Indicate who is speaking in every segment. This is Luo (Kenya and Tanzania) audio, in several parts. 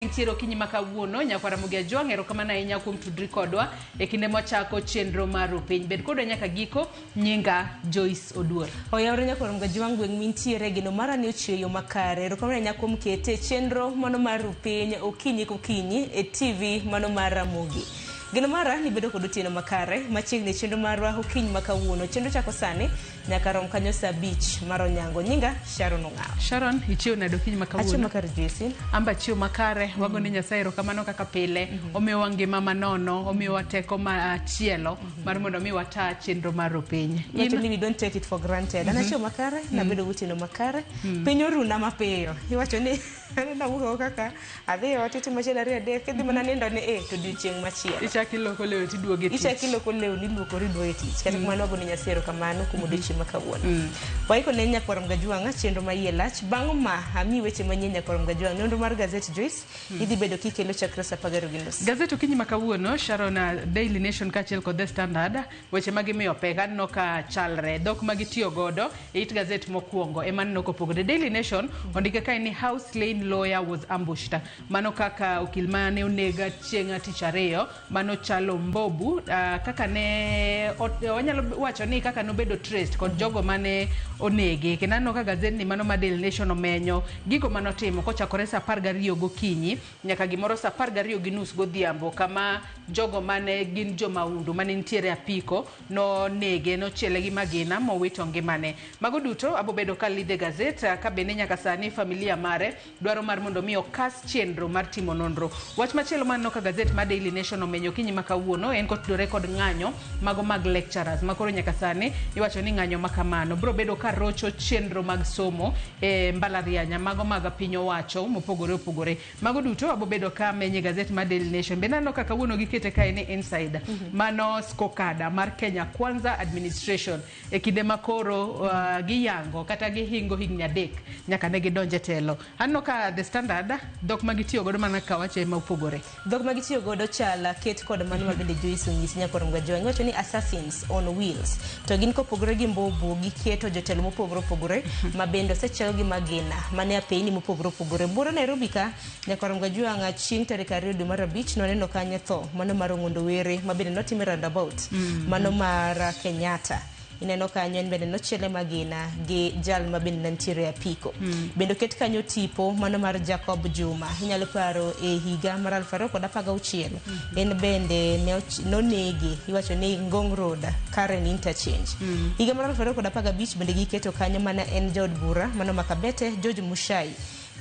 Speaker 1: Nitiere okinyi ma kawuono, nyakwar Ramogi Ajwang', erokamano ahinya kuom tudri kodwa e kinde mwachako chenro mar Rupiny. Bed kodwa nyaka giko, nyinga Joyce Oduor.
Speaker 2: Oyawre nyakwar Ramogi Ajwang' gweng' mintiere geno mara ni ochiew yo makare. Erokamano ahinya kuom kete e chenro mano mar Rupiny okinyi kokinyi e TV mano mar Ramogi. Geno mara ni bedo kod otieno makare machiegni e chenro marwa okinyi ma kawuono. Chenro chako sani nyaka rom kanyo saa abich mar onyango. Nyinga Sharon Ong'awo.
Speaker 1: Sharon, ichiew nade okinyi ma kawuono?
Speaker 2: Achiew makare Joyce.
Speaker 1: Amba achiew makare, wago ne Nyasaye erokamano kaka pile. Omiyowa ngima manono, omiyowa teko machielo mar mondo mi wata chenro mar Rupiny.
Speaker 2: Wacho ni we don't take it for granted. An achiew makare, nabedo gotieno makare. Piny oruna mapiyo. Iwacho ni aneno awuok kaka adhi e ot itimo achiel ariyo adek idhi mana nindo ni eh to odiochieng' machielo.
Speaker 1: Ichako iloko lewni tiduogo e tich.
Speaker 2: Ichako iloko lewni iluokori iduogo e tich. Kata kamano wago ne Nyasaye erokamano kuom odiochieng' ma kawuono. Waiko ne Nyakwar Mgajwang'a chenro ma iye lach. Bang' ma amiyi weche manyien Nyakwar Mgajwang'. Nonro mar gazet Joyce idhi bedo kikelo chakre saa apar gariyo gi nus.
Speaker 1: Gazet okinyi ma kawuono, Sharon, Daily Nation kaachiel kod The Standard, weche ma gimiyo pek aneno ka chalre. Dhok ma gitiyo godo e it gazet mokwongo ema aneno kopogore. Daily Nation ondike kae ni how slain lawyer was ambushed. Mano kaka okil mane oneg chieng' tich ariyo, mano Chalo Mbobu, kaka ne wanyalo wacho ni kaka nobedo traced kod jogo mane onege. Kendo aneno ka gazet ni mano ma Daily Nation omenyo gigo manotimo kochakore saa 12 gokinyi nyaka gimoro saa 12:30 godhiambo, kama jogo mane gin jomahundu mane nitiere apiko nonege, nochiele gi magina mowito ngimane. Mago duto abobedo ka lidhe gazet ka bende nyaka sani familia mare dwaro mar mondo mi okas chenro mar timo nonro. Wach machielo maneno ka gazet mar Daily Nation omenyo okinyi ma kawuono en kotudore kod ng'anyo mago mag lecturers ma koro nyaka sani iwacho ni ng'anyo ma kamano biro bedo ka rocho chenro mag somo e mbalariany mago mag piny owacho mopogore opogore. Mago duto abobedo ka menye gazet mar Daily Nation. Bende aneno ka kawuono gikete kae ni inside. Mano scorecard mar Kenya Kwanza administration e kinde ma koro giyango kata gihingo higni 3 nyaka ne gidonj e telo. Aneno ka The Standard dhok ma gitiyo godo mana kaka wache ema opogore.
Speaker 2: Dhok ma gitiyo godo chal ket kod mano ma bende Joyce onyisi nyakwar Mgajwang'. Iwacho ni assassins on wheels. To gin kopogore gi Mbobu, giketo jotelo mopogore opogore ma bende osechiel gi magina mane apeyni mopogore opogore. Buore Nairobi ka nyakwar Mgajwang' chieng' tarik 2 dwe mar 5 nwaneno kanyo tho mano mar Ong'ondo Were ma bende notime roundabout mano mar Kenyatta. Ineno kanyo en bende nochiele magina gi jal ma bende nentiere e apiko. Bende oket kanyo tipo mano mar Jacob Juma. Inyalo paro e higa mar 2016. En bende nonege iwacho ni Ngong Road, Karen Interchange. Higa mar 2015 bende giketo kanyo mana en jaod bura mano ma Kabete George Mushai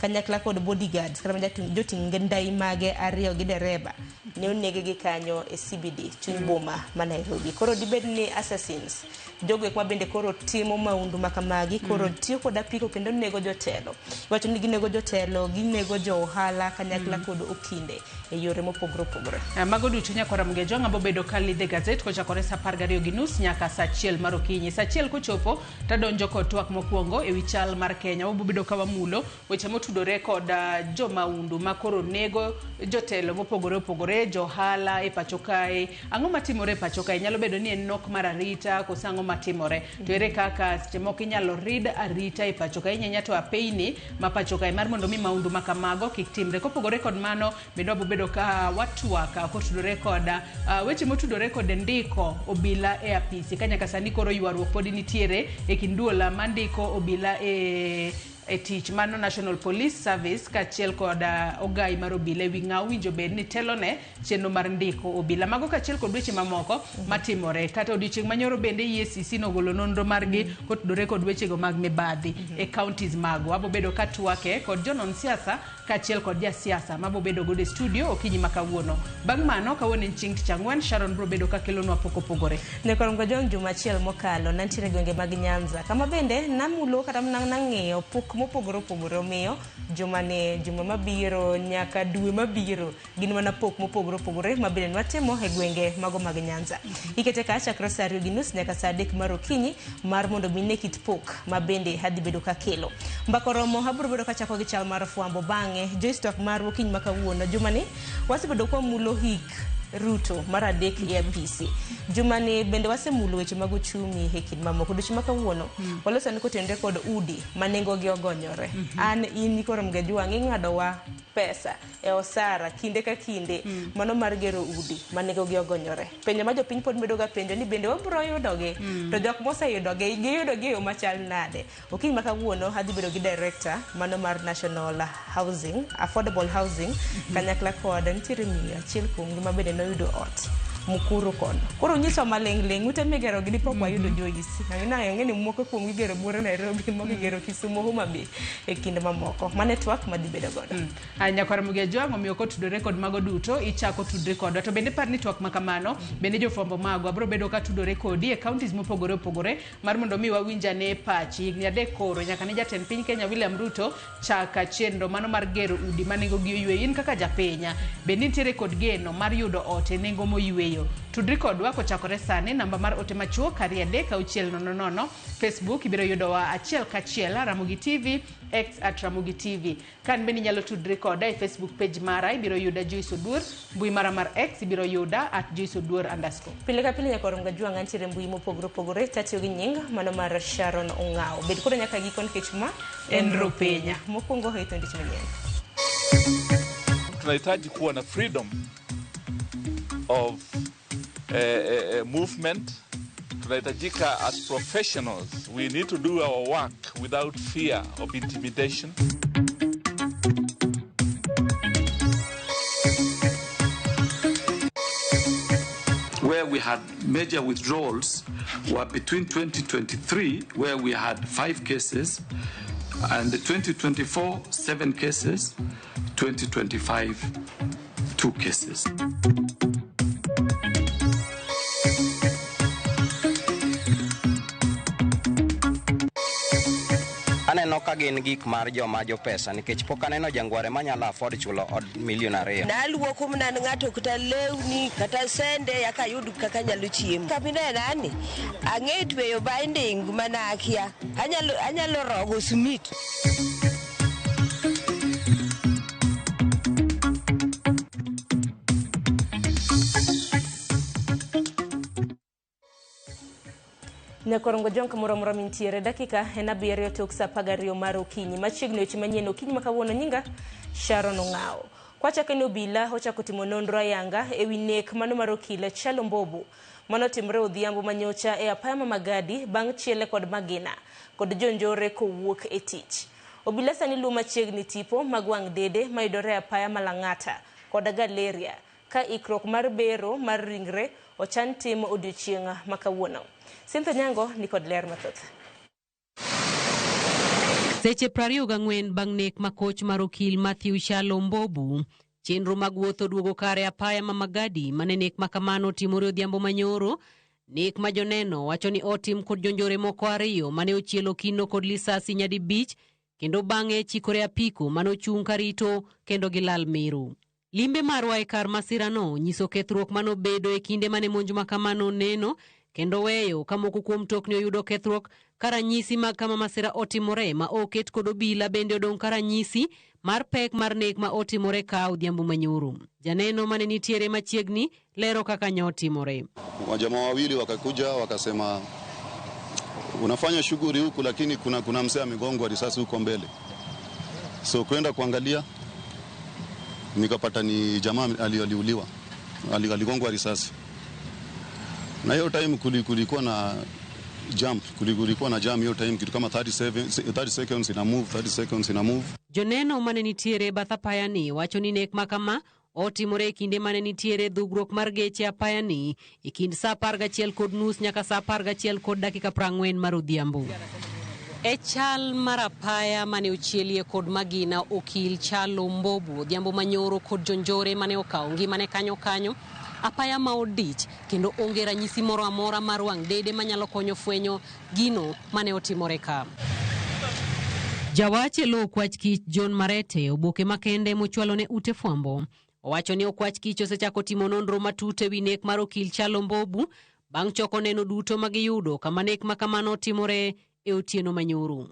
Speaker 2: kanyakla kod bodyguards kata joting' ndai mage ariyo gi dereba ne oneg gi kanyo e CBD chuny boma ma Nairobi. Koro dibed ni assassins jogo ek ma bende koro timo maundu ma kamagi koro tiyo kod apiko kendo nego jotelo. Iwacho ni ginego jotelo, ginego jo ohala kanyakla kod okinde e yore mopogore opogore.
Speaker 1: Mago duto nyakwar Ramogi Ajwang' abo bedo ka lidhe gazet kochakore saa 12:30 nyaka saa 1 mar okinyi. Saa 1 kochopo tadonjo kod twak mokwongo ewi chal mar Kenya. Wabo bedo ka wamulo weche motudore kod jomaundu ma koro nego jotelo mopogore opogore, johala e pacho kae. Ang'o matimore e pacho kae? Nyalo bedo ni en nok mar arita koso ang'o matimore? To ere kaka seche moko inyalo rid arita e pacho kae? Inyanya to apeyni ma pacho kae mar mondo mi maundu ma kamago kik timre. Kopogore kod mano, bende wabo bedo ka watwak kotudore kod weche motudore kod ndiko obila e apisi. Ka nyaka sani koro ywaruok pod nitiere e kind duol mandiko obila e tich mano National Police Service kaachiel kod ogai mar obila ewi ng'a owinjo bed ni telone chenro mar ndiko obila. Mago kaachiel kod weche mamoko matimore. Kata odiochieng' manyoro bende EACC nogolo nonro margi kotudore kod wechego mag mibadhi e counties magwa. Wabo bedo ka twake kod jonon siasa kaachiel kod jasiasa mabo bedo godo e studio okinyi ma kawuono. Bang' mano, kawuono en chieng' tich ang'wen, Sharon biro bedo ka kelonwa pok opogore.
Speaker 2: Nyakwar Mgajwang' juma achiel mokalo nantiere e gwenge mag Nyanza kama bende namulo kata nang'iyo pok mopogore opogore omiyo juma ni juma mabiro nyaka dwe mabiro gin mana pok mopogore opogore ma bende nwatimo e gwenge mago mag Nyanza. Ikete ka chakre saa 2:30 nyaka saa 3 mar okinyi mar mondo mi ne kit pok ma bende adhi bedo kakelo. Mbaka oromo abiro bedo kachako gi chal mar fwambo bang'e Joyce twak mar okinyi ma kawuono juma ni wasebedo kwamulo hik Ruto mar adek e apisi. Jumani bende wasemulo weche mag uchumi e kind mamoko. Odiochieng' ma kawuono waloso ni kotenore kod udi ma nengogi ogonyore. An in koro Mgajwang' ing'adowa pesa e osara kinde ka kinde mano mar gero udi ma nengogi ogonyore. Penjo ma jopiny pod medo ga penjo ni bende wabiro yudogi to jok moseyudogi giyudogi e yo machal nade. Okinyi ma kawuono adhi bedo gi director mano mar National Housing, Affordable Housing kanyakla kod nitiere miyo achiel kuomgi ma bende noyudo ot Mukuru kono. Koro nyiso maling' ling' ute migero gi pok wayudo Joyce. Ang'e ni moko kuomgi igero buore Nairobi, moko igero Kisumu, Homa Bay e kind mamoko. Mano e twak madhi bedo godo.
Speaker 1: Nyakwar Mugia Jwang' omiyo kotudore kod mago duto ichako tudri kodwa. To bende par ni twak ma kamano bende jofwambo magwa biro bedo ka tudore kodi e counties mopogore opogore mar mondo mi wawinj ane pachi. Higni 3 koro nyaka ne jatend piny Kenya William Ruto chaka chenro mano mar gero udi ma nengogi oyweyo. In kaka japiny bende nitiere kod geno mar yudo ot e nengo moyweyo? Tudri kodwa kochakore sani, namba mar ote machuok 23600, Facebook ibiro yudowa achiel kachiel Ramogi TV, X at Ramogi TV. Kan bende inyalo tudri koda e Facebook page mara, ibiro yuda Joyce Oduor, mbui mara mar X ibiro yuda at Joyce Oduor underscore.
Speaker 2: Pile ka pile nyakwar Mgajwang' antiere mbui mopogore opogore tatiyo gi nying mano mar Sharon Ong'awo. Bed koda nyaka giko nikech ma
Speaker 1: en Rupenya.
Speaker 2: Mokwongo e tich manyien.
Speaker 3: Tunahitaji kuwa na freedom of movement. Tunahitajika as professionals, we need to do our work without fear of intimidation.
Speaker 4: Where we had major withdrawals were between 2023, where we had 5 cases, and 2024, 7 cases, 2025, 2 cases.
Speaker 5: Aneno ka gin gik mar joma jopesa nikech pok aneno jangware manyalo afford chulo od 2 million.
Speaker 6: Naluoko mana ng'ato kata lewni kata sende yaka ayud kaka anyalo chiemo. Kaminena ni ang'e tweyo binding mana akia. Anyalo rogo simiti.
Speaker 2: Nyakorongo Jwang' kamoro amora mintiere dakika en 7 tok saa 12 mar okinyi. Machiegni weche manyien okinyi ma kawuono nyinga Sharon Ong'awo. Kwachako ni obila ochako timo nonro ayanga ewi nek mano mar okil Chalo Mbobu manotimore odhiambo manyocha e apaya ma Magadi bang' chiele kod magina kod jonjore kowuok e tich. Obila sani luwo machiegni tipo mag wang' dede mayudore e apaya ma Lang'ata kod Galeria ka ikruok mar bero mar ringre ochan timo odiochieng' ma kawuono. Cynthia Nyango ni kod ler mathoth.
Speaker 7: Seche 24 bang' nek ma koch mar okil Matthew Chalo Mbobu, chenro mag wuoth oduogo kare apaya ma Magadi mane nek ma kamano otimore odhiambo manyoro. Nek ma joneno wacho ni otim kod jonjore moko 2 mane ochielo kino kod lisasi nyadibich kendo bang'e chikore apiko mane ochung' karito kendo gilal Meru. Limbe marwa e kar masirano nyiso kethruok manobedo e kinde mane monj ma kamano neno kendo weyo ka moko kuom mtokni oyudo kethruok ka ranyisi mag kama masira otimore ma oket kod obila bende odong' ka ranyisi mar pek mar nek ma otimore ka odhiambo manyoro. Janeno mane nitiere machiegni lero kaka nyo otimore.
Speaker 8: Wajamaa wawili wakakuja wakasema unafanya shughuli huku lakini kuna mzee amegongwa risasi huko mbele. So kwenda kuangalia nikapata ni jamaa aliuliwa, aligongwa risasi. Na hiyo time kulikuwa na jump, kulikuwa na jam hiyo time kitu kama 30 seconds ina move, 30 seconds ina move.
Speaker 7: Joneno mane nitiere bath apaya ni wacho ni nek makama otimore e kinde mane nitiere dhugruok mar geche apaya ni e kind saa 11:30 nyaka saa 11:40 mar odhiambo. E chal mar apaya mane ochielie kod magina okil Chalo Mbobu odhiambo manyoro kod jonjore mane okawo ngimane kanyo kanyo, apaya ma odich kendo onge ranyisi moro amora mar wang' dede manyalo konyo fwenyo gino mane otimore ka. Jawach e lo Okwach Kich John Marete oboke makende mochwalo ne ute fwambo owacho ni Okwach Kich osechako timo nonro matut ewi nek mar okil Chalo Mbobu bang' choko neno duto magiyudo kama nek ma kamano otimore e otieno manyoro.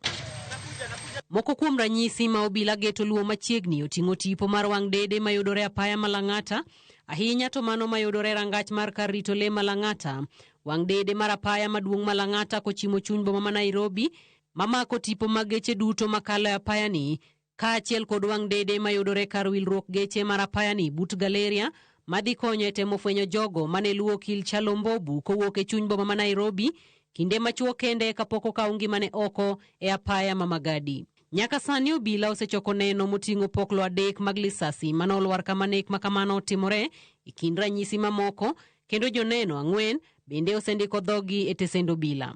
Speaker 7: Moko kuom ranyisi ma obila geto luwo machiegni oting'o tipo mar wang' dede mayudore apaya ma Lang'ata, Ahinya to mano mayudore e rangach mar kar rito le ma Lang'ata, wang' dede mar apaya maduong' ma Lang'ata kochimo chuny boma ma Nairobi, mamako tipo mag geche duto makalo e apayani, kaachiel kod wang' dede mayudore kar wilruok geche mar apayani but Galeria, madhi konyo e temo fwenyo jogo mane luwo okil Kyalo Mbobu kowuok e chuny boma ma Nairobi kinde machuok kende kapok okaw ngimane oko e apaya ma Magadi. Nyaka sani obila osechoko neno moting'o poklo 3 mag lisasi mane olwar kama nek ma kamano otimore e kind ranyisi mamoko, kendo joneno 4 bende osendiko dhogi e tesend obila.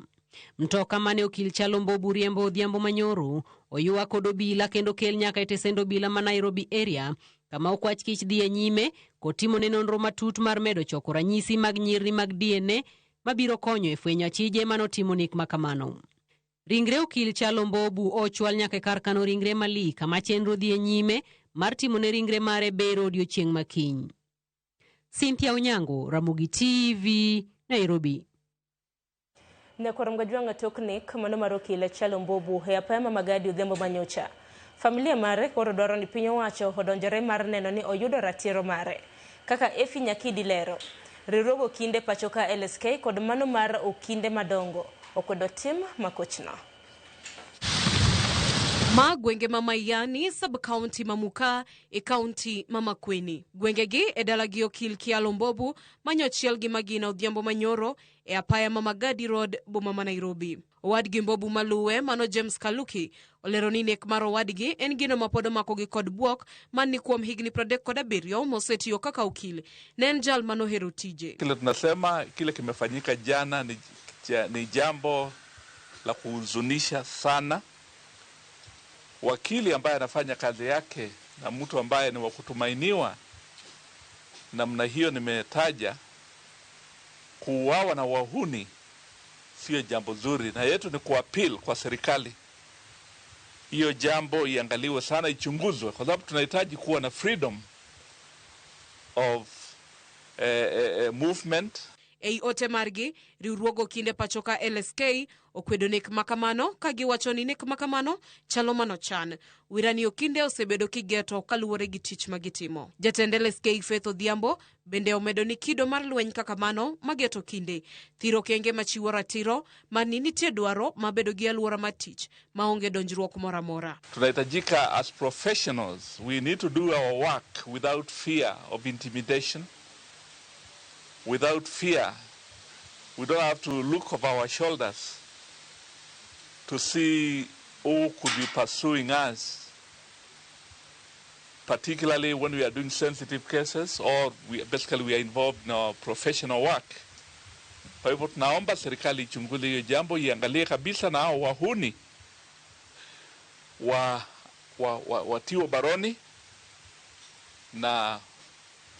Speaker 7: Mtoka mane okil Kyalo Mbobu riembo odhiambo manyoro oywa kod obila kendo kel nyaka e tesend obila ma Nairobi area, kama okwach kich dhi e nyime kotimone nonro matut mar medo choko ranyisi mag nyirni mag DNA mabiro konyo e fwenyo achije manotimo nek ma kamano. Ringre okil Kyalo Mbobu ochwal nyaka e kar kano ringre Malii, kama chenro dhi e nyime mar timone ringre mare bero odiochieng' makiny. Cynthia Onyango, Ramogi TV, Nairobi.
Speaker 2: Nyakwar Mgajwang'a tok nek mano mar okil Kyalo Mbobu e apaya ma Magadi odhiambo manyocha. Familia mare koro dwaro ni piny owacho odonjore mar neno ni oyudo ratiro mare. Kaka Efi Nyakidi lero, riwruog okinde pacho ka LSK kod mano mar okinde madongo okwedo tim makochno.
Speaker 9: Ma gwenge ma Mayani, sub-county ma Mukaa e county ma Makueni. Gwengegi e dala gi okil Kyalo Mbobu manyochiel gi magina odhiambo manyoro e apaya ma Magadi Road, boma ma Nairobi. Owadgi Mbobu maluwe mano James Kaluki olero ni nek mar owadgi en gino ma pod omakogi kod bwok man ni kuom higni 37 mosetiyo kaka okil. Ne en jal manohero tije.
Speaker 3: Kile tunasema kile kimefanyika jana ni jambo la kuhuzunisha sana. Wakili ambaye anafanya kazi yake na mtu ambaye ni wa kutumainiwa namna hiyo nimetaja, kuuawa na wahuni sio jambo zuri, na yetu ni kuappeal kwa serikali hiyo jambo iangaliwe sana, ichunguzwe, kwa sababu tunahitaji kuwa na freedom of movement.
Speaker 9: Ei ote margi, riwruog okinde pacho ka LSK okwedo nek makamano ka giwacho ni nek makamano chalo manochan. Wirani okinde osebedo kigeto kaluwore gi tich magitimo. Jatend LSK Faith Odhiambo bende omedo ni kido mar lweny kaka mano mageto kinde thiro kenge machiwo ratiro mani nitie dwaro mabedo gi alwora mar tich maonge donjruok moro amora.
Speaker 3: Tunahitajika as professionals, we need to do our work without fear of intimidation, without fear. We don't have to look over our shoulders to see who could be pursuing us, particularly when we are doing sensitive cases or we are involved in our professional work. Kwa hivyo tunaomba serikali ichunguze hiyo jambo, iangalie kabisa na hao wahuni watiwe baroni na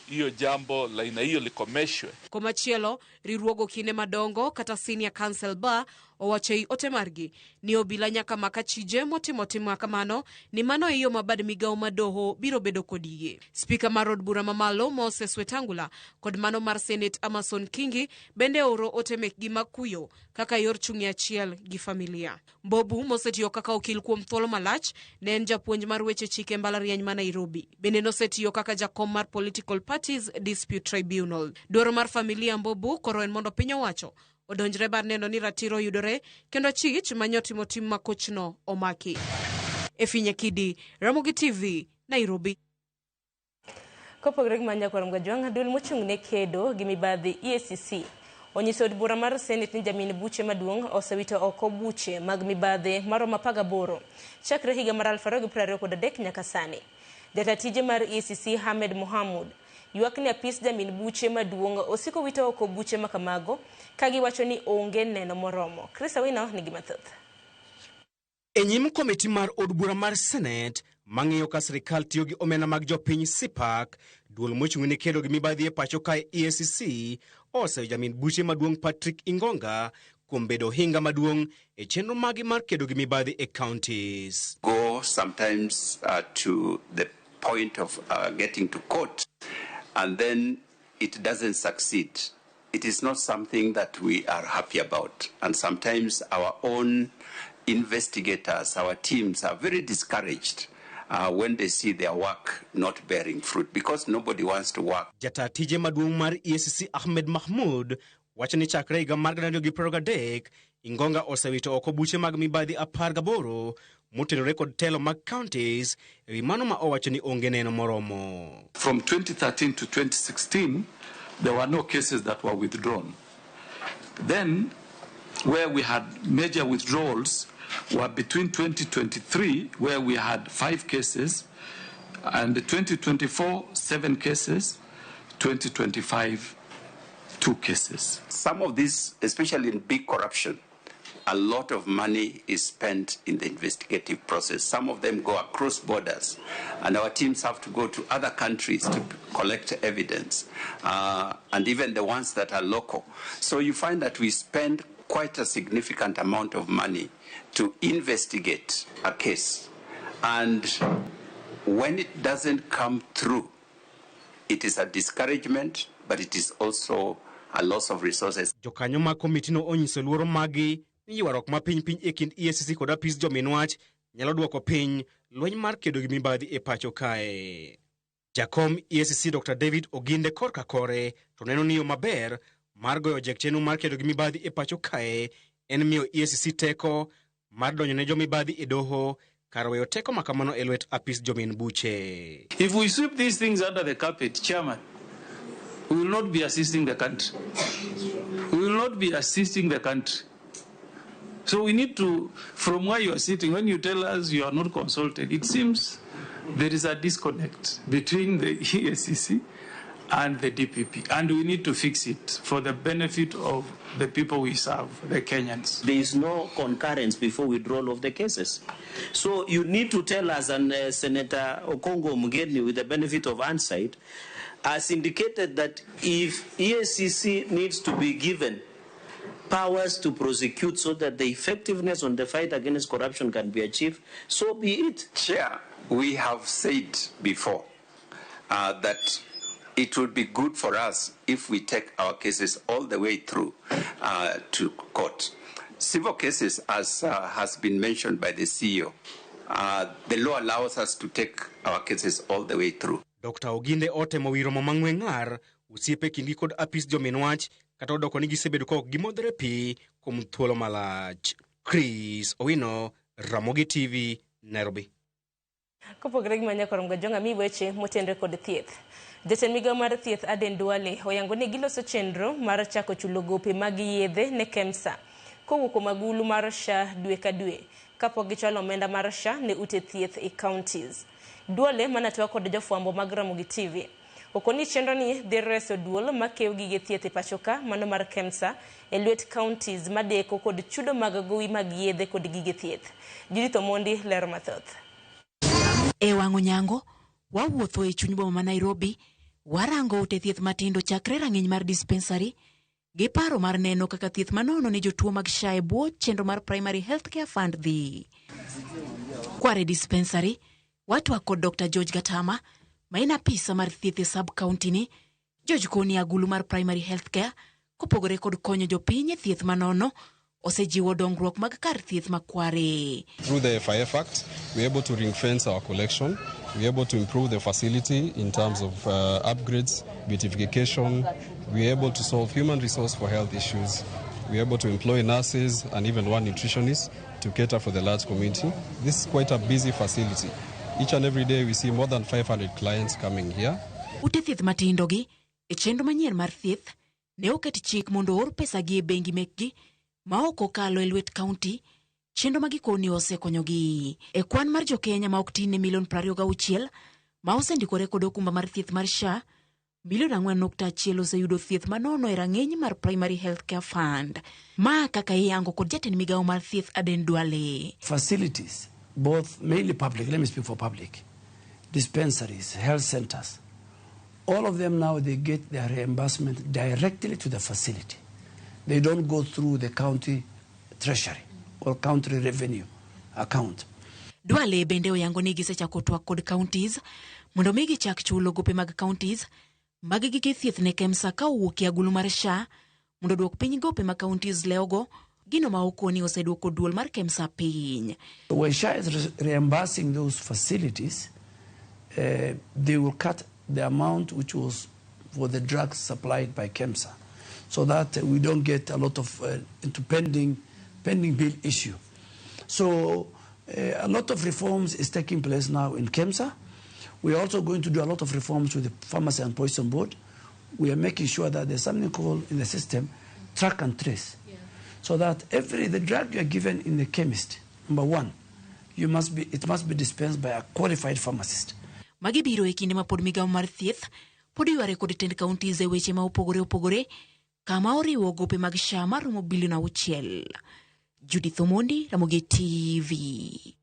Speaker 3: hiyo jambo la aina hiyo likomeshwe.
Speaker 9: Komachielo, riwruog okinde madongo kata Senior Counsel Bar owacho ei ote margi ni obila nyaka maka chije motimo tim makamano ni mano e yo ma bad migawo ma doho biro bedo kod yie. Spika mar od bura mamalo Moses Wetangula kod mano mar Senate Amason Kingi bende oro ote mekgi mag kuyo kaka yor chung' e achiel gi familia. Mbobu mosetiyo kaka okil kuom thuolo malach ne en japuonj mar weche chike mbalariany ma Nairobi. Bende nosetiyo kaka jakom mar Political Parties Dispute Tribunal. Dwaro mar familia Mbobu koro en mondo piny owacho odonjre bar neno ni ratiro yudore kendo chich manyotimo tim makochno omaki. Efi Nyakidi, Ramogi TV, Nairobi.
Speaker 2: Kopogore gi manya kuom Gajwang', duol mochung' ne kedo gi mibadhi EACC onyiso od bura mar Senate ni jamin buche maduong' osewito oko buche mag mibadhi maromo 18 chakre higa mar 2023 nyaka sani. Jata tije mar EACC Ahmed Mohamud ywak ni apis jamin buche maduong' osiko wito oko buche makamago ka giwacho ni onge neno moromo. Chris Awino nigi mathoth.
Speaker 10: E nyim komiti mar od bura mar Senate mang'iyo ka sirikal tiyo gi omenda mag jopiny CPAC, duol mochung' ne kedo gi mibadhi e pacho kae EACC oseyo jamin buche maduong' Patrick Ingonga kuom bedo ohinga maduong' e chenro mage mar kedo gi mibadhi e counties.
Speaker 11: Go sometimes to the point of getting to court and then it doesn't succeed. It is not something that we are happy about, and sometimes our own investigators, our teams are very discouraged when they see their work not bearing fruit, because nobody wants to work.
Speaker 10: Jata tije maduong' mar EACC Ahmed Mahmud wacho ni chakre higa mar 2023 Ingonga osewito oko buche mag mibadhi 18 motenore kod telo mag counties ewi mano ma owacho ni onge neno moromo.
Speaker 4: From 2013 to 2016, there were no cases that were withdrawn. Then, where we had major withdrawals were between 2023, where we had 5 cases, and 2024, 7 cases, 2025, 2 cases.
Speaker 11: Some of these, especially in big corruption, a lot of money is spent in the investigative process. Some of them go across borders, and our teams have to go to other countries to collect evidence, and even the ones that are local. So you find that we spend quite a significant amount of money to investigate a case. And when it doesn't come through, it is a discouragement, but it is also a loss of resources.
Speaker 10: Jokanyo mag komitino onyiso luoro magi ni ywaruok ma piny piny e kind EACC kod apis jominwach nyalo duoko piny lweny mar kedo gi mibadhi e pacho kae. Jakom EACC Dr. David Oginde korka kore to neno ni yo maber mar goyo jek chenro mar kedo gi mibadhi e pacho kae en miyo EACC teko mar donjo ne jomibadhi e doho kar weyo teko ma kamano e lwet apis jomin buche.
Speaker 4: If we sweep these things under the carpet, Chairman, we will not be assisting the country. We will not be assisting the country. So we need to, from where you are sitting, when you tell us you are not consulted, it seems there is a disconnect between the EACC and the DPP, and we need to fix it for the benefit of the people we serve, the Kenyans.
Speaker 12: There is no concurrence before withdrawal of the cases. So you need to tell us, and Senator Okongo Mugeni, with the benefit of hindsight, has indicated that if EACC needs to be given powers to prosecute so that the effectiveness on the fight against corruption can be achieved, so be it.
Speaker 11: Chair, we have said before that it would be good for us if we take our cases all the way through to court. Civil cases, as has been mentioned by the CEO, the law allows us to take our cases all the way through.
Speaker 10: Dr. Oginde otemo wiro mo mang'we ng'ar osiepe kindgi kod apis jominwach kata odoko ni gisebedo ka ok gimodhore pi kuom thuolo malach. Chris Owino, Ramogi TV, Nairobi.
Speaker 2: Kopogore gi manya korom gajonga mi weche motenre kod thieth. Jatend migao mar thieth Aden Duale oyango ni giloso chenro mar chako chulo gope mag yedhe ne KEMSA kowuok kuom agulu mar SHA dwe ka dwe kapok gichwalo omenda mar SHA ne ute thieth e counties. Duale manatwa kod jofwambo mag Ramogi TV okoni chenro ni dhi reso duol makew gige thieth e pachoka mano mar KEMSA e lwet counties madeko kod chudo mag gowi mag yedhe kod gige thieth. Judith Omondi lero mathoth.
Speaker 13: E wang'o nyango wawuotho e chuny boma ma Nairobi, warango ute thieth matindo chakre rang'iny mar dispensary gi paro mar neno kaka thieth manono ne jotuo mag SHA e bwo chenro mar Primary Health Care Fund dhi. Kware dispensary, watwak kod Dr. George Gatama ma en apisa mar thieth e sub county ni. George koni agulu mar Primary Health Care kopogore kod konyo jopiny e thieth manono osejiwo dongruok mag kar thieth ma Kware.
Speaker 14: Through the FIF Act, we're able to ring-fence our collection. We're able to improve the facility in terms of upgrades, beautification. We're able to solve human resource for health issues. We're able to employ nurses and even one nutritionist to cater for the large community. This is quite a busy facility. Each and every day we see more than 500 clients coming here.
Speaker 13: Ute thieth matindo gi e chenro manyien mar thieth ne oket chik mondo oor pesa gi e bengi mekgi ma ok okalo e lwet county, chenro ma gikoni osekonyogi. E kwan mar jokenya ma ok tin ne milion 26 ma osendikore kod okumba mar thieth mar SHA, milion 4.1 oseyudo thieth manono e rang'iny mar Primary Health Care Fund. Ma kaka iyango kod jatend migawo mar thieth Aden Duale.
Speaker 15: Facilities, both mainly public, let me speak for public, dispensaries, health centers, all of them now they get their reimbursement directly to the facility. They don't go through the county treasury or county revenue account.
Speaker 13: Duale bende oyango ni gisechako twak kod counties mondo mi gichak chulo gope mag counties mag gige thieth ne KEMSA ka owuok e agulu mar SHA mondo duok piny gope ma counties lewogo Gino ma okoni oseduoko duol mar KEMSA piny.
Speaker 15: When SHA is reimbursing those facilities, they will cut the amount which was for the drugs supplied by KEMSA, so that we don't get a lot of into pending bill issue. So a lot of reforms is taking place now in KEMSA. We are also going to do a lot of reforms with the Pharmacy and Poison Board. We are making sure that there's something called in the system track and trace, so that every the drug you are given in the chemist, number one, you must be it must be dispensed by a qualified pharmacist.
Speaker 13: Magi biro e kinde ma pod migawo mar thieth pod yware kod tend counties e weche ma opogore opogore kama oriwo gope mag SHA maromo bilion 6. Judith Omondi, Ramogi TV.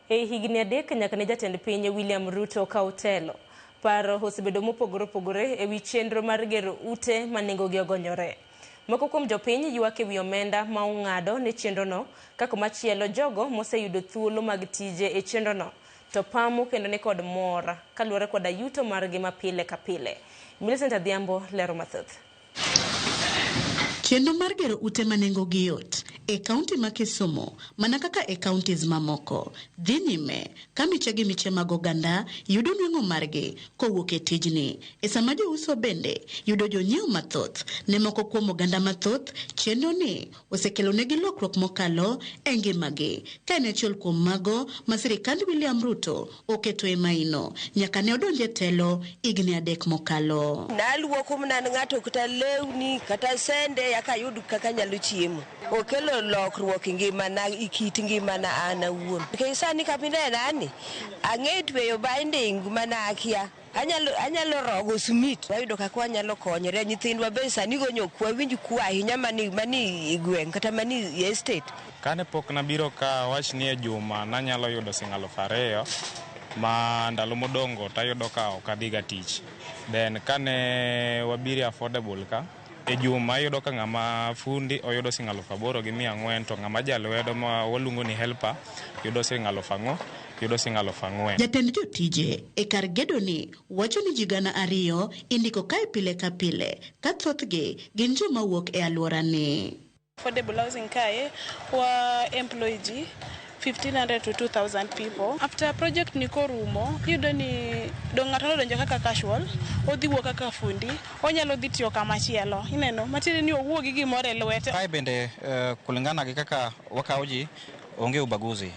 Speaker 2: E higni 3 nyaka ne jatend piny William Ruto kaw telo. Paro osebedo mopogore opogore e wi chenro mar gero ute ma nengogi ogonyore. Moko kuom jopiny ywak e wi omenda ma ong'ado ne chenrono, ka komachielo jogo moseyudo thuolo mag tije e chenrono to pamo kendo ni kod mor kaluwore koda yuto margi ma pile ka pile. Millicent Adhiambo lero mathoth.
Speaker 16: Chenro mar gero ute ma nengogi yot e kaunti ma Kisumu mana kaka e counties mamoko dhi nyime ka miche gi miche mag oganda yudo nweng'o margi kowuok e tijni. E sama jouso bende yudo jonyiewo mathoth ne moko kuom oganda mathoth, chenro ni osekelonegi lokruok mokalo e ngimagi ka en achiel kuom mago ma sirikand William Ruto oketo e maino nyaka ne odonje telo higni 3 mokalo.
Speaker 6: Naluoko mana ng'ato kata lewni kata sende eka ayud kaka anyalo chiemo. Okelo lokruok e ngimana e kit ngimana an awuon. Nikech sani kama inena ni, ang'e tweyo binding mana akia. Anyalo rogo simiti. Wayudo kaka wanyalo konyore. Nyithindwa be sani gonyo ok wawinj kuo ahinya mani e gweng' kata mani e estate.
Speaker 17: Kane pok nabiro ka awach ni e juma nanyalo yudo siling 2000 ma ndalo modongo tayudo ka ok adhiga tich. Then kane wabiro e affordable ka, e juma iyudo ka ng'ama fundi oyudo siling 8400 to ng'ama jalwedo ma waluongo ni helper yudo siling aluf ang'o yudo siling 4000.
Speaker 16: Jatend jotije e kar gedoni wacho ni ji 2,000 indiko kae pile ka pile ka thothgi gin joma wuok e alworani.
Speaker 18: Affordable housing kae wa employ ji 1500 to 2000 people. After project ni korumo, iyudo ni dong ng'ato nodonjo kaka casual, odhi wuok kaka fundi, onyalo dhi tiyo kamachielo. Ineno, matiende ni owuok gi gimoro e lwete.
Speaker 5: Kae bende kulingana gi kaka wakawo ji onge ubaguzi.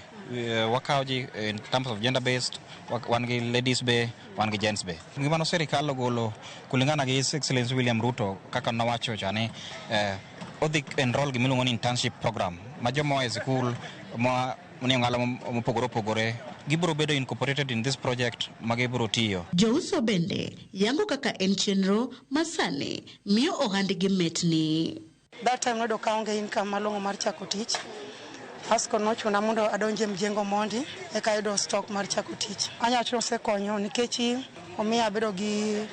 Speaker 5: Wakawo ji in terms of gender based, wan gi ladies be, wan gi gents be. Gima no sirikal ogolo kulingana gi His Excellency William Ruto kaka nowacho cha ni odhi enroll gimiluongo ni internship program ma joma oa e sikul ma nie ong'ala mopogore opogore gibiro bedo incorporated in this project ma gibiro tiyo.
Speaker 16: Jouso bende yango kaka en chenro ma sani miyo ohandgi metni.
Speaker 19: That time noyudo ka aonge income malong'o mar chako tich. Asko nochuna mondo adonje e mjengo mondi eka ayudo stock mar chako tich. Anyalo wacho ni osekonyo nikech omiyo abedo gi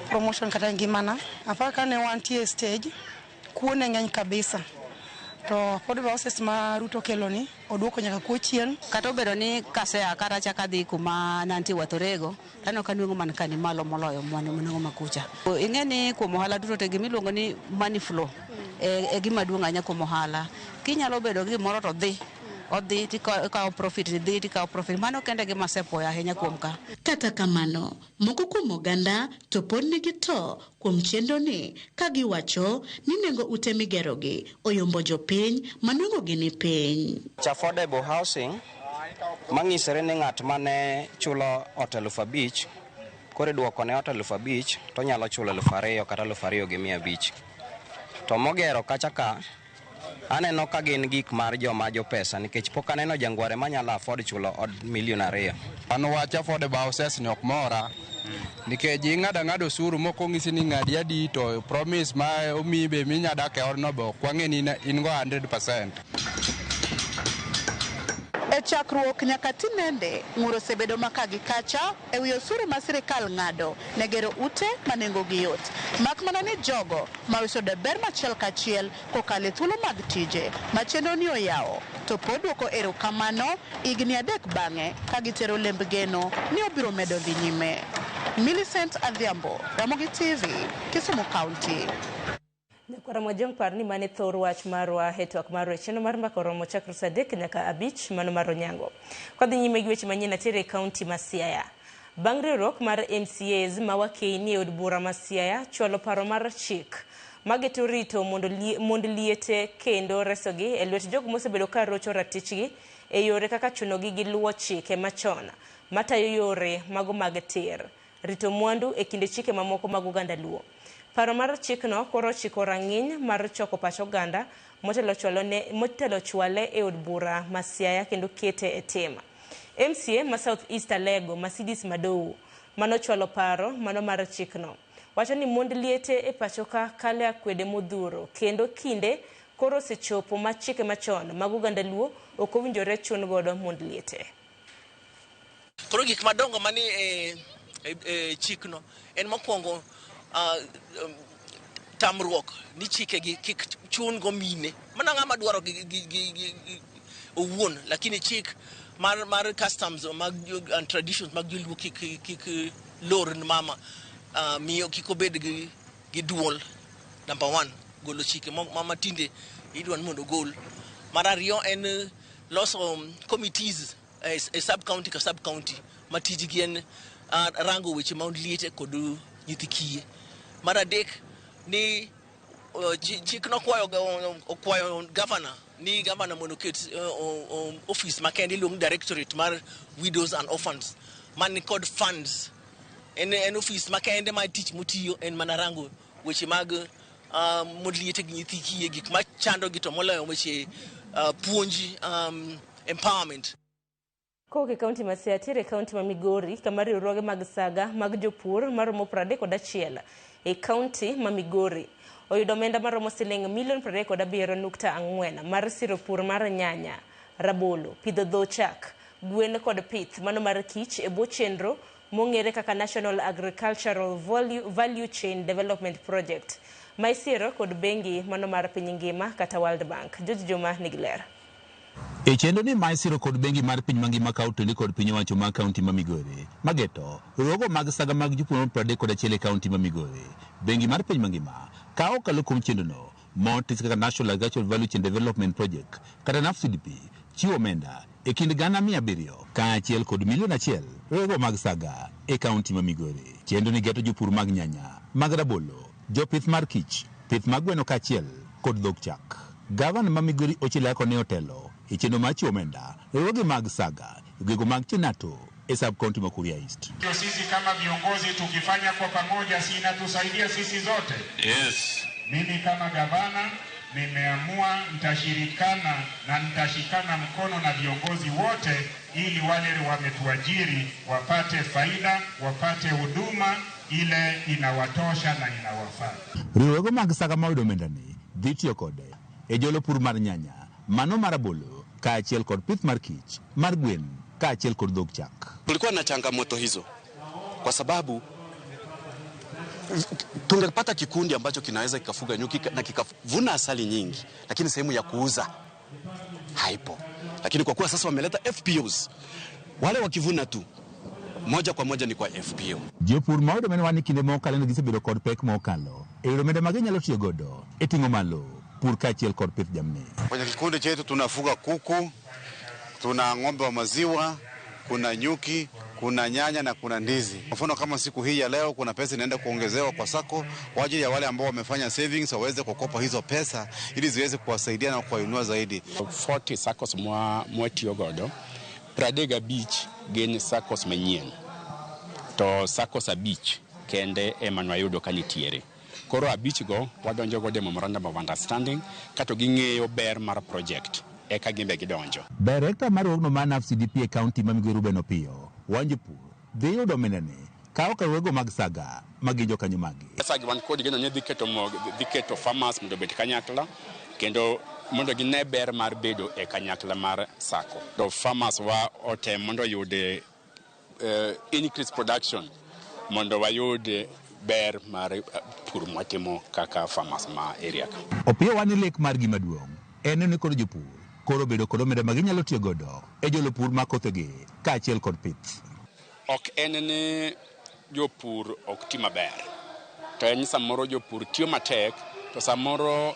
Speaker 19: promotion kata e ngimana. Aparo kane wantie e stage, kuo ne ng'eny kabisa. To affordable houses ma Ruto okeloni oduoko nyaka kuo chien.
Speaker 20: Kata obedo ni kasea kata achako adhi kuma nantie Wathorego, taneno ka nweng'o man ka ni malo moloyo nweng'o makucha. Ing'e ni kuom ohala duto te gimiluongo ni money flow e gima duong' ahinya kuom ohala. Kinyalo bedo gi gimoro to dhi, odhi tikawo profit dhi tikawo profit. Mano kende gima asepuoyo ahinya kuom ka.
Speaker 16: Kata kamano, moko kuom oganda to pod nigi to kuom chenroni ka giwacho ni nengo ute migerogi oyombo jopiny ma nweng'ogi ni piny.
Speaker 5: Affordable housing mang'isore ni ng'at mane chulo ot 5000 koro iduoko ne ot 5000 tonyalo chulo 2000 kata 2500. To mogero kacha ka aneno ka gin gik mar joma jopesa nikech pok aneno jangware manyalo afford chulo od milion 2.
Speaker 21: An wach affordable houses ni ok mora nikech ing'ado ang'ada osuru mok onyisi ni ng'adi adi to promise ma omiyi be minya dak e odno be ok wang'e ni in go 100%.
Speaker 16: E chakruok nyaka tinende, ng'ur osebedo maka gi kacha e wi osuru ma sirikal ng'ado ne gero ute ma nengogi yot. Mak mana ni jogo ma oseyudo ber machiel kachiel kokalo e thuolo mag tije ma chenro ni oyawo to pod duoko erokamano higni 3 bang'e ka gitero lemb geno ni obiro medo dhi nyime. Millicent Adhiambo, Ramogi TV, Kisumu County.
Speaker 2: Koromo jong par ni mane thor wach marwa e twak marwa e chenro mar mbaka oromo chakre saa 3 nyaka 5 mano mar Onyango. Kwadhi nyime gi weche manyien atere e kaunti ma Siaya. Bang' riwruok mar MCAs ma wakeini e od bura ma Siaya chwalo paro mar chik mageto rito mond liete kendo resogi e lwet jogo mosebedo ka rocho ratichgi e yore kaka chunogi gi luwo chike machon matayo yore mago mag tir, rito mwandu e kinde chike mamoko mag oganda Luo. Paro mar chikno koro chiko rang'iny mar choko pach oganda motelo chwale e od bura ma Siaya kendo kete e tim. MCA ma South East Alego Mercedes Madou manochwalo paro mano mar chikno wacho ni mond liete e pacho ka kale akwede modhuro kendo kinde koro osechopo ma chike machon mag oganda Luo ok owinjore chun godo mond liete.
Speaker 1: Koro gik madongo mani e chikno en mokwongo tamruok ni chike gi kik chun go mine mana ng'ama dwaro gi owuon, lakini chik mar customs mag and traditions mag Joluo kik lor ni mama miyo kik obed gi duol. Number 1, golo chike ma tinde idwa ni mondo ogol. Mar ariyo en loso committees e sub county ka sub county ma tijgi en rango weche ma liete kod nyithi kiye. Mar adek ni chik nokwayo governor ni governor mondo oket office makende iluongo ni directorate mar widows and orphans man kod funds. En office makende ma tich motiyo en mana rango weche mag mond liete gi nyithi kiye, gik machando gi to moloyo weche puonj, empowerment.
Speaker 2: Kowuok e kaunti ma Siaya tere e kaunti ma Migori kama riwruoge mag saga mag jopur maromo 31 e kaunti ma Migori oyudo omenda maromo siling milion 37.4 mar siro pur mar nyanya, rabolo, pidho dho chak, gwen kod pith mano mar kich e bwo chenro mong'ere kaka National Agricultural Value Chain Development Project ma isiro kod bengi mano mar piny ngima kata World Bank. George Juma nigi ler.
Speaker 22: E chenro ni ma isiro kod bengi mar piny mangima ka otende kod piny owacho mar kaunti ma Migori mageto riwruogo mag saga mag jopur 31 e kaunti ma Migori. Bengi mar piny mangima ka okalo kuom chenrono motis kaka National Agricultural Value Chain Development Project kata NAFCDP chiwo omenda e kind 700,000 kaachiel kod 1 milion riwruogo mag saga e kaunti ma Migori. Chenro ni geto jopur mag nyanya, mag rabolo, jopith mar kich, pith mag gweno kaachiel kod dhok chak. Gavana ma Migori Ochilo Ayacko ne otelo e chenro mar chiwo omenda riwruoge mag saga e gwenge mag Chinato e sub county ma Kuria East.
Speaker 23: Sisi kama viongozi tukifanya kwa pamoja, si inatusaidia sisi zote?
Speaker 22: Yes.
Speaker 23: Mimi kama gavana nimeamua nitashirikana na nitashikana mkono na viongozi wote ili wale wametuajiri wapate faida, wapate huduma ile inawatosha na inawafaa.
Speaker 22: Riwruoge mag saga ma oyudo omenda ni dhi tiyo kode e jolo pur mar nyanya, mano mar rabolo kaachiel kod pith mar kich, mar gwen kaachiel kod dhok chak.
Speaker 24: Tulikuwa na changamoto hizo kwa sababu tungepata kikundi ambacho kinaweza kikafuga nyuki na kikavuna asali nyingi, lakini sehemu ya kuuza haipo. Lakini kwa kuwa sasa wameleta FPOs, wale wakivuna tu moja kwa moja ni kwa FPO.
Speaker 22: Jopur ma oyudo omenda wan kinde mokalo ne gisebedo kod pek mokalo e yudo omenda ma ginyalo tiyo godo e ting'o malo pur kaachiel kod pith jamni.
Speaker 25: Kwenye kikundi chetu tunafuga kuku, tuna ng'ombe wa maziwa, kuna nyuki, kuna nyanya na kuna ndizi. Kwa mfano kama siku hii ya leo kuna pesa inaenda kuongezewa kwa sako kwa ajili ya wale ambao wamefanya savings waweze kukopa hizo pesa ili ziweze kuwasaidia na kuwainua zaidi.
Speaker 26: 40 SACCOs mwatiyo godo, 35 gin SACCOs manyien to SACCOs 5 kende ema nwayudo ka nitiere. Koro 5 go wadonjo godo e memorandum of understanding kato ging'eyo ber mar project eka gimbe gidonjo.
Speaker 22: Director mar riwruogno mar NAFCDP e kaunti ma Migori Ruben Opiyo wacho jopur dhi yudo omenda ni ka okalo riwruoge mag saga ma gin jokanyo magi.
Speaker 26: Pesa gi wan kod geno ni dhi keto farmers mondo obed kanyakla kendo mondo gine ber mar bedo e kanyakla mar SACCO. To farmers wa otem mondo oyud increase production mondo wayud ber mar pur mwatimo kaka farmers ma area ka.
Speaker 22: Opiyo wan ni lek mar gima duong' en ni kod jopur koro bedo kod omenda ma ginyalo tiyo godo e jolo pur mar kothegi kaachiel kod pith.
Speaker 26: Ok en ni jopur ok ti maber, to en samoro jopur tiyo matek To samoro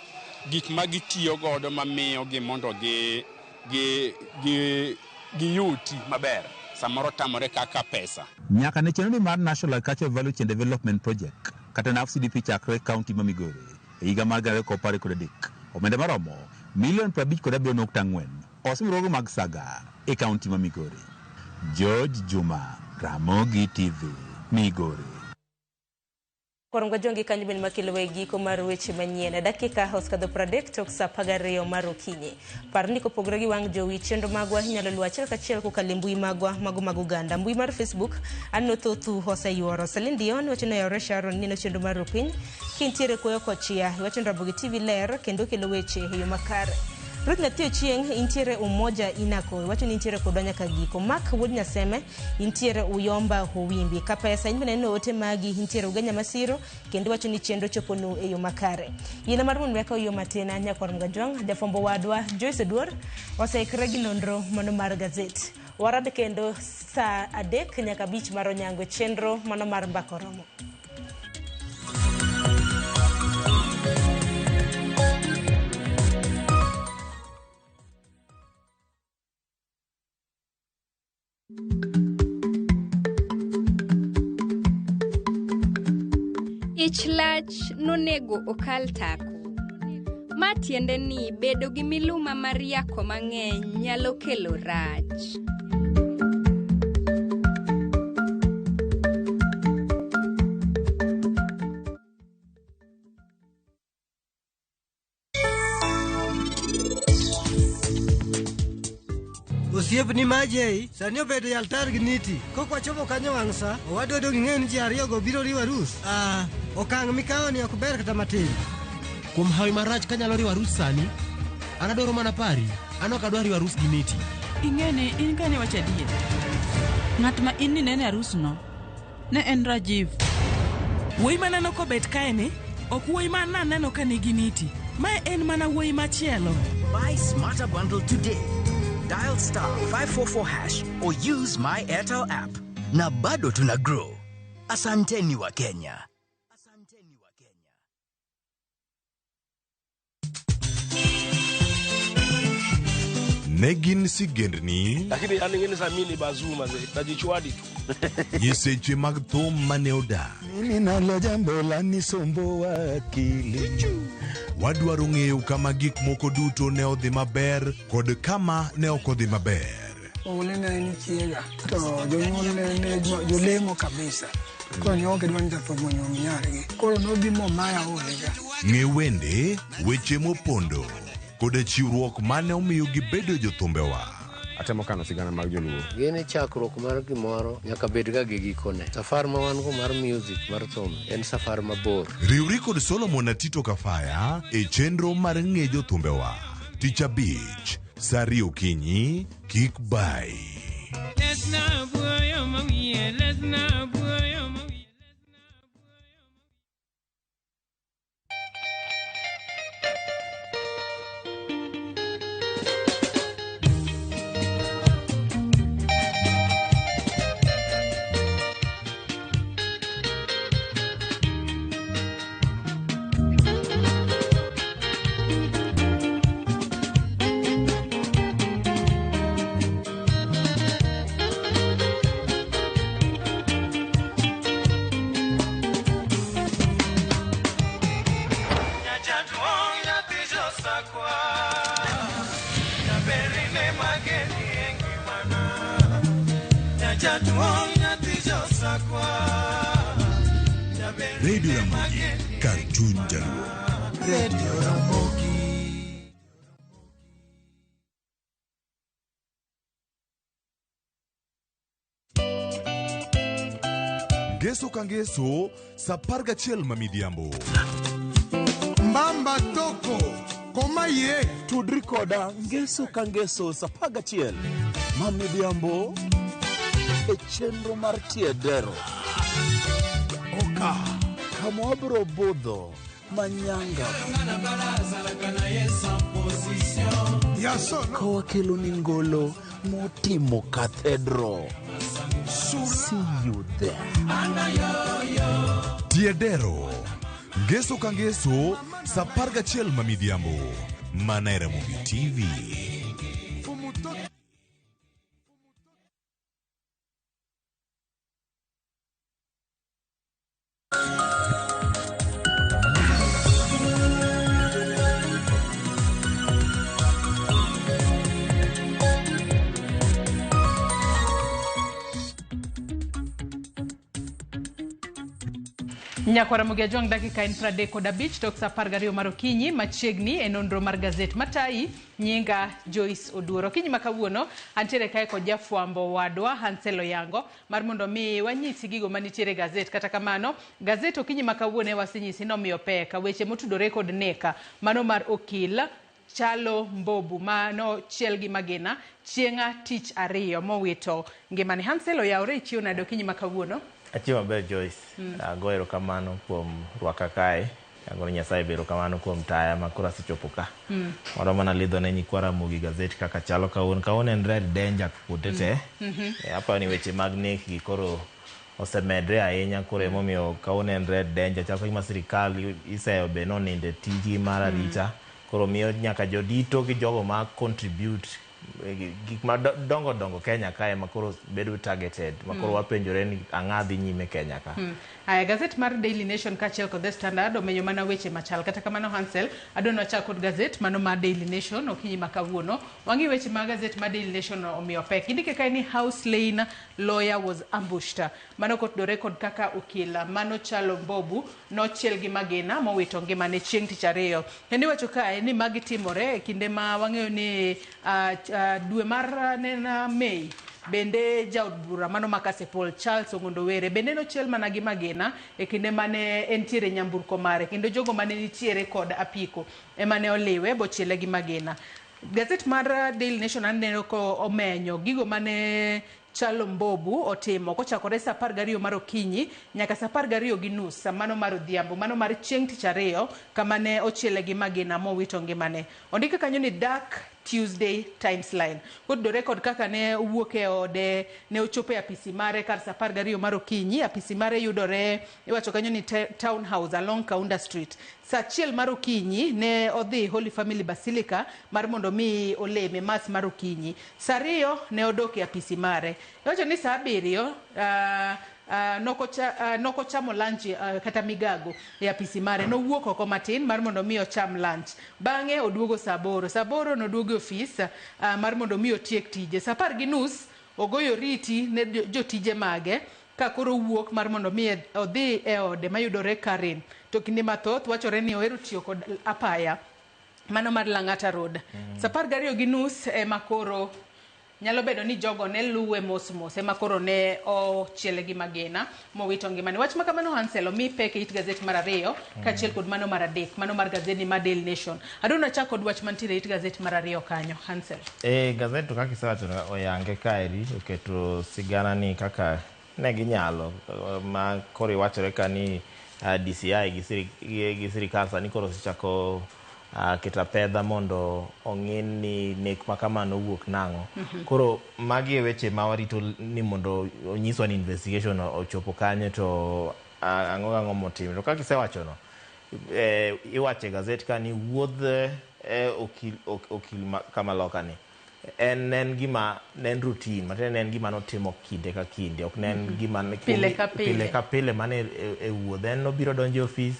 Speaker 26: gik ma gitiyo godo mamiyo gi mondo gi gi gi giyuti maber samoro tamore kaka pesa.
Speaker 22: Nyaka ne chenro ni mar National Agricultural Value Chain Development Project kata NAVCDP chakre kaunti ma Migori e higa mar 2013, omenda maromo milion 57.4 osemiruogo mag saga e kaunti ma Migori. George Juma, Ramogi TV, Migori.
Speaker 2: Korongo jongi kanyo bende makelo e giko mar weche manyien. Dakika osekadho 30 tok saa 12 mar okinyi. Par ni kopogore gi wang' jowi, chenro magwa inyalo luwo achiel kachiel kokalo e mbui magwa mago mag oganda. Mbui mar Facebook aneno thothu oseyuoro. Celine Dion wacho ni oyawore Sharon neno chenro mar rupiny. Kintiere koyo kochia, iwacho ni Ramogi TV ler kendo kelo weche e yo makare. Ruth Nyathi Ochieng' intiere Umoja Inako, iwacho ni intiere kodwa nyaka giko. Mark Wuod Nyaseme intiere Uyomba Owimbi. Kapesa in bende neno ote magi intiere Ugenya Masiro kendo iwacho ni chenro choponu e yo makare. Yiena mar mondo weka oyuo matin nyakwar Mgajwang', jafwambo wadwa Joyce Oduor oseikre gi nonro mano mar gazet. Warad kendo saa 3 nyaka 5 mar onyango e chenro mano mar Mbaka Oromo.
Speaker 3: Ich lach nonego okal tako. Ma tiende ni bedo gi miluma mar yako mang'eny nyalo kelo rach.
Speaker 4: Osiepni ma Jay sani obedo e altar gi Niti. Kok wachopo kanyo wang' sa, owadwa dong' ing'eyo ni ji ariyogo biro riwo arus. Ah, okang' mikawoni ok ber kata matin.
Speaker 7: Kuom hawi marach kanyalo riwo arus sani, an adwaro mana pari, an ok adwar riwo arus gi Niti.
Speaker 8: Ing'e ni in kane iwacho adier. Ng'at ma in ninene e arusno ne en Rajiv.
Speaker 9: Wuoyi maneno kobet kaeni ok wuoyi ma naneno ka nigi Niti. Mae en mana wuoyi machielo.
Speaker 12: Buy Smarter Bundle today. Dial star 544 hash or use my Airtel app. Na bado tuna grow. Asanteni wa Kenya.
Speaker 27: Ne gin sigendni,
Speaker 28: Lakini an ing'e ni sa mini bazuu mazee, najichwadi tu.
Speaker 27: nyiseche mag thum mane odak.
Speaker 29: Mimi nalo jambo la nisumbuwa akili.
Speaker 27: Wadwaro ng'eyo kama gik moko duto ne odhi maber kod kama ne ok odhi maber.
Speaker 30: Oule ne en chiega to jonyuolne ne jolemo kabisa. Koro ne ok gidwa ni jathum onyuom nyargi. Koro nobi momaya olega.
Speaker 27: Ng'e wende, weche mopondo, koda chiwruok mane omiyo gibedo jothumbewa.
Speaker 31: Atemo kano sigana mag joluo.
Speaker 32: Gini chakruok mar gimoro nyaka bed ga gi gikone. Safar ma wan go mar music mar thum en safar mabor.
Speaker 27: Riwri kod Solomon Atito Kafaya e chenro mar ng'e jothumbewa. Tich abich, saa ariyo okinyi, kik bai. Radio Ramogi, kar chuny jaluo.
Speaker 29: Radio Ramogi.
Speaker 27: Ngeso ka ngeso, saa 11 ma midhiambo.
Speaker 33: Mbamba toko koma ye
Speaker 34: tudri koda ngeso ka ngeso saa 11 ma midhiambo e chenro mar tiedero
Speaker 33: oka
Speaker 34: kama wabiro budho manyanga ka wakelo ni ngolo motimo kathedro. See you there.
Speaker 27: Tiedero. Ngeso ka ngeso, sa 11 ma midhiambo. Mana e Ramogi TV.
Speaker 1: Nyakwara Ramogi Ajwang' dakika en 35 tok sa 12 mar okinyi machiegni e nonro mar gazet matayi nyinga Joyce Oduor. Okinyi ma kawuono antiere kae kod jafwambo wadwa Hansel Oyango mar mondo mi wanyisi gigo manitiere e gazet. Kata kamano gazet okinyi ma kawuono e wasenyisi nomiyo pek weche motudore kod neka mano mar okil Chalo Mbobu ma nochiel gi magina chieng'a tich ariyo mowito ngimane. Hansel oyawore ichiew nade okinyi ma kawuono?
Speaker 5: Achiewo maber Joyce. Ago erokamano kuom rwaka kae. Agone Nyasaye be erokamano kuom taya ma koro asechopo ka. Moro mana lidho ne nyikwa Ramogi gazet kaka chalo kawuono. Kawuono en red danger kuonde te. Aparo ni weche mag nek gi koro osemedre ahinya koro emomiyo kawuono en red danger. Chal kagima sirikal iseyo be nonindo e tijgi mar arita. Koro miyo nyaka jodito gi jogo ma contribute gik ma dongo dongo Kenya kae ma koro bedo targeted ma koro wapenjore ni ang'a dhi nyime Kenya ka.
Speaker 1: Aya, gazet mar Daily Nation kaachiel kod The Standard omenyo mana weche machal. Kata kamano Hansel, adwa ni wachak kod gazet mano mar Daily Nation okinyi ma kawuono. Wang'i weche ma gazet mar Daily Nation omiyo pek. Gindike kae ni House Lane lawyer was ambushed. Mano kotudore kod kaka okil mano Chalo Mbobu nochiel gi magina mowito ngimane chieng' tich ariyo. Kendo iwacho kae ni magi timore e kinde ma wang'eyo ni dwe mar nena Mei bende jaod bura mano ma Kasipul Charles Ong'ondo Were bende nochiel mana gi magina e kinde mane entiere nyamburko mare kendo jogo mane nitiere kod apiko ema ne oliwe bochiele gi magina. Gazet mar Daily Nation aneno ko omenyo gigo mane Chalo Mbobu otimo kochakore saa 12 mar okinyi nyaka saa 12:30 mano mar odhiambo mano mar chieng' tich ariyo kama ne ochiele gi magina mowito ngimane. Ondike kanyo ni Dark Tuesday Times Line. Kotudore kod kaka ne owuok e ode, ne ochopo e apisi mare kar saa 12 mar okinyi. Apisi mare yudore iwacho kanyo ni Town House along Kaunda Street. Saa 1 mar okinyi ne odhi Holy Family Basilica mar mondo mi oleme mas mar okinyi. Saa 2 ne odok e apisi mare. Iwacho ni saa 7 nokochamo lunch kata migago e apisi mare. Nowuok oko matin mar mondo mi ocham lunch. Bang'e oduogo saa 8. Saa 8 noduogo e ofis mar mondo mi otiek tije. Saa 10:30 ogoyo riti ne jotije mage ka koro owuok mar mondo mi odhi e ode mayudore Karen. To kinde mathoth wachore ni ohero tiyo kod apaya mano mar Lang'ata Road. Saa 12:30 ema koro nyalo bedo ni jogo ne luwe mos mos ema koro ne ochiele gi magina mowito ngimane. Wach ma kamano Hansel omi pek e it gazet mar 2 kaachiel kod mano mar 3 mano mar gazeti mar Daily Nation. Adwa ni achak kod wach mantiere e it gazet mar 2 kanyo Hansel.
Speaker 5: Gazet to kaka isewacho oyange kaeri oketo sigana ni kaka ne ginyalo ma koro iwachore ka ni DCI gi sirikal sani koro osechako keto apedha mondo ong'i ni nek ma kamano owuok nang'o. Koro magi e weche ma warito ni mondo onyiswa ni investigation ochopo kanye to ang'o gang'o motim. To kaka isewachono, iwacho e gazet ka ni wuodh okil kamaloka ni en gima ne en routine, matiende ne en gima notimo kinde ka kinde, ok ne en gima
Speaker 1: pile ka pile.
Speaker 5: Pile ka pile mane e wuodhe. En nobiro donjo e ofis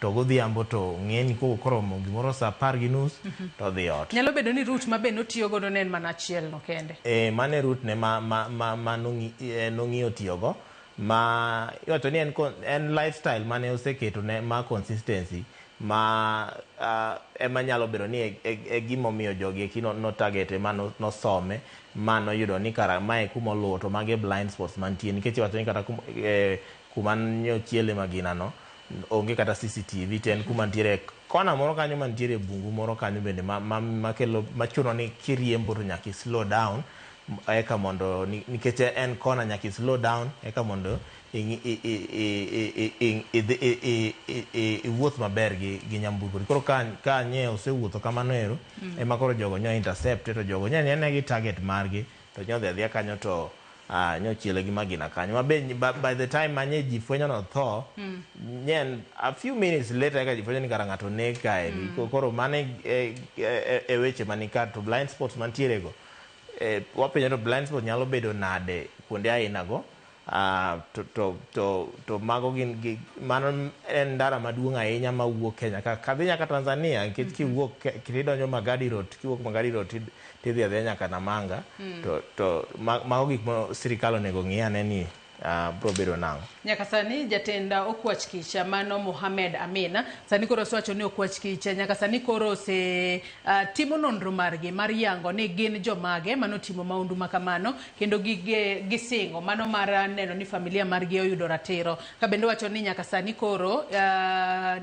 Speaker 5: to godhiambo to ng'eni koromo gimoro saa 10:30 to odhi ot.
Speaker 1: Nyalo bedo ni route ma be notiyo godo ne en mana achiel no kende.
Speaker 5: Mane route ne ma nong'iyo tiyogo ma iwacho ni en lifestyle mane oseketo ne ma consistency ma ema nyalo bedo ni e gimomiyo jogi eki no target ma nosome ma noyudo ni kara mae kuma oluwo to magi blind spots mantie nikech iwacho ni kata kuma nyochiele magina no onge kata CCTV to en kuma ntiere kona moro kanyo mantiere bungu moro kanyo bende makelo machuno ni kiriembo to nyaka slow down eka mondo nikech en kona nyaka slow down eka mondo iwuoth maber gi nyamburko. Koro ka nye osewuotho kamano ero ema koro jogo nyo intercept to jogo nye ne gi target margi to nyo dhi adhiya kanyo to Nyochiele gi magina kanyo ma be by the time manye ji fwenyo no tho, nyen a few minutes later eka ji fwenyo ni kara ng'ato neg kae. Koro mane e weche manika to blind spots mantiere go, wapenjo to blind spot nyalo bedo nade kuonde aina go? To mago gin mano en ndara maduong' ahinya mawuok Kenya ka kadhi nyaka Tanzania, nikech kiwuok tidonjo Magadi Road, kiwuok Magadi Road tidhi adhiya nyaka Namanga. To mago gik ma sirikal onego ng'i ane ni bro bedo nang'o.
Speaker 1: Nyaka sani jatend Okwach Kich mano Mohamed Amin sani koro osewacho ni Okwach Kich nyaka sani koro ose timo nonro margi mar yango ni gin jomage manotimo maundu makamano, kendo gisingo mano mar neno ni familia margi oyudo ratiro. Ka bende wacho ni nyaka sani koro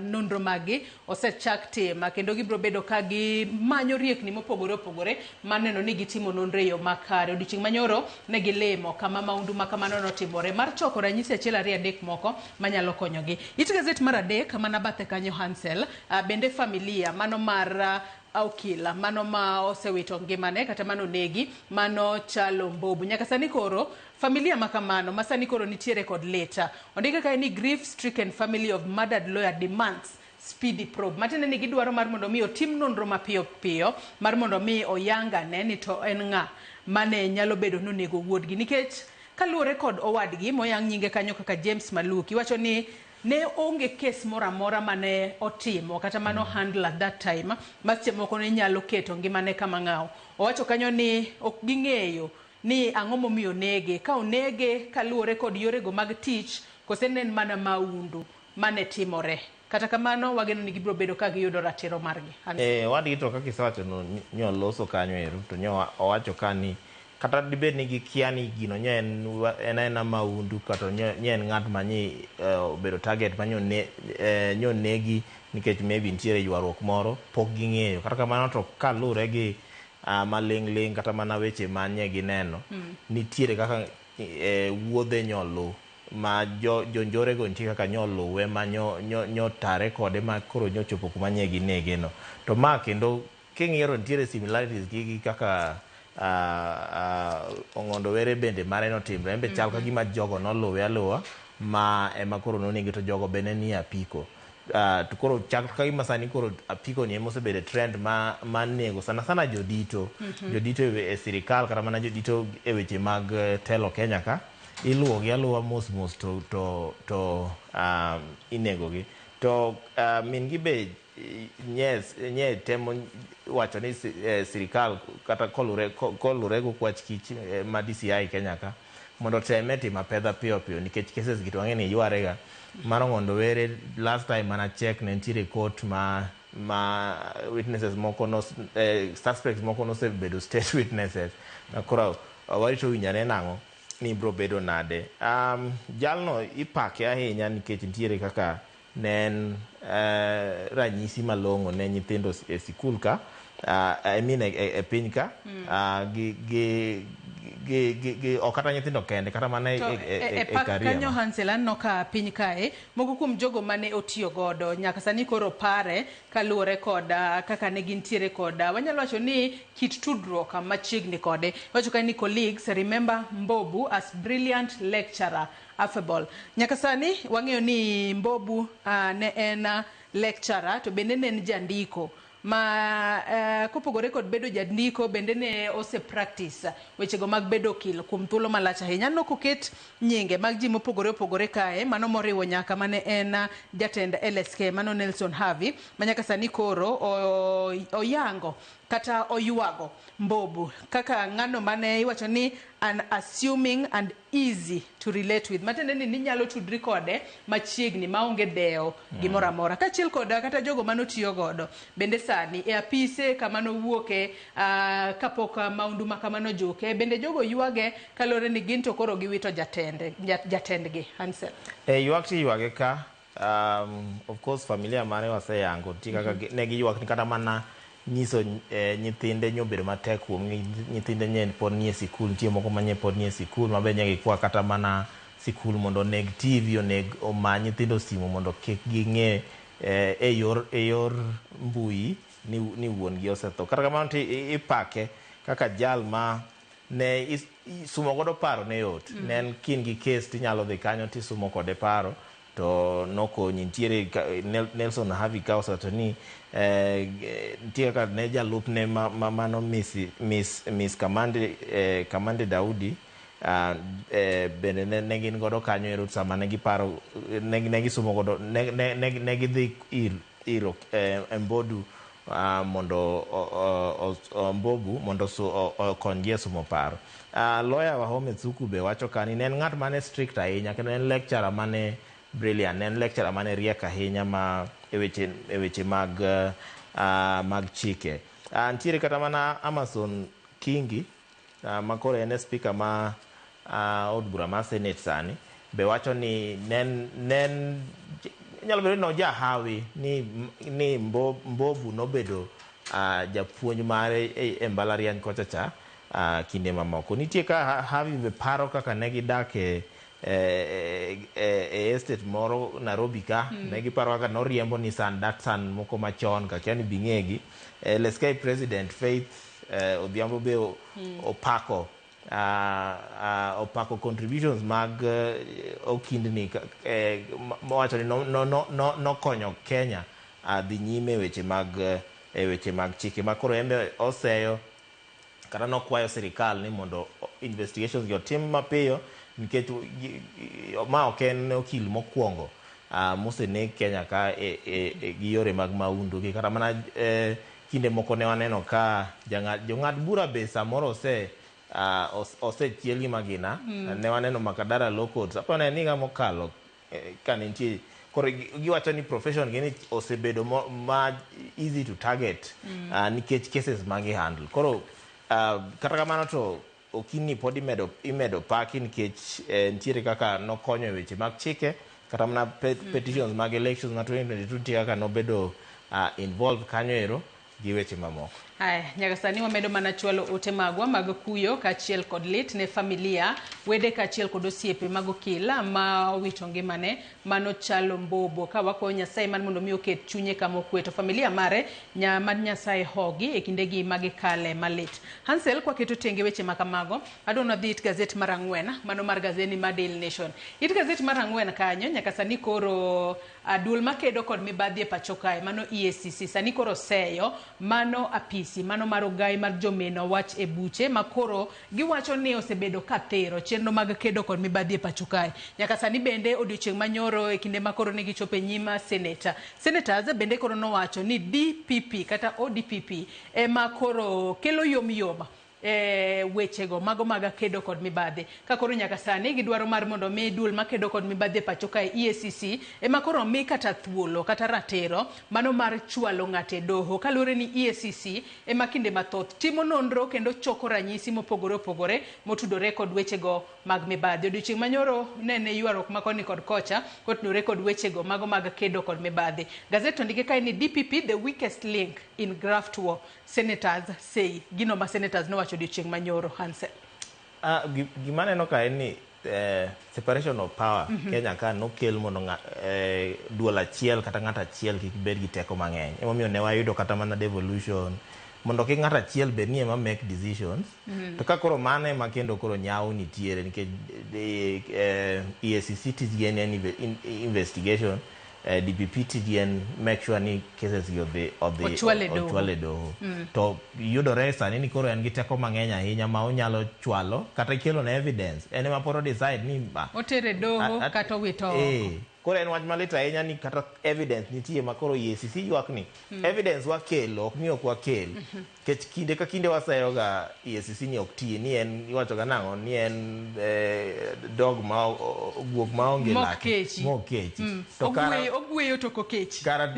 Speaker 1: nonro margi osechak tima, kendo gibiro bedo ka gimanyo riekni mopogore opogore mar neno ni gitimo nonro e yo makare. Odiochieng' manyoro ne gilimo kama maundu makamano notimore mar choko ranyisi 1, 2, 3 moko manyalo konyogi. It gazet mar 3 mana bathe kanyo Hansel, bende familia mano mar Okila mano ma osewito ngimane kata mano negi mano Chalo Mbobu. Nyaka sani koro familia makamano ma sani koro nitiere kod leta. Ondike kae ni grief stricken family of murdered lawyer demands speedy probe. Matiende ni gidwaro mar mondo mi otim nonro mapiyo piyo mar mondo mi oyangane ni to en ng'a mane nyalo bedo ni onego wuodgi, nikech kaluwore kod owadgi moyang nyinge kanyo kaka James Maluki wacho ni ne onge kes moro amora mane otimo kata mano handle at that time ma seche moko ne nyalo keto ngimane kama ng'awo. Owacho kanyo ni ok ging'eyo ni ang'o momiyo onege, ka onege kaluwore kod yorego mag tich kose ne en mana maundu mane timore. Kata kamano wageno ni gibiro bedo ka giyudo ratiro margi.
Speaker 5: Wadgi to kaka isewacho no, nyoloso kanyo ero to nyo owacho ka ni kata dibed ni gikia ni gino nyo en aena maundu kata nyo en ng'at ma nyi obedo target ma nyo negi nikech maybe nitiere ywaruok moro, pok ging'eyo. Kata kamano to kalure gi maling' ling' kata mana weche manye gineno, nitiere kaka wuodhe nyolu ma jonjore go nitie kaka nyoluwe ma nyo tare kode ma koro nyochopo kuma nye ginege no. To ma kendo king'iyo to nitiere similarities gi kaka Ong'ondo Were bende mare notimre. En be chal ka gima jogo noluwe aluwa ma ema koro nonege, to jogo be ne nie apiko. To koro chal ka gima sani koro apiko ni ema osebedo trend ma nego sana sana jodito. Jodito e sirikal kata mana jodito e weche mag telo Kenya ka iluwo gi aluwa mos mos to inego gi. To min gi be nye temo wacho ni sirikal kata kolure go kwach kich ma DCI Kenya ka mondo oteme timo apedha piyo piyo, nikech cases gi to wang'e ni yware ga. Mar Ong'ondo Were last time mana check ne nitiere court ma witnesses moko no, suspects moko nosebedo state witnesses. Koro warito winjo ane nang'o ni bro bedo nade. Jalno ipake ahinya nikech nitiere kaka ne en ranyisi malong'o ne nyithindo e sikul ka, I mean e piny ka, gi ok kata nyithindo kende, kata mana e
Speaker 1: e pak
Speaker 5: career
Speaker 1: kanyo
Speaker 5: ma.
Speaker 1: Hansel, aneno ka piny kae moko kuom jogo mane otiyo godo nyaka sani koro pare kaluwore kod kaka ne gintiere kod wanyalo wacho ni kit tudruok machiegni kode. Iwacho ka ni colleagues remember Mbobu as brilliant lecturer, affable. Nyaka sani wang'eyo ni Mbobu ne en lecturer to bende ne en jandiko ma kopogore kod bedo jandiko, bende ne ose practice wechego mag bedo okil kuom thuolo malach ahinya. Aneno koket nyinge mag ji mopogore opogore kae, mano moriwo nyaka mane en jatend LSK mano Nelson Havi, ma nyaka sani koro oyango kata oywago Mbobu kaka ng'ano mane iwacho ni an assuming and easy to relate with, matiende ni ninyalo tudri kode machiegni maonge dewo gimoro amora, kaachiel kod kata jogo manotiyo godo bende sani e apise kama nowuoke kapok maundu ma kamano ojuke, bende jogo ywage kaluwore ni gin to koro giwito jatende jatendgi Hansel.
Speaker 5: Ywak ti ywage ka, of course familia mare waseyango nitie kaka ne giywak ni kata mana nyiso nyithinde nyobedo matek kuom nyithinde nye pod nie sikul, nitie moko ma nye pod nie sikul ma be nye gikwa kata mana sikul mondo oneg TV, oneg oma nyithindo simu mondo kik ging'e e yor mbui ni wuon gi osetho. Kata kamano to ipake kaka jal ma Ne sumo godo paro ne yot. Ne en kin gi case tinyalo dhi kanyo tisumo kode paro to nokonyi. Nitiere Nelson Havi ka osewacho ni nitie kaka ne jalupne mano Miss Kamande Daudi bende ne gin godo kanyo ero sama ne giparo ne gisumo godo ne gidhi ir Mbodu mondo Mbobu mondo okonygi e sumo paro. Lawyer Wahome Thuku be wacho ka ni ne en ng'at mane strict ahinya kendo en lecturer mane brilliant, ne en lecturer mane riek ahinya ma e weche mag chike. Nitiere kata mana Amason Kingi ma koro en e speaker ma od bura mar Senate sani be wacho ni nen nyalo bedo ni nojahawi ni Mbobu nobedo japuonj mare e mbalariany kocha cha kinde mamoko. Nitie ka Havi be paro kaka ne gidak e estate moro Nairobi ka ne giparo kaka noriembo Nissan Datsun moko machon ka kia ni bing'egi. LSK President Faith Odhiambo be opako contributions mag okindni mowacho ni nokonyo Kenya dhi nyime e weche mag chike ma koro en be oseyo kata nokwayo sirikal ni mondo investigations gi otim mapiyo nikech ma ok en okil mokwongo moseneg Kenya ka gi yore mag mahundu gi kata mana kinde moko ne waneno ka jong'ad bura be samoro osechiel gi magina. Ne waneno Makadara Law Court aparo ne en higa mokalo ka ne nitie koro giwacho ni profession gi ni osebedo ma easy to target nikech cases ma gi handle. Koro kata kamano to okini pod imedo paki nikech nitiere kaka nokonyo e weche mag chike kata mana petitions mag elections ma 2022 nitie kaka nobedo involved kanyo ero gi weche mamoko.
Speaker 1: Aya, nyaka sani wamedo mana chwalo ote magwa mag kuyo kaachiel kod lit ne familia, wede kaachiel kod osiepe mag okil ma owito ngimane mano Chalo Mbobo. Ka wakwayo Nyasaye mar mondo mi oket chunye kama okwe to familia mare mad Nyasaye hogi e kindegi magikale malit. Hansel, kwaketo tenge weche makamago, adwa wadhi it gazet mar 4, mano mar gazeti mar Daily Nation. It gazet mar 4 kanyo nyaka sani koro duol makedo kod mibadhi e pacho kae mano EACC sani koro seyo mano apisi mano mar ogai mar jomeno wach e buche makoro giwacho ni osebedo ka thero chenro mag kedo kod mibadhi e pacho kae. Nyaka sani bende odiochieng' manyoro e kinde makoro ne gichopo e nyim senators bende koro nowacho ni DPP kata ODPP ema koro kelo yom yom wechego mago mag kedo kod mibadhi. Ka koro nyaka sani gidwaro mar mondo mi duol makedo kod mibadhi e pacho kae EACC ema koro mi kata thuolo kata ratiro mano mar chwalo ng'ato e doho kaluwore ni EACC ema kinde mathoth timo nonro kendo choko ranyisi mopogore opogore motudore kod wechego mag mibadhi. Odiochieng' manyoro nene ywaruok ma koni kod kocha kotudore kod wechego mago mag kedo kod mibadhi. Gazet ondike kae ni DPP the weakest link in graft war, senators say. Gino ma senators nowacho odiochieng' manyoro. Hansel,
Speaker 5: gima aneno ka en ni separation of power Kenya ka nokel mondo duol achiel kata ng'at achiel kik bed gi teko mang'eny. Emomiyo ne wayudo kata mana devolution mondo kik ng'at achiel bed ni ema make decisions. To ka koro mano ema kendo koro nyawo nitiere nikech EACC tijgi en investigation, DPP tijgi en make sure ni cases gi odhi
Speaker 1: ochwal
Speaker 5: e doho. To yudore sani ni koro en gi teko mang'eny ahinya ma onyalo chwalo kata kelo ne evidence en ema pod decide ni
Speaker 1: otere doho kata owito oko.
Speaker 5: Koro en wach malit ahinya ni kata evidence nitie ma koro EACC ywak ni evidence wakelo ok ni ok wakel. Nikech kinde ka kinde waseyo ga EACC ni ok ti ni en iwacho ga nang'o ni en dog ma guok maonge lake mokechi.
Speaker 1: To ogweyo to kokechi.
Speaker 5: Kara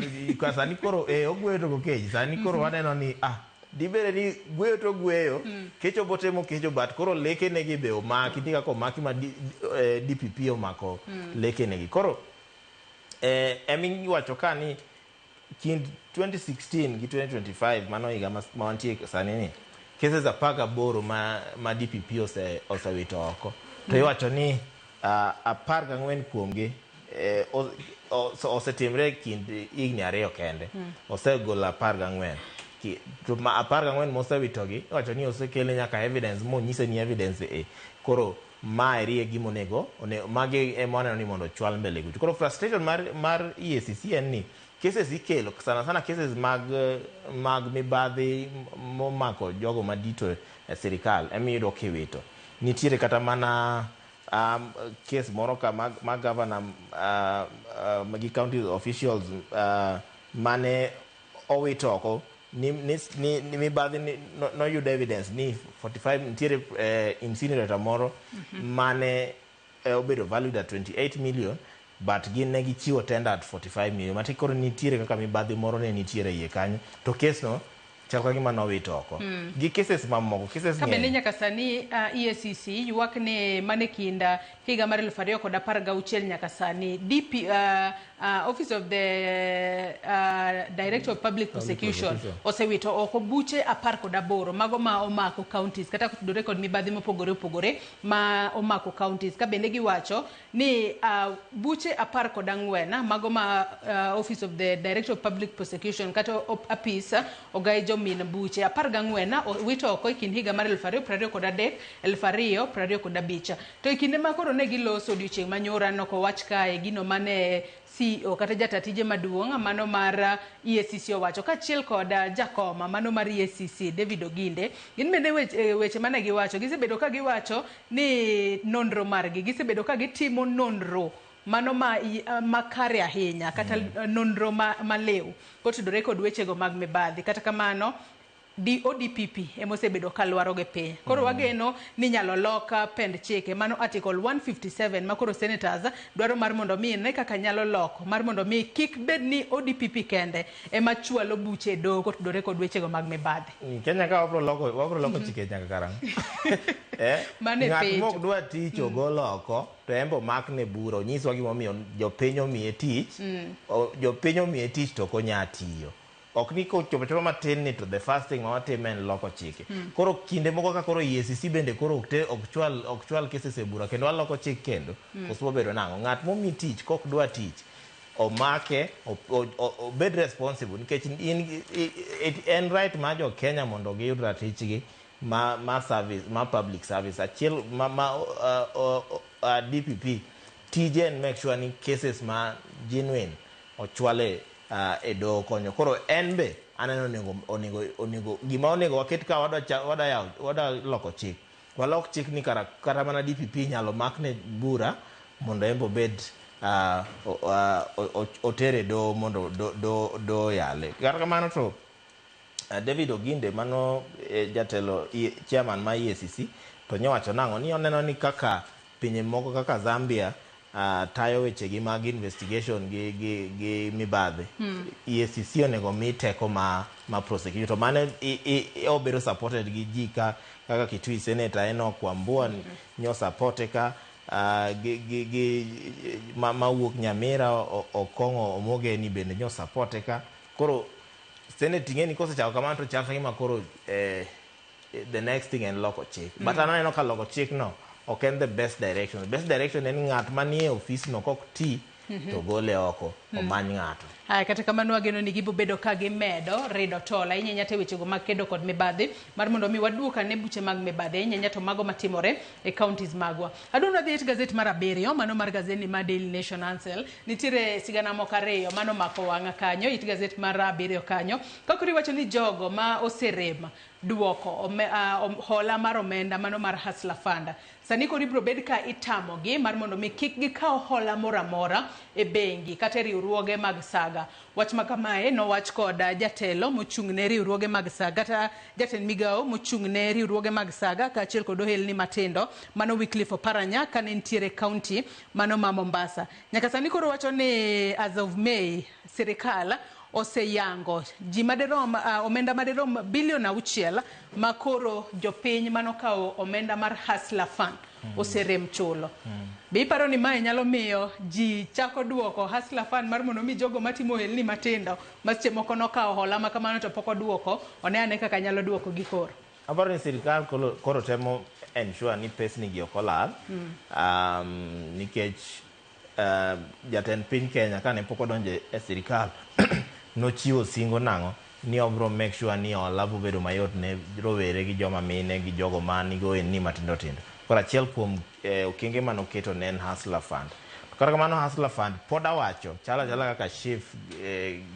Speaker 5: sani koro ogweyo to kokechi. Sani koro waneno ni dibere ni gweyo to gweyo kecho botemo kecho but koro leke negi be omaki nitie kaka omaki ma DPP omako leke negi. Koro emi iwacho ka ni kind 2016 gi 2025 mano higa ma wantie sani ni cases 18 ma DPP osewito oko. To iwacho ni 14 kuomgi osetimre kind higni 2 kende. Osegolo 14. To ma 14 mosewitogi iwacho ni osekele nyaka evidence monyise ni evidence e koro maeri e gima onego magi ema waneno ni mondo ochwal mbele kucho. Koro frustration mar EACC en ni cases ikelo sana sana cases mag mibadhi momako jogo madito e sirikal emiyudo kiwito. Nitiere kata mana case moro ka ma governor gi county officials mane owito oko ni mibadhi noyud evidence ni 45 nitiere incinerator moro mane obedo valued at 28 million but gin ne gichiwo tender at 45 million. Mati koro nitiere kaka mibadhi moro ne nitiere iye kanyo to case no chal ka gima nowito oko. Gi cases mamoko, cases
Speaker 1: Ka bende
Speaker 5: ng'eny.
Speaker 1: nyaka sani EACC ywak ni mane kinda higa mar 2016 nyaka sani DP Office of the Director of Public Prosecution osewito oko buche 18 mago ma omako counties kata kotudore kod mibadhi mopogore opogore ma omako counties. Ka bende giwacho ni buche 14 mago ma Office of the Director of Public Prosecution kata apis ogai jomin buche 14 owito oko e kind higa mar 2023 2025. To e kinde ma koro ne giloso odiochieng' manyora nokowach kae gino mane CEO kata jata tije maduong' mano mar EACC owacho kaachiel kod jakoma mano mar EACC David Oginde. Gin bende weche mane giwacho, gisebedo ka giwacho ni nonro margi, gisebedo ka gitimo nonro mano makare ahinya kata nonro maliw kotudore kod wechego mag mibadhi. Kata kamano ODPP emosebedo ka lwaro gi piny. Koro wageno ni nyalo lok pend chike mano article 157 ma koro senators dwaro mar mondo mi ne kaka nyalo loko mar mondo mi kik bed ni ODPP kende ema chwalo buche e doho kotudore kod wechego mag mibadhi.
Speaker 5: Kenya ka wabro loko chike nyaka karang'o? Ng'at mok dwa tich ogol oko to en be omakne bura onyiswa gimomiyo jopiny omiye tich. Jopiny omiye tich to ok onya tiyo. Ok ni kochopo chopo matin ni to the first thing ma watimo en loko chike. Koro kinde moko ka koro EACC bende koro ok chwal cases e bura kendo waloko chik kendo. Koso wabedo nang'o? Ng'at momi tich kok dwa tich omake obed responsible nikech en right mar jo Kenya mondo giyud ratichgi ma service ma public service achiel ma DPP tije en make sure ni cases ma genuine ochwale e doho konyo. Koro en be aneno onego gima onego waket ka wada loko chik. Walok chik ni kata mana DPP nyalo makne bura mondo en be obed otere doho mondo doho yale. Kata kamano to David Oginde mano jatelo chairman ma EACC to nyowacho nang'o ni oneno ni kaka pinje moko kaka Zambia tayo wechegi mag investigation gi mibadhi. EACC onego mi teko ma prosecution to mano obedo supported gi ji kaka Kitui Senator Enoch Wambua nyo supporte ka gi mawuok Nyamira Okong'o Omogeni bende nyo supporte ka. Koro Senate ing'e ni kosechako kamano to chal ka gima koro the next thing en loko chik. But aneno ka loko chik no ok en the best direction. The best direction en ng'at manie ofis no kok ti to gole oko omany ng'ato.
Speaker 1: Aya, kata kamano wageno ni gibo bedo ka gimedo rido tol ahinya ahinya te wechego mag kedo kod mibadhi mar mondo mi waduok ane buche mag mibadhi ahinya ahinya to mago matimore e counties magwa. Adwa wadhi e gazet mar 7 mano mar gazeti mar Daily Nation Ansel. Nitiere sigana moko 2 mano mako wang'a kanyo it gazet mar 7 kanyo. Ka koro iwacho ni jogo ma oserem duoko hola mar omenda mano mar Hustler Fund. Sani koro ibiro bed ka itamogi mar mondo mi kik gikaw hola moro amora e bengi kata e riwruoge mag saga. Wach ma kamae nowach kod jatelo mochung' ne riwruoge mag saga kata jatend migawo mochung' ne riwruoge mag saga kaachiel kod ohelni matindo mano Wycliffe Oparanya kane nitiere county mano ma Mombasa. Nyaka sani koro wacho ni as of May sirikal oseyango ji maderom omenda maderom bilion 6 ma koro jopiny manokawo omenda mar Hustler Fund oserem chulo. Be iparo ni mae nyalo miyo ji chako duoko Hustler Fund mar mondo mi jogo matimo ohelni matindo ma seche moko nokawo hola ma kamano to pok oduoko one ane kaka nyalo duoko gi koro?
Speaker 5: Aparo ni sirikal koro temo ensure ni pesni gi ok olal nikech jatend piny Kenya kane pok odonjo e sirikal nochiwo singo nang'o ni obro make sure ni hola bobedo mayot ne rowere gi joma mine gi jogo ma nigi ohelni matindo tindo. Koro achiel kuom okenge manoketo ne en Hustler Fund. To kata kamano Hustler Fund pod awacho chalo achala kaka SHIF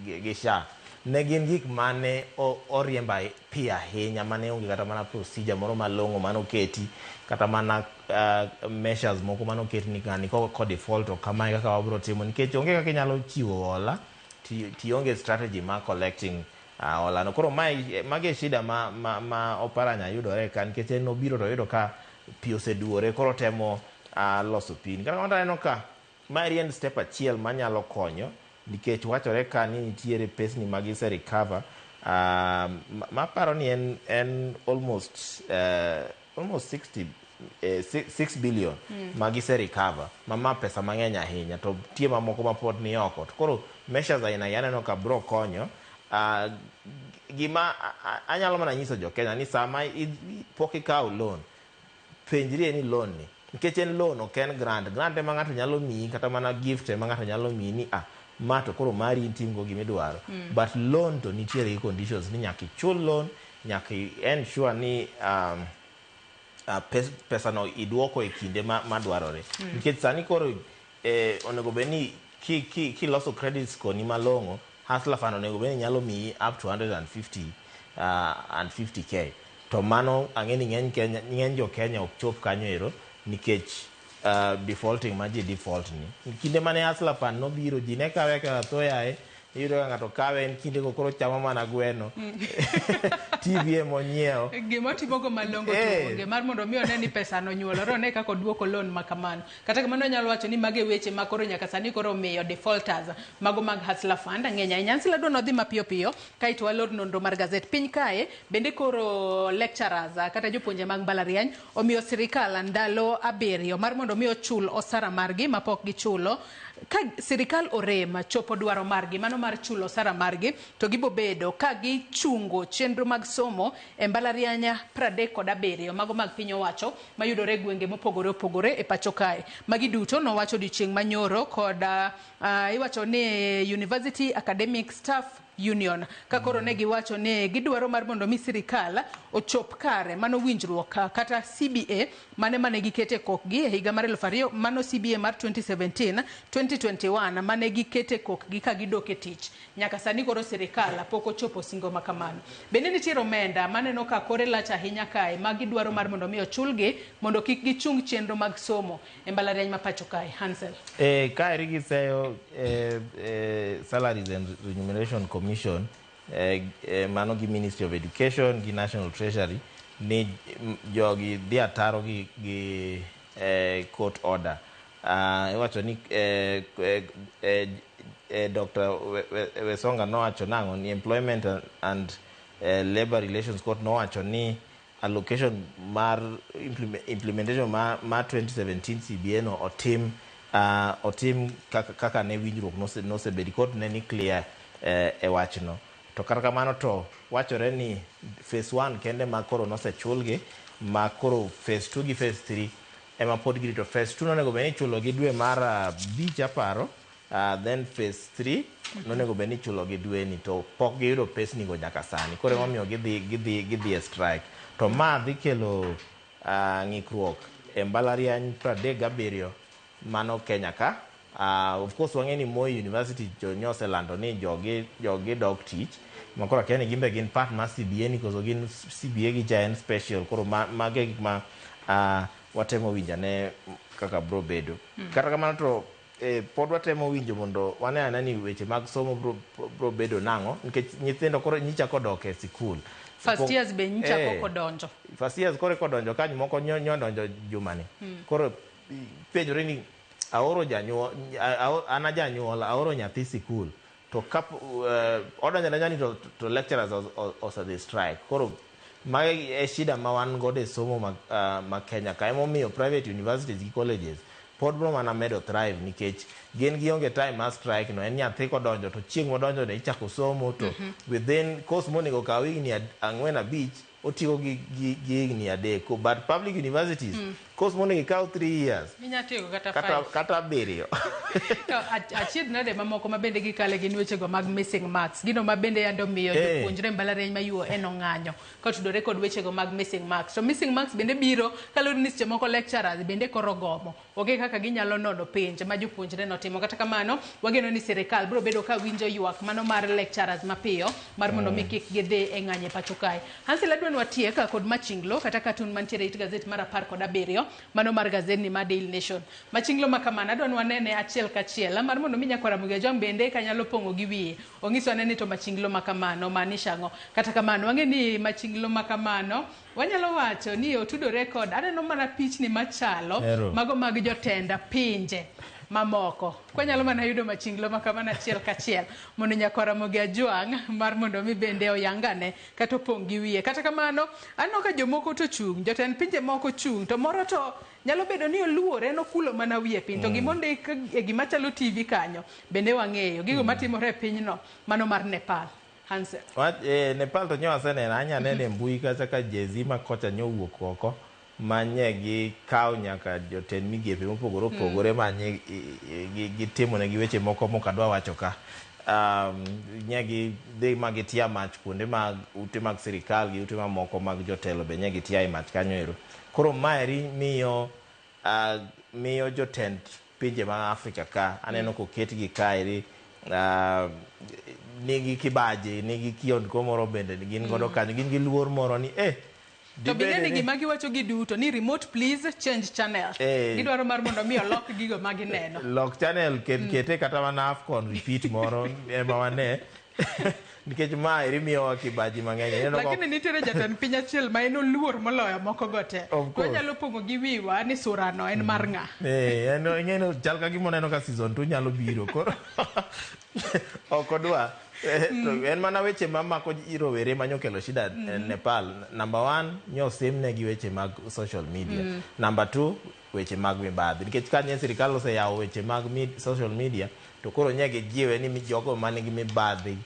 Speaker 5: gi SHA ne gin gik mane oriemb piyo ahinya mane onge kata mana procedure moro malong'o manoketi kata mana measures moko manoketi ni ng'ani ko default to kamae kaka wabro timo nikech onge kaka inyalo chiwo hola tionge strategy mar collecting hola no. Koro magi e shida ma Oparanya yudore ka nikech en obiro to oyudo ka pi oseduore koro temo loso pini. Kata kamano aneno ka maeri en step achiel manyalo konyo nikech wachore ka ni nitiere pesni ma gise recover maparo ni en almost 6 billion ma gise recover ma pesa mang'eny ahinya to tie mamoko ma pod ni oko. To koro measures aina gi aneno ka bro konyo. Gima anyalo mana nyiso jo Kenya ni sama pok ikawo loan, penjrie ni loan ni nikech en loan ok en grant. Grant ema ng'ato nyalo miyi kata mana gift ema ng'ato nyalo miyi ni ma to koro mari itimgo gimidwaro. But loan to nitiere gi conditions ni nyaka ichul loan, nyaka ensure ni pesa no iduoko e kinde madwarore. Nikech sani koro onego bed ni kiloso credit score ni malong'o, Hustler Fund onego bed ni nyalo miyi up to 150k. To mano ang'e ni ng'eny jo Kenya ok chop kanyo ero nikech defaulting ma ji default ni. Kinde mane Hustler Fund nobiro ji ne kawe kaka tho yaye, iyudo ka ng'ato kawe en kinde go koro chamo mana gweno. TV emonyiewo.
Speaker 1: Gima otimogo malong'o to onge mar mondo mi one ni pesa no nyuolore one kaka oduoko loan ma kamano. Kata kamano anyalo wacho ni mage weche ma koro nyaka sani koro omiyo defaulters mago mag Hustler Fund ng'eny ahinya. Ansila dwa nodhi mapiyo piyo kaeto walor nonro mar gazet. Piny kae bende koro lecturers kata jopuonje mag mbalariany omiyo sirikal ndalo 7 mar mondo mi ochul osara margi mapok gichulo. Ka sirikal orem chopo dwaro margi mano mar chulo osara margi to gibobedo ka gichungo chenro mag somo e mbalariany 37 mago mag piny owacho mayudore e gwenge mopogore opogore e pacho kae. Magi duto nowacho odiochieng' manyoro kod iwacho ni University Academic Staff Union ka koro ne giwacho ni gidwaro mar mondo mi sirikal ochop kare mano winjruok kata CBA mane gikete kokgi e higa mar 2000 mano CBA mar 2017 2021 mane gikete kokgi ka gidok e tich. Nyaka sani koro sirikal pok ochopo singo ma kamano. Bende nitiere omenda maneno ka kore lach ahinya kae ma gidwaro mar mondo mi ochulgi mondo kik gichung chenro mag somo e mbalariany ma pacho kae. Hansel.
Speaker 5: Kaeri giseyo Salaries and Remuneration Commission mano gi Ministry of Education gi National Treasury ni jogi dhi ataro gi court order. Iwacho ni Dr. Wesonga nowacho nang'o ni Employment and Labor Relations Court nowacho ni allocation mar implementation mar 2017 CBA no otim kaka ne winjruok nosebedi. Court ne ni clear e wachno. To kata kamano to wachore ni phase 1 kende ma koro nosechulgi ma koro phase 2 gi phase 3 ema pod girito. Phase 2 nonego bed ni ichulo gi dwe mar 5 aparo, then phase 3 nonego bed ni ichulo gi dwe ni to pok giyudo pesni go nyaka sani. Koro emomiyo gidhi e strike. To ma dhi kelo ng'ikruok e mbalariany 37 mano Kenya ka. Of course wang'e ni Moi University nyoselando ni jogi dok tich ma koro akia ni gin be gin part mar CBA ni koso gin CBA gi cha en special. Koro mage gik ma watemo winjo ane kaka bro bedo. Kata kamano to pod watemo winjo mondo wane ane ni weche mag somo bro bedo nang'o nikech nyithindo koro nyicha kodok e sikul.
Speaker 1: First years be nyicha koko donjo.
Speaker 5: First years koro kodonjo kanyo moko nyodonjo jumani. Koro penjore ni aoro janyuol, an ajanyuol aoro nyathi sikul to kap odonjo adonja ni to lecturers osedhi strike. Koro magi e shida ma wan godo e somo ma Kenya ka. Emomiyo private universities gi colleges pod bro mana medo thrive nikech gin gionge time mar strike no. En nyathi kodonjo to chieng' modonjo ne ichako somo to within course monego kaw higni 4 5 otiyo gi higni 3. But public universities Course monego ikaw 3 years
Speaker 1: Minya tieko kata
Speaker 5: kata
Speaker 1: 5.
Speaker 5: kata 7.
Speaker 1: To achiedh nade mamoko ma bende gikale gin wechego mag missing marks. Gino ma bende yando miyo jopuonjre mbalariany ma UoN ong'anyo kotudore kod wechego mag missing marks. To missing marks bende biro kaluwore ni seche moko lecturers bende koro gomo. Onge kaka ginyalo nono penj ma jopuonjre notimo. Kata kamano, wageno ni sirikal biro bedo ka winjo ywak mano mar lecturers mapiyo mar mondo mi kik gidhi e ng'anyo e pacho kae. Hansel, adwa ni watiek kod machinglo kata cartoon mantiere e it gazet mar 17 mano mar gazetni mar Daily Nation. Machinglo ma kamano adwa ni wanene achiel kachiel mar mondo mi nyakwar Ramogi Ajwang' bende kanyalo pong'o gi wiye. Ong'iso ane ni to machinglo ma kamano maanisha ang'o. Kata kamano wang'e ni machinglo ma kamano wanyalo wacho ni otudore kod aneno mana pichni machalo mago mag jotend pinje mamoko. Kwanyalo mana yudo machinglo ma kamano achiel kachiel mondo nyakwar Ramogi Ajwang' mar mondo mi bende oyangane kata opong' gi wiye. Kata kamano aneno ka jomoko to chung', jotend pinje moko chung', to moro to nyalo bedo ni oluor, en okulo mana wiye piny. To gimondik e gima chalo TV kanyo bende wang'eyo gigo matimore e pinyno mano mar Nepal. Hansel.
Speaker 5: Nepal to nyo aseneno, anya neno e mbui kacha ka Jay-Z ma kocha nyowuok oko manye gi kaw nyaka jotend migepe mopogore opogore manye gitimonegi weche moko mok adwa wacho ka. Nye gi dhi ma gitia mach kuonde mag ute mag sirikal gi ute mamoko mag jotelo be nye gitia e mach kanyo ero. Koro maeri miyo miyo jotend pinje mag Afrika ka aneno koketgi kaeri nigi kibaji, nigi kiondko moro bende gin godo kanyo, gin gi luor moro ni
Speaker 1: To bende ni gima giwacho gi duto ni remote please change channel. Gidwaro mar mondo mi olok gigo ma gineno.
Speaker 5: Lok channel kete kata mana AFCON repeat moro ema wane. Nikech ma eri miyowa kibaji mang'eny.
Speaker 1: Lakini nitiere jatend piny achiel ma en oluor moloyo moko go te. Wanyalo pong'o gi wiwa ni surano en mar ng'a.
Speaker 5: En ing'eni chal ka gima oneno ka season 2 nyalo biro. Koro ok odwa. To en mana weche mamako rowere manyokelo shida Nepal. Number 1, nyosimne gi weche mag social media. Number 2, weche mag mibadhi. Nikech ka nye sirikal oseyawo weche mag social media, to koro nye gijiwe ni jogo manigi mibadhi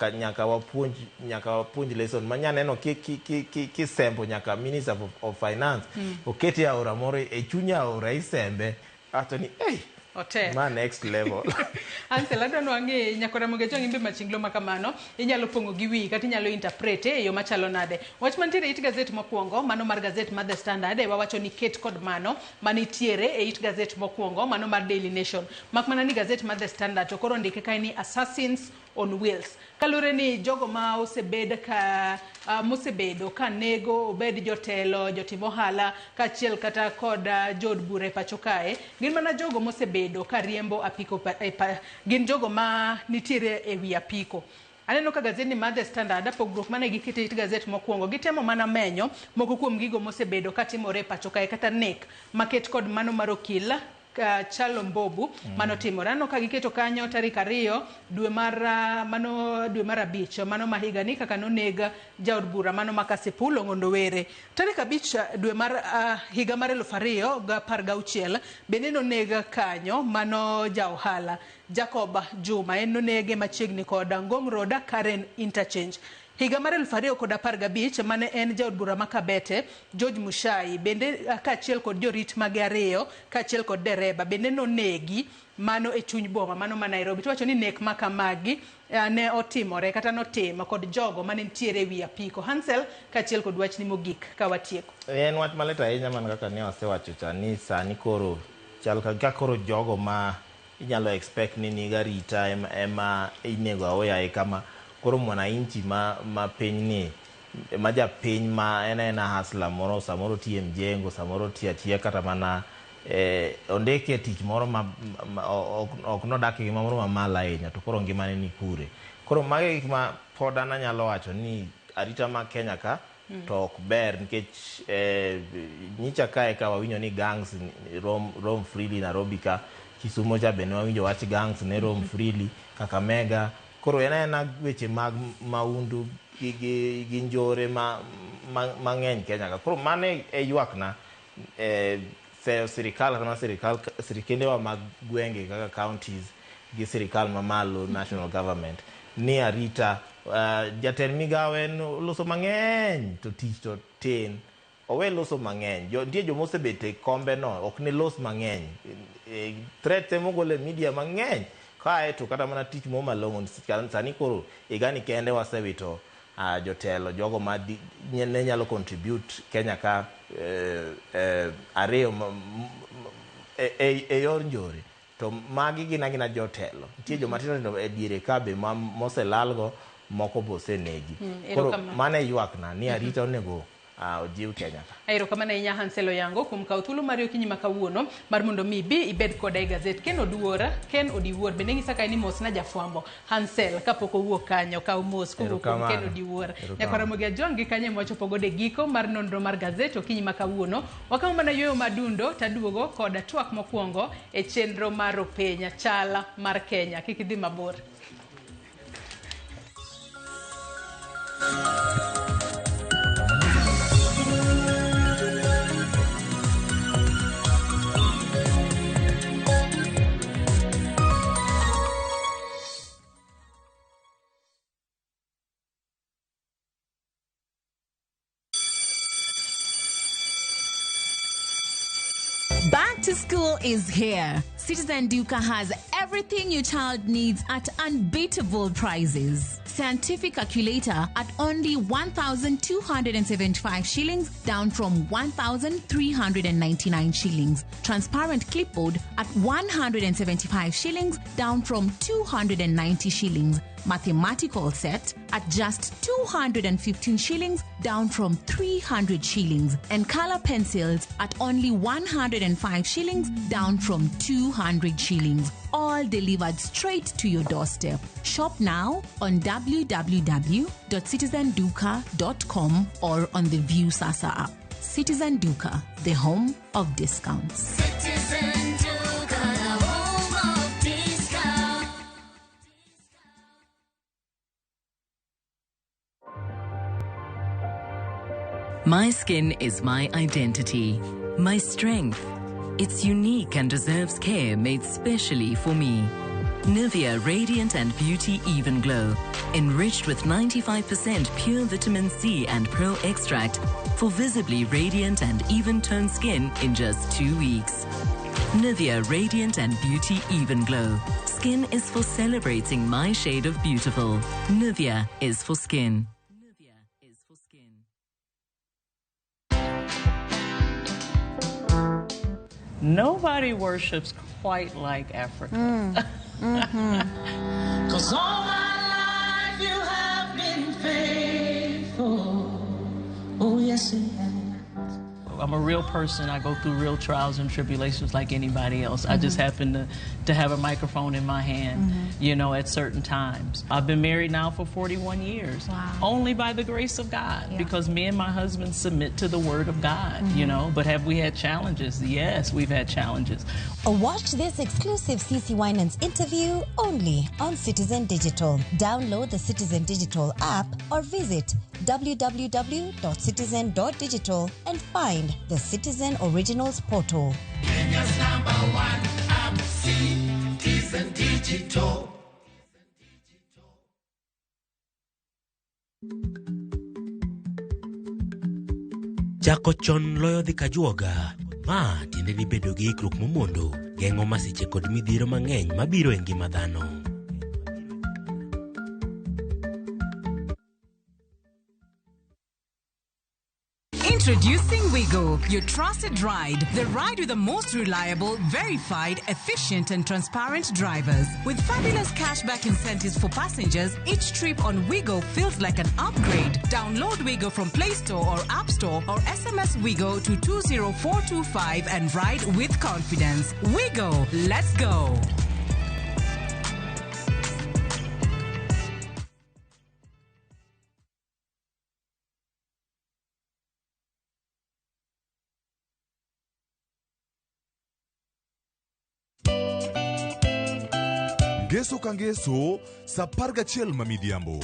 Speaker 5: nyaka wapuonj lesson. Manya neno kisembo nyaka Minister of Finance okete aora moro e chuny aora isembe ato ni
Speaker 1: Otek.
Speaker 5: Ma next level.
Speaker 1: Ansel, adwa ni wang'e nyakwar Ramogi Ajwang' imbe machinglo ma kamano inyalo pong'o gi wiyi kata inyalo interpret e yo machalo nade. Wach mantiere e it gazet mokwongo mano mar gazet mar The Standard wawacho ni ket kod mano manitiere e it gazet mokwongo mano mar Daily Nation. Mak mana ni gazet mar The Standard to koro ondike kae ni Assassins on Wheels. Kaluwore ni jogo ma osebed ka mosebedo ka nego obed jotelo, jotim ohala kaachiel kata kod jood bura e pacho kae, gin mana jogo mosebedo ka riembo apiko gin jogo ma nitiere e wi apiko. Aneno ka gazetni mar The Standard pogruok mane giketo e it gazet mokwongo gitemo mana menyo moko kuom gigo mosebedo katimore e pacho kae kata nek maket kod mano mar okil Chalo Mbobu manotimore. Aneno ka giketo kanyo tarik 2 dwe mar mano dwe mar 5 mano ma higani kaka noneg jaod bura mano ma Kasipul Ong'ondo Were. Tarik 5 dwe mar higa mar 2016 bende noneg kanyo mano ja ohala Jacob Juma, en nonege machiegni kod Ngong Road Karen Interchange. Higa mar 2015 mane en jaod bura ma Kabete George Mushai bende kaachiel kod jorit mage 2 kaachiel kod dereba bende nonegi mano e chuny boma mano ma Nairobi. To wacho ni nek ma kamagi ne otimore kata notim kod jogo mane nitiere e wi apiko. Hansel, kaachiel kod wachni mogik ka watieko.
Speaker 5: En wach malit ahinya mana kaka ne wasewacho cha ni sani koro chal ka koro jogo ma inyalo expect ni niga arita ema inego aoyaye kama. Koro mwananchi ma piny ni ma japiny ma en aena hustler moro samoro tiye mjengo samoro tiyo atiya kata mana ondike tich moro ma ok nodak e ngima moro mamalo ahinya to koro ngimane ni kure. Koro magi gik ma pod an anyalo wacho ni arita ma Kenya ka to ok ber nikech nyicha kae ka wawinjo ni gangs roam freely Nairobi ka, Kisumo cha bende wawinjo wach gangs ne roam freely, Kakamega. Koro en aena weche mag maundu gi njore mang'eny Kenya ka. Koro mano e ywakna seyo sirikal kata sirikal sirikendewa mag gwenge kaka counties gi sirikal mamalo national government ni arita jatend migawo en oloso mang'eny to tich to tin. Owe loso mang'eny. Nitie joma osebet e kombe no, ok ne los mang'eny. Threats emogol e media mang'eny. Kae to kata mana tich mo malong'o sani koro higani kende wasewito jotelo jogo ma ne nyalo contribute Kenya ka ariyo e yor njore. To magi gin agina jotelo. Nitie joma tindo tindo e diere ka be moselalgo moko be osenegi. Koro mano e ywakna ni arita onego ojiw Kenya ka.
Speaker 1: Erokamano ahinya Hansel Oyango kuom kawo thuolo mari okinyi ma kawuono mar mondo mi ibi ibed koda e gazet. Ken Oduor, Ken Odiwuor bende ng'isa kae ni mos na jafwambo Hansel kapok owuok kanyo, kaw mos kowuok kuom Ken Odiwuor. Nyaka Ramogi Ajwang' gi kanyo ema wachopo godo e giko mar nonro mar gazet okinyi ma kawuono. Wakawo mana yueyo madundo taduogo kod twak mokwongo e chenro mar Openya chala mar Kenya. Kik idhi mabor.
Speaker 6: Back to school is here. Citizen Duka has everything your child needs at unbeatable prices. Scientific calculator at only 1,275 shillings, down from 1,399 shillings. Transparent clipboard at 175 shillings, down from 290 shillings. Mathematical set at just 215 shillings, down from 300 shillings. And color pencils at only 105 shillings, down from 200 shillings. All delivered straight to your doorstep. Shop now on www.citizenduka.com or on the Viusasa app. Citizen Duka, the home of discounts.
Speaker 10: Citizen Duka, the home of discounts.
Speaker 11: My skin is my identity, my strength. It's unique and deserves care made specially for me. Nivea Radiant and Beauty Even Glow, enriched with 95% pure vitamin C and pearl extract for visibly radiant and even-toned skin in just 2 weeks. Nivea Radiant and Beauty Even Glow. Skin is for celebrating my shade of beautiful. Nivea is for skin.
Speaker 13: Nobody worships quite like Africa.
Speaker 10: 'Cause all my life you have been faithful. Oh, yes, you have.
Speaker 13: I'm a real person. I go through real trials and tribulations like anybody else. I just happen to have a microphone in my hand, you know, at certain times. I've been married now for 41 years.
Speaker 6: Wow.
Speaker 13: Only by the grace of God, because me and my husband submit to the Word of God, you know. But have we had challenges? Yes, we've had challenges.
Speaker 14: Watch this exclusive CC Winans interview only on Citizen Digital. Download the Citizen Digital app or visit www.citizen.digital and find the Citizen Originals portal.
Speaker 10: Kenya's number one app, Citizen Digital.
Speaker 15: Chako chon loyo dhi kajuoga. Ma tiende ni bedo gi ikruok momondo geng'o masiche kod midhiero mang'eny mabiro e ngima dhano.
Speaker 16: Introducing Wigo, your trusted ride. The ride with the most reliable, verified, efficient, and transparent drivers. With fabulous cashback incentives for passengers, each trip on Wigo feels like an upgrade. Download Wigo from Play Store or App Store or SMS Wigo to 20425 and ride with confidence. Wigo, let's go.
Speaker 27: Ngeso ka ngeso sa 11 ma midhiambo.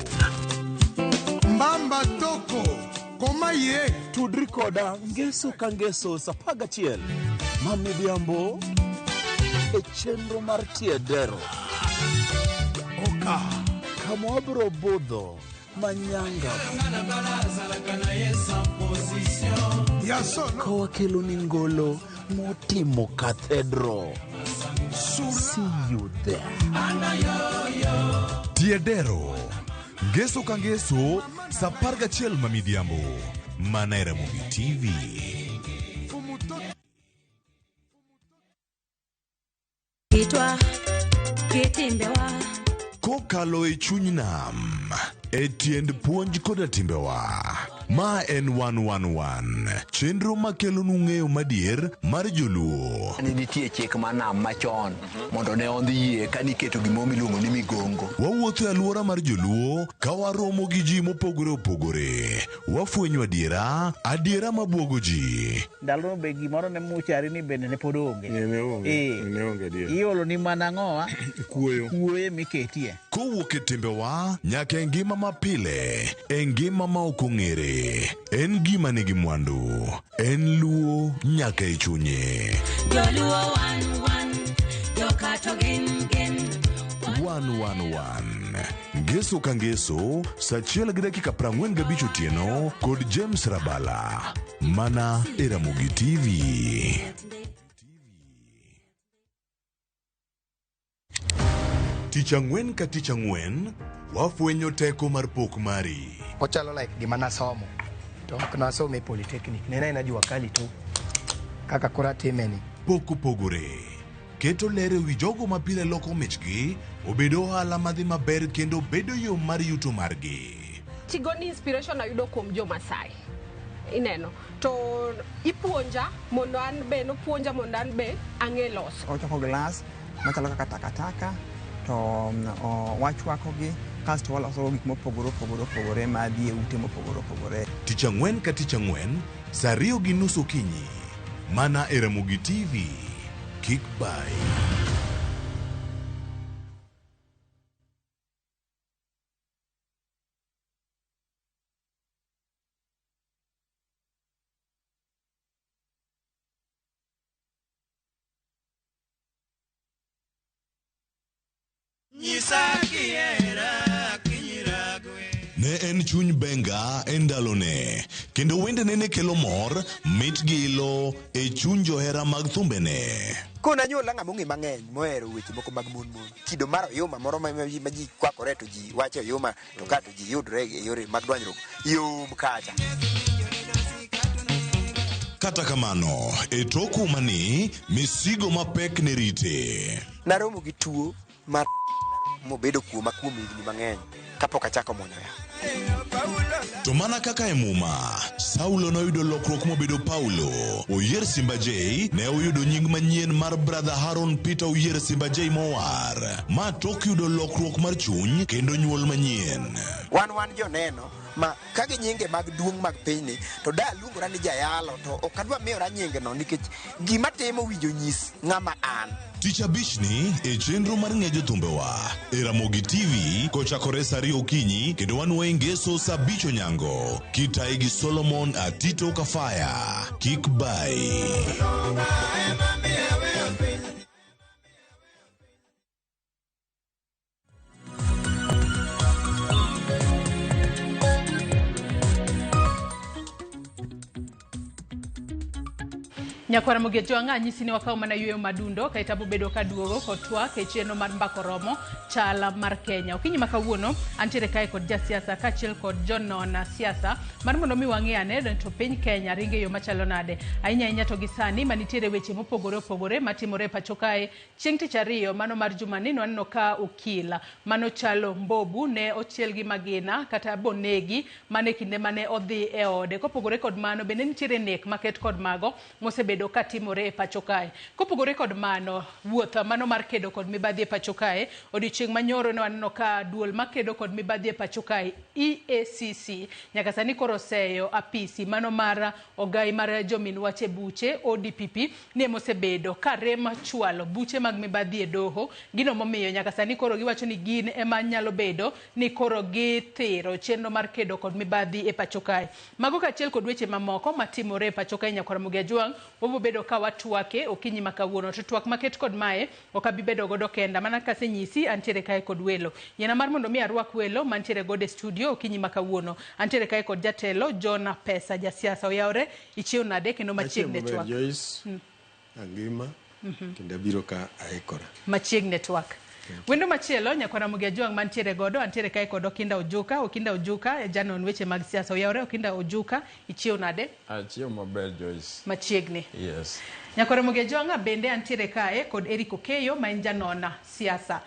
Speaker 33: Mbamba toko koma ye
Speaker 34: tudri koda ngeso ka ngeso sa 11 ma midhiambo e chenro mar tie dero.
Speaker 33: Oka
Speaker 34: kama wabiro budho Manyanga Kawakelo ni ngolo motimo cathedral. See you there.
Speaker 27: Tiedero. Ngeso ka ngeso, sa 11 ma midhiambo. Mana e Ramogi TV.
Speaker 2: Kitwa kitimbewa
Speaker 27: Kokalo e chuny nam, e tiend puonj koda timbewa. Ma en 111, chenro makelonu ng'eyo madier mar joluo.
Speaker 3: Ne nitie chik mar nam machon mondo ne ondhi yie ka niketo gimoro miluongo ni migongo.
Speaker 27: Wawuotho e alwora mar joluo ka waromo gi ji mopogore opogore. Wafwenyo adiera, adiera mabuogo ji.
Speaker 4: Ndalono be gimoro ne muchari ni bende ne pod onge.
Speaker 31: Ne onge adier.
Speaker 4: Iolo ni mana ang'owa?
Speaker 31: Kuoyo.
Speaker 4: Kuoyo miketie.
Speaker 27: Kowuok e timbewa nyaka e ngima mapile, e ngima ma ok ong'ere. En gima nigi mwandu. En luo nyaka e chunye.
Speaker 2: Joluo wan wan jokato gin gin
Speaker 27: 111 Ngeso ka ngeso, saa 1:45 otieno kod James Rabala. Mana e Ramogi TV. Tich ang'wen ka tich ang'wen, wafwenyo teko mar pok mari.
Speaker 7: Ochalo like gima nasomo to ok nasome e polytechnic ne en aena jua kali to kaka koro atime ni.
Speaker 27: Pok opogore. Keto ler e wi jogo ma pile loko michgi obedo ohala madhi maber kendo bedo yo mar yuto margi.
Speaker 17: Tigoni inspiration ayudo kuom jo Masai. Ineno. To ipuonja mondo an be nopuonja mondo an be ang'e loso.
Speaker 18: Ochoko glass machalo kaka takataka to wachwakogi kasto waloso gik mopogore opogore opogore madhi e ute mopogore opogore.
Speaker 27: Tich ang'wen ka tich ang'wen, saa 2:30 okinyi. Mana e Ramogi TV. Kik bai. Ne en chuny benga e ndalone, kendo wendene ne kelo mor, mit gi ilo e chuny johera mag thumbene.
Speaker 7: Kona anyuola ng'ama ong'e mang'eny mohero weche moko mag mon mon. Kido mar oyuma moro ma ji kwakore to ji wacho oyuma to ka to ji yudre e yore mag dwanyruok yom kacha.
Speaker 27: Kata kamano, e tok umani, misigo mapek ne rite.
Speaker 7: Naromo gi tuo mar mobedo kuoma kuom higni mang'eny kapok achako muonyo yath.
Speaker 27: To mana kaka e Muma, Saulo noyudo lokruok mobedo Paulo. Oyier Simba J ne oyudo nying manyien mar Brother Haron Peter Oyier Simba J Mowar. Ma tok yudo lokruok mar chuny kendo nyuol manyien.
Speaker 7: Wan joneno ma ka gi nyinge mag duong' mag pinyni to da aluongora ni jayalo to ok adwa miyora nyingno nikech gima timo winjo nyis ng'ama an.
Speaker 27: Tich abichni e chenro mar ng'e jothumbewa e Ramogi TV kochakore saa 2 okinyi kendo wanwoye ngeso saa 5 onyango kitayi gi Solomon Atito Kafaya. Kik bai.
Speaker 1: Nyakwara Ramogi Ojwang' anyisi ni wakaw mana yueyo madundo kaeto abobedo kaduogo kod twak e chenro mar Mbako Romo chala mar Kenya. Okinyi ma kawuono antiere kae kod jasiasa kaachiel kod jonon siasa mar mondo mi wang'e ane to piny Kenya ringo e yo machalo nade. Ahinya ahinya to gi sani manitiere weche mopogore opogore matimore e pacho kae. Chieng' tich ariyo mano mar jumani nwaneno ka okil mano Chalo Mbobu ne ochiel gi magina kata bonegi mane kinde mane odhi e ode. Kopogore kod mano bende nitiere nek maket kod mago mosebedo katimore e pacho kae. Kopogore kod mano, wuoth mano mar kedo kod mibadhi e pacho kae, odiochieng' manyoro ne waneno ka duol makedo kod mibadhi e pacho kae EACC nyaka sani koro oseyo apisi mano mar ogai mar jomin wach e buche ODPP ni emosebedo ka rem chwalo buche mag mibadhi e doho. Gino momiyo nyaka sani koro giwacho ni gin ema nyalo bedo ni koro githiro chenro mar kedo kod mibadhi e pacho kae. Mago kaachiel kod weche mamoko matimore e pacho kae nyakwar Ramogi Ojwang', Wabobedo ka watwake okinyi ma kawuono. To twak maket kod mae ok abi bedo godo kenda, mana kasenyisi antiere kae kod welo. Yiena mar mondo mi arwak welo mantiere godo e studio okinyi ma kawuono. Antiere kae kod jatelo John Pesa, jasiasa. Oyawre, ichiew nade kendo machiegni
Speaker 31: Achiemo
Speaker 1: twak.
Speaker 31: maber, Joyce. Angima. Kendo abiro ka aikora.
Speaker 1: Machiegni twak. Wendo machielo nyakwar Ramogi Ajwang' mantiere godo, antiere kae kod Okinda Ojuka. Okinda Ojuka e janon weche mag siasa. Oyawre Okinda Ojuka, ichiew nade?
Speaker 8: Achiewo maber, Joyce.
Speaker 1: Machiegni.
Speaker 8: Yes.
Speaker 1: Nyakwar Ramogi Ajwang' bende antiere kae kod Eric Okeyo ma en janona siasa.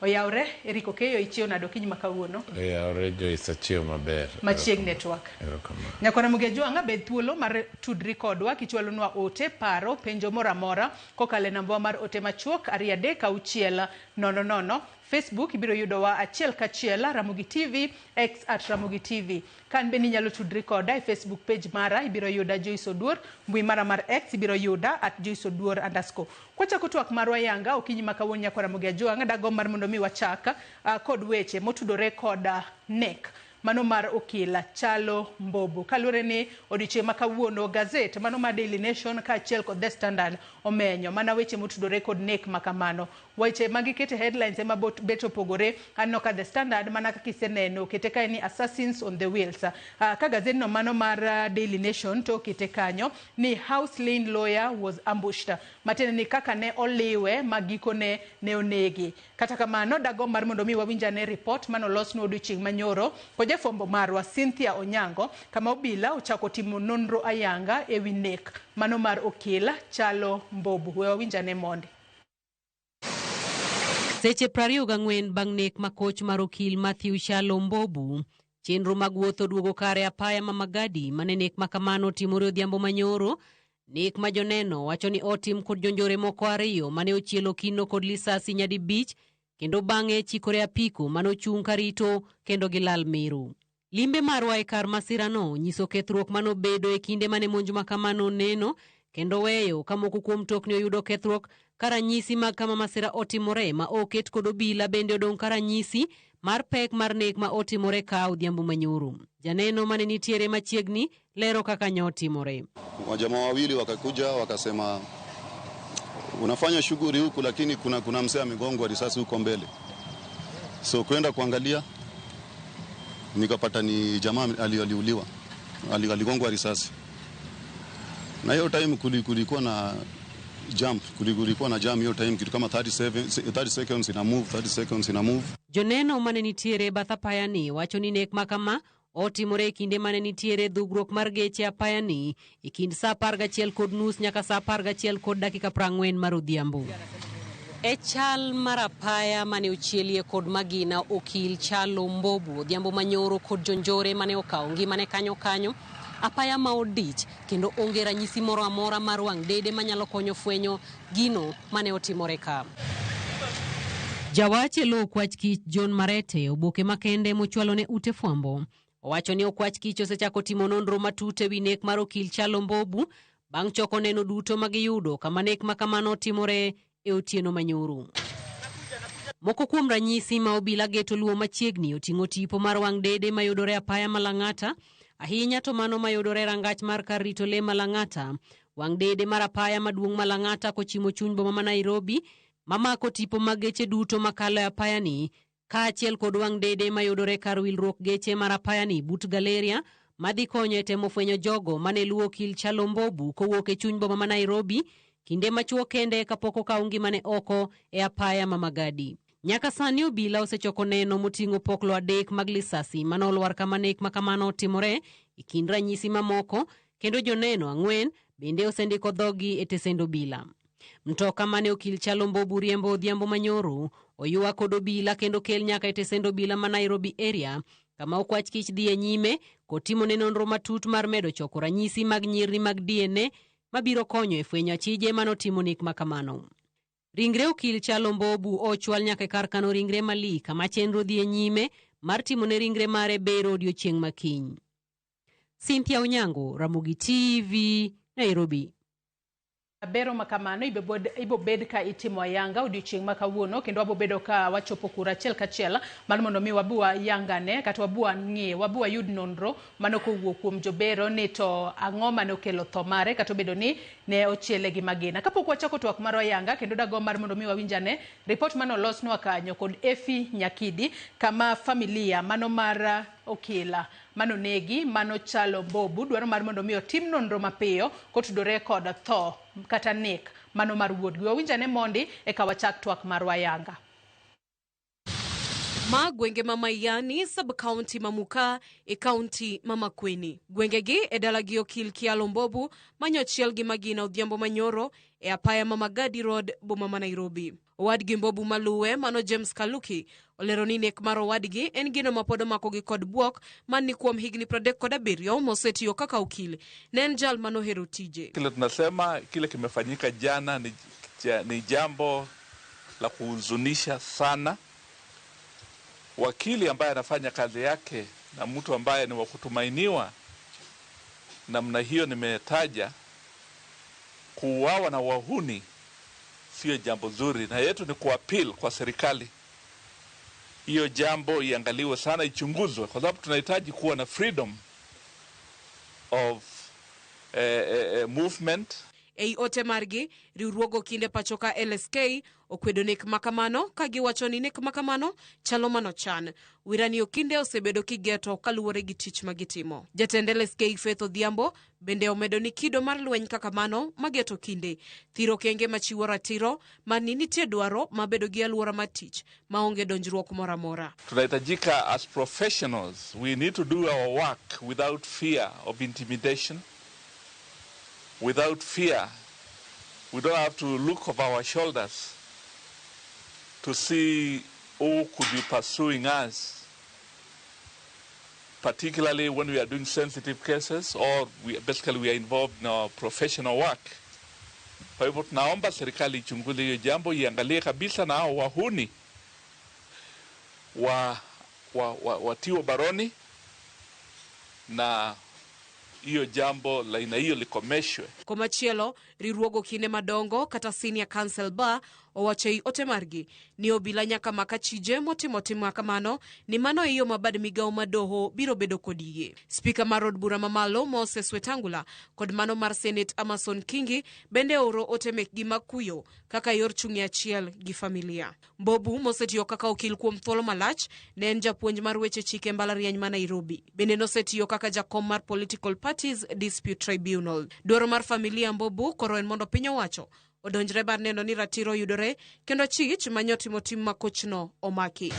Speaker 1: Oyawre Eric Okeyo, ichiew nade okinyi ma kawuono?
Speaker 8: Oyawre Joyce, achiewo maber.
Speaker 1: Machiegni twak.
Speaker 8: Erokamano.
Speaker 1: Nyakwar Ramogi Ajwang' bed thuolo mar tudri kodwa kichwalonwa ote, paro, penjo moro amora kokalo e namba mar ote machuok 236 00. Facebook ibiro yudowa achiel kachiel Ramogi TV, X at Ramogi TV. Kan bende inyalo tudri koda e Facebook page mara, ibiro yuda Joyce Oduor, mbui mara mar X ibiro yuda at Joyce Oduor underscore. Kwachako twak marwa yanga okinyi ma kawuono nyakwar Ramogi Ajwang' dagomb mar mondo mi wachak kod weche motudore kod nek mano mar okila Chalo Mbobu. Kaluwore ni odiochieng' ma kawuono gazet mano mar Daily Nation kaachiel kod The Standard omenyo mana weche motudore kod nek ma kamano. Weche ma gikete headlines ema bet opogore. Aneno ka The Standard mana kaka iseneno okete kae ni Assassins on the Wheels. Ka gazetno mano mar Daily Nation to okete kanyo ni How Slain Lawyer Was Ambushed. Matiende ni kaka ne oliwe ma gikone ne onegi. Kata kamano dagomb mar mondo mi wawinj ane report manolosnwa odiochieng' manyoro kod jafwambo marwa Cynthia Onyango kama obila ochako timo nonro ayanga ewi nek mano mar okil Chalo Mbobu. We wawinj ane mondi.
Speaker 9: Seche 24 bang' nek ma koch mar okil Matthew Chalo Mbobu, chenro mag wuoth oduogo kare apaya ma Magadi mane nek ma kamano otimore odhiambo manyoro. Nek ma joneno wacho ni otim kod jonjore moko ariyo mane ochielo okilno kod lisasi nyadibich kendo bang'e chikore apiko mane ochung' karito kendo gilal Meru. Limbe marwa e kar masirano nyiso kethruok manobedo e kinde mane monj ma kamano oneno kendo weyo ka moko kuom mtokni oyudo kethruok ka ranyisi mag kama masira otimore ma oket kod obila bende odong' ka ranyisi mar pek mar nek ma otimore ka odhiambo manyoro. Janeno mane nitiere machiegni lero kaka nyo otimore.
Speaker 12: Wajamaa wawili wakakuja wakasema unafanya shughuli huku, lakini kuna mzee amegongwa risasi huko mbele. So kwenda kuangalia nikapata ni jamaa aliuliwa, aligongwa risasi. Na hiyo time kulikuwa na jam, kulikuwa na jam hiyo time, kitu kama 30 seconds ina move, 30 seconds ina move.
Speaker 9: Joneno mane nitiere bath apaya ni wacho ni nek ma kama otimore e kinde mane nitiere dhugruok mar geche apaya ni e kind saa 11:30 nyaka saa 11:40 mar odhiambo. E chal mar apaya mane ochielie kod magina okil Chalo Mbobu odhiambo manyoro kod jonjore mane okawo ngimane kanyo kanyo, apaya ma odich kendo onge ranyisi moro amora mar wang' dede manyalo konyo fwenyo gino mane otimore ka. Jawach e lo okwach kich John Marete oboke makende mochwalo ne ute fwambo owacho ni okwach kich osechako timo nonro matut ewi nek mar okil Chalo Mbobu bang' choko neno duto magiyudo kama nek ma kamano otimore e otieno manyoro. Moko kuom ranyisi ma obila geto luwo machiegni oting'o tipo mar wang' dede mayudore apaya ma Lang'ata, ahinya to mano mayudore rangach mar kar rito lee ma Lang'ata, wang' dede mar apaya maduong' ma Lang'ata kochimo chuny boma ma Nairobi, mamako tipo mag geche duto makalo e apaya ni, kaachiel kod wang' dede mayudore kar wilruok geche mar apaya ni but Galeria, madhi konyo e temo fwenyo jogo mane luwo okil Chalo Mbobu kowuok e chuny boma ma Nairobi kinde machuok kende kapok okaw ngimane oko e apaya ma Magadi. Nyaka sani obila osechoko neno moting'o poklo 3 mag lisasi manolwar kama nek ma kamano otimore e kind ranyisi mamoko, kendo joneno 4 bende osendiko dhogi e tesend obila. Mtoka mane okil Chalo Mbobu riembo odhiambo manyoro oywa kod obila kendo kel nyaka e tesend obila ma Nairobi area kama okwach kich dhi e nyime kotimo ne nonro matut mar medo choko ranyisi mag nyirni mag DNA mabiro konyo e fwenyo achije manotimo nek ma kamano. Ringre okil Chalo Mbobu ochwal nyaka e kar kano ringre Mali kama chenro dhi e nyime mar timo ne ringre mare bero odiochieng' makiny. Cynthia Onyango, Ramogi TV, Nairobi.
Speaker 1: Bero ma kamano ibo bed ka itimo ayanga odiochieng' ma kawuono, kendo wabo bedo ka wachopo kura achiel kachiel mar mondo mi wabi wayangane kata wabi wang'e, wabi wayud nonro mano kowuok kuom jobero ni to ang'o mane okelo tho mare kata obedo ni ne ochiele gi magina. Kapok wachako twak mar ayanga, kendo dagomb mar mondo mi wawinjane ripot mane olosnwa kanyo kod Efi Nyakidi, kama familia mano mar okila mano negi mano Chalo Mbobu dwaro mar mondo mi otim nonro mapiyo kotudore kod tho kata nek mano mar wuodgi. Wawinjane mondi eka wachak twak mar wayanga.
Speaker 5: Ma gwenge ma Mayiani, sub-county ma Mukaa e county ma Makueni. Gwengegi e dalagi okil Kyalo Mbobu manyochiel gi magina odhiambo manyoro e apaya ma Magadi Road, boma ma Nairobi. Owadgi Mbobu maluwe mano James Kaluki olero ni nek mar owadgi en gino ma pod omakogi kod bwok man ni kuom higni 37 mosetiyo kaka okil. Ne en jal manohero tije.
Speaker 11: Kile tunasema kile kimefanyika jana ni jambo la kuhuzunisha sana. Wakili ambaye anafanya kazi yake na mtu ambaye ni wa kutumainiwa namna hiyo nimetaja, kuuawa na wahuni sio jambo zuri, na yetu ni kuappeal kwa serikali hiyo jambo iangaliwe sana, ichunguzwe, kwa sababu tunahitaji kuwa na freedom of movement.
Speaker 5: Ei ote margi, riwruogo kinde pacho ka LSK okwedo nek makamano ka giwacho ni nek makamano chalo manochan. Wirani okinde osebedo kigeto kaluwore gi tich magitimo. Jatend LSK Faith Odhiambo bende omedo ni kido mar lweny kaka mano mageto kinde thiro kenge machiwo ratiro mani nitie dwaro mabedo gi alwora mar tich maonge donjruok moro amora.
Speaker 11: Tunahitajika as professionals, we need to do our work without fear of intimidation, without fear. We don't have to look over our shoulders to see who could be pursuing us, particularly when we are doing sensitive cases or we are involved in our professional work. Kwa hivyo tunaomba serikali ichunguze hiyo jambo, iangalie kabisa na hao wahuni watiwe baroni na hiyo jambo la aina hiyo likomeshwe.
Speaker 5: Komachielo, riwruogo kinde madongo kata Senior Counsel Bar owacho ei ote margi ni obila nyaka maka chije motimo tim makamano ni mano e yo ma bad migawo ma doho biro bedo kod yie. Spika mar od bura mamalo Moses Wetangula kod mano mar Senate Amason Kingi bende ooro ote mekgi mag kuyo kaka yor chung' e achiel gi familia. Mbobu mosetiyo kaka okil kuom thuolo malach ne en japuonj mar weche chike mbalariany ma Nairobi. Bende nosetiyo kaka jakom mar Political Parties Dispute Tribunal. Dwaro mar familia Mbobu koro en mondo piny owacho odonjre bar neno ni ratiro yudore kendo chich manyotimo tim makochno omaki.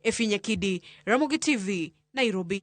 Speaker 5: Efi Nyakidi, Ramogi TV, Nairobi.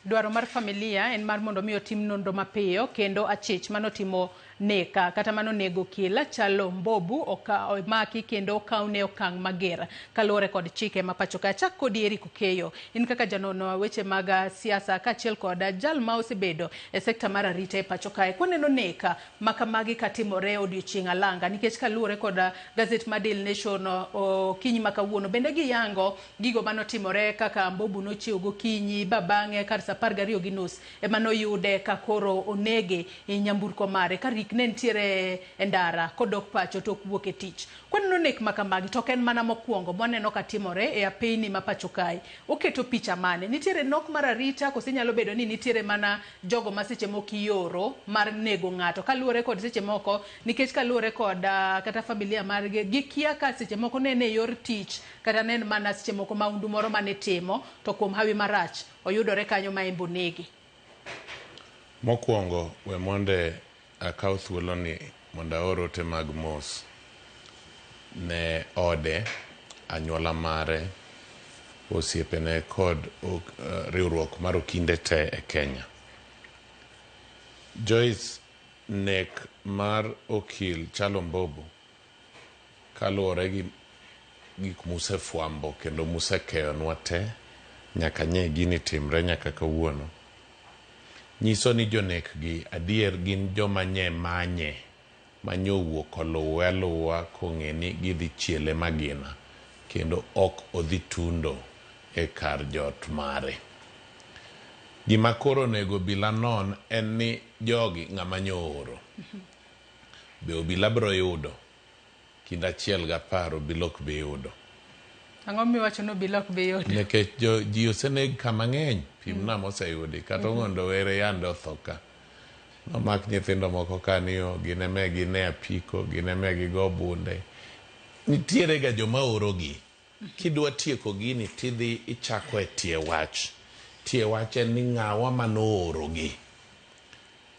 Speaker 1: Dwaro mar familia en mar mondo mi otim nonro mapiyo kendo achich manotimo neka kata mano nego okil Chalo Mbobu omaki kendo okawne okang' mager kaluwore kod chike ma pacho ka. Chak kodi Eric Okeyo, in kaka janono weche mag siasa kaachiel kod jal ma osebedo e sekta mar arita e pacho kae, kwaneno neka makamagi katimore odiochieng' alanga, nikech kaluwore kod gazet mar Daily Nation okinyi ma kawuono bende giyango gigo manotimore kaka Mbobu nochiew gokinyi ba bang'e kar saa 12:30 ema noyude ka koro onege e nyamburko mare ka rik ne nitiere e ndara kodok pacho tok wuok e tich. Kwaneno nek makamagi to ok en mana mokwongo mwaneno katimore e apeyni ma pacho kae, oketo picha mane? Nitiere nok mar arita kose nyalo bedo ni nitiere mana jogo ma seche moko ioro mar nego ng'ato kaluwore kod seche moko nikech kaluwore kod kata familia margi gikia ka seche moko ne en e yor tich kata ne en mana seche moko maundu moro manitimo to kuom hawi marach oyudore kanyo ma embe onege.
Speaker 8: Mokwongo we monde akaw thuoloni mondo aor ote mag mos ne ode, anyuola mare, osiepene kod riwruok mar okinde te e Kenya. Joyce, nek mar okil Chalo Mbobu kaluwore gi gik musefwambo kendo musekeyonwa te nyaka nye gini timre nyaka kawuono, nyiso ni jonek gi adier gin joma nye manye manyowuok oluwe aluwa kong'e ni gidhi chiele magina kendo ok odhi tundo e kar jot mare. Gima koro onego obila non en ni jogi ng'ama nyo ooro. Be obila biro yudo? Kind achiel gi apar obila ok bi yudo.
Speaker 1: Ang'o miwacho ni obila ok bi yudo?
Speaker 8: Nikech jo, ji oseneg ka mang'eny, pimna moseyudi. Kata Ong'ondo Were yande otho ka. Nomak nyithindo moko ka ni o gin eme gine apiko, gin eme gigo bunde. Nitiere ga joma orogi. Kidwa tieko gini tidhi ichako e tie wach. Tie wach en ni ng'awa manoorogi.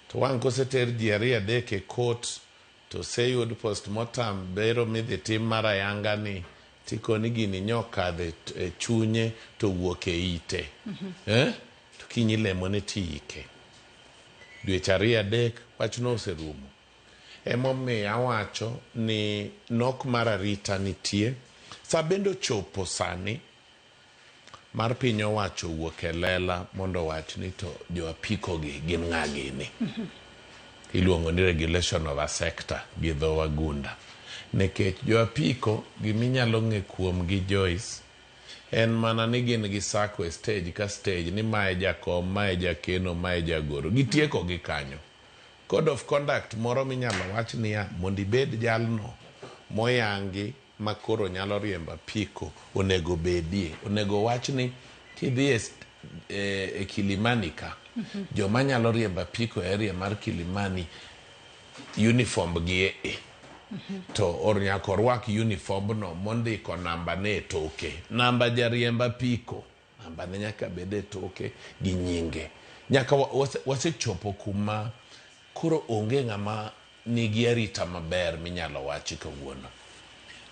Speaker 8: To wang' koseter ji ariyo adek e court to oseyud postmortem bero midhi tim mar ayanga ni tikoni gini nyokadho e chunye to owuok e ite. Eh? To kiny ilemone tiike. Dweche ariyo adek wachno oserumo. Emomiyo awacho ni nok mar arita nitie. Sa bende ochopo sani mar piny owacho wuok e lela mondo owach ni to jo apiko gi gin ng'a gini. Iluongo ni regulation of a sector gi dho wagunda. Nikech jo apiko giminyalo ng'e kuomgi Joyce en mana ni gin gi sacco e stage ka stage ni mae jakom, mae jakeno, mae jagoro. Gitieko gi kanyo. Code of conduct moro minyalo wach niya mondo ibed jalno moyangi ma koro nyalo riembo apiko onego bedie. Onego wach ni kidhi e, e, e Kilimani ka, joma nyalo riembo apiko e area mar Kilimani uniform gi e e. To or nyaka orwak uniform no mondiko namba ne e toke. Namba jariemb apiko, namba ne nyaka bed e toke gi nyinge. Nyaka wasechopo kuma koro onge ng'ama nigi arita maber minyalo wachi kawuono.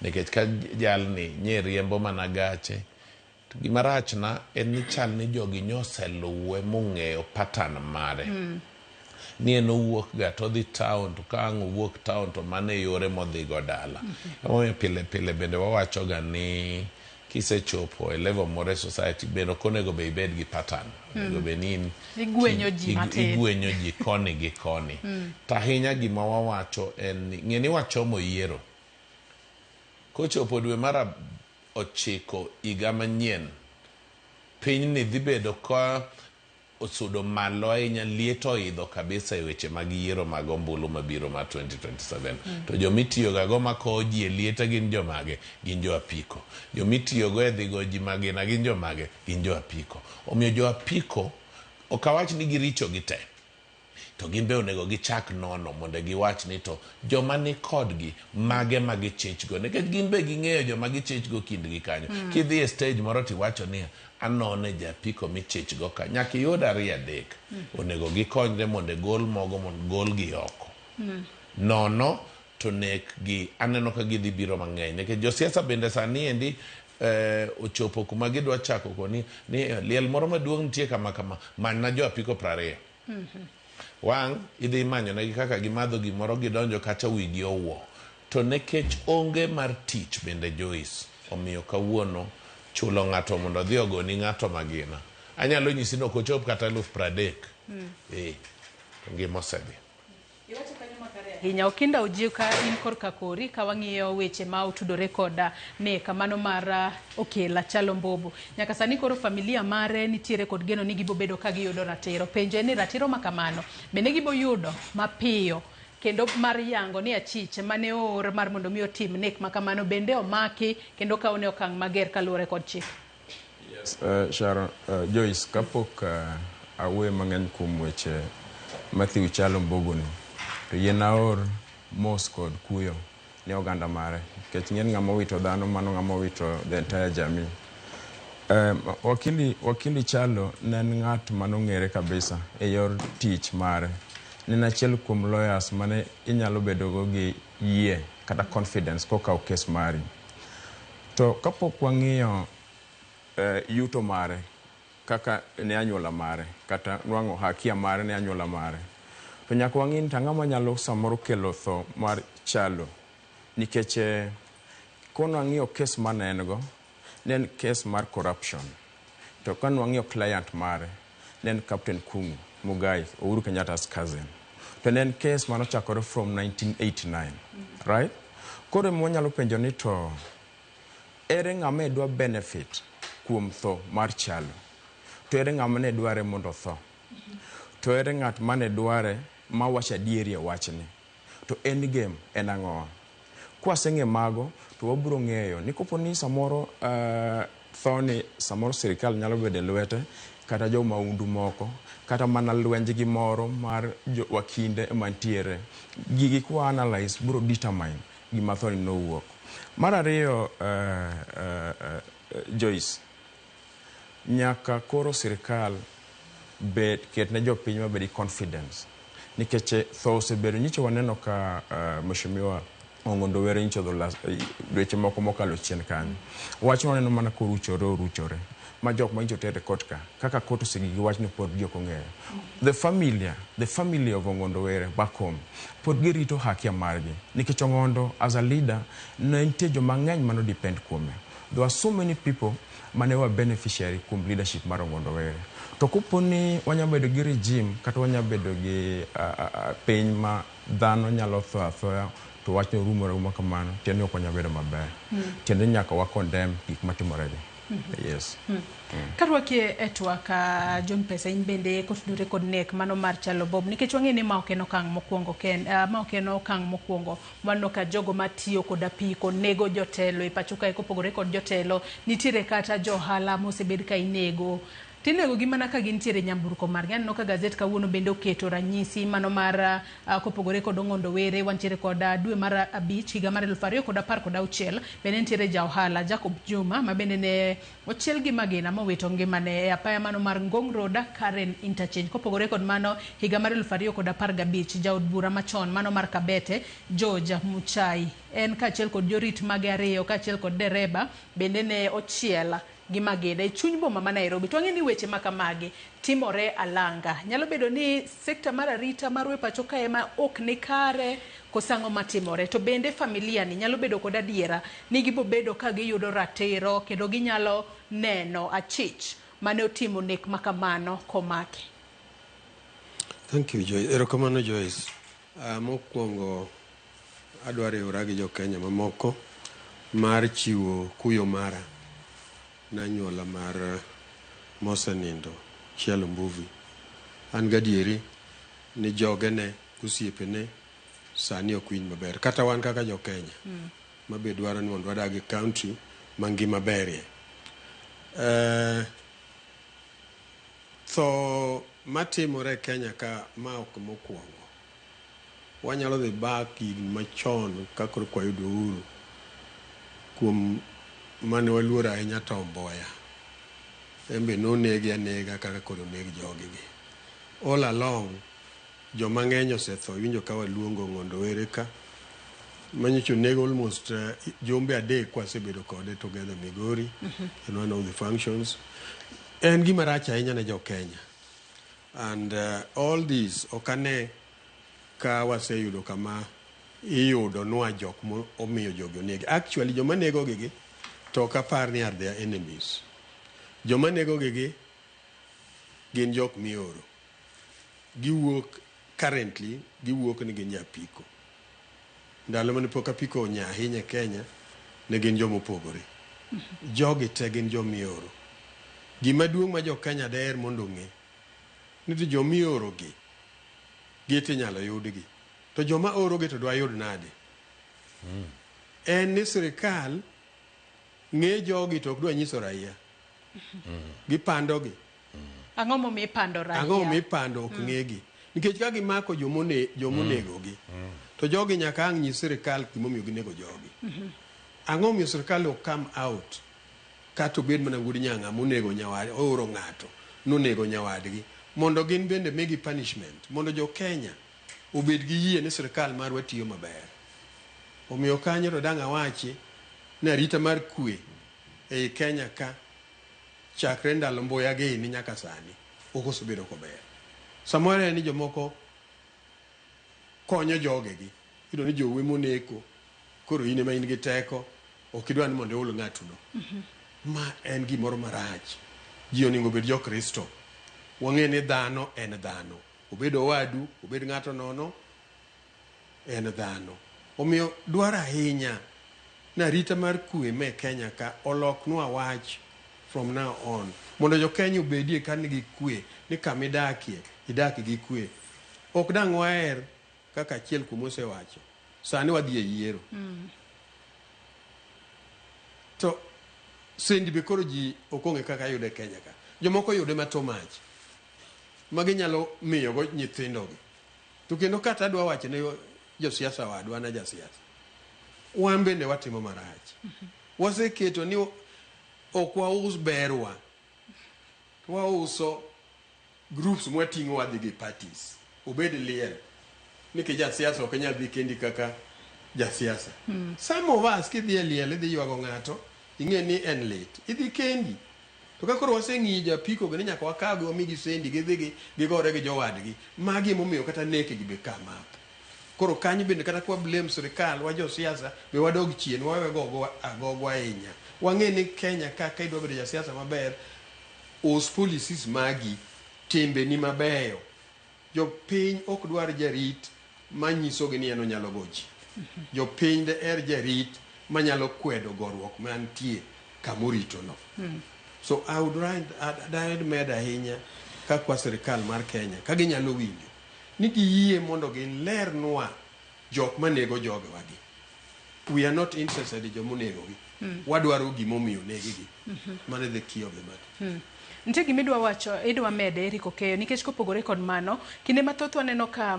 Speaker 8: Nikech ka jalni nye riembo mana gache, to gima rachna en ni chal ni jogi nyoseluwe mong'eyo pattern mare. Ni en owuok ga to odhi town to ka ang' owuok town to mano e yore modhi go dala. Emomiyo pile pile bende wawacho ga ni kisechopo e level moro e society bende ok onego be ibed gi pattern. Onego bed ni in
Speaker 1: Igwenyo ji matin.
Speaker 8: Igwenyo ji koni gi koni. To ahinya gima wawacho en ni ng'e ni wachomo yiero. Kochopo dwe mar ochiko higa manyien, pinyni dhi bedo ka osudo malo ahinya, liet oidho kabisa e weche mag yiero mag ombulu mabiro mar 2027. To jomitiyoga go makowo ji e liete gin jomage? Gin jo apiko. Jomitiyogo e dhi go ji magina gin jomage? Gin jo apiko. Omiyo jo apiko, ok awach ni giricho gi te. To gin be onego gichak nono mondo giwach ni to joma ni kodgi mage ma gichich go. Nikech gin be ging'eyo joma gichich go kindgi kanyo. Kidhi e stage moro tiwacho niya, anone japiko michich go ka. Nyaka iyud ariyo adek. Onego gikonyre mondo gol mogo mondo golgi oko. Nono to nek gi aneno ka gidhi biro mang'eny. Nikech josiasa bende sani endi ochopo kuma gidwa chako koni ni liel moro maduong' nitie kama kama manyna jo apiko 20. Wang' idhi imanyo negi kaka gimadho gimoro gidonjo kacha wigi owuo. To nikech onge mar tich bende Joyce, omiyo kawuono chulo ng'ato mondo odhi ogoni ng'ato magina. Anyalo nyisi ni ok ochop kata 30,000. To ngima osedhi.
Speaker 1: Iwacho kanyo makare ahinya. Okinda ojiw ka in korka kori ka wang'iyo weche ma otudore koda nek mano mar Okela Kyalo Mbobu. Nyaka sani koro familia mare nitiere kod geno ni gibo bedo ka giyudo ratiro. Penjo en ni ratiro ma kamano bende gibo yudo mapiyo kendo mar yango ni achich mane oor mar mondo mi otim nek ma kamano bende omaki kendo kawne okang' mager kaluwore kod chik.
Speaker 31: Yes, Sharon, Joyce, kapok awuoyo mang'eny kuom weche Matthew Kyalo Mbobu ni, to yie aor mos kod kuyo ne oganda mare. Nikech ing'e ni ng'ama owito dhano, mano ng'ama owito the entire jamii. Wakili Kyalo ne en ng'at manong'ere kabisa e yor tich mare. Ne en achiel kuom lawyers mane inyalo bedogo gi yie kata confidence kokawo kes mari. To kapok wang'iyo yuto mare kaka ne anyuola mare kata nwang'o hakia mare ne anyuola mare, to nyaka wang'i ni to ang'o manyalo samoro kelo tho mar Kyalo. Nikech kwanang'iyo kes mane en go, ne en kes mar corruption. To ka nwang'iyo client mare, ne en Captain Kungu Mugai, Uhuru Kenyatta's cousin. To ne en kes manochakore from 1989, right? Koro ema wanyalo penjo ni to ere ng'ama dwa benefit kuom tho mar Kyalo? To ere ng'ama ne dware mondo otho? To ere ng'at mane dware ma wacho adieri e wachni? To end game en ang'owa? Kwaseng'e mago to wabiro ng'eyo ni kopo ni samoro thoni samoro sirikal nyalo bedo e lwete kata jo maundu moko kata mana lwenjgi moro mar jo wakinde mantiere. Gigi kwa analyze biro determine gima thoni nowuok. Mar ariyo, Joyce, nyaka koro sirikal bed ket ne jopiny mabed gi confidence nikech tho osebedo nyicho waneno ka Mheshimiwa Ong'ondo Were nyicho dho dweche moko mokalo chien kanyo. Wach waneno mana koruchore oruchore ma jok ma nyicho ter e court ka kaka court osegik gi wachno pod ji ok ong'eyo. The family of Ong'ondo Were back home pod girito haki margi nikech Ong'ondo as a leader ne nitie joma ng'eny mano depend kuome. There were so many people mane were beneficiary kuom leadership mar Ong'ondo Were. To kopo ni wanyalo bedo gi regime kata wanyalo bedo gi piny ma dhano nyalo tho athoya to wachno rumo aruma kamano, tiende ni ok wanyal bedo maber. Tiende ni nyaka wa condemn gik matimore gi. Yes.
Speaker 1: Karwaki e twak John Pesa, in bende kotudore kod nek mano mar Kyalo Bob, nikech wang'e ni ma ok en okang' mokwongo ken, ma ok en okang' mokwongo waneno ka jogo matiyo kod apiko nego jotelo e pacho kae. Kopogore kod jotelo, nitiere kata jo ohala mosebed ka inego tinego gi mana ka gintiere nyamburko margi. Aneno ka gazet kawuono bende oketo ranyisi mano mar kopogore kod Ong'ondo Were, wantiere kod dwe mar 5 higa mar 2016 bende nitiere ja ohala Jacob Juma ma bende ne ochiel gi magina mowito ngimane e apaya mano mar Ngong Road Karen Interchange. Kopogore kod mano, higa mar 2015 jaod bura machon mano mar Kabete George Muchai en kaachiel kod jorit mage 2 kaachiel kod dereba bende ne ochiel gi magina e chuny boma ma Nairobi. To wang'e ni weche ma kamagi timore alanga. Nyalo bedo ni sekta mar arita marwa e pacho kae ma ok ni kare koso ang'o matimore. To bende familia ni nyalo bedo kod adiera ni gibobedo ka giyudo ratiro kendo ginyalo neno achich mane otimo nek makamano komaki.
Speaker 6: Thank you, Joyce. Erokamano, Joyce. Mokwongo adwa riwora gi jo Kenya mamoko mar chiwo kuyo mara na anyuola mar mosenindo Kyalo Mbuvi. An gadieri ni jogene, osiepene sani ok winj maber. Kata wan kaka jo Kenya mabe dwaro ni mondo wadag e county mangima berie. Tho matimore e Kenya ka ma ok mokwongo. Wanyalo dhi back higni machon ka koro wayudo uhuru kuom mane waluoro ahinya Tom Mboya. En be nonege anega kaka koro oneg jogi gi. All along, joma ng'eny osetho. Iwinjo ka waluongo Ong'ondo Were ka. Manyocha oneg almost jumbe 3 kwasebedo kode together Migori in one of the functions. En gima rach ahinya ne jo Kenya. And all this ok ane ka waseyudo kama iyudo nwa jok omiyo jogi onegi. Actually, joma negogi gi to ok apar ni are their enemies. Joma negogi gi gin jok mioro. Giwuok currently, giwuok ni gin japiko. Ndalo mane pok apiko onya ahinya e Kenya, ne gin joma opogore. Jogi te gin jomioro. Gima duong' ma jo Kenya daher mondo ong'e, ni to jomioro gi, gi tinyalo yudgi. To joma orogi to dwa yud nade? En ni sirikal ng'e jogi to ok dwa nyiso raia. Gipando gi.
Speaker 1: Ang'o momiyo ipando raia?
Speaker 6: Ang'o momiyo ipando ok ng'egi? Nikech ka gimako jomonego gi, to jogi nyaka ang' nyis sirikal gimomiyo ginego jogi. Ang'o momiyo sirikal ok come out kata obed mana wuod nyang'a monego nyawad ooro ng'ato nonego nyawadgi mondo gin bende migi punishment mondo jo Kenya obed gi yie ni sirikal marwa tiyo maber. Omiyo kanyo to dang' awachi ni arita mar kwe ei Kenya ka chakre ndalo Mboya gini nyaka sani ok osebedo kober. Samoro en ni jomoko konyo jogegi. Iyudo ni jowu emoneko, koro in ema in gi teko, ok idwa ni mondo iul ng'atuno. Ma en gimoro marach. Ji onego obed jo-Kristo. Wang'e ni dhano en dhano. Obed owadu, obed ng'ato nono, en dhano. Omiyo dwaro ahinya ni arita mar kwe me Kenya ka oloknwa wach from now on mondo jo Kenya obedie ka nigi kwe ni kama idakie idak gi kwe. Ok dang' waher kaka achiel kuom osewacho sani wadhi e yiero to sendi be koro ji ok ong'e kaka yude e Kenya ka. Jomoko yude ma too much ma ginyalo miyogo nyithindogi. To kendo kata adwa wacho ne josiasa wadwa na jasiasa, wan bende watimo marach. Waseketo ni ok waus berwa, wauso groups mwating'o wadhi gi parties obed liel nikech jasiasa ok inyal dhi kendi kaka jasiasa. Some of us kidhi e liel idhi ywago ng'ato ing'e ni en lit idhi kendi to ka koro waseng'iyo japiko gi ni nyaka wakawgi wamigi sendi gidhi gi gigore gi jowadgi magi emomiyo kata nek gi be come up. Koro kanyo bende kata kwa blame sirikal wa josiasa be wadog chien wawe gogo agogwa ahinya. Wang'e ni Kenya ka ka idwa bedo jasiasa maber us policies magi timbeni mabeyo. Jopiny ok dwar jarit manyisogi ni en onyalo go ji. Jopiny deher jarit manyalo kwedo goruok mantie kamoritono. So I would daher med ahinya kakwa sirikal mar Kenya ka ginyalo winjo ni giyie mondo gilernwa jok manego jogewagi. We are not interested e jomonegogi. Wadwaro gimomiyo negigi. Mano e the key of the matter.
Speaker 1: Nitie gima idwa wacho, idwa mede Eric Okeyo, nikech kopogore kod mano, kinde mathoth waneno ka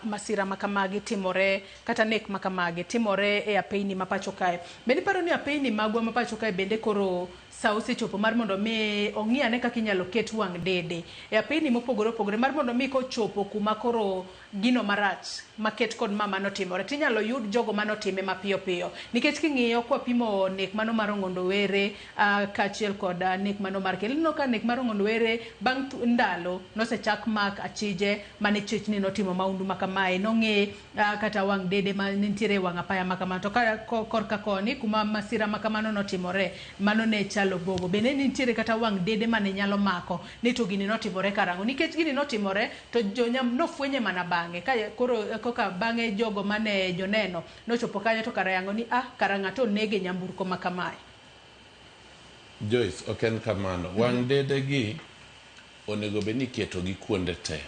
Speaker 1: masira ma kamagi timore kata nek ma kamagi timore e apeyni ma pacho kae. Bende iparo ni apeyni magwa ma pacho kae bende koro sa osechopo mar mondo mi ong'i ane kaka inyalo ket wang' dede e apeyni mopogore opogore mar mondo mi kochopo kuma koro gino marach maket kod ma manotimore tinyalo yud jogo manotime mapiyo piyo nikech king'iyo kwapimo nek mano mar Ong'ondo Were kaachiel kod nek mano mar Kel ineno ka nek mar Ong'ondo Were bang' ndalo nosechak mak achije mane chich ni notimo maundu ma kamae nong'e kata wang' dede ma nitiere e wang' apaya ma kamano to ka korka koni kuma masira ma kamano notimore mano ne chalo bobo bende nitiere kata wang' dede mane nyalo mako ni to gini notimore karang'o nikech gini notimore to jonyam nofwenye mana bang'e ka koro koka bang'e jogo mane joneno nochopo kanyo to kara yango ni kara ng'ato onege nyamburko ma kamae.
Speaker 8: Joyce, ok en kamano. Wang' dede gi onego bed ni iketo gi kuonde te.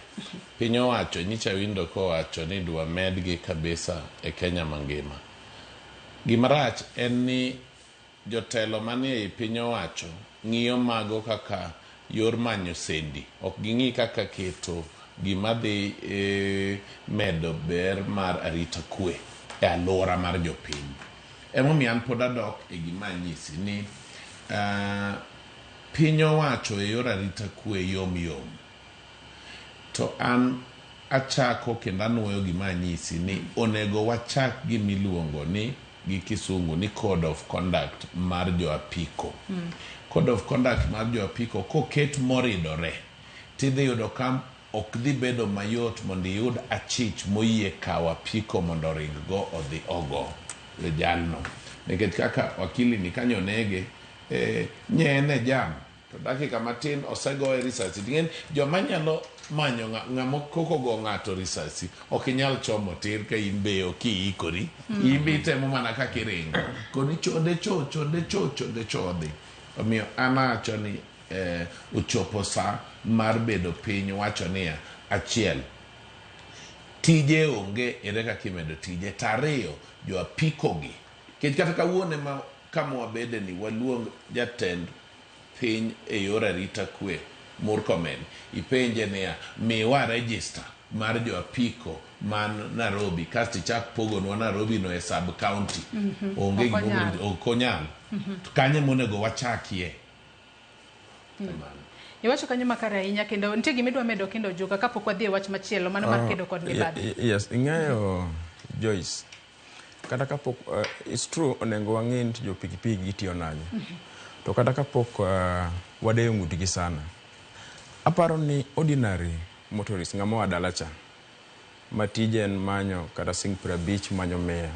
Speaker 8: Piny owacho nyicha winjo kowacho ni idwa medgi kabisa e Kenya mangima. Gima rach en ni jotelo manie ei piny owacho ng'iyo mago kaka yor manyo sendi. Ok ging'i kaka keto gima dhi medo ber mar arita kwe e alwora mar jopiny. Emomiyo an pod adok e gima anyisi ni piny owacho e yor arita kwe yom yom. To an achako kendo anuoyo gima anyisi ni onego wachak gimiluongo ni gi kisungu ni code of conduct mar jo apiko. Code of conduct mar jo apiko koket moridore tidhi yudo ka ok dhi bedo mayot mondo iyud achich moyie kawo apiko mondo oring go odhi ogo jalno. Nikech kaka wakili ni kanyo onege nye en e jam to dakika matin osegoye risasi. Ting'eni joma nyalo manyo ng'ama koko go ng'ato risasi ok inyal chomo tir ka in be ok iikori. In be itemo mana kaka iringo. Koni chonde cho chonde cho chonde cho odhi. Omiyo an awacho ni ochopo sa mar bedo piny wacho niya achiel tije onge ere kaka imedo tije to ariyo jo apiko gi nikech kata kawuono ema kama wabede ni waluong jatend piny e yor arita kwe Murkomen ipenje niya miwa register mar jo apiko man Nairobi kasto ichak pogonwa Nairobi no e sub county. Onge
Speaker 1: Ok onyal.
Speaker 8: ok onyal. To kanye monego wachakie?
Speaker 1: Iwacho kanyo makare ahinya kendo nitie gima idwa medo kendo Ojuka kapok wadhi e wach machielo mano mar kedo kod mibadhi.
Speaker 31: Yes, ing'eyo Joyce, kata kapok it's true onego wang'e ni jo pikipiki gitiyo nade. To kata kapok wadeyo ng'utgi sana, aparo ni ordinary motorist ng'ama oa dala cha ma tije en manyo kata siling 50 manyo 100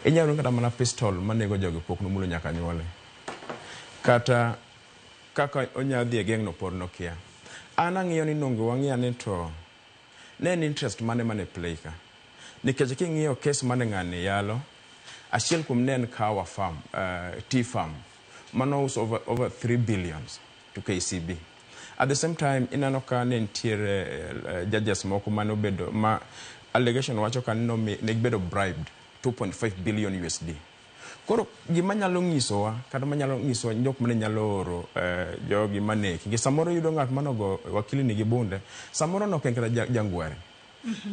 Speaker 31: inyalo kata mana pistol manego jogi pok nomulo nyaka nyuole kata kaka onya dhi e geng' no pod nokia. An ang'iyo ni nongo wang'iya ni to ne en interest mane mane play ka. Nikech king'iyo case mane ng'ani yalo, achiel kuom ne en kawa farm, tea farm. Mano uso over 3 billions to KCB. At the same time, ineno ka ne nitiere judges moko mane obedo ma allegation wacho ka ne gibedo bribed 2.5 billion USD. Koro gima nyalo nyisowa kata manyalo nyisowa jok mane nyalo oro jogi maneki gi samoro yudo ng'at manogo wakili ni gi bunde, samoro nok en kata jangware,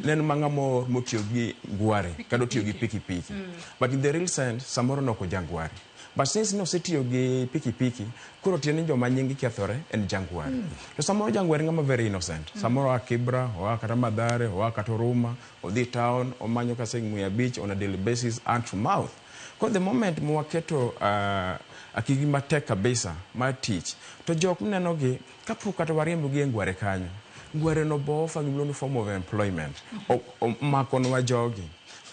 Speaker 31: ne en ma ng'ama oor motiyo gi ngware kata otiyo gi pikipiki. But in the real sense, samoro nok ojangware, but since nosetiyo gi pikipiki, koro tiende ni joma nying kethore en jangware. To samoro jangware ng'ama very innocent. Samoro oa Kibra, oa kata Mathare, oa kata Huruma, odhi town omanyo ka siling 500 on a daily basis, hand to mouth. Koro the moment mwaketo akigi matek kabisa mar tich to jok minenogi kapok kata wariembogi e ngware kanyo, ngware no bo offer gimiluongo ni form of employment. Makonwa jogi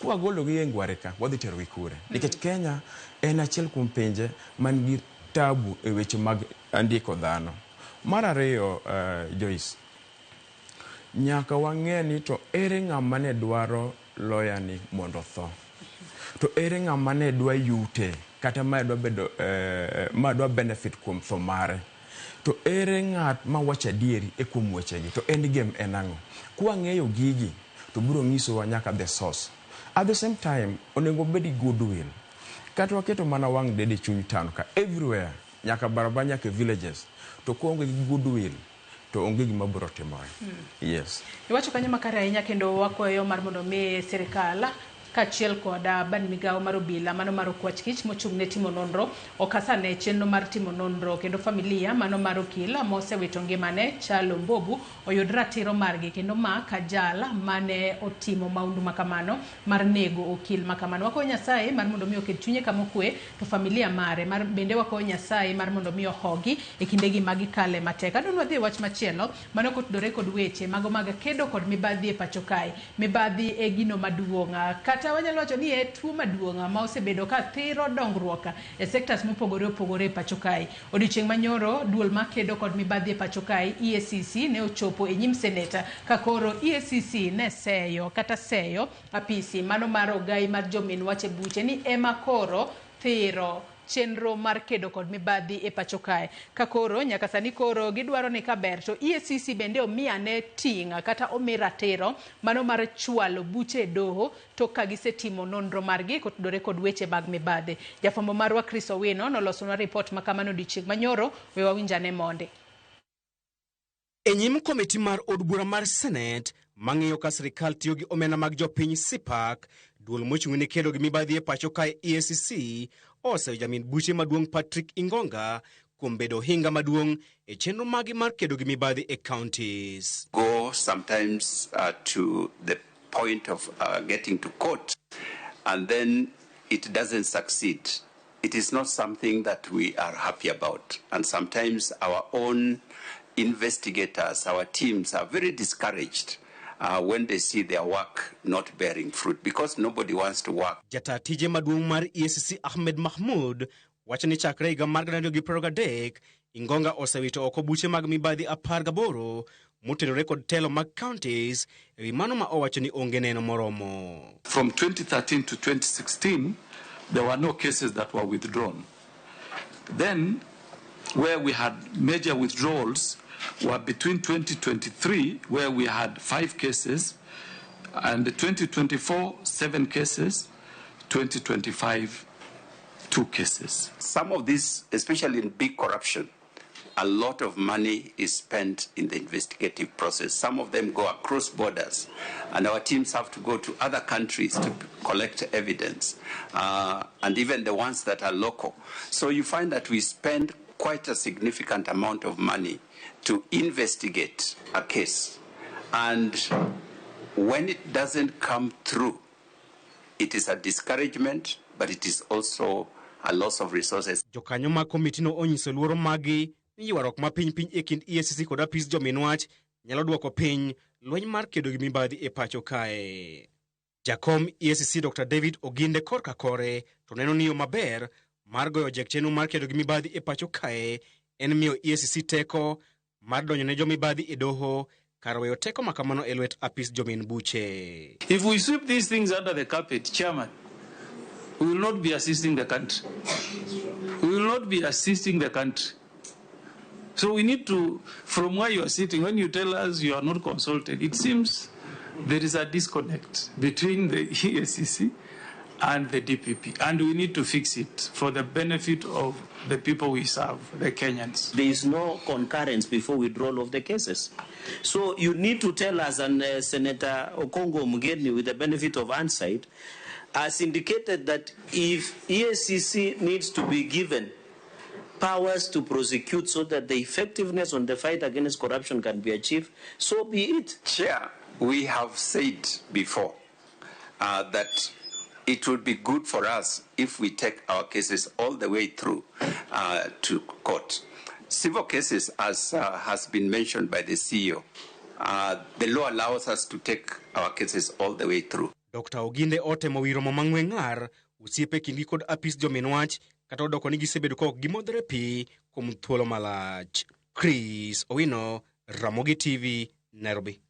Speaker 31: kwagologi e ngware ka wadhi terogi kure? Nikech Kenya en achiel kuom pinje man gi tabu e weche mag ndiko dhano. Mar ariyo, Joyce, nyaka wang'e ni to ere ng'ama ne dwaro lawyer ni mondo otho, to ere ng'ama ne dwa yute kata ma dwa bedo ma dwa benefit kuom tho mare, to ere ng'at ma wacho adieri e kuom wechegi, to end game en ang'o? Kwang'eyo gigi to biro nyisowa nyaka the source. At the same time, onego bed gi goodwill. Kata waketo mana wang' dede chuny town ka everywhere, nyaka barabara, nyaka e villages, to koonge gi goodwill to onge gima biro timore. Yes.
Speaker 1: Iwacho kanyo makare ahinya, kendo wakwayo mar mondo mi sirikal kaachiel kod bad migawo mar obila mano mar okwach kich mochung' ne timo nonro okasane chenro mar timo nonro, kendo familia mano mar okil mosewito ngimane Kyalo Mbobu oyud ratiro margi, kendo mak jal mane otimo maundu makamano mar nego okil makamano. Wakwayo Nyasaye mar mondo mi oket chunye kama okwe, to familia mare mar bende wakwayo Nyasaye mar mondo mi ohogi e kindegi ma gikale matek. Adwa ni wadhi e wach machielo mano kotudore kod weche mago mag kedo kod mibadhi e pacho kae. Mibadhi e gino maduong', kata wanyalo wacho ni e tuo maduong' ma osebedo ka thiro dongruok e sectors mopogore opogore e pacho kae. Odiochieng' manyoro, duol makedo kod mibadhi e pacho kae EACC ne ochopo e nyim seneta ka koro EACC ne seyo kata seyo apisi mano mar ogai mar jomin wach e buche ni ema koro thiro chenro mar kedo kod mibadhi e pacho kae. Ka koro nyaka sani koro gidwaro ni kaber to EACC bende omi ane ting' kata omi ratiro mano mar chwalo buche e doho tok ka gisetimo nonro margi kotudore kod weche mag mibadhi. Jafwambo marwa Chris Owino nolosonwa ripot ma kamano odiochieng' manyoro, we wawinj ane monde.
Speaker 13: E nyim komiti mar od bura mar Senate mang'iyo ka sirikal tiyo gi omenda mag jopiny CPAC, duol mochung' ne kedo gi mibadhi e pacho kae EACC oseyo jamin buche maduong' Patrick Ingonga kuom bedo ohinga maduong' e chenro magi mar kedo gi mibadhi e counties.
Speaker 14: Go sometimes to the point of getting to court and then it doesn't succeed. It is not something that we are happy about. And sometimes our own investigators, our teams are very discouraged when they see their work not bearing fruit because nobody wants to work.
Speaker 13: Jata tije maduong' mar EACC Ahmed Mahmud wacho ni chakre higa mar 2023 Ingonga osewito oko buche mag mibadhi 18 motenore kod telo mag counties, ewi mano ma owacho ni onge neno moromo.
Speaker 19: From 2013 to 2016, there were no cases that were withdrawn. Then, where we had major withdrawals were between 2023, where we had 5 cases, and 2024, 7 cases, 2025, 2 cases.
Speaker 14: Some of these, especially in big corruption, a lot of money is spent in the investigative process. Some of them go across borders, and our teams have to go to other countries to collect evidence, and even the ones that are local. So you find that we spend quite a significant amount of money to investigate a case. And when it doesn't come through, it is a discouragement, but it is also a loss of resources.
Speaker 13: Jokanyo mag komitino onyiso luoro maggi ni ywaruok ma piny piny e kind EACC kod apis jomin wach nyalo dwoko piny lweny mar kedo gi mibadhi e pacho kae. Jakom EACC Dr. David Oginde korka kore to neno ni yo maber mar goyo jek chenro mar kedo gi mibadhi e pacho kae en miyo EACC teko mar donjo ne jomibadhi e doho kar weyo teko ma kamano e lwet apis jomin buche.
Speaker 20: If we sweep these things under the carpet, Chairman,
Speaker 19: We will not be assisting the country. We will not be assisting the country. So we need to, from where you are sitting, when you tell us you are not consulted, it seems there is a disconnect between the EACC and the DPP, and we need to fix it for the benefit of the people we serve, the Kenyans.
Speaker 10: There is no concurrence before withdrawal of the cases. So you need to tell us, and Senator Okongo Mugeni, with the benefit of hindsight, has indicated that if EACC needs to be given powers to prosecute so that the effectiveness on the fight against corruption can be achieved, so be it.
Speaker 14: Chair, we have said before that it would be good for us if we take our cases all the way through to court. Civil cases, as has been mentioned by the CEO, the law allows us to take our cases all the way through.
Speaker 13: Dr. Oginde otemo wiro mo mang'we ng'ar osiepe kindgi kod apis jomin wach kata odoko ni gisebedo ka ok gimodhore pi kuom thuolo malach. Chris Owino, Ramogi TV, Nairobi.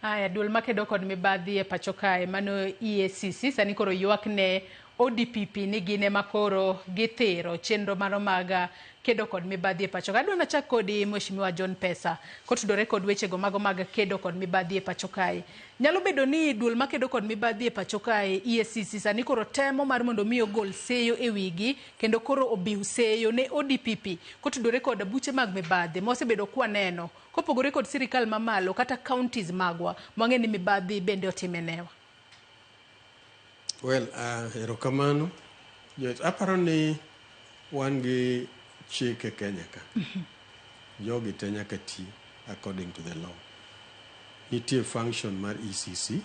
Speaker 1: Aya, duol makedo kod mibadhi e pacho kae mano EACC sani koro ywak ne ODPP ni gin ema koro githiro chenro mano mag kedo kod mibadhi e pacho ka. Adwa nachak kodi Mheshimiwa John Pesa kotudore kod wechego mago mag kedo kod mibadhi e pacho kae. Nyalo bedo ni duol makedo kod mibadhi e pacho kae EACC sani koro temo mar mondo mi ogol seyo e wigi kendo koro obiw seyo ne ODPP kotudore kod buche mag mibadhi mosebedo kwaneno kopogore kod sirikal mamalo kata counties magwa mwang'e ni mibadhi bende otime newa.
Speaker 6: Well, erokamano. Aparo ni wan gi chik e Kenya ka. Jogi te nyaka ti according to the law. Nitie function mar ECC,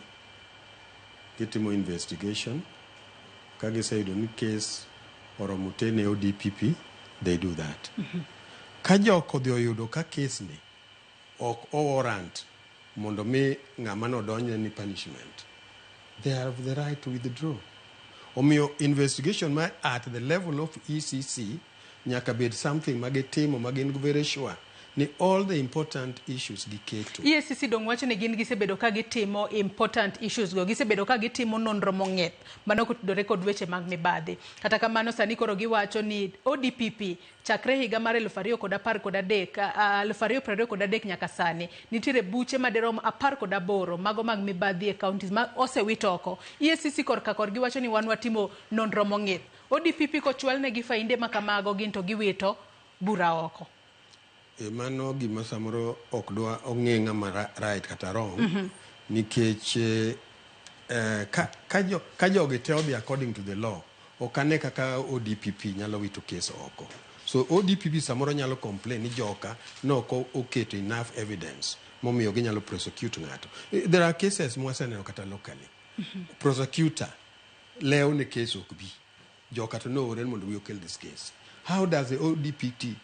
Speaker 6: gitimo investigation. Ka giseyudo ni case oromo tene ODPP, they do that. Ka jok odhi oyudo ka case ni ok o warrant mondo mi ng'ama nodonjne ni punishment, they have the right to withdraw. Omiyo investigation ma at the level of ECC nyaka bed something magitimo magin very sure ni all the important issues giketo.
Speaker 1: EACC dong wacho ni gin gisebedo ka gitimo important issues go, gisebedo ka gitimo nonro mong'ith mano kotudore kod weche mag mibadhi. Kata kamano sani koro giwacho ni ODPP chakre higa mar 2013 2023 nyaka sani nitiere buche madirom 18 mago mag mibadhi e counties ma osewit oko. EACC korka korgi wacho ni wan watimo nonro mong'ith. ODPP kochwalnegi fainde makamago gin to giwito bura oko.
Speaker 6: E mano gima samoro ok dwa ong'e ng'ama right kata wrong. Nikech ka jogi te odhi according to the law, ok ane kaka ODPP nyalo wito case oko. So ODPP samoro nyalo complain ni joka nok oketo enough evidence momiyo ginyalo prosecute ng'ato. There are cases mwaseneno kata locally. Prosecutor lewo ne case ok bi. Joka to noore mondo bi okel this case. How does the ODPP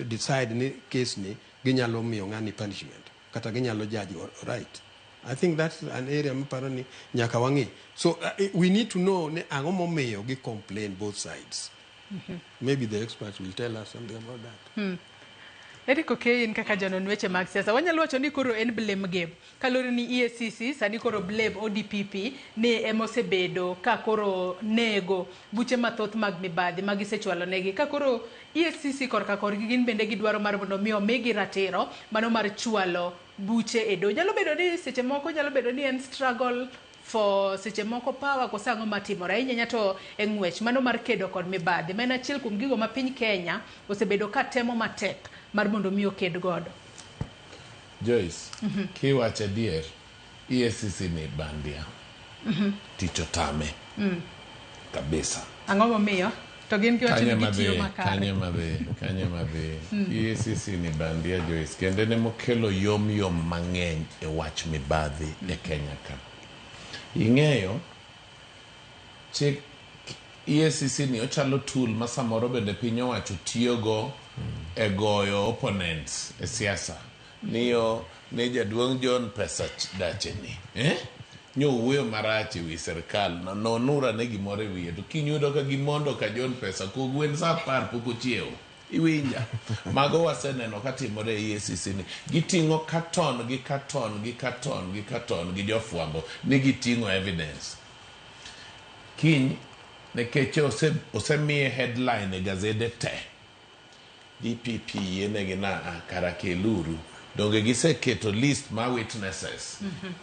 Speaker 6: decide ni case ni ginyalo miyo ng'ani punishment kata ginyalo judge right? I think that's an area maparo ni nyaka wang'i. So we need to know ni ang'o momiyo gi complain both sides. Maybe the experts will tell us something about that.
Speaker 1: Eric Okey, in kaka janon weche mag siasa, wanyalo wacho ni koro en blame game. Kaluwore ni EACC sani koro blame ODPP ni emosebedo ka koro nego buche mathoth mag mibadhi ma gisechwalo negi. Ka koro EACC korka korgi gin bende gidwaro mar mondo mi omigi ratiro mano mar chwalo buche e doho. Nyalo bedo ni seche moko nyalo bedo ni en struggle for seche moko power koso ang'o matimore ahinya to e ng'wech mano mar kedo kod mibadhi ma en achiel kuom gigo ma piny Kenya osebedo ka temo matek mar mondo mi oked godo.
Speaker 8: Joyce, kiwacho adier, EACC ni bandia. Tich otame kabisa.
Speaker 1: Ang'o momiyo? To gin giwacho
Speaker 8: Kanye
Speaker 1: ni gitiyo
Speaker 8: madhi,
Speaker 1: makare.
Speaker 8: kanye madhi, kanye madhi. EACC ni bandia, Joyce, kendo en emokelo yom yom mang'eny e wach mibadhi e Kenya ka. Ing'eyo, chik EACC ni ochalo tool ma samoro bende piny owacho tiyogo e goyo opponents e siasa. Niyo ni jaduong' John Pesa dache ni. Eh? Nyo wuoyo marach e wi sirikal, nonur ane gimoro e wiye to kiny yudo ka gimondo ka John Pesa kogwen sa 10 pok ochiewo. Iwinja? Mago waseneno katimore e EACC ni. Giting'o carton gi carton gi carton gi carton gi jofwambo ni giting'o evidence. Kiny Nikech ose, osemiye headline e gazede te. DPP yienegi na "Ah, kara keluru. Donge giseketo list mar witnesses.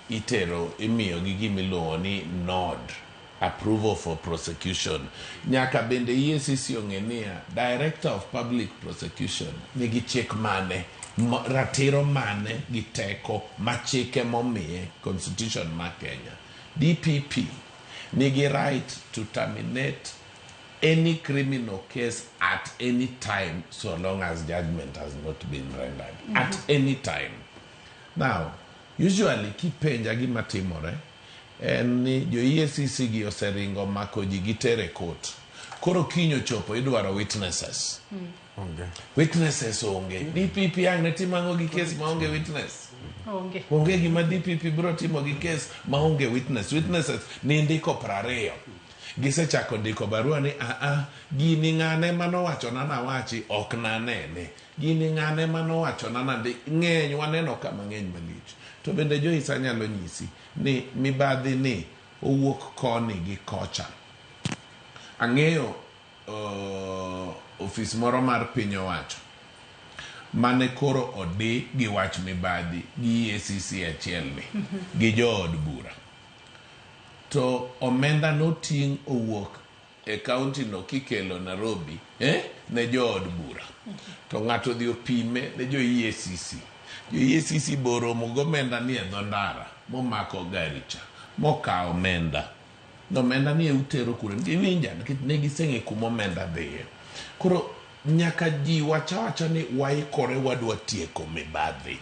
Speaker 8: Itero imiyogi gimiluongo ni nod approval for prosecution. Nyaka bende EACC ong'e niya, Director of Public Prosecution nigi chik mane, ratiro mane gi teko ma chike momiye constitution ma Kenya. DPP nigi right to terminate any criminal case at any time so long as judgment has not been rendered. At any time. Now, usually kipenja gima timore en ni jo EACC gi oseringo mako ji gitere court. Koro kiny ochopo idwaro witnesses.
Speaker 31: Onge.
Speaker 8: Witnesses onge. DPP ang' ne timo ang'o gi case maonge witness?
Speaker 1: Onge.
Speaker 8: Onge gima DPP biro timo gi case maonge witness. Witnesses ni ndiko 20. Gisechako ndiko barua ni aa gini ng'ane manowachona nawachi ok nanene. Gini ng'ane manowachona nandi ng'eny waneno ka mang'eny malich. To bende Joyce anyalo nyisi ni mibadhi ni owuok koni gi kocha. Ang'eyo ofis moro mar piny owacho mane koro odi gi wach mibadhi gi EACC achiel ni gi jood bura. To omenda noting' owuok e kaunti no kikelo Nairobi ne jood bura. To ng'ato odhi opime ne jo EACC. Jo EACC boromo gomenda ni e dho ndara momako gari cha mokawo omenda. No omenda ni e utero kure giwinja nikech ne giseng'e kuma omenda dhiye. Koro nyaka ji wacha wacha ni waikore wadwa tieko mibadhi.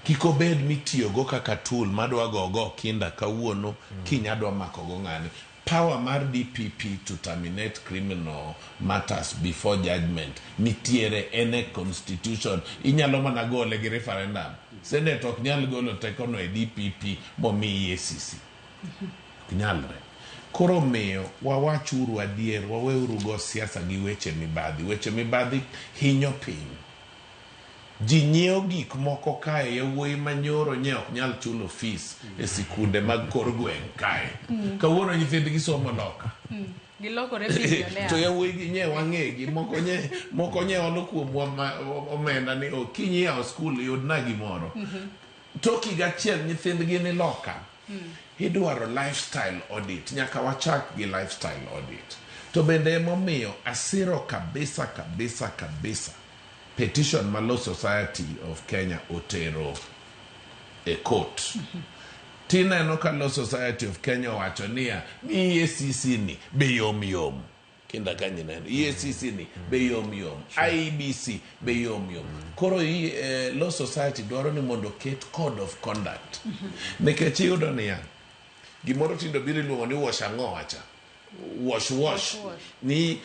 Speaker 8: Kik obed mitiyogo kaka tool madwa gogo kinda kawuono kiny adwa makogo ng'ani. Power mar DPP to terminate criminal matters before judgment nitiere en e constitution. Inyalo mana gole gi referendum. Senate ok nyal golo tekono e DPP momi EACC. Ok nyalre. Koro miyo wawachuru adier, waweuru go siasa gi weche mibadhi. Weche mibadhi hinyo piny. Ji nyiewo gik moko kae, yawuoyi manyoro nye ok nyal chulo fees e sikunde mag kor gweng' kae. Kawuono nyithindgi somo loka.
Speaker 1: Gilokore billionaires.
Speaker 8: To yawuoyi gi nye wang'egi, moko nye olo kuomwa omenda ni oh, kiny iyawo skul yudna gimoro. Tok higa achiel nyithindgi ni loka. Idwaro lifestyle audit, nyaka wachak gi lifestyle audit. To bende emomiyo asiro kabisa kabisa kabisa petition ma Law Society of Kenya otero e court. Tineno ka Law Society of Kenya owacho niya ni EACC ni be yom yom. Kinda ka nyineno EACC ni be yom yom, IEBC be yom yom. Koro Law Society dwaro ni mondo oket code of conduct. Nikech iyudo niya, gimoro tindo biro iluongo ni wash ang'o wacha. Wash wash. Ni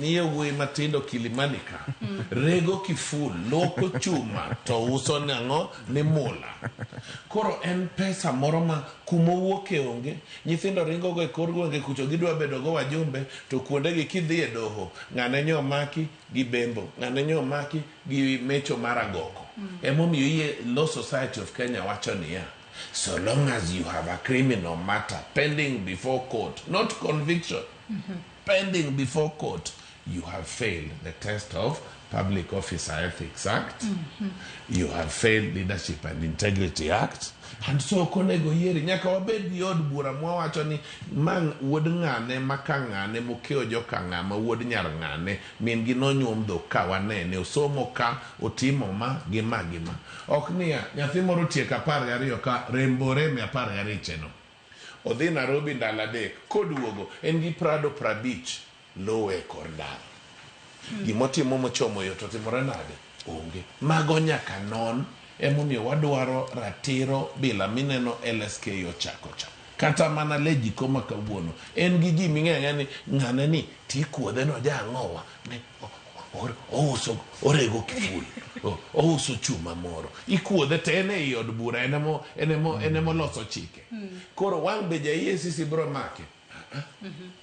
Speaker 8: yawuoyi matindo Kilimani ka. Rego kiful, loko chuma to uso nang'o ni mula. Koro en pesa moro ma kumowuoke onge. Nyithindo ringo go e kor gwenge kucho gidwa bedo go wajumbe to kuondegi kidhi e doho ng'ane nyo maki gi bembo, ng'ane nyo maki gi mecho mar agoko. Emomiyo iye Law Society of Kenya wacho niya, so long as you have a criminal matter pending before court, not conviction, pending before court, you have failed the test of Public Officer Ethics Act, you have failed Leadership and Integrity Act, and so konego yieri nyaka wabed gi od bura mwawacho ni ma wuod ng'ane maka ng'ane mokewo joka ng'ama wuod nyar ng'ane min gi nonyuom dhok ka wanene osomo ka otimo ma gi ma gi ma. Ok niya nyathi moro tieko 12 ka rembo reme 12 cheno. Odhi Nairobi ndalo 3 koduogo en gi Prado 50 lowe kor ndara. Gimotimo mochomo yo to timore nade? Onge. Mago nyaka non. Emomiyo wadwaro ratiro bila mineno LSK ochako cha. Kata mana Lejiko ma kawuono en gi ji ming'eyo ni ng'ane ni tikuodhe no jang'owa ne ouso orego kiful ouso chuma moro ikuodhe to en ei od bura en emo loso chike. Koro wang' be ja EACC bro make.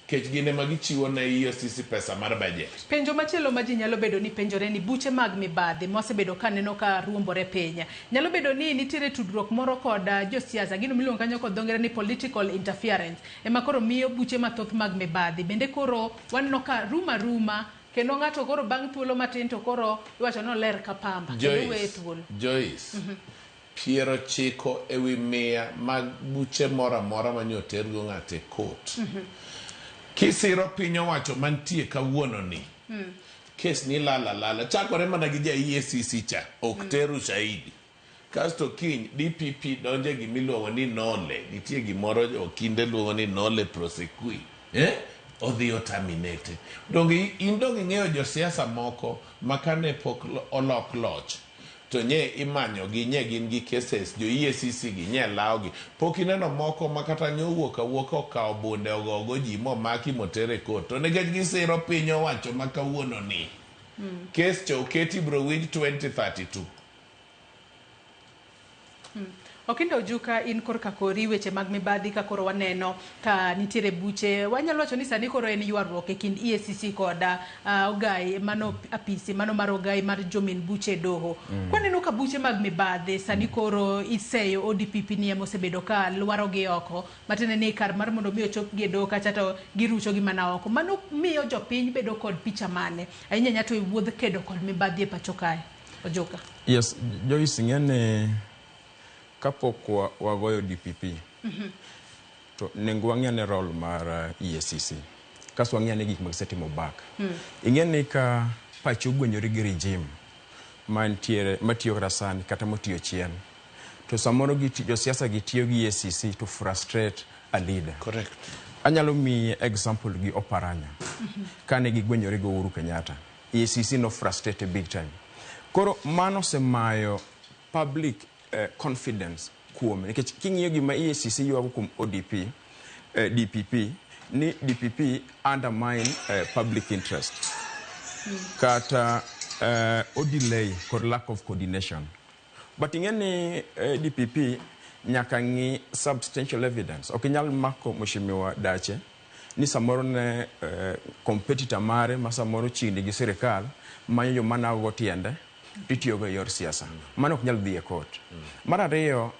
Speaker 8: Kech gin ema gichiwo ne EACC pesa mar budget.
Speaker 1: Penjo machielo ma ji nyalo bedo ni penjore ni buche mag mibadhi mosebedo ka neno ka ruombore piny. Nyalo bedo ni nitiere tudruok moro kod josiasa, gino miluongo kanyo kod dho ngere ni political interference, ema koro miyo buche mathoth mag mibadhi. Bende koro waneno ka ruma ruma kendo ng'ato koro bang' thuolo matin to koro iwacho ni oler ka pamba kendo weye thuolo.
Speaker 8: Joyce, 90% mag buche moro amora mane otergo ng'ato e court. Kisiro piny owacho mantie kawuono ni kes ni lala lala chakore mana gi ja EACC cha ok ter ushahidi kasto kiny DPP donje gimiluongo ni nolle nitie gimoro okinde luongo ni nolle prosequi odhi oterminate donge in donge ing'eyo josiasa moko ma kane pok olok loch to nye imanyo gi nye gin gi cases jo EACC gi nye lawo gi pok ineno moko ma kata nye owuok awuoka okawo bunde ogogo ji momaki moter e court to nikech gisiro piny owacho ma kawuono ni kes cha oketi bro winj 2032.
Speaker 1: Okinda Ojuka, in korka kori weche mag mibadhi ka koro waneno ka nitiere buche, wanyalo wacho ni sani koro en ywaruok e kind EACC kod ogai mano apisi mano mar ogai mar jomin buche e doho. Kwaneno ka buche mag mibadhi sani koro iseyo ODPP ni ema osebedo ka lwaro gi oko, matiende ni kar mar mondo mi ochopgi e doho kacha to girucho gi mana oko. Mano miyo jopiny bedo kod picha mane? Ahinya ahinya to e wuodh kedo kod mibadhi e pacho kae. Ojuka.
Speaker 31: Yes, Joyce, ing'e kapok wagoyo DPP to nengo wang'e ne role mar EACC kasto wang'e ne gik ma gisetimo back. Ing'e ni ka pachi ogwenyore gi regime mantiere matiyo kata sani kata motiyo chien to samoro josiasa gi tiyo gi EACC to frustrate a leader.
Speaker 8: Correct.
Speaker 31: Anyalo miyi example gi Oparanya. Kane gigwenyore gi Uhuru Kenyatta, EACC no frustrated big time. Koro mano osemayo public confidence kuome nikech king'iyo gima EACC ywago kuom ODP, DPP ni DPP undermine public interest kata o delay kod lack of coordination. But ing'e ni DPP nyaka ng'i substantial evidence. Ok inyal mako mheshimiwa Dache ni samoro ne competitor mare ma samoro chiegni gi sirikal manyo joma nago tiende titiyogo e yor siasa. Mano ok nyal dhi e court. Mar ariyo,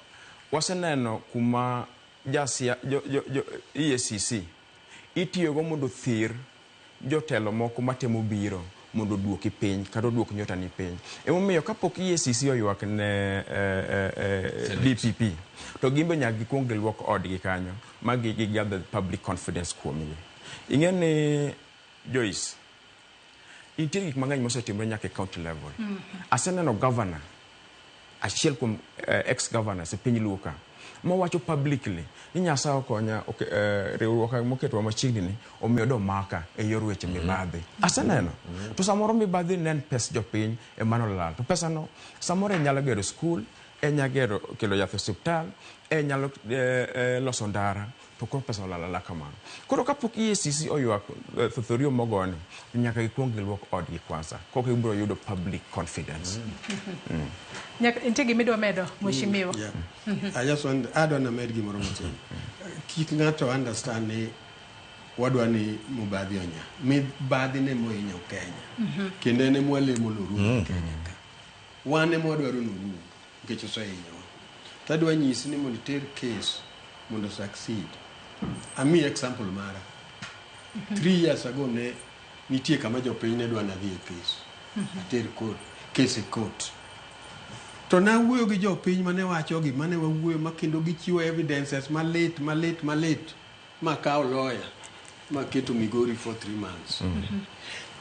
Speaker 31: waseneno kuma jasia, jo EACC itiyogo mondo othir jotelo moko matemo biro mondo oduoki piny kata oduok nyota ni piny. Emomiyo kapok EACC oywak ne DPP to gin be nyaka gikuong giluok odgi kanyo ma gi gather public confidence kuomgi. Ing'e ni Joyce, nitie gik mang'eny mosetimore nyaka e county level. Aseneno governor achiel kuom ex governors e piny Luo ka mowacho publicly ni Nyasaye okonya riwruok moketwa machiegni ni omiyo domaka e yor weche mibadhi. Aseneno. To samoro mibadhi ne en pes jopiny ema nolal. To pesano samoro en nyalo gero skul, en nyalo gero kelo yath e osiptal, en nyalo loso ndara, to koro pesa olal alala kamano. Koro kapok EACC oywak thothorio mogoni, nyaka gikuong giluok odgi kwanza, koka gibiro yudo public confidence.
Speaker 1: Nyaka nitie gima idwa medo mheshimiwa?
Speaker 6: Yeah. I just want adwa named gimoro matin. Kik ng'ato understand ni wadwa ni mibadhi onya. Mibadhi ne mohinyo Kenya. Kendo en ema walemo norum e Kenya ka. Wan ema wadwaro norum nikech osehinyowa. To adwa nyisi ni mondo iter case mondo succeed. Amiyi example mara. 3 years ago ne nitie kama jopiny ne dwa nadhi e case. Ater court, case e court. To nawuoyo gi jopiny mane wacho gi mane wawuoyo ma kendo gichiwo evidences malit malit malit makawo lawyer maketo Migori for 3 months.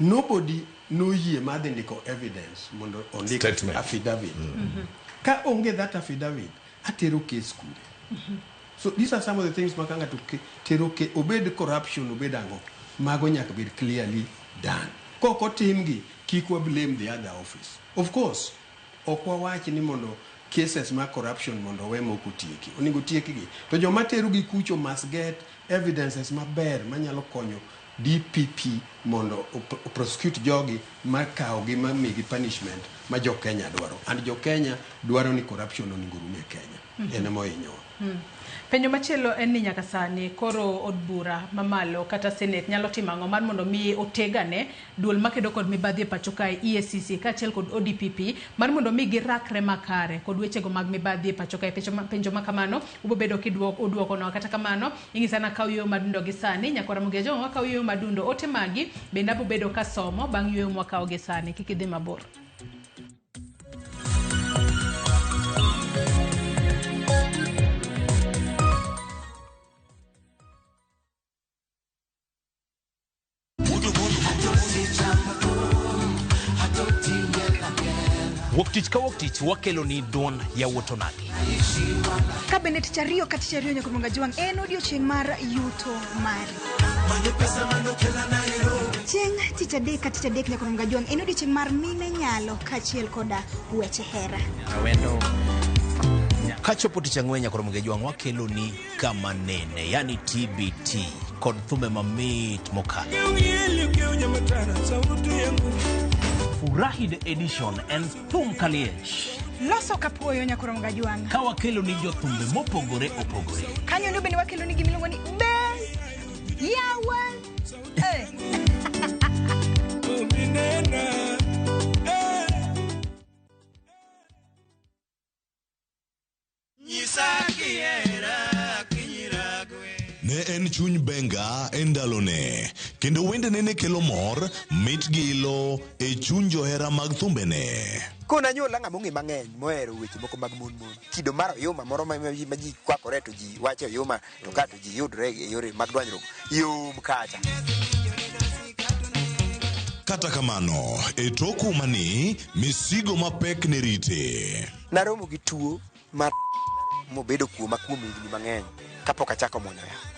Speaker 6: Nobody noyie mar dhi ndiko evidence mondo ondik
Speaker 8: Statement.
Speaker 6: affidavit. Ka onge that affidavit, atero case kure. So these are some of the things ma ka ng'ato tero ke obed corruption obed ang'o mago nyaka bed clearly done. Kok otimgi kik wa blame the other office. Of course, ok wawach ni mondo cases mag corruption mondo owe mok otieki. Onego tiekgi. To joma tero gi kucho must get evidences maber manyalo konyo DPP mondo o prosecute jogi ma kawogi ma migi punishment ma jo Kenya dwaro. And jo Kenya dwaro ni corruption onego rum e Kenya. En ema ohinyowa.
Speaker 1: Penjo machielo en ni nyaka sani koro od bura mamalo kata Senate nyalo timo ang'o mar mondo mi otegane duol makedo kod mibadhi e pacho kae EACC kaachiel kod ODPP mar mondo mi girakre makare kod wechego mag mibadhi e pacho kae. Penjo ma kamano ubo bedo kiduokonwa. Kata kamano ing'isa na kaw yueyo madundo gi sani nyakwara Mugejo wakaw yueyo madundo ote magi bende abo bedo kasomo bang' yueyo mwakawo gi sani. Kik idhi mabor.
Speaker 15: Wuok tich ka wuok tich wakelo ni duond yawuot onagi.
Speaker 16: Ka bende tich ariyo ka tich ariyo nyaka Jwang' en odiochieng' mar yuto mari. Chieng' tich adek ka tich adek nyaka Jwang' en odiochieng' mar mine nyalo kaachiel koda weche hera.
Speaker 15: Kachopo tich ang'wen nyaka Jwang' wakelo ni kama nene, yani TBT kod thumbe mamit mokalo. Furahi the edition en thum kaliech.
Speaker 16: Loso kapuoyo nyaka Jwang'.
Speaker 15: Ka wakelo ni jothumbe mopogore opogore.
Speaker 16: Kanyo ndo bende wakelo ni gimiluongo ni be yawa.
Speaker 27: Ne en chuny benga e ndalone, kendo wendene ne kelo mor, mit gi ilo e chuny johera mag thumbene.
Speaker 7: Kona nyuola ng'ama ong'e mang'eny mohero weche moko mag mon mon. Kido mar oyuma moro ma ji kwakore to ji wacho oyuma to ka to ji yudre e yore mag dwanyruok yom kacha.
Speaker 27: Kata kamano, e tok umani, misigo mapek ne rite.
Speaker 7: Naromo gi tuo mar mobedo kuoma kuom higni mang'eny kapok achako muonyo yath.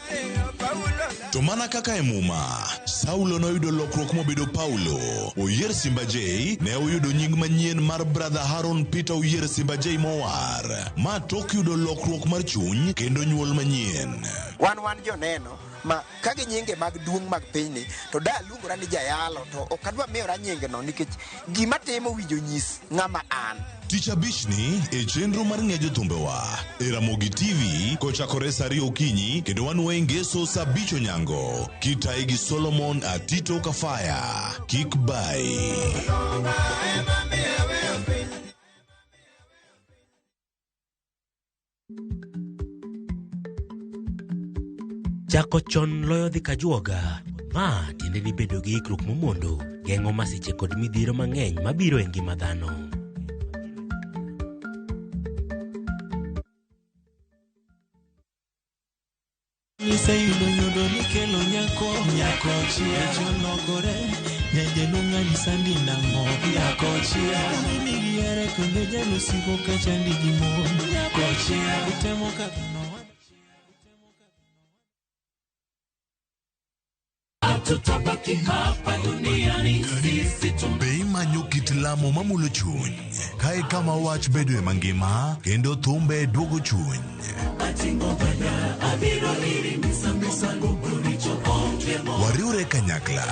Speaker 27: To mana kaka e Muma, Saulo noyudo lokruok mobedo Paulo. Oyier Simba J ne oyudo nying manyien mar Brother Haron Peter Oyier Simba J mowar. Ma tok yudo lokruok mar chuny kendo nyuol manyien.
Speaker 7: Wan joneno ma ka gi nyinge mag duong' mag pinyni to da luongora ni jayalo to ok adwa miyora nyingno nikech gima timo winjo nyis ng'ama an.
Speaker 27: Tich abichni e chenro mar ng'e jothumbewa e Ramogi TV kochakore saa 2 okinyi kendo wanwoe ngeso saa 5 onyango kitayi gi Solomon Atito Kafaya. Kik bai.
Speaker 20: Chako chon loyo dhi kajuoga. Ma tiende ni bedo gi ikruok momondo geng'o masiche kod midhiero mang'eny mabiro e ngima dhano.
Speaker 21: Iseyudo nyodo nikelo nyako nyako chia cholokore nyajaluong' anyisa ndi nang'o nyako chia migiere kendo jalosiko kachandi gi mon nyako chia utemo kaka
Speaker 2: Tutabaki hapa duniani sisi.
Speaker 27: Be imanyo kit lamo mamulo chuny kae kama wach bedoe mangima kendo thumbe duogo chuny. Wariwre kanyakla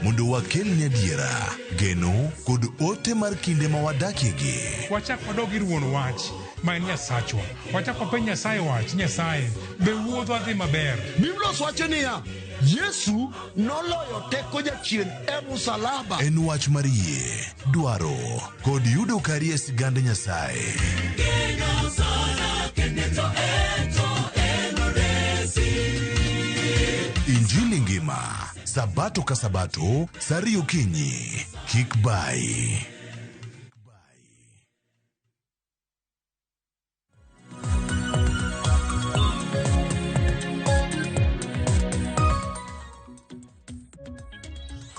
Speaker 27: mondo wakelni adiera, geno kod ote mar kinde ma wadakiegi.
Speaker 22: Wachak wadog ir wuon wach ma en Nyasachwa. Wachak wapenj Nyasaye wach, Nyasaye be wuodhwa dhi maber.
Speaker 23: Biblos wacho niya, Yesu noloyo teko jachien e musalaba.
Speaker 27: En wach mar yie, dwaro kod yudo kari e sigand Nyasaye. Injili ngima, Sabato ka Sabato, saa 2 okinyi. Kik bai.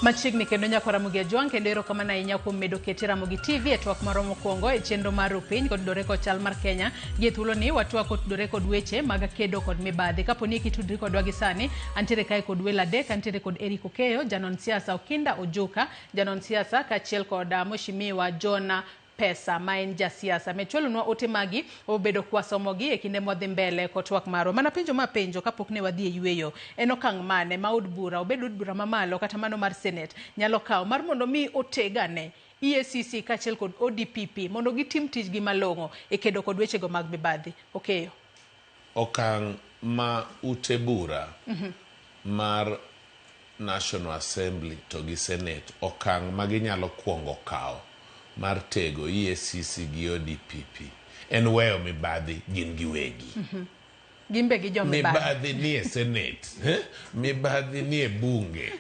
Speaker 1: Machiegni kendo nyako Ramogi Ajwang' kendo erokamano ahinya kuom medo kete Ramogi TV e twak marwa mokwongo e chenro mar Rupiny kotudore kod chal mar Kenya. Gi e thuoloni watwak kotudore kod weche mag kedo kod mibadhi. Kapo ni kitudri kodwa gi sani, antiere kae kod welo adek, antiere kod Eric Okeyo, janon siasa Okinda Ojuka, janon siasa kaachiel kod Mheshimiwa John Pesa ma en jasiasa. Mechwalonwa ote magi obedo kwasomogi e kinde mwadhi mbele kod twak marwa. Mana penjo ma penjo kapok ne wadhi e yweyo, en okang' mane ma od bura, obed od bura mamalo kata mano mar Senate nyalo kawo mar mondo mi otegane EACC kaachiel kod ODPP mondo gitim tijgi malong'o e kedo kod wechego mag mibadhi. Okeyo.
Speaker 8: Okang' ma ute bura mar National Assembly to gi Senate okang' ma ginyalo kwongo kawo mar tego EACC gi ODPP en weyo mibadhi gin giwegi.
Speaker 1: Gin be gi jo mibadhi.
Speaker 8: Mibadhi nie Senate, eh? Mibadhi nie bunge,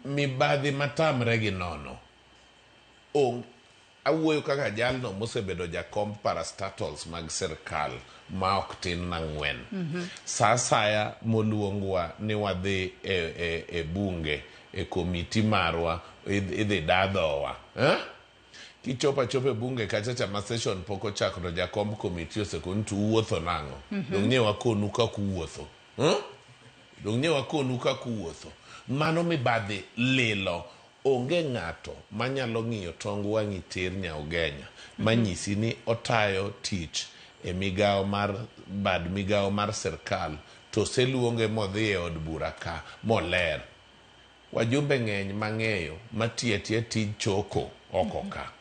Speaker 8: mibadhi matamre gi nono. Ong, awuoyo kaka jalno mosebedo jakomb parastatals mag sirkal ma ok tin nang'wen. Sa asaya moluongwa ni wadhi e, e, e bunge e komiti marwa idhi da dhowa. Eh? Kichopo achopa e bunge kacha cha ma session pok ochako to jakomb komiti osekoni to uwuotho nang'o? Dong' nye wakonu kaka uwuotho. Eh? Dong' nye wakonu kaka uwuotho. Mano mibadhi lilo. Onge ng'ato manyalo ng'iyo tong wang'i tir Nyaugenya manyisi ni otayo tich e migawo mar bad migawo mar sirkal to oseluonge modhi e od bura ka moler. Wajumbe ng'eny mang'eyo matiyo atiya tij choko oko ka.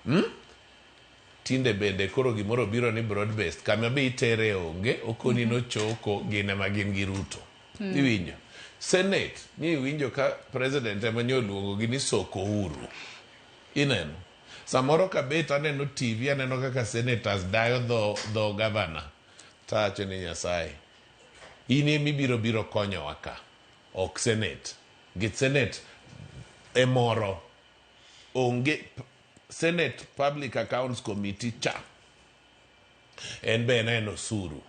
Speaker 8: Tinde bende koro gimoro obiro ni broad based kama be itere onge okoni nochoko gin ema gin gi Ruto. Iwinjo? Senate ni iwinjo ka president ema nyo oluongo gi ni soko uru. Ineno? Samoro kabet aneno TV aneno kaka senators dayo dho, dho governor. Tawacho ni Nyasaye, in ema ibiro biro konyowa ka, ok Senate. Nikech Senate e moro onge Senate Public Accounts Committee cha en be en en osuru.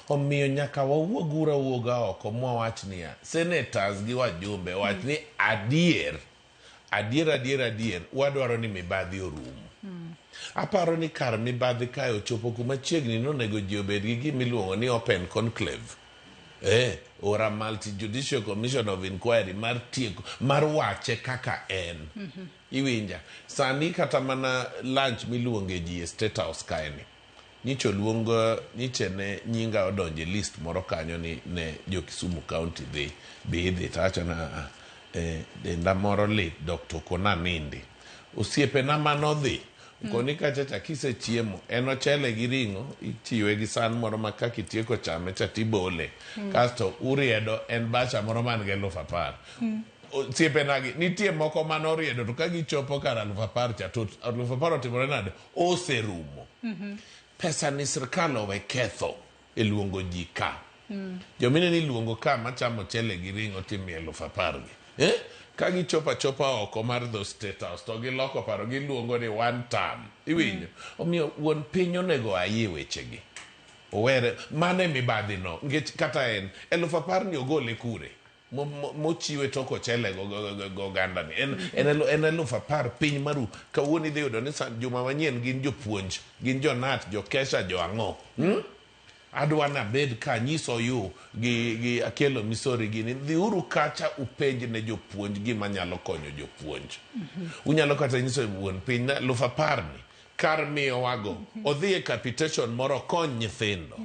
Speaker 8: Omiyo nyaka wawuog uru awuoga oko mwawach niya, senators gi wajumbe wach ni adier, adier adier adier wadwaro ni mibadhi orum. Aparo ni kar mibadhi kae ochopo kuma chiegni ni onego ji obed gi gima iluongo ni open conclave. Eh, or a multi-judicial commission of inquiry mar tieko, mar wache kaka en. Iwinja? Sani kata mana lunch miluonge ji e State House kae ni, nyicha oluong, nyicha ne nyinga odonjo e list moro kanyo ni ne jo Kisumu County dhi, be idhi? To awacho ni aa, eh, denda moro lit, doctor okona anindi. Osiepena manodhi, okoni kacha cha kisechiemo, en ochele gi ring'o, ichiwe gi san moro ma kaka itieko chame cha tibole. Kasto uriedo en bacha moro man gi 10,000. Osiepenagi, nitie moko mane oriedo to ka gichopo kar 10,000 cha to 10,000 otimore nade? Oserumo. Pesa ni sirkal owe ketho e luongo ji ka. Jomine ni iluongo ka machamo ochele gi ring'o timiyo 10,000 gi. Eh? Ka gichopo achopa oko mar dho State House to giloko paro giluongo ni one term. Iwinjo? Omiyo wuon piny onego ayie wechegi. Owere. Mano e mibadhi no. Nikech kata en 10,000 ni ogole kure? Mochiwe tok ochele go oganda ni. En, en, en 10,000 piny maru. Kawuono idhi yudo ni juma manyien gin jopuonj, gin jonat, jokesha, jo ang'o. Adwa nabed ka nyiso yu gi, gi Akelo Misori gini, dhiuru kacha upenj ne jopuonj gima nyalo konyo jopuonj. Unyalo kata nyiso wuon piny na 10,000 ni kar miyowago odhi e capitation moro okony nyithindo.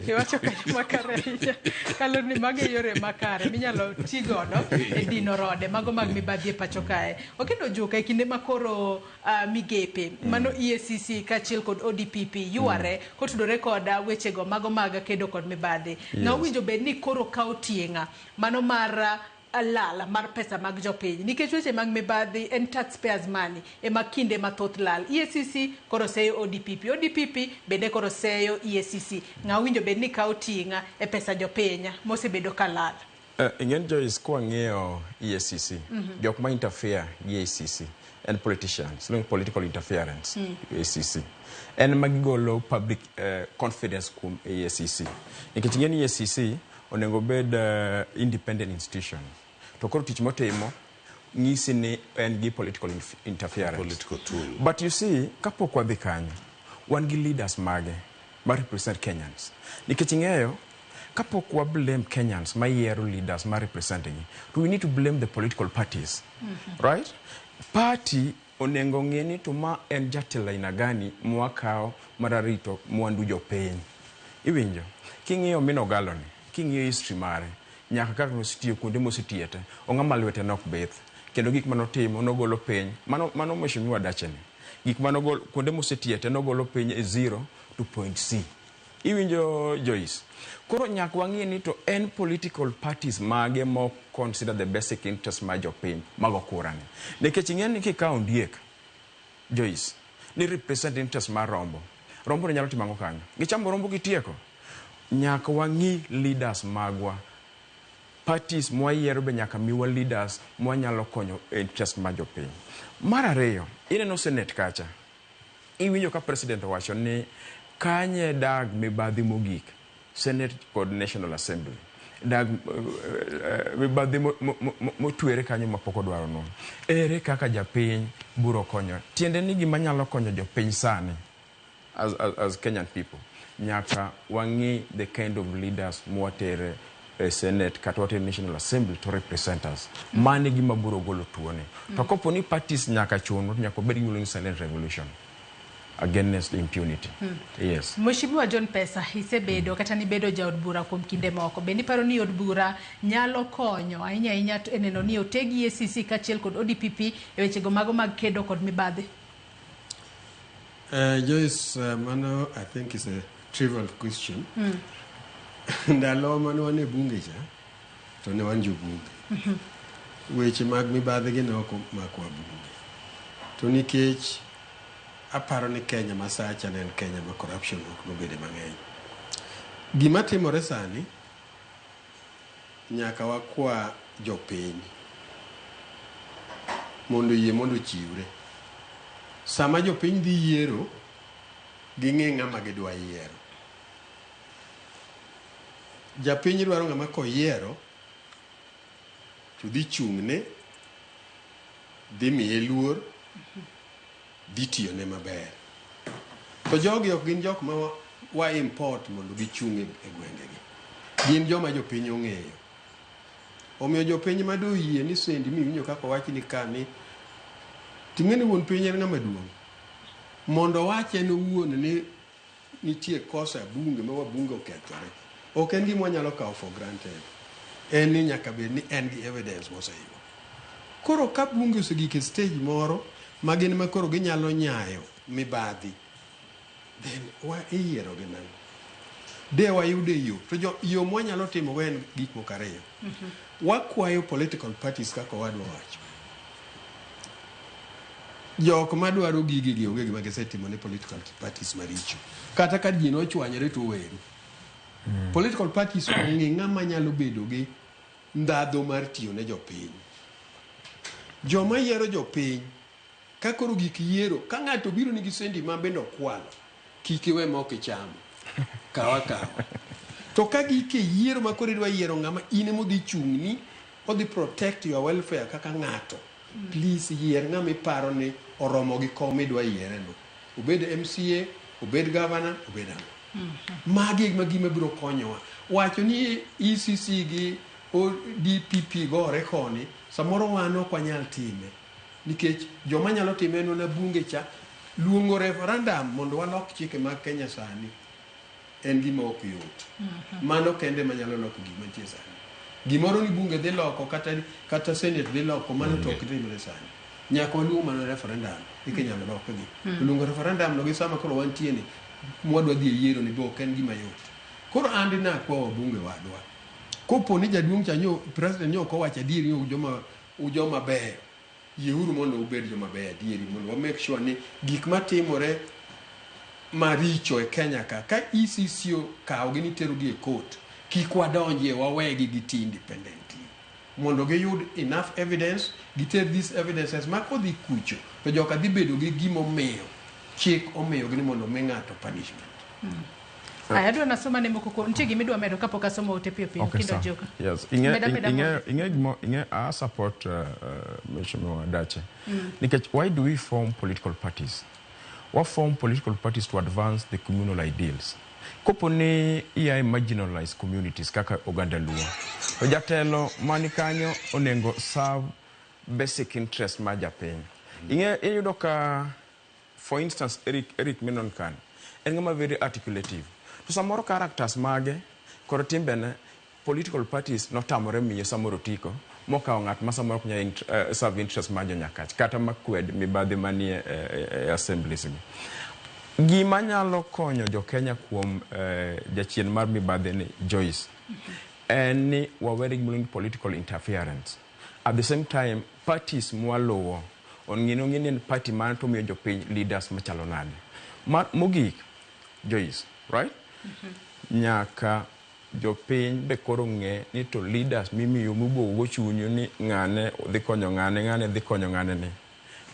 Speaker 1: Iwacho kanyo makare ahinya. Kaluwore ni mago e yore makare minyalo ti godo e dino rode mago mag mibadhi e pacho kae. Okendo Juka e kinde ma koro migepe mano EACC kaachiel kod ODPP yware kotudore kod wechego mago mag kedo kod mibadhi. Ng'a owinjo bed ni koro kawo tieng'a mano mar lal mar pesa mag jopiny nikech weche mag mibadhi en taxpayers money ema kinde mathoth lal. EACC koro seyo ODPP, ODPP bende koro seyo EACC. Ng'a owinjo bed ni kawo ting'a e pesa jopiny mosebedo ka lal?
Speaker 31: Ing'eni Joyce, kwang'iyo EACC, jok ma interfere gi EACC en politicians, iluongo political interference. EACC en ma gigolo public confidence kuom EACC nikech ing'eni EACC onego bed independent institution to koro tich motimo ng'isi ni en gi political interference.
Speaker 8: Political tool.
Speaker 31: But you see, kapok wadhi kanyo, wan gi leaders mage ma represent Kenyans. Nikech ing'eyo, kapok wa blame Kenyans ma yiero leaders ma represent gi, to we need to blame the political parties. Right? Party onego ng'e ni to ma en jatelo aina gani mwakawo mar rito mwandu jopiny. Iwinjo? King'iyo Mino Ogalo ni, king'iyo history mare, nyaka kaka nosetiyo kuonde mosetiye te, ong'ama lwete nok bith. Kendo gik manotimo nogolo piny mano, mano mheshimiwa Dacheni gik manogolo kuonde mosetiye te nogolo piny e 0 to point C. Iwinjo Joyce? Koro nyaka wang'e ni to en political parties mage mo consider the basic interest mar jopiny mago kura ni. Nikech ing'e ni kikawo ondiek Joyce ni represent interest mar rombo. Rombo ni nyalo timo ang'o kanyo? Gichamo rombo gitieko. Nyaka wang'i leaders magwa. Parties mwayiero be nyaka miwa leaders mwanyalo konyo interest mar jopiny. Mar ariyo, ineno Senate kacha. Iwinjo ka president owacho ni kanye dag mibadhi mogik, Senate kod National Assembly. Dag mibadhi motwere kanyo mapok odwaro nwa. Ere kaka japiny biro konyo? Tiende ni gima nyalo konyo jopiny sani as Kenyan people, nyaka wang'i the kind of leaders mwatere e Senate kata watere National Assembly to represent us. Mano e gima biro golo tuoni. To kopo ni parties nyaka chunwa, to nyaka wabed gi gimiluongo ni silent revolution against impunity. Yes.
Speaker 1: Mheshimiwa John Pesa, isebedo kata nibedo jaod bura kuom kinde moko. Bende iparo ni od bura nyalo konyo ahinya ahinya e neno ni oteg EACC kaachiel kod ODPP e wechego mago mag kedo kod mibadhi?
Speaker 6: Joyce, mano I think is a trivial question. Ndalo mane wan e bunge cha, to ne wan jobunge. Weche mag mibadhi gi ne ok omakwa bunge. To nikech aparo ni Kenya masacha ne en Kenya ma corruption ok nobede mang'eny. Gima timore sani, nyaka wakwa jopiny mondo oyie mondo ochiwre. Sama jopiny dhi yiero, ging'e ng'ama gidwa yiero. Japiny dwaro ng'ama koyiero to dhi chung'ne, dhi miye luor, dhi tiyone maber. To jogi ok gin jok ma wa import mondo gichung' e gwengegi. Gin joma jopiny ong'eyo. Omiyo jopiny ma doyie ni sendi miwinjo kaka owach ni ka ni ting'e ni wuon piny en ng'ama duong'. Mondo owach en owuon ni nitie kosa e bunge ma wabunge okethore. Ok en gima wanyalo kawo for granted. En ni nyaka bed ni en gi evidence moseyudo. Koro ka bunge osegik e stage moro ma gin ma koro ginyalo nyayo mibadhi, then wa iyiero gi nang'o? De wayude yo. To jo, yo mwanyalo timogo en gik moko ariyo. Wakwayo political parties kaka owadwa wacho. Jok madwaro gigi gi onge gima gisetimo ne political parties maricho. Kata ka ji nochwanyore to weru. Political parties ong'e ng'ama nyalo bedo gi ndhadhu mar tiyo ne jopiny. Joma yiero jopiny, ka koro gik yiero, ka ng'ato biro nigi sendi ma bende okwalo, kik iwe ma ok ichamo. Kaw akawa. To ka gik e yiero ma koro idwa yiero ng'ama in ema odhi chung'ni, odhi protect your welfare kaka ng'ato. Please yier ng'ama iparo ni oromo gi kom midwa yiere no. Obed MCA, obed governor, obed ang'o. Magi e gima biro konyowa. Wacho ni ECC gi ODPP gore koni, samoro wan ok wanyal time. Nikech joma nyalo time en mana bunge cha. Luongo referendum mondo walok chike mag Kenya sani en gima ok yot. Mano kende manyalo loko gik mantie sani. Gimoro ni bunge dhi loko kata Senate dhi loko, mano to ok timre sani. Nyaka waluong mana referendum eka inyalo lokgi. To luongo referendum no gi sama koro wantie ni mwadwa dhi e yiero ni be ok en gima yot. Koro an dine akwa wabunge wadwa. Kopo ni jaduong' cha nyo president nyo ok owacho adieri ni ujoma beyo, yieuru mondo ubed joma beyo adieri mondo wa make sure ni gik matimore maricho e Kenya ka, ka ECC okawogi ni terogi e court, kik wadonjie, wawegi giti independently. Mondo giyud enough evidence, giter these evidences ma kodhi kucho, to joka dhi bedo gi gimomiyo chik omiyogi ni mondo omi ng'ato punishment.
Speaker 1: Aya, adwa nasoma ne moko kuom nitie gima idwa medo kapok asomo ote piyo piyo
Speaker 31: Okay,
Speaker 1: kindo
Speaker 31: sawa.
Speaker 1: joka.
Speaker 31: Yes.
Speaker 1: Meda meda mondo.
Speaker 31: Ing'e I support Mheshimiwa Dache. Nikech why do we form political parties? Wa form political parties to advance the communal ideals. Kopo ni ia e marginalized communities kaka oganda Luo, to jatelo mani kanyo onego serve basic interest mar japiny. Ing'e iyudo ka for instance Eric Menon kan en ng'ama very articulative. To samoro characters mage kod timbene political parties notamore miye samoro otiko mokawo ng'at ma samoro ok nyal serve interest mar jonyakach kata makwed mibadhi manie e assemblies gi. Gima nyalo konyo jo-Kenya kuom jachien mar mibadhi ni Joyce en ni wawere gi gimiluongo ni political interference. At the same time, parties mwaluwo ong'ino ng'e ni en party mane to miyo jopiny leaders machalo nade. Mogik, Joyce, right? Nyaka jopiny be koro ng'e ni to leaders mimiyo mibuogo go chunyu ni ng'ane dhi konyo ng'ane, ng'ane dhi konyo ng'ane ni.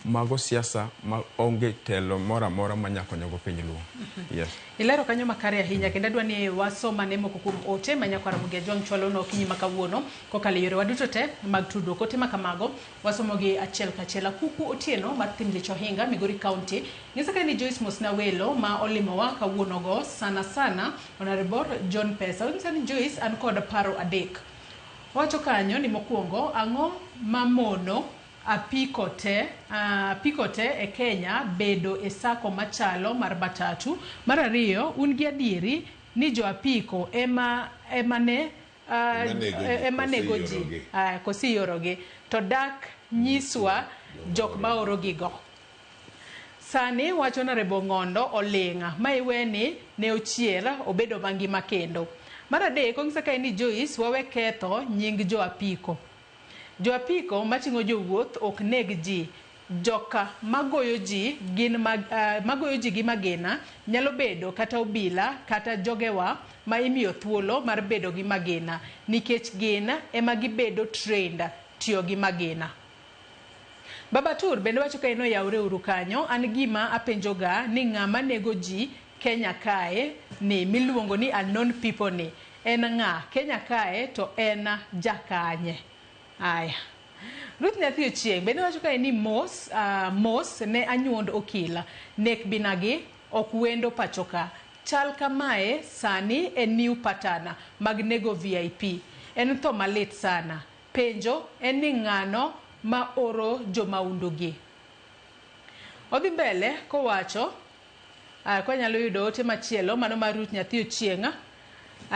Speaker 31: Mago siasa ma onge telo moro amora ma nyalo konyogo piny Luo. Yes.
Speaker 1: Ilero kanyo makare ahinya kendo adwa ni wasom ane moko kuom ote ma nyakwar Ramogi Ajwang' chwalo no okinyi ma kawuono kokalo e yorewa duto te mag tudruok. Ote ma kamago wasomogi achiel kachiel. Akuku Otieno mar Thimlich Ohinga, Migori County nyisa ka ni Joyce mosna welo ma olimowa kawuono go sana sana Honorable John Pesa. Onyisa ni Joyce an kod paro adek. Owacho kanyo ni mokwongo ang'o mamono apiko te apiko te e Kenya bedo e sako machalo mar matatu. Mar ariyo, un gi adieri ni jo apiko ema ema ne ema nego ji koso iorogi to dak nyiswa jok ma orogigo. Sani wacho Honorable Ng'ondo oling' ma iweni ne ochier obedo mangima kendo. Mar adek, onyisa kae ni Joyce wawe ketho nying jo apiko. Jo apiko mating'o jowuoth ok neg ji. Joka magoyo ji gin magoyo ji gi magina nyalo bedo kata obila kata jogewa ma imiyo thuolo mar bedo gi magina nikech gin ema gibedo trained tiyo gi magina. Baba Tur bende wacho ka en oyawre uru kanyo an gima apenjoga ni ng'ama nego ji Kenya kae ni miluongo ni unknown people ni en ng'a Kenya kae to en jakanye. Aya. Ruth Nyathi Ochieng' bende wacho kae ni mos mos ne anyuond okila nek binagi ok wendo pachoka. Chal kamae sani en new pattern mag nego VIP. En tho malit sana. Penjo en ni ng'ano ma oro jomaundu gi. Odhi mbele kowacho kwanyalo yudo ote machielo mano mar Ruth Nyathi Ochieng'.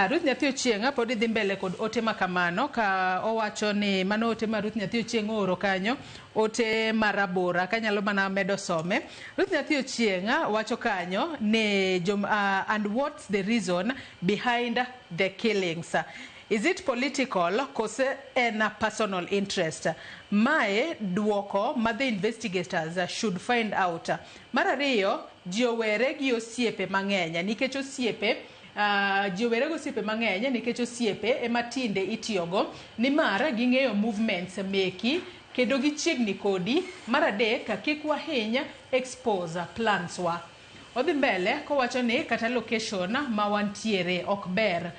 Speaker 1: Ruth Nyathi Ochieng' pod dhi mbele kod ote makamano ka owacho ni mano ote ma Ruth Nyathi Ochieng' ooro kanyo ote marabora kanyalo mana medo some. Ruth Nyathi Ochieng' wacho kanyo ni and what's the reason behind the killings? Is it political kose en a personal interest? Mae duoko ma the investigators should find out. Mar ariyo, ji owere gi osiepe mang'eny nikech osiepe ji owere gi osiepe mang'eny nikech osiepe ema tinde itiyogo nimar ging'eyo movements meki kendo gichiegni kodi. Mar adek, kik wahiny expose plans wa. Odhi mbele kowacho ni kata location ma wantiere ok ber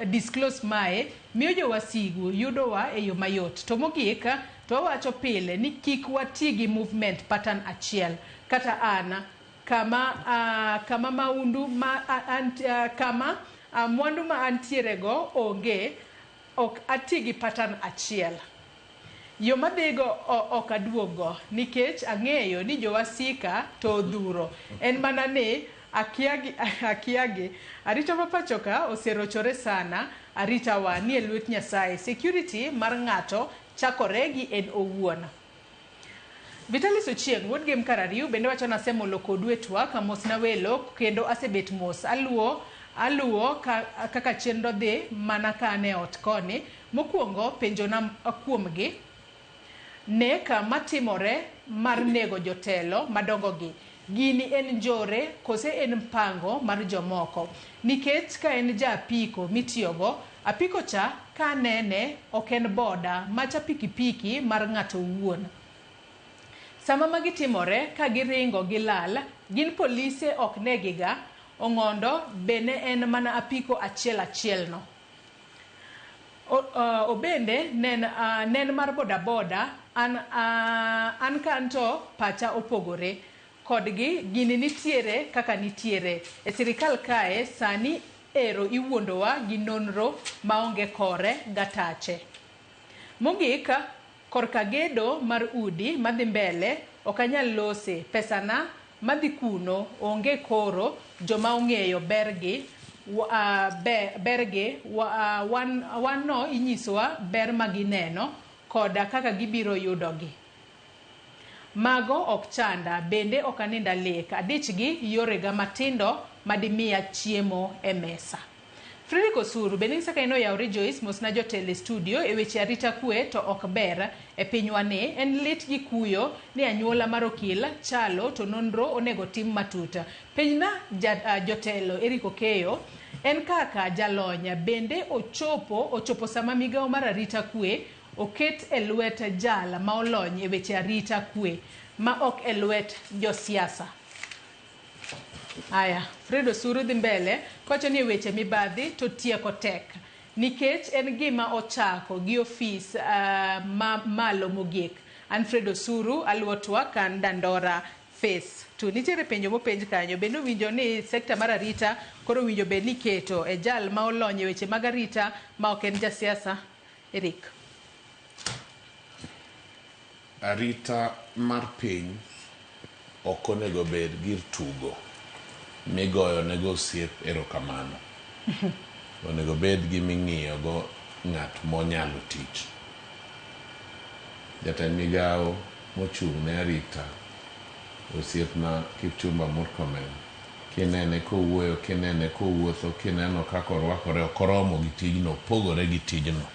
Speaker 1: disclose mae miyo jowasigu yudowa e yo mayot. To mogik to wawacho pile ni kik wati gi movement pattern achiel. Kata an kama maundu ma kama mwandu ma antiere go onge ok ati gi pattern achiel. Yo madhigo ok aduogo nikech ang'eyo ni jowasika to odhuro. En mana ni akiagi. Arita ma pachoka oserochore sana. Arita wa ni e lwet Nyasaye. Security mar ng'ato chakore gi en owuon. Vitalis Ochieng' wuod Gem Karariu bende wacho ni asemolo kodu e twak mosna welo kendo asebet mos. Aluwo kaka chenro dhi mana ka an e ot koni. Mokwongo penjona kuomgi nek matimore mar nego jotelo madongo gi. Gini en njore kose en mpango mar jomoko. Nikech ka en ja apiko mitiyogo, apiko cha ka nene ok en boda macha pikipiki mar ng'ato owuon. Sama magi timore ka giringo gilal, gin polise ok negiga, Ong'ondo bende en mana apiko achiel achiel no. Obende nen mar bodaboda an kanto pacha opogore kodgi gini nitiere kaka nitiere. E sirikal kae sani ero iwuondowa gi nonro maonge kore gatache. Mogik, korka gedo mar udi madhi mbele ok anyal lose pesana madhi kuno onge koro joma ong'eyo bergi Bergi wan no inyisowa ber ma gineno koda kaka gibiro yudogi. Mago ok chanda, bende ok anind alek, adich gi yorega matindo madimiya chiemo e mesa. Frederick Osuru bende nyisa ka en oyawre Joyce mosna jotelo e studio e weche arita kwe to ok ber e pinywa ni en lit gi kuyo ni anyuola mar okil chalo to nonro onego tim matut. Penjna jotelo Eric Okeyo en kaka jalony bende ochopo sama migawo mar arita kwe oket e lwet jal ma olony e weche arita kwe ma ok e lwet josiasa. Aya, Fred Osuru dhi mbele kowacho ni weche mibadhi to tieko tek nikech en gima ochako gi ofis ma malo mogik. An Fred Osuru aluwo twak an Dandora Face 2. Nitiere penjo mopenj kanyo bende owinjo ni sekta mar arita koro owinjo bed ni iketo e jal ma olony e weche mag arita ma ok en jasiasa. Eric.
Speaker 8: Arita mar piny ok onego bed gir tugo migoyo nego osiep erokamano. Onego bed giming'iyo go ng'at monyalo tich. Jatend migawo mochung' ne arita osiepna Kipchumba Murkomen kinene kowuoyo, kinene kowuotho, kineno kaka orwakore ok oromo gi tijno, opogore gi tijno.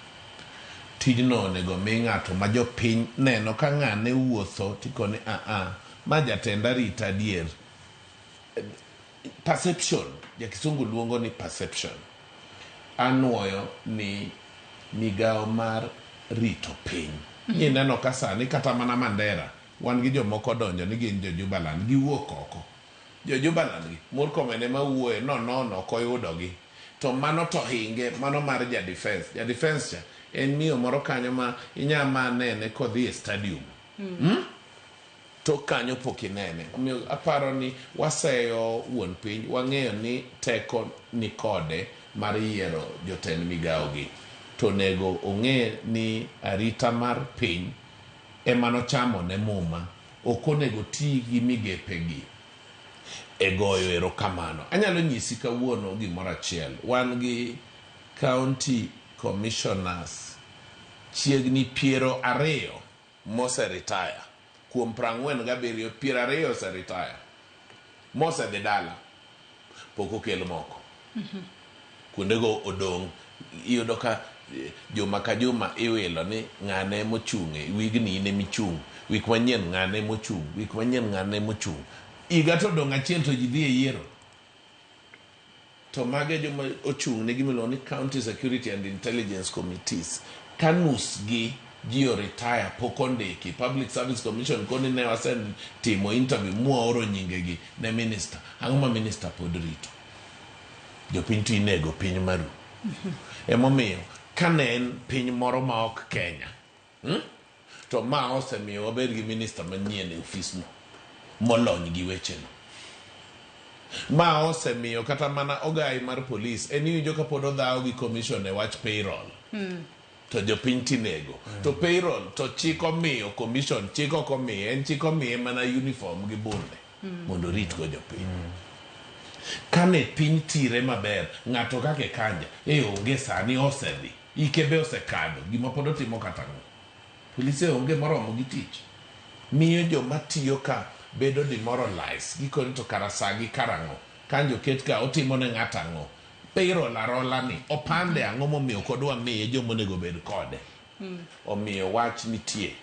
Speaker 8: Tijno onego mi ng'ato ma jopiny neno ka ng'ane wuotho tikoni a ma jatend arita adier. Perception, ja kisungu luongo ni perception. Anuoyo ni migawo mar rito piny. Ineno ka sani kata mana Mandera wan gi jomoko donjo ni gin jo Jubaland giwuok oko. Jo Jubaland gi Murkomen ema wuoye nonono ok oyudogi. To mano to hinge, mano mar ja defense. Ja defense cha en miyo moro kanyo ma inya ma nene kodhi e stadium. Tok kanyo pok inene. Omiyo aparo ni waseyo wuon piny, wang'eyo ni teko ni kode mar yiero jotend migawo gi. To onego ong'e ni arita mar piny ema nochamo ne muma. Ok onego ti gi migepe gi e goyo erokamano. Anyalo nyisi kawuono gimoro achiel. Wan gi county commissioners chiegni 20 mose retire. Kuom 47, 20 ose retire. Mosedhi dala. Pok okel moko. Kuondego odong'. Iyudo ka juma ka juma iwilo ni ng'ane mochung' wigni in emichung'. Wik manyien ng'ane mochung'. Wik manyien ng'ane mochung'. Higa to odong' achiel to ji dhi e yiero. To mage joma ochung' ne gima iluongo ni County Security and Intelligence Committees. Ka nus gi ji o retire pok ondiki. Public Service Commission koni ne wasetimo interview mwaoro nyingegi ne minister. Ang'o ma minister pod rito? Jopiny to inego piny maru. Emomiyo ka ne en piny moro ma ok Kenya, to ma osemiyo wabed gi minister manyien e ofisno molony gi wecheno. Ma osemiyo kata mana ogai mar polis en iwinjo ka pod odhawo gi commission e wach payroll. To jopiny tinego. To payroll to chik omiyo commission, chik ok omiye, en chik omiye mana uniform gi bunde mondo orit go jopiny. Kane piny tire maber, ng'ato kaka Kanja, e onge sani osedhi, ike be osekadho, gima pod otimo kata ang'o. Polise onge moromo gi tich. Miyo joma tiyo ka bedo demoralized, gikone to kara sa gi karang'o. Kanja oket ka otimo ne ng'ato ang'o. Payroll arola ni, opande ang'o momiyo ok odwa miye joma onego bed kode. Omiyo wach nitie.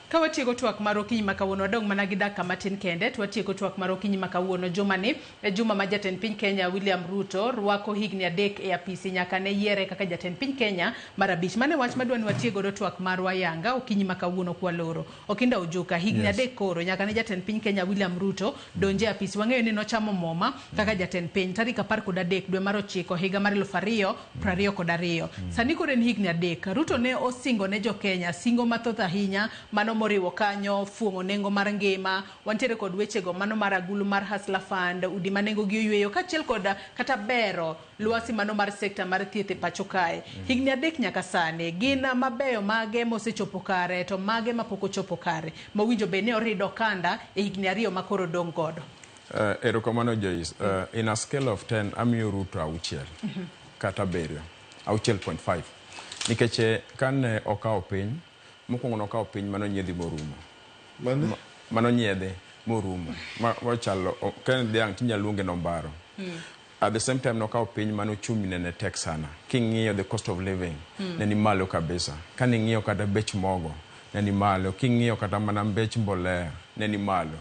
Speaker 1: Ka watieko twak mar okinyi ma kawuono, wadong' mana gi dakika matin kende to watieko twak mar okinyi ma kawuono. Juma ni e juma ma jatend piny Kenya William Ruto rwako higni 3 e apisi nyaka ne yiere kaka jatend piny Kenya mar 5. Mano e wach madwa ni watiek godo twak marwa yanga okinyi ma kawuono kwaloro. Okinda Ojuka, higni 3 koro nyaka ne jatend piny Kenya William Ruto donje apisi. Wang'eyo ni nochamo muma kaka jatend piny tarik 13 dwe mar 9 higa mar 2022. Sani koro en higni 3. Ruto ne osingo ne jo Kenya singo mathoth ahinya mano moriwo kanyo fuong'o nengo mar ngima, wantiere kod wechego mano mar agulu mar Hustler Fund, udi ma nengo gi oyweyo, kaachiel kod kata bero lwasi mano mar sekta mar thieth e pacho kae. Higni 3 nyaka sani, gin mabeyo mage mosechopo kare to mage mapok ochopo kare mowinjo bed ni orido okanda e higni 2 ma koro odong' godo?
Speaker 31: Erokamano Joyce. In a scale of 10 amiyo Ruto 6 kata 7, 6.5. Nikech kane okawo piny, mokwongo nokawo piny manonyiedhi morumo. Manonyiedhi morumo. Machalo, ka en dhiang' tinyalo luonge nombaro. At the same time nokawo piny mane ochumi ne tek sana. King'iyo the cost of living ne ni malo kabisa. Kane ing'iyo kata bech mogo ne ni malo. King'iyo kata mana bech mbolea ne ni malo.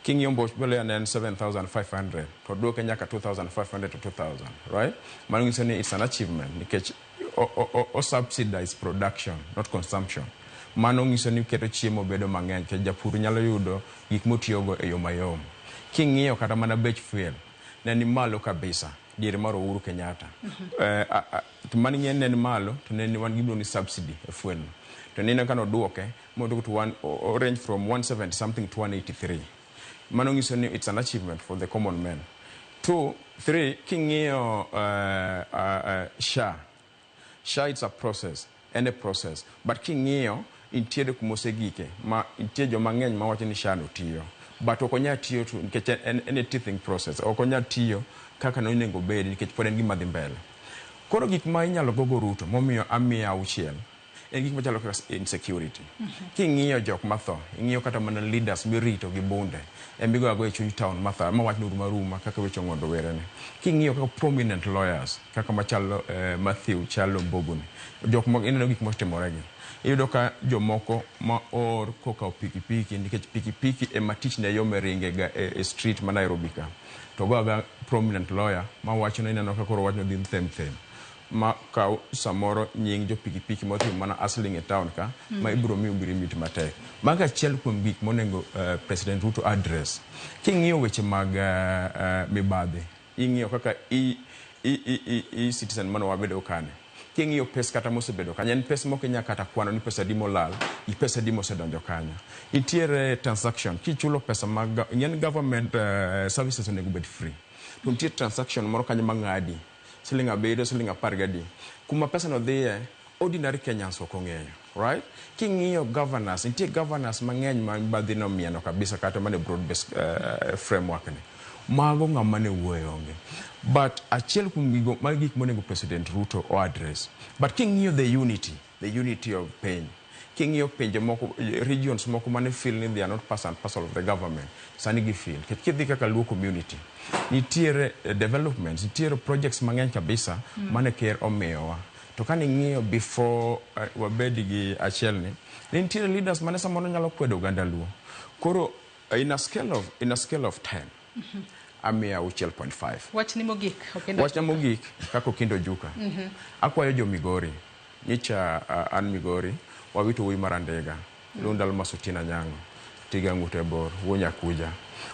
Speaker 31: King'iyo mbolea ne en 7,500 to oduoke nyaka 2,500 to 2,000, right? Mano nyiso ni it's an achievement nikech o subsidize production, not consumption. Mano nyiso ni keto chiemo bedo mang'eny nikech japur nyalo yudo gik motiyogo e yo mayom. King'iyo kata mana bech fuel ne ni malo kabisa diere mar Uhuru Kenyatta. To mano ing'e ne ni malo to ne ni wan gi ni subsidy e fuel no. To neno ka noduoke moduoke to one, o range from 170 something to 183. Mano nyiso ni it's an achievement for the common man. 2, 3, king'iyo SHA. SHA it's a process, en a process. But king'iyo intiere kuma osegike ma nitie joma ng'eny mawacho ni SHA no tiyo. But ok onyal tiyo nikech en a teething process. Ok onyal tiyo kaka nonego obedi nikech pod en gima dhi mbele. Koro gik ma inyalo gogo Ruto momiyo amiye 6 en gik machalo kaka insecurity. King'iyo jok matho, ing'iyo kata mana leaders mirito gi bunde, emigo ago e chuny town matho, ma wach no ruma kaka weche Ong'ondo Werene. King'iyo kaka prominent lawyers, kaka machalo Matthew Chalo Mbuguni, jok moko ineno gik motimore gi. Iyudo ka jomoko ma oor kokawo pikipiki nikech pikipiki ema tich ne yome ringe ga e street ma Nairobi ka. To go aga prominent lawyer ma wacho ni ineno ka koro wach no dhi them them. Ma kaw samoro nying jo pikipiki motimo mana hustling e town ka ma ibiro miyo mit matek. Mago achiel kuom gik monego President Ruto address. King'iyo weche mag mibadhi, ing'iyo kaka e-citizen mane wabedo kane. King'iyo pes kata mosebedo kanyo, en pes mok inyal kata kwano ni pesa adi molal, gi pesa adi mosedonjo kanyo. Nitiere transaction, kichulo pesa mag, ing'e ni government services onego bed free. To nitie transaction moro kanyo mang'adi, siling 7, siling 10. Kuma pesa no dhiye, ordinary Kenyans ok ong'eyo, right? King'iyo governors, nitie governors mang'eny ma mibadhi nomieno kabisa kata mana e broad based framework ni. Mago ng'ama ne wuoyo onge. But achiel kuom gigo mag gik monego President Ruto o address. But king'iyo the unity of piny, king'iyo pinje moko, regions moko mane feel ni they are not part and parcel of the government, sani gi feel. Nikech kidhi kaka Luo community, nitiere developments, nitiere projects mang'eny kabisa mane ker omiyowa. To kane ing'iyo before wabed gi achiel ni, ne nitiere leaders mane samoro nyalo kwedo oganda Luo. Koro in a scale of 10, amiya 6.5.
Speaker 1: Wachni mogik.
Speaker 31: Wachna mogik kaka Okindo Ojuka. Akwayo jo Migori, nyicha an Migori, wawito wuoyi mar Andega, Lunda Almas Otieno Anyango, Tiga Ng'ute Bor, wuo Nyakuja.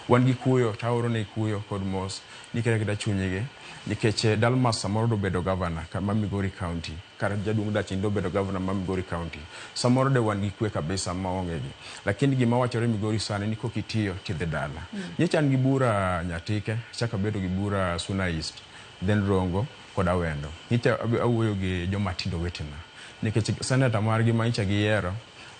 Speaker 31: Wan gi kuyo, to aoro ne kuyo kod mos nikech kata chunygi, nikech Dalmas samoro dobedo governor ma Migori County, kata jaduong' Dachin dobedo governor ma Migori County. Samoro de wan gi kwe kabisa maonge gi. Lakini gima wachore Migori sani ni kokitiyo tidhi dala. Nyocha an gi bura Nyatike, achako abedo gi bura Suna East, then Rongo kod Awendo. Nyocha awuoyo gi joma tindo wetena, nikech senator margi ma nyocha giyiero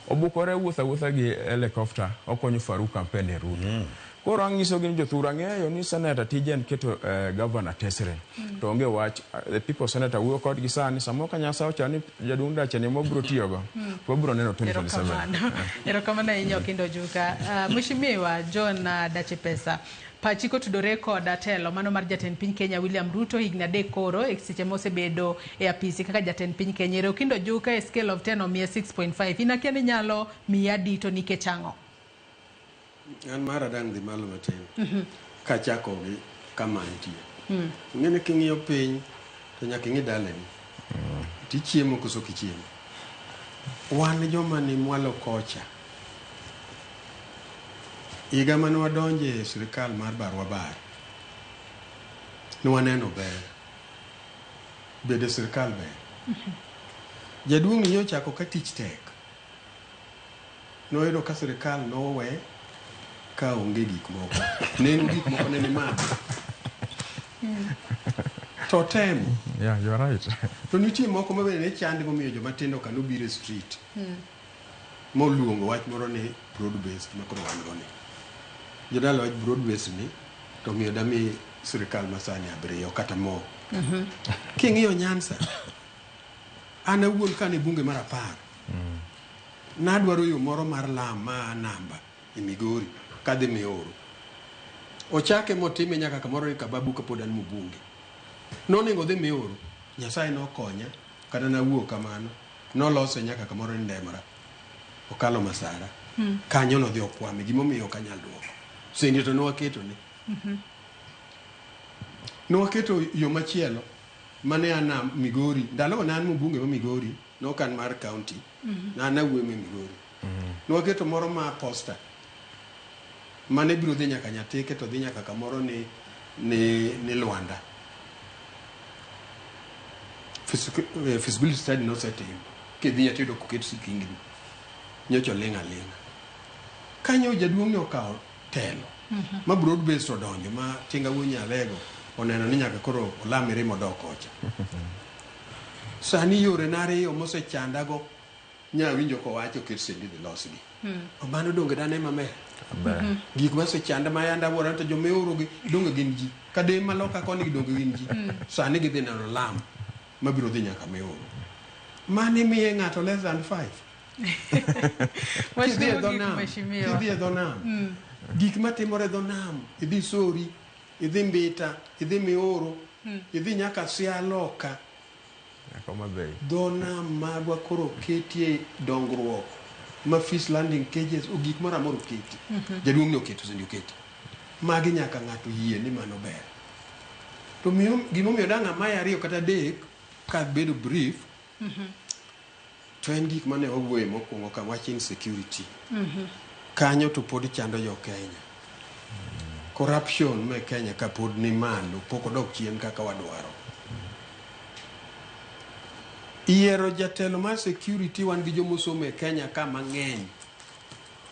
Speaker 31: obukore wuotho awuotha gi helicopter okonyo Farouk campaign e Ruto. Koro ang'iso gi ni jothur ang'eyo ni senator tije en keto governor tesre. To onge wach, the people senator wuoyo kodgi sani, samoro ka Nyasaye ochano ni jaduong' Dache ni mobiro tiyogo, wabiro neno 2027.
Speaker 1: Erokamano ahinya Okindo Ojuka. Mheshimiwa John Dache Pesa, pachi kotudore kod telo mano mar jatend piny Kenya William Ruto higni 3 koro e seche mosebedo e apisi kaka jatend piny Kenya. Ero Okindo Ojuka e scale of 10 omiye 6.5. In akia ni nyalo miya adi to nikech ang'o?
Speaker 6: An mara dang' dhi malo matin. Kachako gi kama antie. Ing'e ni king'iyo piny to nyaka ing'i dalani. Tichiemo koso ok ichiemo. Wan joma ni mwalo kocha. Higa mane wadonje e sirikal mar barwa bar, ne waneno ber. Bedo e sirikal ber. Jaduong' ni nyochako ka tich tek. Noyudo ka sirikal nowe ka onge gik moko. Nengo gik moko ne ni malo. To temo.
Speaker 31: Yeah, you are right.
Speaker 6: To nitie moko ma bende ne chand momiyo joma tindo ka nobiro e street. Moluongo wach moro ni broad based ma koro wan go ni. Jodala wach broad based ni To omiyo dami sirikal masani abiriyo kata mo. King'iyo Nyanza, an awuon kane bunge mar 10, nadwaro yo moro mar lam ma namba e Migori kadhi Mioro. Ochake motime nyaka kamoro ni Kababu kapod an mbunge. Nonego odhi Mioro, Nyasaye nokonya kata nawuok kamano, nolose nyaka kamoro ni Ndemra. Okalo Masara. Kanyo nodhi okwame, gimomiyo ok anyal duoko. Sendi to nowaketone. Nowaketo yo machielo mane an a Migori, ndalogo ne an mbunge ma Migori, ne ok an mar county, ne an awuoyo ma Migori. Nowaketo moro ma Posta, mane biro dhi nyaka Nyatike to dhi nyaka kamoro ni, ni Lwanda. Feasibility study nosetim. Kidhi tiyudo koket sikingni. Nyocha oling' aling'a. Kanyo jaduong' ne okawo telo. Ma broad based odonjo ma Tinga wuo Nyalego oneno ni nyaka koro olam mirima odok kocha. Sani yore na ariyo mosechandago nya winjo kowacho oket sendi dhi losgi. Mano donge dane maber. Gik masechanda ma yanda wuora to jomioro gi donge gin ji. Kade maloka koni gi donge gin ji. Sani gidhi neno lam mabiro dhi nyaka Mioro. Mane miye ng'ato less than 5.
Speaker 1: Wach
Speaker 6: Kidhi e dho
Speaker 1: mogik,
Speaker 6: nam,
Speaker 1: mheshimiwa.
Speaker 6: kidhi e dho nam. Gik matimore e dho nam, idhi Sori, idhi Mbita, idhi Mioro, idhi nyaka Siaya loka.
Speaker 31: Homa Bay.
Speaker 6: Dho nam magwa koro oketie dongruok ma fish landing cages o gik moro amora oketi. Jaduong' ni oketo sendi oketi. Magi nyaka ng'ato yie ni mano ber. To miyo gimomiyo dang' amaye ariyo kata adek ka bedo brief to en gik mane wawuoye mokwongo ka wach insecurity. Kanyo to pod chando jo Kenya. Corruption me Kenya ka pod ni malo, pok odok chien kaka wadwaro. Yiero jatelo mar security wan gi jomosomo e Kenya ka mang'eny.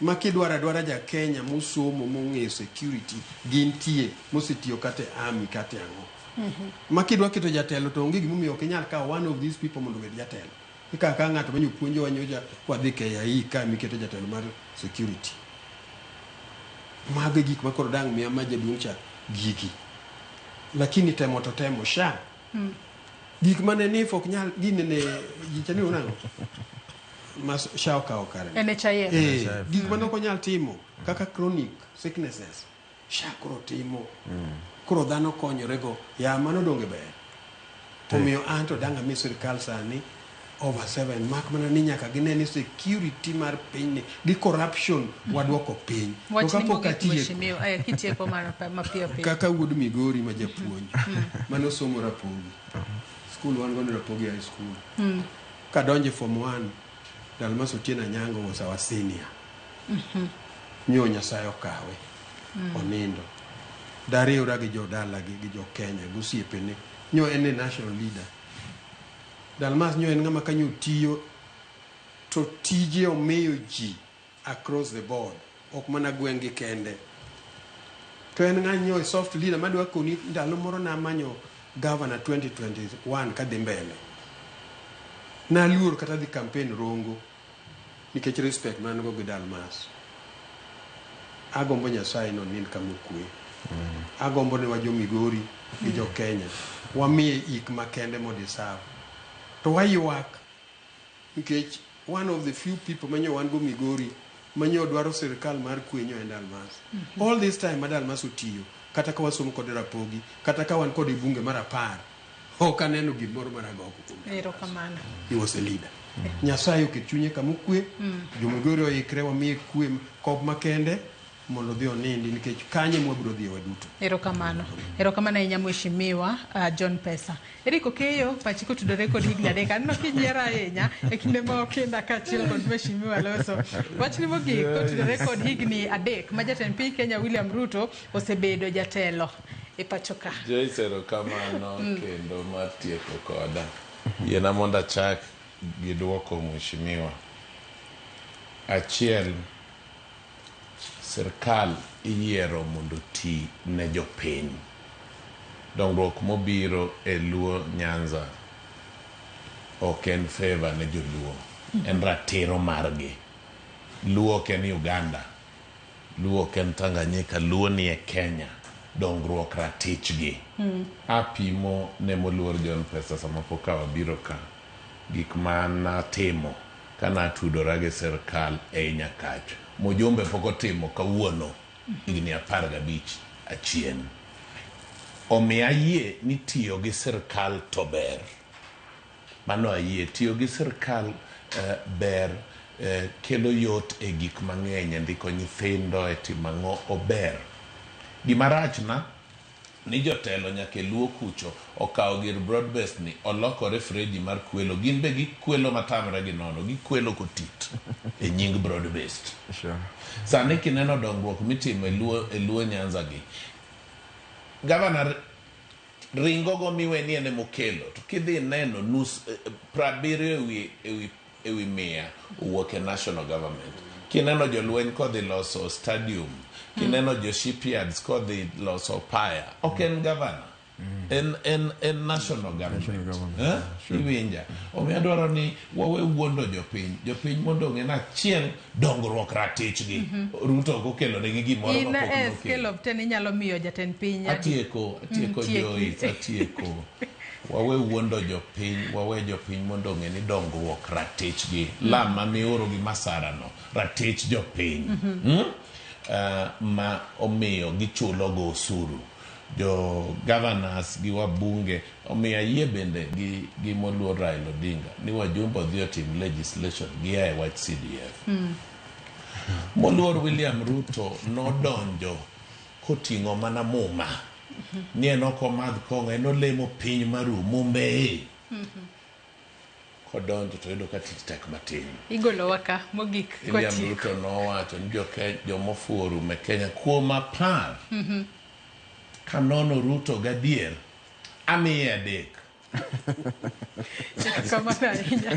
Speaker 6: Ma kidwaro adwara ja Kenya mosomo mong'eyo security gintie mosetiyo kata e army kata e ang'o. Ma kidwa keto jatelo to onge gimomiyo ok inyal kawo one of these people mondo obed jatelo. Ikawo akawa ng'ato manyo puonjowa nyocha kwadhi KIE ka miketo jatelo mar security. Mago e gik ma koro dang' miya ma jaduong' cha gigi. Lakini temo to temo sha. Gik mane NIF ok nyal ginene gicha ni nang'o? Ma SHA okawo kare.
Speaker 1: NHIF.
Speaker 6: Gik mane ok onyal timo kaka chronic sicknesses SHA koro timo. Koro dhano konyore go. Ya mano donge ber. Omiyo an to dang' ami sirkal sani over 7 mak mana ni nyaka gine ni security mar pinyni gi corruption waduoko piny. To
Speaker 1: Wach ni
Speaker 6: kapok
Speaker 1: mogik
Speaker 6: atieko,
Speaker 1: mheshimiwa, kitieko mapiyo piyo.
Speaker 6: kaka wuod Migori ma japuonj manosomo Rapogi. Skul wan godo Rapogi High School. Kadonjo e form 1, Dalmas Otieno Anyango was our senior. Nyo Nyasaye okawe. Onindo. Dariwra gi jodalagi gi jo Kenya gi osiepene. Nyo en e national leader. Dalmas nyo en ng'ama kanyo tiyo to tije omiyo ji across the board. Ok mana gweng'gi kende. To en ng'anyo e soft leader madwa koni ndalo moro namanyo governor 2021 kadhi mbele. Naluor kata dhi campaign Rongo nikech respect man go gi Dalmas. Agombo Nyasaye no nind kama okwe. Agombo ni wa jo Migori gi jo Kenya wamiye ik makende mo deserve. To waywak nikech one of the few people manyo wan go Migori manyo dwaro sirikal mar kwe nyo en Dalmas. All this time ma Dalmas otiyo kata ka wasomo kode Rapogi kata ka wan kode e bunge mar 10 ok aneno gimoro mar agoko kuom Dalmas.
Speaker 1: Erokamano.
Speaker 6: He was a leader. Nyasaye oket chunye kama okwe, jo Migori oikre wamiye kwe kop makende mondo odhi onindi nikech kanye mwabiro dhiye waduto.
Speaker 1: Erokamano. Erokamano ahinya mheshimiwa John Pesa. Eric Okeyo, pachi kotudore kod higni 3. Aneno kinyiero ahinya e kinde ma okinda kaachiel kod mheshimiwa loso. Wachni mogik kotudore kod higni 3 ma jatend piny Kenya William Ruto osebedo jatelo e pacho ka.
Speaker 8: Joyce, erokamano kendo mar tieko koda. Yiena mondo achak gi duoko mheshimiwa. Achiel, sirkal iyiero mondo oti ne jopiny. Dongruok mobiro e Luo Nyanza ok en favor ne joluo, en ratiro margi. Luo ok en Uganda, Luo ok en Tanganyika, Luo ni e Kenya. dongruok ratichgi. Apimo ne moluor John Pesa sama pok wabiro ka gik ma natimo kana tudora gi sirkal ei Nyakach. Mujumbe pok otimo kawuono higni 15 achien. Omiyo ayie ni tiyo gi sirkal to ber. Mano ayie tiyo gi sirkal ber, kelo yot e gik mang'eny, e ndiko nyithindo, e timo ang'o, ober. Gima rach na ni jotelo nyaka e Luo kucho okawo gir broad based ni olokore freji mar kwelo, gin be gikwelo matamre gi nono, gikwelo kotit e nying broad based.
Speaker 31: Sure.
Speaker 8: Sani kineno dongruok mitimo e Luo Nyanza gi, gavana ringo go miwe ni en emokelo, to kidhi neno nus 70 ewi 100 owuok e national government. Kineno jolweny kodhi loso stadium, kineno jo shipyards kodhi loso paya, ok en gavana, en national government. Iwinja. Omiyo adwaro ni wawe wuondo jopiny, jopiny mondo ong'e ni achiel dongruok ratichgi. Ruto ok okelo negi gimoro ma pok
Speaker 1: In
Speaker 8: nokelo.
Speaker 1: Scale of 10 inyalo miyo jatend piny.
Speaker 8: Atieko Joyce, atieko. Wawe wuondo jopiny, wawe jopiny mondo ong'e ni dongruok ratichgi. Lama mioro gi masarano, ratich jopiny. Ma omiyo gichulo go osuru. Jo governors gi wabunge omiyo ayie bende gi moluor Raila Odinga ni wajumbe odhi otim legislation gia e wach CDF. Moluor William Ruto nodonjo koting'o mana muma. Ni en ok omadh kong'o, en olemo piny maru mumbe. Kodonjo to yudo ka tich tek matin.
Speaker 1: Igolowa ka mogik
Speaker 8: William Ruto nowacho ni jomofuwo orumo e Kenya kuom 10. Kanono Ruto gadier, amiye 3.
Speaker 1: Erokamano ahinya.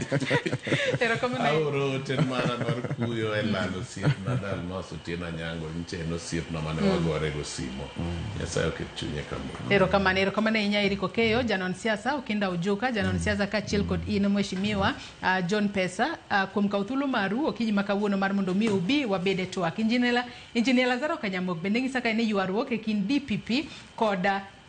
Speaker 1: Erokamano ahinya.
Speaker 8: Aoro ote mana mar kuyo e lalo osiepna Dalmas Otieno Anyango, nyicha en osiepna mane wagore go simo. Nyasaye oket chunye kamoro.
Speaker 1: Erokamano, erokamano ahinya Eric Okeyo, janon siasa Okinda Ojuka, janon siasa kaachiel kod in mheshimiwa John Pesa, kuom kawo thuolo maru okinyi ma kawuono mar mondo mi ubi wabed e twak. Engineer Lazaro Kanyamok bende ng'isa ka en ywaruok e kind DPP kod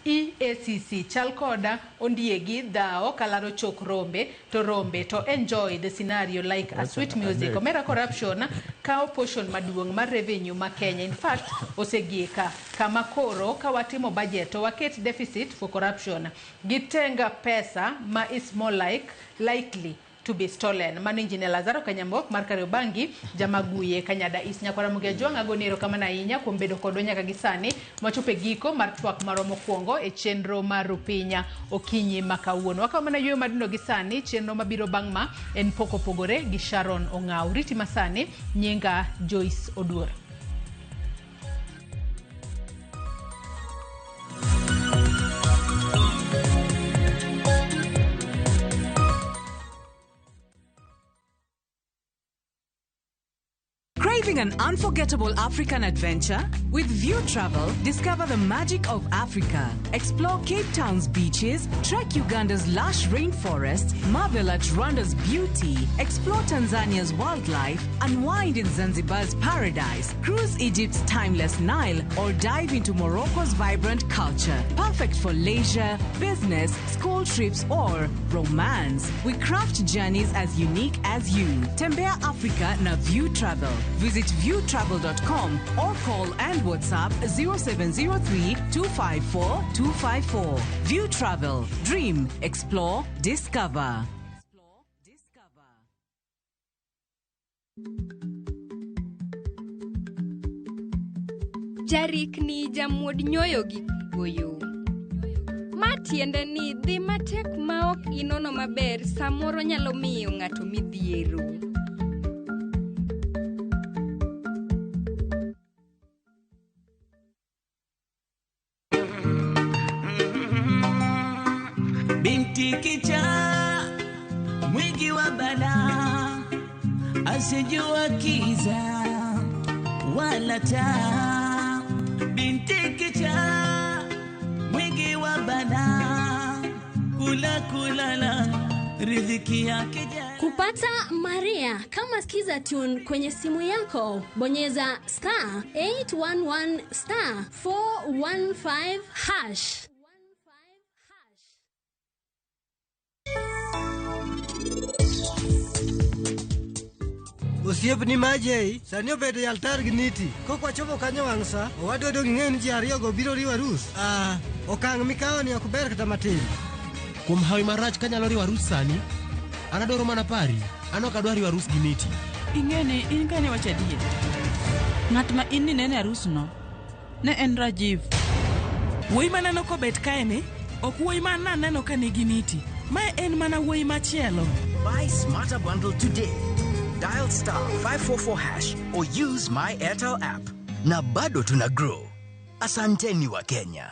Speaker 1: EACC chal koda ondiegi dhao kalaro chok rombe to rombe to enjoy the scenario like a sweet music. Omera corruption kawo portion maduong' mar revenue ma Kenya. In fact, osegieka kama koro ka watimo budget to waket deficit for corruption. Gitenga pesa ma is more like likely to be stolen. Mano Engineer Lazaro Kanyamok mar Kariobangi, Jamaguye, Kanyada East. Nyakwara Mugia Jwang' agoni erokamano ahinya kuom bedo kodwa nyaka gi sani mwachopo e giko mar twak marwa mokwongo e chenro mar Rupinya okinyi ma kawuono. Wakawo mana yueyo madundo gi sani, chenro mabiro bang' ma en pok opogore gi Sharon Ong'aw. Riti masani, nyinga Joyce Oduor.
Speaker 3: Craving an unforgettable African adventure? With View Travel, discover the magic of Africa. Explore Cape Town's beaches, trek Uganda's lush rainforests, marvel at Rwanda's beauty, explore Tanzania's wildlife, unwind in Zanzibar's paradise, cruise Egypt's timeless Nile, or dive into Morocco's vibrant culture. Perfect for leisure, business, school trips, or romance. We craft journeys as unique as you. Tembea Africa na View Travel. Visit viewtravel.com or call and WhatsApp 0703 254 254. View Travel. Dream, explore, discover.
Speaker 4: Jarikni jamuod nyoyo gi goyo. Ma tiende ni dhi matek ma ok inono maber samoro nyalo miyo ng'ato midhiero.
Speaker 21: Binti kicha mwingi wa balaa, asijua kiza wala taa. Binti kicha mwingi wa balaa, kula kulala riziki yake.
Speaker 9: Kupata Maria kama Skiza Tune kwenye simu yako, bonyeza star 811 star 415 hash.
Speaker 11: Osiepni ma Jay, sani obedo e altar gi Niti. Kok wachopo kanyo wang' sa, owadwa dong' ing'eyo ni ji ariyogo biro riwo arus. Ah, okang' mikawoni ok ber kata matin.
Speaker 12: Kuom hawi marach kanyalo riwo arus sani, an adwaro mana pari, an ok adwar riwo arus gi Niti.
Speaker 17: Ing'e ni in kane wacho adier. Ng'at ma in ninene e arusno ne en Rajiv.
Speaker 18: Wuoyi maneno kobet kae ni ok wuoyi ma naneno ka nigi Niti. Mae en mana wuoyi machielo.
Speaker 24: Buy Smarter Bundle today. Dial star 544 hash or use my Airtel app. Na bado tuna grow. Asanteni wa Kenya.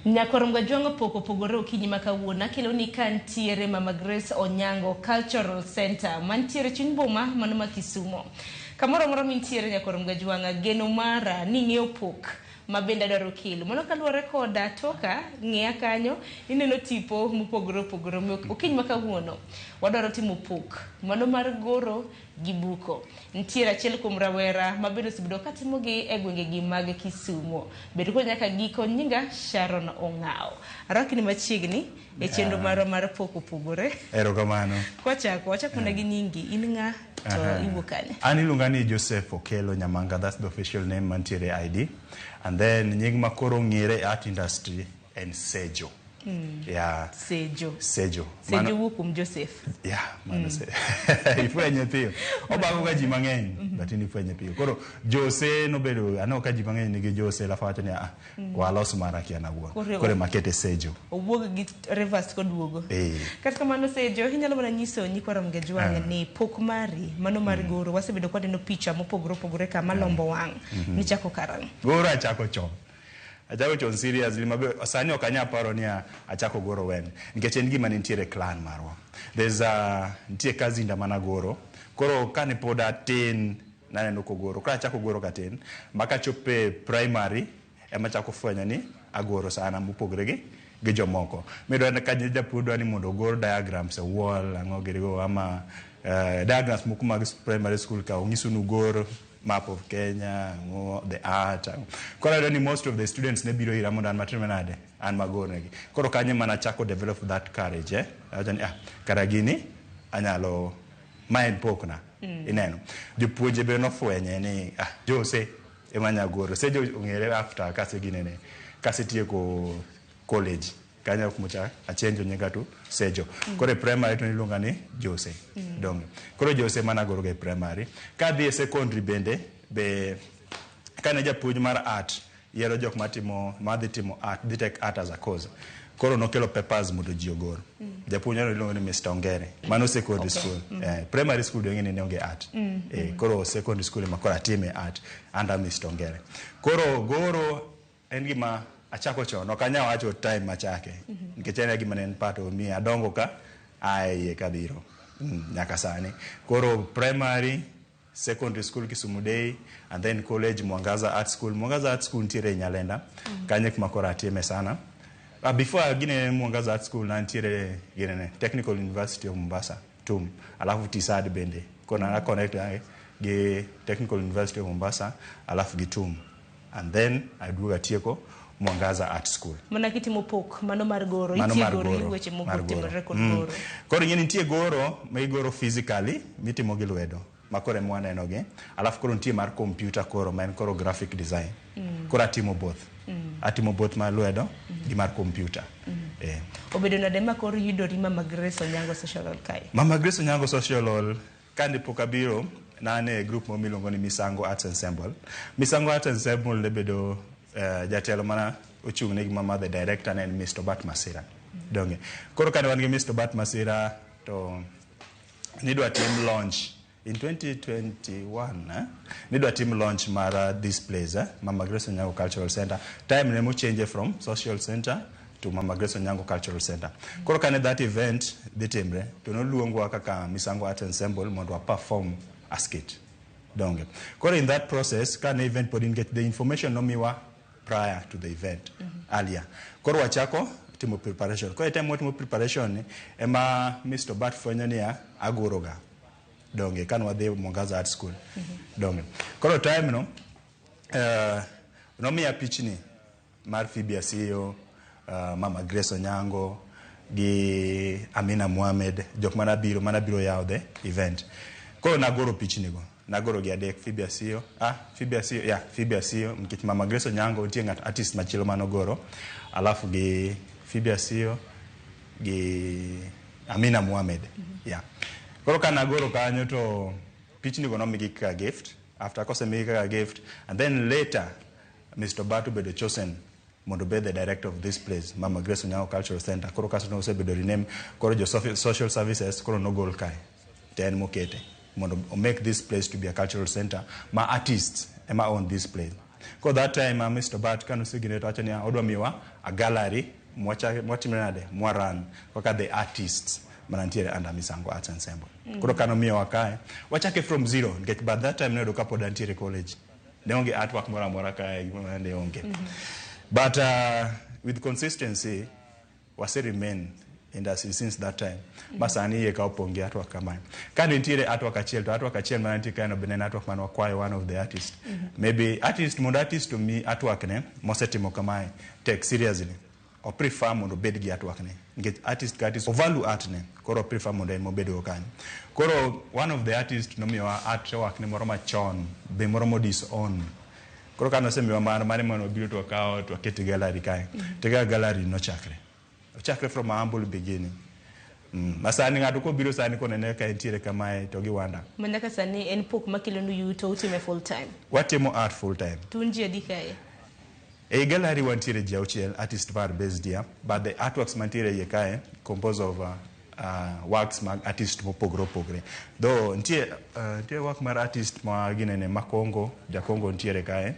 Speaker 25: Nyakwar Mgajwang'o pok opogore okinyi ma kawuono akelo ni ka ntiere Mama Grace Onyango Cultural Center mantiere chuny boma mano ma Kisumo. Kamoro amora mintiere Nyakwar Mgajwang'a, geno mara ni ing'eyo pok ma bende adwaro kelo. Mano kaluwore koda toka ng'iya kanyo ineno tipo mopogore opogore. Okinyi ma kawuono wadwaro timo pok mano mar goro gi buko. Nitiere achiel kuom rawera ma bende osebedo katimogi e gwengegi mag Kisumo. Bed kod nyaka giko, nyinga Sharon Ong'aw. Arwakni machiegni e chenro marwa mar pok opogore.
Speaker 26: Erokamano.
Speaker 25: Kwachako, wachako mana gi nyingi. In ng'a to iwuok kanye?
Speaker 26: An iluonga ni Joseph Okello Nyamanga, that's the official name mantiere ID. And then nying ma koro ong'ere e art industry en Sejo. Yeah.
Speaker 25: Sejo.
Speaker 26: Sejo.
Speaker 25: Sejo wuok kuom Joseph.
Speaker 26: Yeah, mano se. Ifwenye piyo. Obago ga ji mang'eny, but in ifwenye piyo. Koro Jose nobedo, aneno ka ji mang'eny nigi Jose, alafu awacho ni ah, walos mara kia nawuon. Koro makete Sejo.
Speaker 25: Owuok gi reverse koduogo. Kata kamano Sejo, inyalo mana nyiso nyikwa Ramogi ni pok mari mano mar goro, wasebedo ka waneno picha mopogore opogore kama lombo wang'. Nichako karang'o?
Speaker 26: Goro achako chon. Achako chon seriously mabe sani ok anyal paro ni achako goro wen nikech en gima nitiere clan marwa. There's a nitie cousin mana goro. Koro kane pod atin naneno kogoro. Koro achako goro katin makachopo primary ema achako fwenyo ni agoro sana mopogore gi jomoko. Miyudo ka japuonj dwa ni mondo ogor diagrams e wall ang'o girigo ama diagrams moko mag primary school ka onyisu ni ugor map of Kenya, the art. Koro ayudo ni most of the students ne biro ira mondo an matime nade, an magornegi. Koro kanyo mana achako develop that courage, eh? Awacho ni, ah, kara gini anyalo, ma en pokna. Ineno. Jopuonje be nofwenye ni, ah, Jose ema nya goro. Sejo ong'ere after kase ginene, kasetieko college. Kanyo kumocha achenjo nyinga to Sejo. Koro e primary to niluonga ni Jose. Donge. Koro Jose mana goro ga e primary. Kadhi e secondary bende be kane japuonj mar art yiero jok matimo madhi timo art, dhi take art as a course. Koro nokelo papers mondo ji ogor. Japuonj no iluongo ni Mr. Ongere. Mano secondary school. Primary school donge ne onge art. Koro secondary school ema koro atime art under Mr. Ongere. Koro goro en gima achako chon, ok anyal wacho time machake. Nikech en gima ne en part of me, adongo ka ae iye kabiro. Nyaka sani. Koro primary, secondary school Kisumu Day, and then college Mwangaza Art School. Mwangaza Art School nitiere Nyalenda. Kanyo kuma koro atime sana. Before gine Mwangaza Art School nantiere ginene Technical University of Mombasa, TUM. Alafu TISAD bende. Koro na connect gi Technical University of Mombasa, alafu gi TUM. And then aduogo atieko Mwangaza Art School.
Speaker 25: Mana kitimo pok mano mar goro,
Speaker 26: Mano mar
Speaker 25: itiegori
Speaker 26: goro,
Speaker 25: weche
Speaker 26: mar goro.
Speaker 25: motimore kod goro.
Speaker 26: Koro ing'e ni nitie goro ma igoro physically mitimo gi lwedo ma koro ema waneno gi. Alafu koro nitie mar computer koro ma en koro graphic design. Koro atimo both. Atimo both mar lwedo gi mar computer.
Speaker 25: Obedo nade ma koro yudori Mama Grace Onyango Social Hall kae?
Speaker 26: Mama Grace Onyango Social Hall kane pok abiro ne e group moro miluongo ni Misango Arts Ensemble. Misango Arts Ensemble ne bedo jatelo mana ochung' ne gima the director ne en Mr. Bat Masira. Donge. Koro kane wan gi Mr. Bat Masira to nidwa tim launch In 2021 nidwa tim launch mar this place, Mama Grace Onyango Cultural Center. Time ne mochange from social center to Mama Grace Onyango Cultural Center. Koro kane that event dhi timre, to noluongwa kaka Misango Art Ensemble mondo wa perform a skit. Donge. Koro in that process, kane event pod nikech the information nomiwa prior to the event earlier. Koro wachako timo preparation. Koro e time watimo preparation ni, ema Mr. Bat fwenyo niya agoroga. Donge kane wadhi Mwangaza Art School. Donge. Koro time no, nomiya pichni mar Phoebe Asiyo, Mama Grace Onyango gi Amina Mohamed, jok manabiro yawo the event. Koro nagoro pichni go. Nagoro gi adek, Phoebe Asiyo, Phoebe Asiyo, yeah, Phoebe Asiyo, nikech Mama Grace Onyango nitie ng'at artist machielo manogoro, alafu gi Phoebe Asiyo gi Amina Mohamed. Yeah. Koro ka nagoro kanyo to pichni go nomigi kaka gift. After kosemigi kaka gift, and then later Mr. Batu bedo chosen mondo obed the director of this place, Mama Grace Onyango Cultural Center. Koro kasto nosebedo rename, koro jo social services koro nogol kae. To en mokete mondo make this place to be a cultural center ma artists ema own this place. Koro that time Mr. Bat kanosegine to wacho niya odwa miwa a gallery mwatime nade mwa run kaka the artists manantiere under Misango Arts Ensemble. Koro kanomiyowa kae, wachake from zero nikech by that time noyudo kapod antiere college. Ne onge artwork moro amora kae, gimoro ne onge. But with consistency, wase remain industry since that time. Ma sani iye ka opong' gi artwork kamae. Ka nitiere artwork achiel, to artwork achiel mana nitie kae no bende en artwork mane wakwayo one of the artist. Maybe artist, mondo artist omi artwork ne, mosetimo kamae, take seriously. O prefer mondo obed gi artwork ne. Nikech artist ka artist, o value art ne. Koro o prefer mondo en mobed go kanyo. Koro one of the artist nomiyowa artwork ne moro machon, be moro mo disown. Koro ka nosemiyowa mano, mano ema wabiro to wakawo to waketo e gallery kae. To kaka gallery nochakre. Ochakre from a humble beginning. Ma sani ng'ato kobiro sani konene ka entiere kamae to giwanda.
Speaker 25: Ma nyaka sani en pok makelonu yuto utime full time.
Speaker 26: Watimo art full time.
Speaker 25: To un ji adi kae?
Speaker 26: Ei gallery wantiere ji auchiel, artist var based here, but the artworks mantiere iye kae compose of works mag artist mopogore opogore. Though nitie work mar artist ma ginene ma Congo, ja Congo nitiere kae,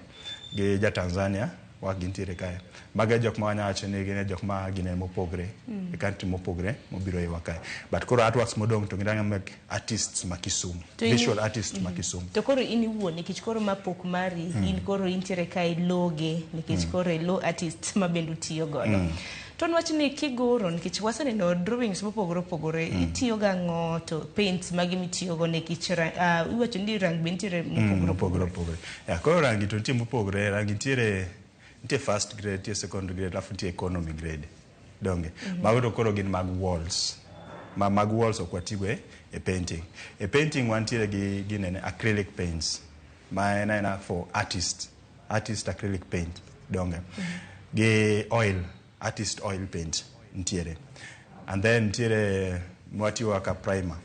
Speaker 26: gi ja Tanzania, work gi nitiere kae. Mago e jok ma wanya wacho ni gin e jok ma ginene mopogre, e country mopogre mobiro iwa kae. But koro artworks modong' to gin mag artists ma Kisumu, visual artists ma Kisumu.
Speaker 25: To koro in iwuon nikech koro ma pok mari, in koro intiere kae loge nikech koro e lo artist ma bende utiyo godo. To nwach ni kigoro nikech waseneno drawings mopogore opogore, itiyo gang'o to paints mage mitiyogo nikech iwacho ni rangi be nitiere mopogore
Speaker 26: mopogore opogore. Yeah, koro rangi to nitie mopogore, rangi nitiere nitie first grade, nitie second grade, alafu nitie economy grade. Donge. Mago to koro gin mag walls. Ma mag walls ok watigo e painting. E painting wantiere gi ginene acrylic paints. Ma en aena for artist. Artist acrylic paint. Donge. Gi oil, artist oil paint nitiere. And then nitiere mwatiyo kaka primer.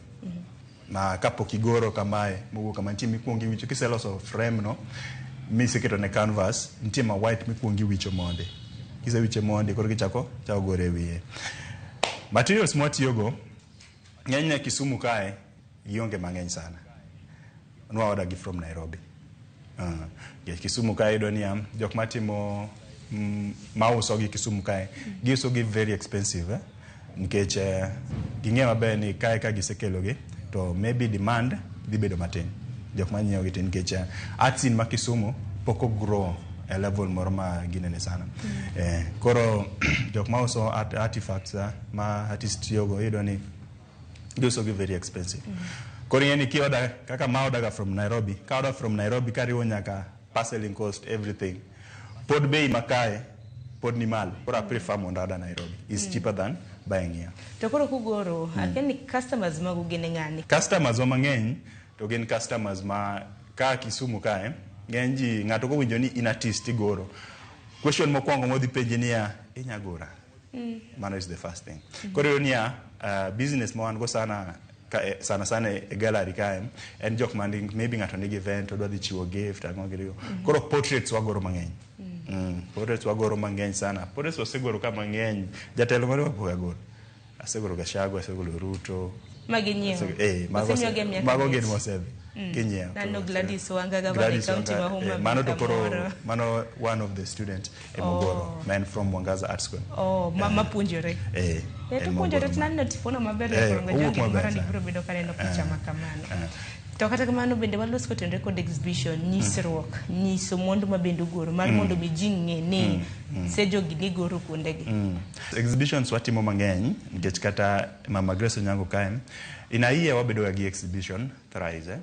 Speaker 26: Ma kapok igoro kamae, mowuok kama nitie mikuongo iwicho kiseloso frame no, miseketo ne canvas, nitie ma white mikuongo iwicho mondi. Kisewiche mondi, koro kichako chako gore e wiye. Materials mwatiyogo, ng'enyne Kisumu kae, gionge mang'eny sana. Nwa order gi from Nairobi. Kisumu kae iyudo niya, jok matimo mauso gi Kisumu kae, giuso gi very expensive, eh? Nikech ging'eyo maber ni kae ka gisekelo gi, to maybe demand dhi bedo matin. Jok manyiewo gi tin nikech art scene ma Kisumu pok o grow e level moro ma ginene sana. Koro jok mauso artifacts ma artist tiyogo iyudo ni giuso gi very expensive. Koro ing'e ni ki-order kaka ma order ga from Nairobi, ka order from Nairobi kariwo nyaka parceling cost everything. Pod bei makae pod ni malo. Koro I prefer mondo order Nairobi. It's cheaper than buying here.
Speaker 25: To koro kugoro, akia ni customers magu gin ng'ani?
Speaker 26: Customers wa mang'eny to gin customers ma ka Kisumu kae, ng'eny ji ng'ato kowinjo ni in artist igoro. Question mokwongo modhi penji niya, inya gora? Mano is the first thing. Koro iyudo niya, business ma wan go sana ka, sana sana e gallery kae en jok man maybe ng'ato nigi event odwa dhi chiwo gift ang'o girigo. Koro portraits wagoro mang'eny. Portraits wagoro mang'eny sana. Portraits wasegoro ka mang'eny. Jatelo moro pok agoro. Asegoro Gachagua, asegoro Ruto,
Speaker 25: Ma ginyiewo.
Speaker 26: Eh, mago
Speaker 25: Osemiyogi amiya
Speaker 26: mago
Speaker 25: kabich.
Speaker 26: gin mosedhi. Ginyiewo.
Speaker 25: Nano Gladys Wanga gavana e
Speaker 26: Gladys
Speaker 25: county
Speaker 26: Wanga,
Speaker 25: ma Homa
Speaker 26: eh,
Speaker 25: Bay
Speaker 26: mano to koro
Speaker 25: kamoro.
Speaker 26: mano one of the student emogoro
Speaker 25: Oh.
Speaker 26: ma en from Mwangaza Art School.
Speaker 25: Oh, ma puonjore.
Speaker 26: Eh,
Speaker 25: Eh, to
Speaker 26: en
Speaker 25: puonjore
Speaker 26: mogoro
Speaker 25: to naneno tipono maber
Speaker 26: Eh,
Speaker 25: e
Speaker 26: owuok maber
Speaker 25: moro ni
Speaker 26: sana.
Speaker 25: biro bedo kaneno picha
Speaker 26: Eh,
Speaker 25: ma kamano.
Speaker 26: eh.
Speaker 25: To kata kamano bende walos kotenore kod exhibition, nyisruok, nyiso mwandu ma bende ugoro mar mondo mi ji ng'e ni sejo gini goro kuondegi.
Speaker 26: Exhibitions watimo mang'eny nikech kata Mama Grace Onyango kae in a year wabedo ga gi exhibition thrice eh?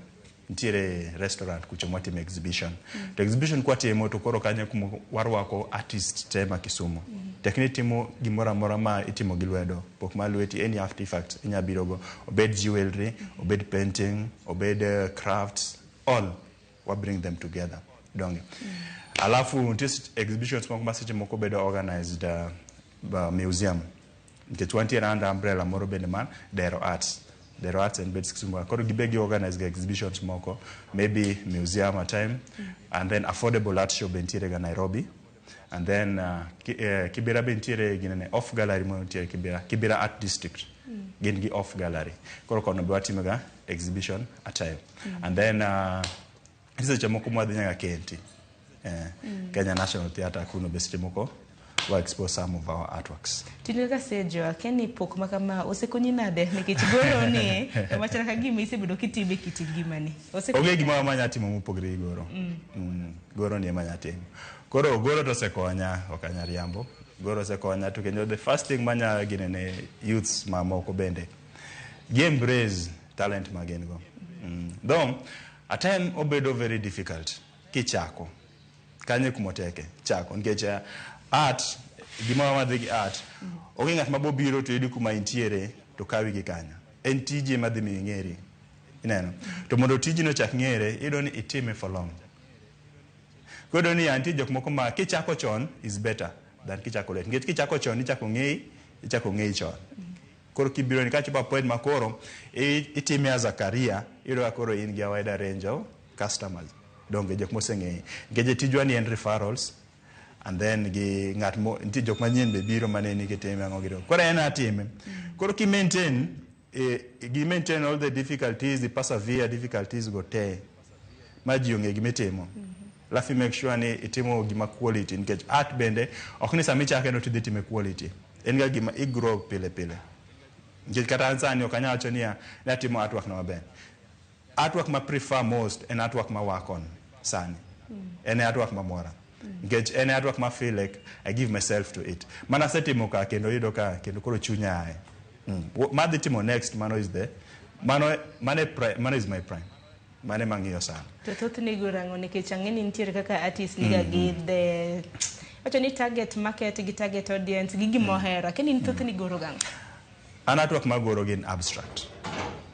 Speaker 26: Nitiere restaurant kucho mwatimo exhibition. To exhibition kwatimo to koro kanyo kuma warwako artist te ma Kisumu. Tek ni itimo gimoro amora ma itimo gi lwedo, pok mar lweti, any artifact inya birogo, obed jewelry, obed painting, obed crafts, all wa bring them together donge. Alafu nitie exhibitions moko ma seche moko bedo organized museum nikech wantiere under umbrella moro bende mar Dero Arts. Dero Arts en bed Kisumu koro gibe gi organize ga exhibitions moko maybe museum a time and then affordable art show be nitiere ga Nairobi and then Kibera be nitiere ginene off gallery moro nitiere Kibera, Kibera Art District gin gi off gallery koro kono be watimo ga exhibition a time and then nitie seche moko mwadhi nyaka KNT Kenya National Theatre kuno be seche moko wa expose some of our artworks.
Speaker 25: Tinde kaka Sejo, akia ni pok ma kama osekonyi nade nikech goro ni to machal ka gima isebedo kitime e kit ngimani. Osekonyi
Speaker 26: Onge gimoro ma anya timo mopogre gi goro. Goro ni ema anya timo. Koro goro to osekonya, ok anya riambo. Goro osekonya to kendo the first thing manya gine ne youths mamoko bende. Gi embrace talent ma gin go. Though, at time obedo very difficult kichako. Kanyo e kuma oteke, chako. Nikech art, gimoro madhi gi art, onge ng'at ma bobiro to yudi kuma intiere to kawi gi kanyo. En tiji ema dhi miyo ing'eri. Ineno? To mondo tijino ochak ng'ere, iyudo ni itime for long. Koro iyudo ni nitie jok moko ma kichako chon is better than kichako late. Nikech kichako chon, ichako ng'eyi chon. Koro kibiro ni kachopo a point ma koro itime as a career, iyudo ka koro in gi a wider range of customers. Donge jok moseng'eyi. Nikech tijwa ni en referrals and then gi ng'at mo nitie jok manyien be biro maneni kitime ang'o gino. Koro en atime. Koro ki maintain gi maintain all the difficulties, the persevere difficulties go te ma ji ong'e gimitimo. Alafu i make sure ni itimo gima quality nikech art bende ok ni sama ichake no tidhi time quality. En ga gima i grow pile pile. Nikech kata an sani ok anyal wacho niya ni atimo artwork na maber. Artwork ma prefer most en artwork ma work on sani. En e artwork mamora. Nikech en e artwork ma feel like I give myself to it. Mana asetimo ka kendo yudo ka kendo koro chunya aye. Madhi timo next mano is the mano mano mano is my prime. Mano ema ang'iyo sana.
Speaker 25: To thothne igoro ang'o nikech ang'e ni nitiere kaka artist niga gi the wacho ni target market gi target audience gi gima ohero. Akia ni in thothne igoro gang'o?
Speaker 26: An artwork magoro gin abstract.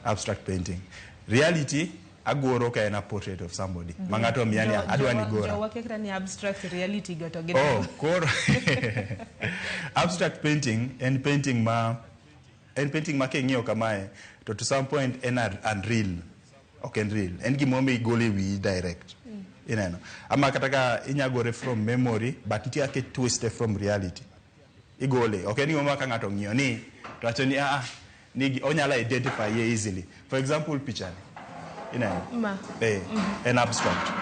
Speaker 26: Abstract painting. Reality agoro ka en a portrait of somebody. Ma ng'ato omiya ni adwa ni gora.
Speaker 25: Jowa kia kata ni abstract reality go to gin
Speaker 26: Oh, koro abstract painting en painting ma king'iyo kamae to some point en unreal. Ok en real. En gima igolo e wiyi direct. Ineno. Ama kata ka inya gore from memory but nitie kaka twiste from reality. Igole. Ok en gima ka ng'ato ong'iyo ni to wacho ni ni onyalo identify ye easily. For example picha ni. Ineno.
Speaker 25: Ma.
Speaker 26: En abstract.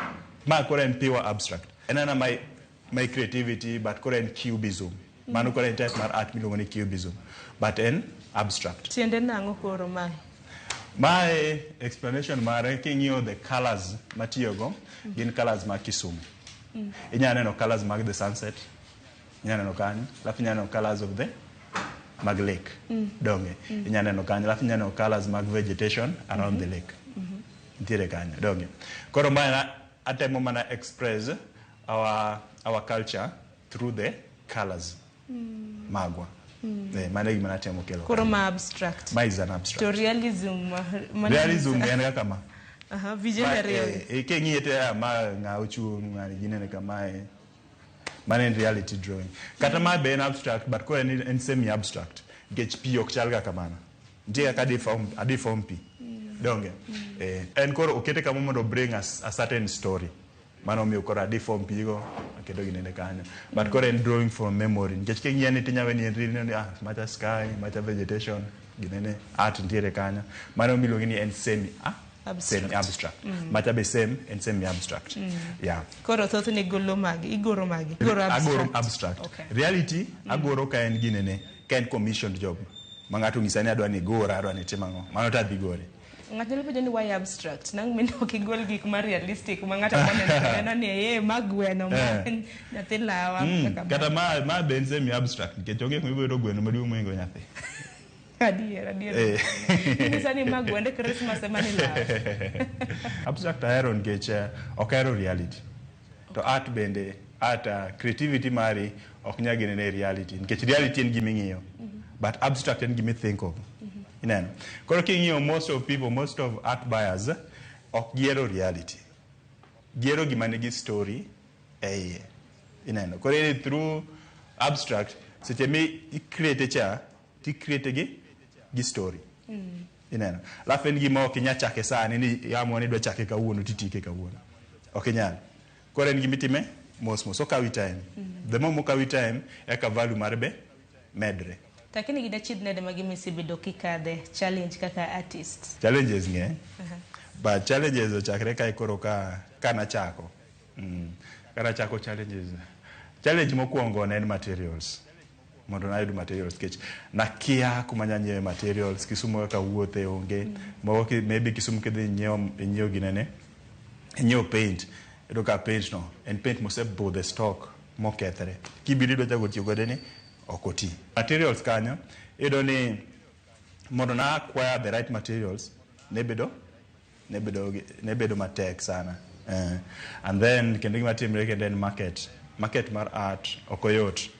Speaker 26: Ma koro en pure abstract. En ana my creativity but koro en cubism. Mano koro en type mar art miluongo ni cubism. But en abstract.
Speaker 25: Tiende nang'o koro mae?
Speaker 26: Mae explanation mare king'iyo the colors matiyogo gin colors mag Kisumu. Inyalo neno colors mag the sunset. Inyalo neno kanyo. Alafu inyalo neno colors of the mag lake. Donge. Inyalo neno kanyo. Alafu inyalo neno colors mag vegetation around the lake. Nitiere kanyo. Donge. Koro mae atemo mana express our culture through the colors. Magwa. Mano e gima natemo kelo.
Speaker 25: Koro ma abstract.
Speaker 26: Ma is an abstract.
Speaker 25: To realism
Speaker 26: realism en kaka ma.
Speaker 25: Vijende ariyo.
Speaker 26: King'iye to ma ng'a ochung' ng'ani ginene kamae. Mano en reality drawing. Kata ma be en abstract but koro en semi abstract. Nikech pi ok chal ga kamano. Nitie kaka adeform pi. Donge. En koro okete kama mondo bring a certain story. Mano omiyo koro adeform pigo aketo ginene kanyo. But koro en drawing from memory. Nikech king'iye ni tinyawe ni en real ni macha sky, macha vegetation, ginene art nitiere kanyo. Mano miluongo ni en semi
Speaker 25: Abstract.
Speaker 26: Semi abstract. Macha be same, en semi abstract. Yeah.
Speaker 25: Koro thothne golo magi, igoro magi. Igoro
Speaker 26: Agoro
Speaker 25: abstract.
Speaker 26: abstract.
Speaker 25: Okay.
Speaker 26: Reality agoro ka en ginene, ka en commissioned job. Ma ng'ato onyisa ni adwa ni igora, adwa ni itim ang'o. Mano to adhi gore.
Speaker 25: Ng'ato nyalo penjo ni why abstract? Nang' mine ok igol gik ma realistic ma ng'ato koneno neno ni eh ma gweno ma nyathi lawa kaka ma.
Speaker 26: Kata ma be en semi abstract nikech onge kuma ibiro yudo gweno maduong' mohingo nyathi.
Speaker 25: Adier, adier. Inyisa ni ma gwende Christmas ema ni lawa.
Speaker 26: Abstract ahero nikech ok ahero reality. To art bende, art creativity mari ok nyal ginene e reality nikech reality en gima ing'iyo. But abstract en gima think of. Ineno. Koro king'iyo most of people, most of art buyers ok gihero reality. Gihero gima nigi story e iye. Ineno. Koro in through abstract, seche mi i-create cha, ti create gi story. Ineno. Alafu en gima ok inyal chake sani ni iamua ni idwa chake kawuono titike kawuono. Ok inyal. Koro en gima itime mos mos. Okawi time. The more mokawi time, eka value mare be medre.
Speaker 25: Lakini gin achiedh nade ma gimisebedo kikadhe challenge kaka artist?
Speaker 26: Challenges ng'eny. But challenges ochakre kae koro ka nachako. Ka nachako challenges. Challenge mokwongo ne en materials. Mondo nayud materials nikech nakia kuma anya nyiewe materials. Kisumu kaka wuothe onge. Moko maybe Kisumu kidhi inyiewo ginene. Inyiewo paint. Iyudo ka paint no en paint mosebudho e stock mokethre. Kibiro idwa chako tiyo kode ni ok oti. Materials kanyo iyudo ni mondo na acquire the right materials ne bedo matek sana. And then kendo gima timre kendo en market. Market mar art ok oyot.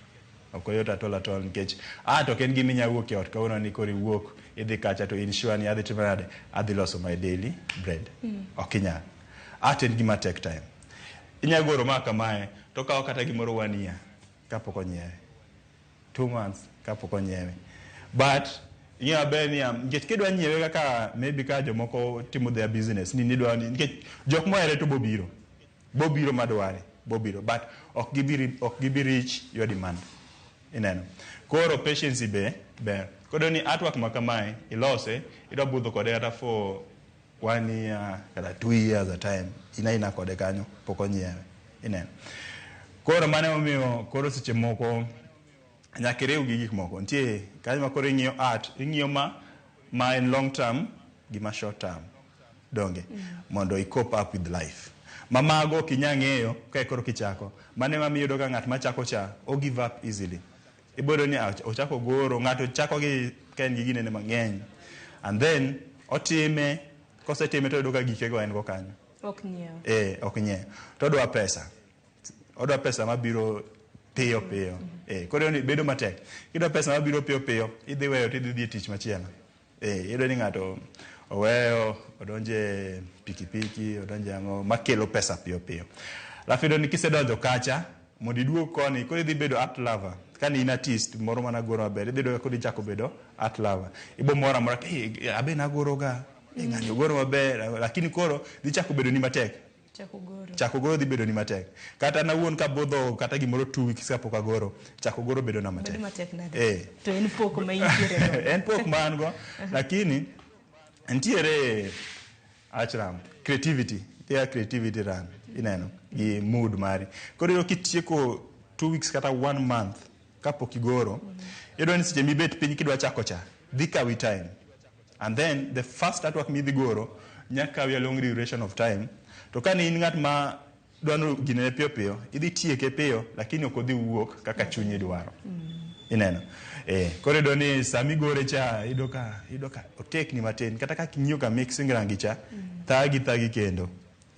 Speaker 26: Ok oyot at all at all nikech art ok en gima inyalo wuok e ot kawuono ni koro iwuok idhi kacha to in sure ni adhi timo nade, adhi loso my daily bread. Ok inyal. Art en gima take time. Inyalo goro ma kamae to okawo kata gimoro 1 year kapok onyiewe. 2 months kapok onyiewe. But ing'eyo maber niya, nikech kidwa nyiewe kaka maybe ka jomoko timo their business ni nidwa ni nikech jok mohere to bobiro. Bobiro madware, bobiro but ok gibi reach your demand. Ineno. Koro patience be ber. Koro ni artwork ma kamae ilose, idwa budho kode kata for 1 year kata 2 years a time. Ina kode kanyo pok onyiewe. Ineno. Koro mano emomiyo koro seche moko nyaka iriw gi gik moko. Nitie kanyo ma koro ing'iyo art, ing'iyo ma en long term gi ma short term. Donge? Mondo i cope up with life. Ma mago ok inyal ng'eyo ka koro kichako. Mano ema miyo iyudo ka ng'at machako cha, o give up easily. Iboyudo ni ochako goro, ng'ato chako gi ka en gi ginene mang'eny. And then otime, kosetime to oyudo ka gikego en go kanyo.
Speaker 25: Ok nyiew.
Speaker 26: Ok nyiew. To odwa pesa. Odwa pesa mabiro piyo piyo. Koro ni bedo matek. Kidwa pesa mabiro piyo piyo, idhi weyo to idhi dhi e tich machielo. Iyudo ni ng'ato oweyo, odonje pikipiki, odonje ang'o, makelo pesa piyo piyo. Alafu iyudo ni kisedonjo kacha, mondo iduog koni, koro idhi bedo art lover. Ka ni in artist, moro mana goro maber, idhi yudo ka koro ichako bedo art lover. Ibo moro amora, abe nagoro ga, ng'ani ogoro maber, lakini koro dhi chako bedo ni matek. Chako goro dhi bedo ni matek. Kata an awuon kabudho kata gimoro 2 weeks kapok agoro, chako goro bedo na matek.
Speaker 25: Bedo matek nade? To en pok ma intiere go.
Speaker 26: En pok ma an go, lakini nitiere achram, creativity. Nitie creativity run, ineno, gi mood mari. Koro iyudo kitieko 2 weeks kata 1 month kapok igoro, iyudo ni seche mibet piny kidwa chako cha, dhi kawi time. And then the first artwork midhi goro nyaka kawi a long duration of time. To ka ni in ng'at ma dwaro ginene piyo piyo, idhi tieke piyo, lakini ok odhi wuok kaka chunyi dwaro. Ineno. Koro iyudo ni sama igore cha, iyudo ka otekni matin, kata ka ing'iyo ka mixing rangi cha, thagi kendo.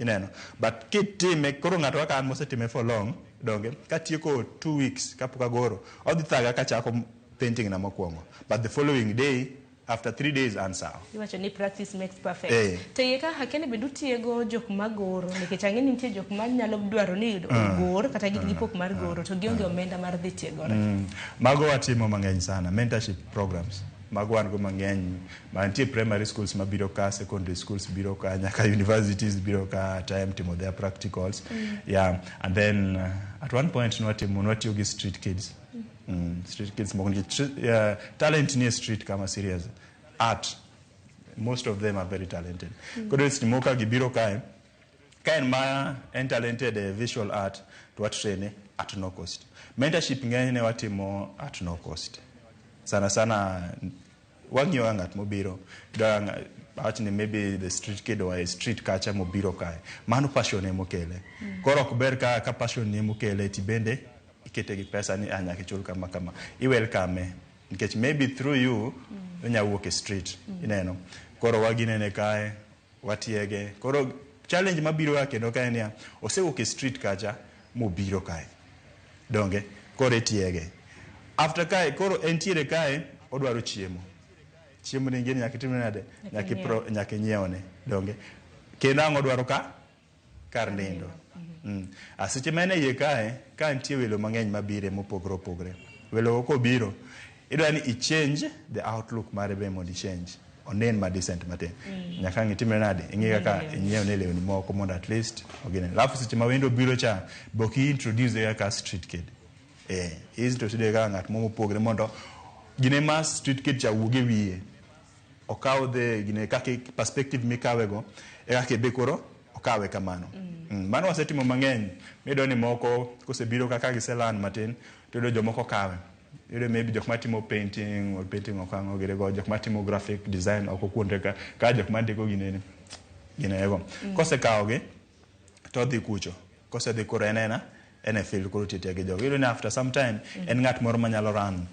Speaker 26: Ineno. But kitime, koro ng'ato kaka an mosetime for long, donge, katieko 2 weeks kapok agoro, odhi thaga kachako painting na mokwongo. But the following day, after 3 days an sawa.
Speaker 25: Iwacho ni practice makes perfect. To iye ka hakene bende utiego jok magoro, nikech ang'e ni nitie jok ma nyalo dwaro ni ogor kata gin gi pok mar goro to gionge omenda mar dhi tiegore.
Speaker 26: Mago watimo mang'eny sana, mentorship programs. Mago wan go mang'eny. Ma nitie primary schools mabiro ka, secondary schools biro ka, nyaka universities biro ka time timo their practicals. Yeah, and then at one point nwatimo nwatiyo gi street kids. Street kids moko nikech talent nie street kama serious. Art, most of them are very talented. Koro seche moko ka gibiro kae, ka en ma en talented e visual art to watraine at no cost. Mentorship ng'enyne watimo at no cost. Sana sana wang'iyo ga ng'at mobiro awach ni maybe the street kid or a street kacha mobiro kae mano passion emokele. Koro ok ber ka passion ni emokele tibende ikete gi pesa ni ah, nyaka ichul kama kama i welcome nikech maybe through you onya wuok e street. Ineno koro waginene kae watiege koro challenge mabiro ga kendo kae niya osewuok e street kacha mobiro kae donge koro itiege after kae koro entiere kae odwaro chiemo chiemo ni ingine nyaka itimne nade nyaka nyaka inyiewne donge kendo ang' odwaro ka kar nindo. Seche ma en e iye kae ka nitie welo mang'eny mabire mopogore opogore welo go kobiro idwa ni i change the outlook mare be mondo i change onen ma decent matin. Nyaka ang' itimne nade ing'i kaka inyiewne lewni moko mondo at least ogine alafu seche ma wendo obiro cha be ok i introduce kaka street kid i introduce kaka ng'at mo mopogre mondo gine ma street kid cha wuog e wiye okaw the gine kaka perspective mikawe go e kaka be koro okawe kamano. Mano wasetimo mang'eny miyudo ni moko kosebiro kaka giselan matin to iyudo jomoko kawe iyudo maybe jok matimo painting or painting ok ang'o gire go jok matimo graphic design oko kuonde ka ka jok mandiko ginene ginego. Kosekawogi to odhi kucho kosedhi koro en ena en e field koro tiyo gi jogo iyudo ni after some time en ng'at moro manyalo run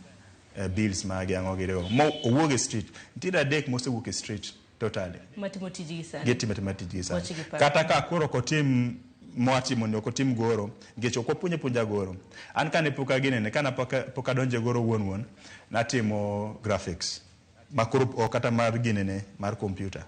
Speaker 26: bills mage ang'o gire go mo owuok e street nitiere adek mosewuok e street totally
Speaker 25: matimo tijgi sani
Speaker 26: gitimo atima tijgi sani
Speaker 25: Wach gi paro.
Speaker 26: Kata ka koro ok otim mwatimo ni ok otim goro nikech ok wapuonje puonja goro an kane pok aginene kane pok adonjo e goro wuon wuon natimo graphics ma koro ok kata mar ginene mar computer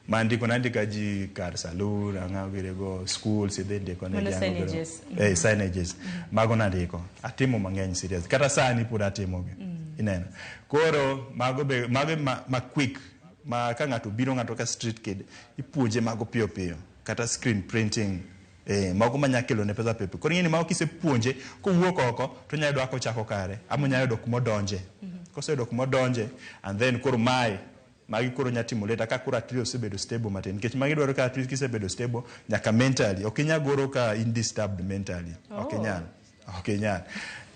Speaker 26: ma ndiko nandika ji kar saloon ang'o gire go schools idhi ndiko ne
Speaker 25: Mano
Speaker 26: ji ang'o gire go.
Speaker 25: signages.
Speaker 26: Signages mago nandiko atimo mang'eny serious kata sani pod atimogi. Ineno koro mago be mago ma quick ma ka ng'ato biro ng'ato ka street kid ipuonje mago piyo piyo kata screen printing mago manya kelo ne pesa piyo piyo koro ing'eni mago kisepuonje kowuok oko to onyalo yudo kaka ochako kare ama onyalo yudo kumodonje koseyudo kumodonje and then koro mae magi koro nya timo later ka koro at least osebedo stable matin nikech magi dwaro ka at least kisebedo stable nyaka mentally ok inyal goro ka in disturbed mentally ok inyal ok inyal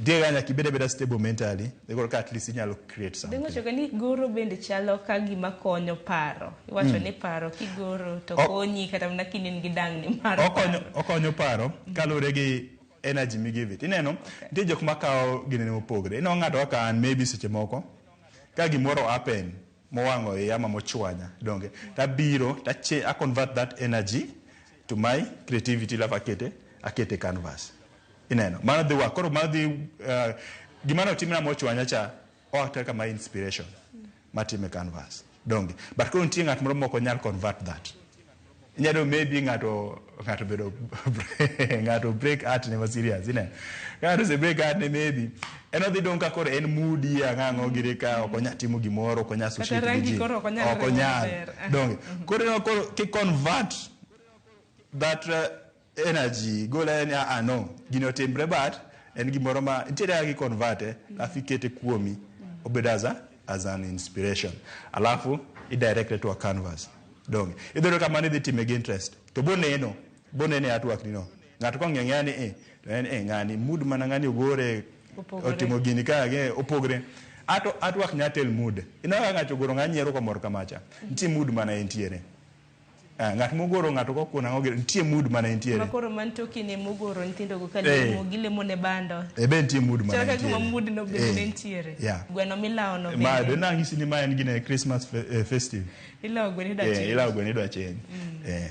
Speaker 26: nitie kaka nyaka ibed abeda stable mentally koro ka at least inyalo create something.
Speaker 25: Dengo ni goro bende chalo ka gima konyo paro. Iwacho ni paro kigoro to konyi kata mana kinin gi dangni mar
Speaker 26: okonyo okonyo paro kaluwore gi energy migive it ineno nitie jok makawo ginene mopogre ineno ng'ato kaka an maybe seche moko ka gimoro happen mowang'o iya ama mochwanya donge tabiro tache I convert that energy to my creativity alafu akete canvas ineno mano dhi work koro mano dhi gima notimna mochwanya cha oact kama inspiration matime canvas donge but koro nitie ng'at moro mok onyal convert that inyalo maybe ng'ato ng'ato bedo ng'ato break heart ne ma serious ineno ka ng'ato ose break heart ne maybe en odhi dong' ka koro en moody ang'o ang'o gire ka ok onya timo gimoro ok onya associate gi
Speaker 25: rangi
Speaker 26: ji
Speaker 25: koro ok onyal
Speaker 26: ok
Speaker 25: riwo
Speaker 26: onyal
Speaker 25: maber.
Speaker 26: Donge koro ineno koro ki convert that energy gole ni ah no gini otimre but en gimoro ma nitiere kaka i convert alafu ikete kuomi obedo as an inspiration alafu i direct it to a canvas donge idhi yudo ka mano idhi time gi interest to boneno boneno e artwork ni no ng'ato kong'iyo ang'iya ni to en ng'ani mood mana ng'ani ogore
Speaker 25: Opogore.
Speaker 26: otimo gini ka ge opogre Ato artwork nya tell mood ineno ka ng'ato ogoro ng'a nyiero komor kamacha nitie mood mana entiere ng'at mogoro ng'ato kokuono ang'o gini nitie mood mana entiere
Speaker 25: Ma koro man toki ne mogoro nyithindo go ka lemo gilemo ne bando.
Speaker 26: Be nitie mood mana
Speaker 25: Chal ka gima
Speaker 26: entiere.
Speaker 25: mood no bende ne nitiere. Gweno milawo no
Speaker 26: Ma
Speaker 25: bende.
Speaker 26: do nang'isi ni ma en gine Christmas festive.
Speaker 25: Ilawo gweno idwa change.
Speaker 26: Ilawo gweno idwa change.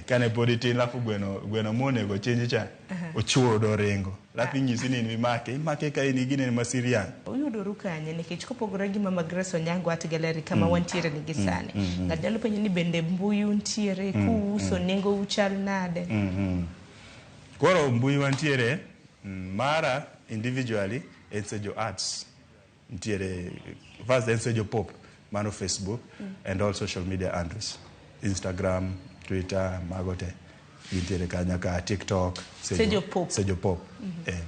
Speaker 26: Kane pod itin lafu gweno monego change cha ochuodo ringo. Lafu inyisi ni imake, imake ka in gine ma serious.
Speaker 25: Uyudoru kanye nikech kopogore gi Mama Grace Onyango Art Gallery kama wantiere ni gi sani. Ng'ato nyalo penjo ni bende mbui untiere, kuuso nengo uchal nade?
Speaker 26: Koro mbui wantiere mara individually en Sejo Arts. Nitiere first en Sejo Pop. Mano Facebook and all social media handles. Instagram, Twitter, mago te. Gintiere kanyo ka TikTok,
Speaker 25: Sejo Pop.
Speaker 26: Sejo Pop.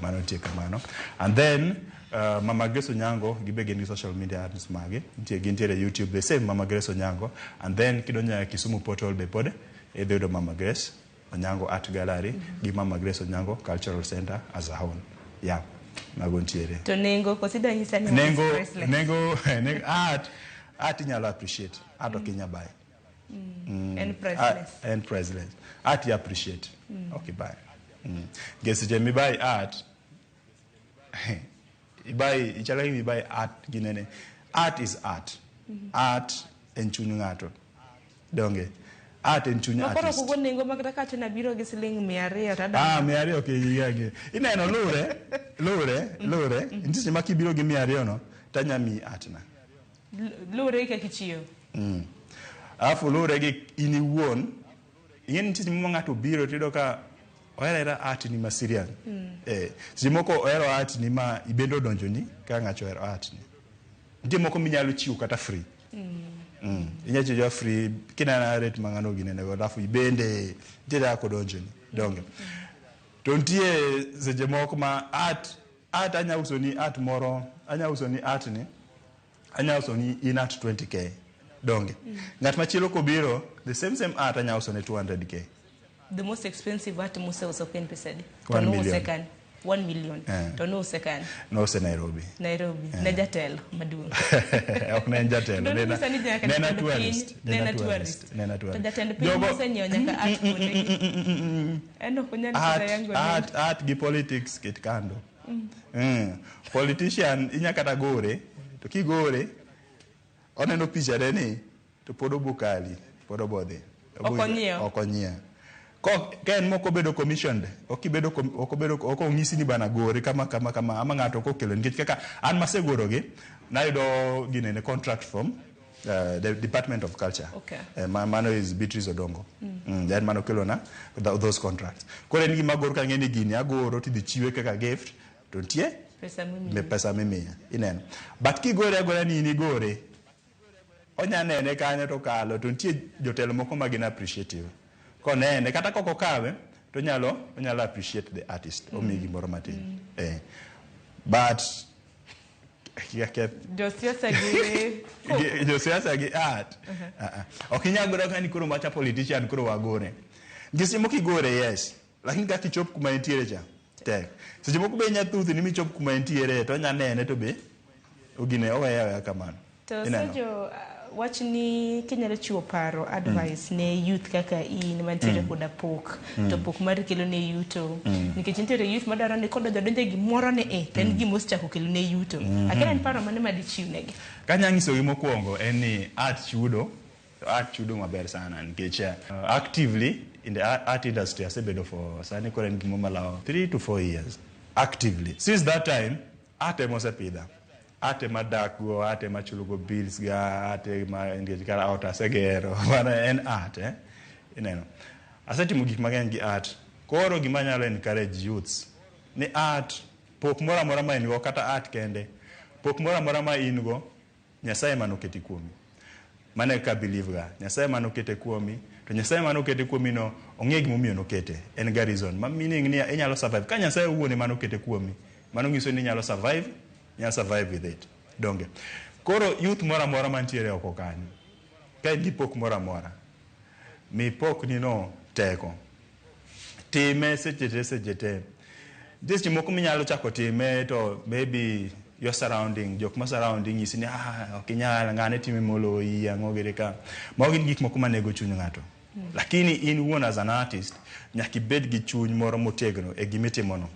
Speaker 26: Mano nitie kamano. And then Mama Grace Onyango gibe gin gi social media handles mage. Nitie gintiere YouTube the same Mama Grace Onyango. And then kidonjo e Kisumu portal be pod idhi yudo Mama Grace Onyango Art Gallery gi Mama Grace Onyango Cultural Center as a whole. Yeah, mago ntiere.
Speaker 25: To nengo koso idwa nyisa ni
Speaker 26: Nengo
Speaker 25: priceless?
Speaker 26: nengo art inyalo appreciate. Art ok inyal buy.
Speaker 25: En priceless.
Speaker 26: Art, en priceless. Art you appreciate. Ok ibuy. Nikech seche mibuy art, ibuy ichalo gima ibuy art ginene. Art is art. Art en chuny ng'ato. Donge? Art en chuny
Speaker 25: Ma koro
Speaker 26: artist.
Speaker 25: ok ugo nengo ma kata kawacho ni abiro gi siling 200 to
Speaker 26: Ah, 200 ok iyagi. Ineno lure. Nitie seche ma kibiro gi 200 no, tanya miyi art na.
Speaker 25: Lure gi kaka ichiwo.
Speaker 26: Alafu lure gi in iwuon. Ing'e ni nitie seche moko ng'ato obiro tiyudo ka ohero ahera art ni ma serious. Seche moko ohero art ni ma ibende odonjoni ka ng'ato ohero art ni. Nitie moko minyalo chiwo kata free. Inyalo chiwo free kineno rate ma ng'ano ginene go alafu ibende nitie kaka odonjoni. Donge. To nitie seche moko ma art anya uso ni art moro, anya uso ni art ni, anya uso ni in art 20k. Donge. Ng'at machielo kobiro, the same art anya uso ne 200k.
Speaker 25: The most expensive art museuso en pesa adi? To
Speaker 26: 1
Speaker 25: nouse
Speaker 26: million.
Speaker 25: kanye? 1 million. To nouse kanye?
Speaker 26: Nouse Nairobi.
Speaker 25: Nairobi. Ne jatelo maduong'.
Speaker 26: Ok ne en jatelo.
Speaker 25: Donge nyisa ni nyaka
Speaker 26: Nena
Speaker 25: jatend piny,
Speaker 26: tourist.
Speaker 25: nena
Speaker 26: Nena
Speaker 25: tourist.
Speaker 26: tourist. Nena
Speaker 25: To
Speaker 26: tourist.
Speaker 25: jatend piny mosenyiewo nyaka art kuondegi. En ok onyal
Speaker 26: Art,
Speaker 25: kata yango
Speaker 26: art, art gi politics ket kando. Politician inya kata gore, to kigore, oneno picha ne ni, to pod obokali, pod obodhi.
Speaker 25: Ok onyiew.
Speaker 26: Ok onyiew. Ka en mok obedo commissioned, ok ibedo ok obedo, ok onyisi ni bana gore kama kama kama, ama ng'ato ok okelo nikech kaka an masegoro gi, nayudo ginene contract from the Department of Culture. Mano is Beatrice Odongo. Then mano okelo na those contracts. Koro en gima agoro kang'e ni gini agoro tidhi chiwe kaka gift, to nitie
Speaker 25: Pesa mimiya.
Speaker 26: Me pesa mimiya. Ineno. But kigore agora ni in igore, onya nene kanyo to kalo, to nitie jotelo moko ma gin appreciative. Konene, kata kok okawe, to onyalo appreciate the artist, omiyi gimoro matin. But
Speaker 25: Josiasa gi
Speaker 26: josiasa gi art. Ok inyal goro ka ni koro macha politician koro wagore. Nikech seche moko igore, yes. Lakini kaka ichop kuma entiere cha, tek. Seche moko be inya thuthi ni michop kuma entiere, to onya nene to be ogine oweya aweya kamano.
Speaker 25: To
Speaker 26: Ineno?
Speaker 25: Sejo, wach ni kinyalo chiwo paro, advice ne youth kaka in mantiere koda pok, to pok mari kelo ne yuto. Nikech nitiere youth madwaro ni kodonjo donjo e gimoro ni e, to en gima osechako kelo ne yuto. Akia en paro mane madichiw negi?
Speaker 26: Kanya nyisogi mokwongo en ni art chudo, to art chudo maber sana nikech actively in the art industry asebedo for sani koro en gimo malawo 3 to 4 years actively. Since that time art ema osepidha. Art ema dakgo, art ema chulogo bills ga, art ema nikech kara ot asegero, mano en art, Ineno. Asetimo gik mang'eny gi art. Koro gima anyalo encourage youths ni art pok moro amora ma in go, kata art kende, pok moro amora ma in go, Nyasaye ema noketi kuomi. Mano e kaka believe ga. Nyasaye ema nokete kuomi, to Nyasaye ema nokete kuomi no, ong'e gimomiyo nokete. En ga reason. Ma meaning ni inyalo survive. Ka Nyasaye owuon ema nokete kuomi, mano nyiso ni inyalo survive, inyalo survive with it. Donge. Koro youth moro amora mantiere oko kanyo, ka in gi pok moro amora, mi pok ni no teko. Time seche te, seche te. Nitie seche moko minyalo chako time to maybe your surrounding, jok ma surrounding nyisi ni, ok inyal, ng'ane time moloyi, ang'o giri ka. Mago gin gik moko manego chuny ng'ato. Lakini in wuon as an artist, nyaka ibed gi chuny moro motegno e gimitimono.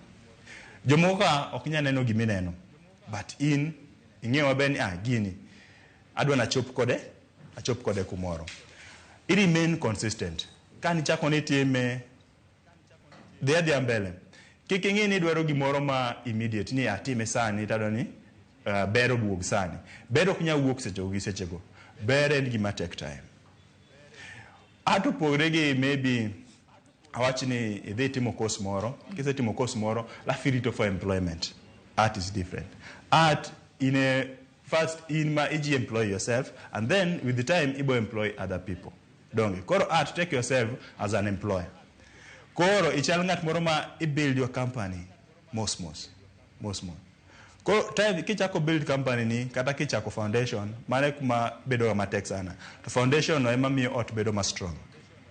Speaker 26: Jomoko ka ok nyal neno gimineno, but in ing'eyo maber ni, gini adwa nachop kode, achop kode kumoro. I remain consistent. Ka nichako ni time, dhi adhiya mbele. Kik ing'i ni idwaro gimoro ma immediate, ni atime sani, tadwa ni ber oduog sani. Ber ok nyal wuok sechego gi sechego. Ber en gima take time. Art opogre gi maybe awach ni idhi timo course moro, kisetimo course moro, alafu irito for employment. Art is different. Art in a First in ma iji employ yourself, and then with the time ibo employ other people. Donge koro art, take yourself as an employer. Koro ichal ng'at moro ma i build your company mos mos mos mos. Koro time kichako build company ni kata kichako foundation, mano e kuma bedo ga matek sana. To foundation no ema miyo ot bedo ma strong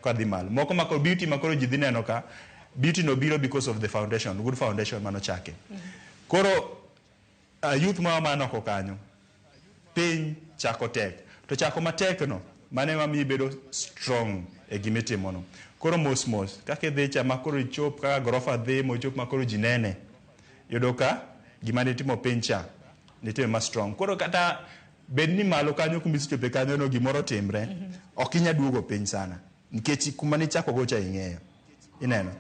Speaker 26: kadhi malo. Moko ma koro beauty ma koro ji dhi neno ka beauty no biro because of the foundation, good foundation manochake. Koro youth moro man oko kanyo, piny chako tek, to chako matek no mano ema miyo ibedo strong e gimitimo no. Koro mos mos kaka idhi cha ma koro ichop kaka gorofa dhi mochop ma koro ji nene, yudo ka gima nitimo piny cha nitime ma strong. Koro kata bed ni malo kanyo kuma isechope kanyo no gimoro timre, ok inya duogo piny sana nikech kuma nichako go cha ing'eyo. Ineno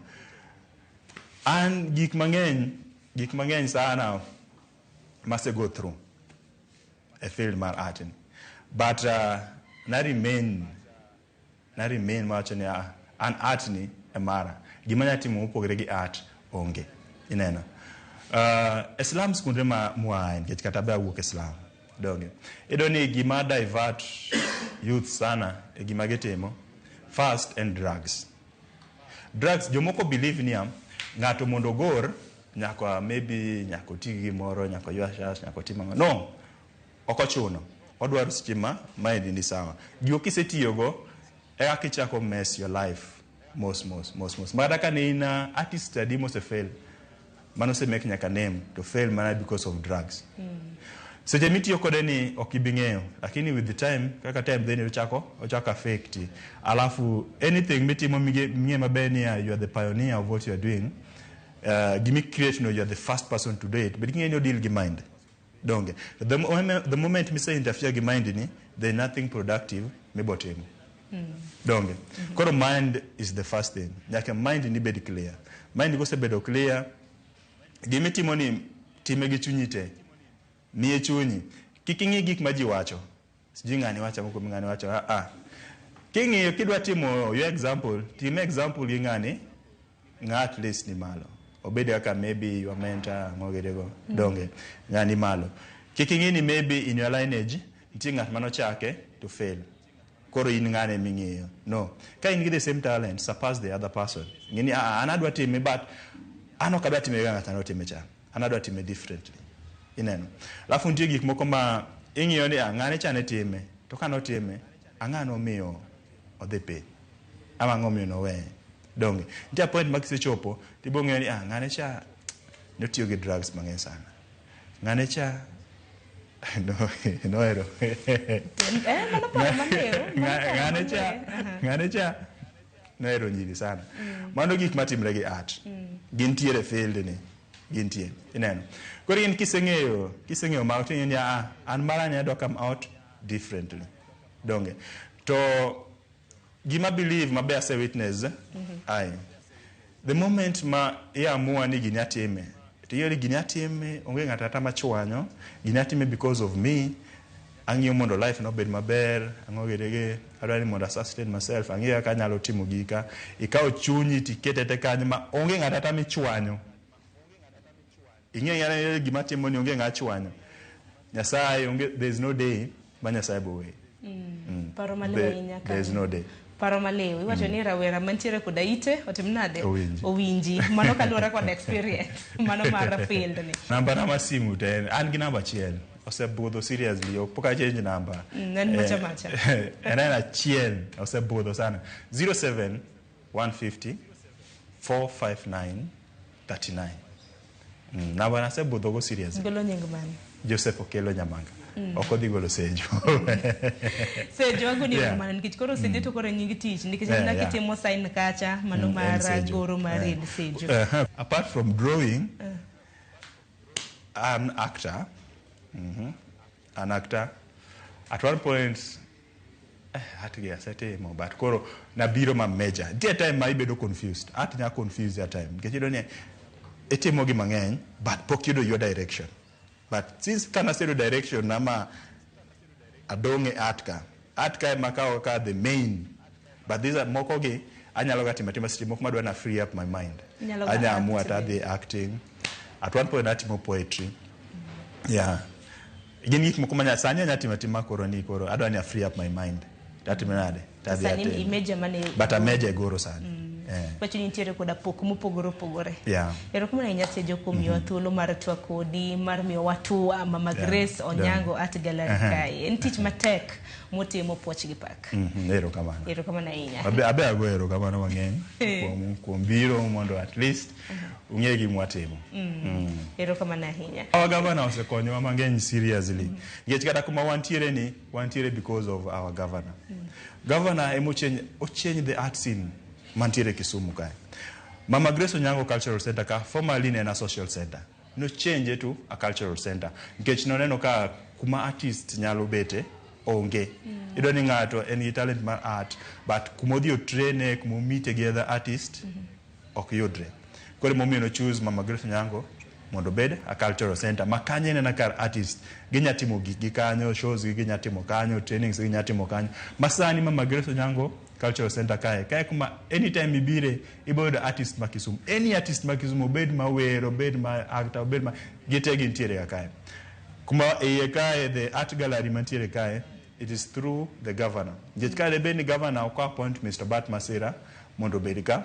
Speaker 26: an gik mang'eny sana mase go through e field mar art ni, but na remain mawacho ni an art ni e mara, gima anya timo mopogore gi art onge. Ineno e slums kuonde ma mwae, nikech kata be awuok e slum. Donge iyudo ni gima divert youth sana e gima gitimo first and drugs. Jomoko believe niya ng'ato mondo ogor nyaka maybe nyaka oti gi gimoro, nyaka oywa shash, nyaka otim ang'o. No, ok ochuno. Odwaro seche ma maendi ni sawa. Gigo kisetiyogo e kaka ichako mess your life mos mos mos mos. Makata ka ne in artist adi mose fail, mano ose make nyaka name to fail mana because of drugs. Seche mitiyo kode ni ok ibi ng'eyo, lakini with the time, kaka time then ochako affect. Alafu anything mitimo ming'e maber ni you are the pioneer of what you are doing. Gimi create no, you are the first person to do it, but ing'e ni deal gi mind. Donge the moment mise interfere gi mind ni, there is nothing productive mibotimo. Donge koro mind is the first thing. Nyaka mind ni bed clear. Mind kosebedo clear, gimitimo ni time gi chunyi te. Miye chunyi. Kik ing'i gik ma ji wacho. Sijui ng'ani wacho ang'o kuom ng'ani wacho. King'iyo kidwa timo your example, tim example gi ng'ani, ng'a at least ni malo. Obed kaka maybe your mentor, ang'o gidego. Donge ng'ani malo. Kik ing'i ni maybe in your lineage nitie ng'at manochake to fail. Koro in ng'ane ming'iyo. No. Ka in gi the same talent, surpass the other person. Ng'e ni an adwa time, but an ok adwa time kaka ng'ato notime cha. An adwa time differently. Ineno. Alafu nitie gik moko ma ing'iyo ni ng'ane cha ne time, to ka notime, ang'o nomiyo odhi piny? Ama ang'o omiyo noweye? Donge. Nitie point ma kisechopo, tibo ng'eyo ni ng'ane cha notiyo gi drugs mang'eny sana. Ng'ane cha nohero.
Speaker 25: Mano paro maliw.
Speaker 26: Ng'ane cha nohero nyiri sana. Mano gik matimre gi art. Gintiere field ni. Gintie. Ineno. Koro in kiseng'eyo mago to ing'eyo ni an mara ni adwa come out differently. Donge. To gima believe mabe ase witness, ai the moment ma iamua ni gini atime, to ing'eyo ni gini atime, onge ng'ato kata machwanyo, gini atime because of me, ang'iyo mondo life no obed maber, ang'o gidege, adwa ni mondo sustain myself, ang'iyo kaka anyalo timo gika, ikawo chunyi tikete te kanyo ma onge ng'ato kata michwanyo. Ing'eyo gima timo ni onge ng'a chwanyo. Nyasaye onge, there is no day ma Nyasaye bo weyi.
Speaker 25: Paro maliw ahinya.
Speaker 26: There is no day.
Speaker 25: Paro maliw. Iwacho ni rawera mantiere koda ite otim nade? Owinji. Mano kaluwore kod experience. Mano mar field ni.
Speaker 26: Namba na mar simu to en an gi namba achiel. Osebudho seriously, ok pok achange namba.
Speaker 25: En macha macha.
Speaker 26: En achiel, osebudho sana. 07 150 459 39. Namba na asebudho go seriously.
Speaker 25: Golo nying mane?
Speaker 26: Joseph Okello Nyamanga. Ok odhi golo Sejo.
Speaker 25: Sejo agoni yeah. Nikech koro Sejo to koro nying tich nikech yeah, yeah. Kitimo sign kacha mano mar goro mar en Sejo.
Speaker 26: Apart from drawing, I'm an actor. An actor. At one point asetimo but koro nabiro ma major. Nitie time ma ibedo confused. Art nya confused that time. Nikech iyudo ni itimo gi mang'eny but pok yudo your direction. But since kana asedo direction nama adong' e art ka. Art ka ema kawo ka the main. But these are moko gi anyalo ga timo atima seche moko madwa na free up my mind. Anya amua to adhi acting. At one point atimo poetry. Yeah. Gin gik moko manya sani anya timo atima koro ni koro adwa ni a free up my mind. Tatimo nade? Tadhi
Speaker 25: Sani
Speaker 26: atemo.
Speaker 25: imeja mane
Speaker 26: But ameja e goro sani.
Speaker 25: Wacho ni nitiere koda pok mopogore opogore. Erokamano ahinya Sejo kuom miyowa thuolo mar twak kodi, mar miyowa tua Mama Grace Onyango Art Gallery kae. En tich matek motimo puoch gi pak.
Speaker 26: Erokamano.
Speaker 25: Erokamano ahinya.
Speaker 26: Abe ago erokamano mang'eny kuom biro mondo at least ung'e gima watimo.
Speaker 25: Erokamano ahinya.
Speaker 26: Our governor osekonyowa mang'eny seriously. Nikech kata kuma wantiere ni, wantiere because of our governor. Governor ema ochange the art scene mantiere Kisumu kae. Mama Grace Onyango Cultural Center ka formerly ne en a social center. No change to a cultural center. Nikech noneno ka kuma artist nyalo bete onge. Iyudo ni ng'ato en gi talent mar art, but kuma odhi otraine, kuma omeet gi other artist, ok yudre. Koro emomiyo no choose Mama Grace Onyango mondo obed a cultural center. Ma kanyo en kar artist. Ginya timo gikgi kanyo, shows gi ginya timo kanyo, trainings gi ginya timo kanyo. Ma sani Mama Grace Onyango Cultural Center kae kuma anytime ibire, ibo yudo artist ma Kisumu. Any artist ma Kisumu, obed ma wer, obed ma actor, obed ma gite gintiere ga kae. Kuma iye kae, the art gallery mantiere kae, it is through the governor. Nikech ka debed ni governor ok appoint Mr. Bart Masira mondo obed ka,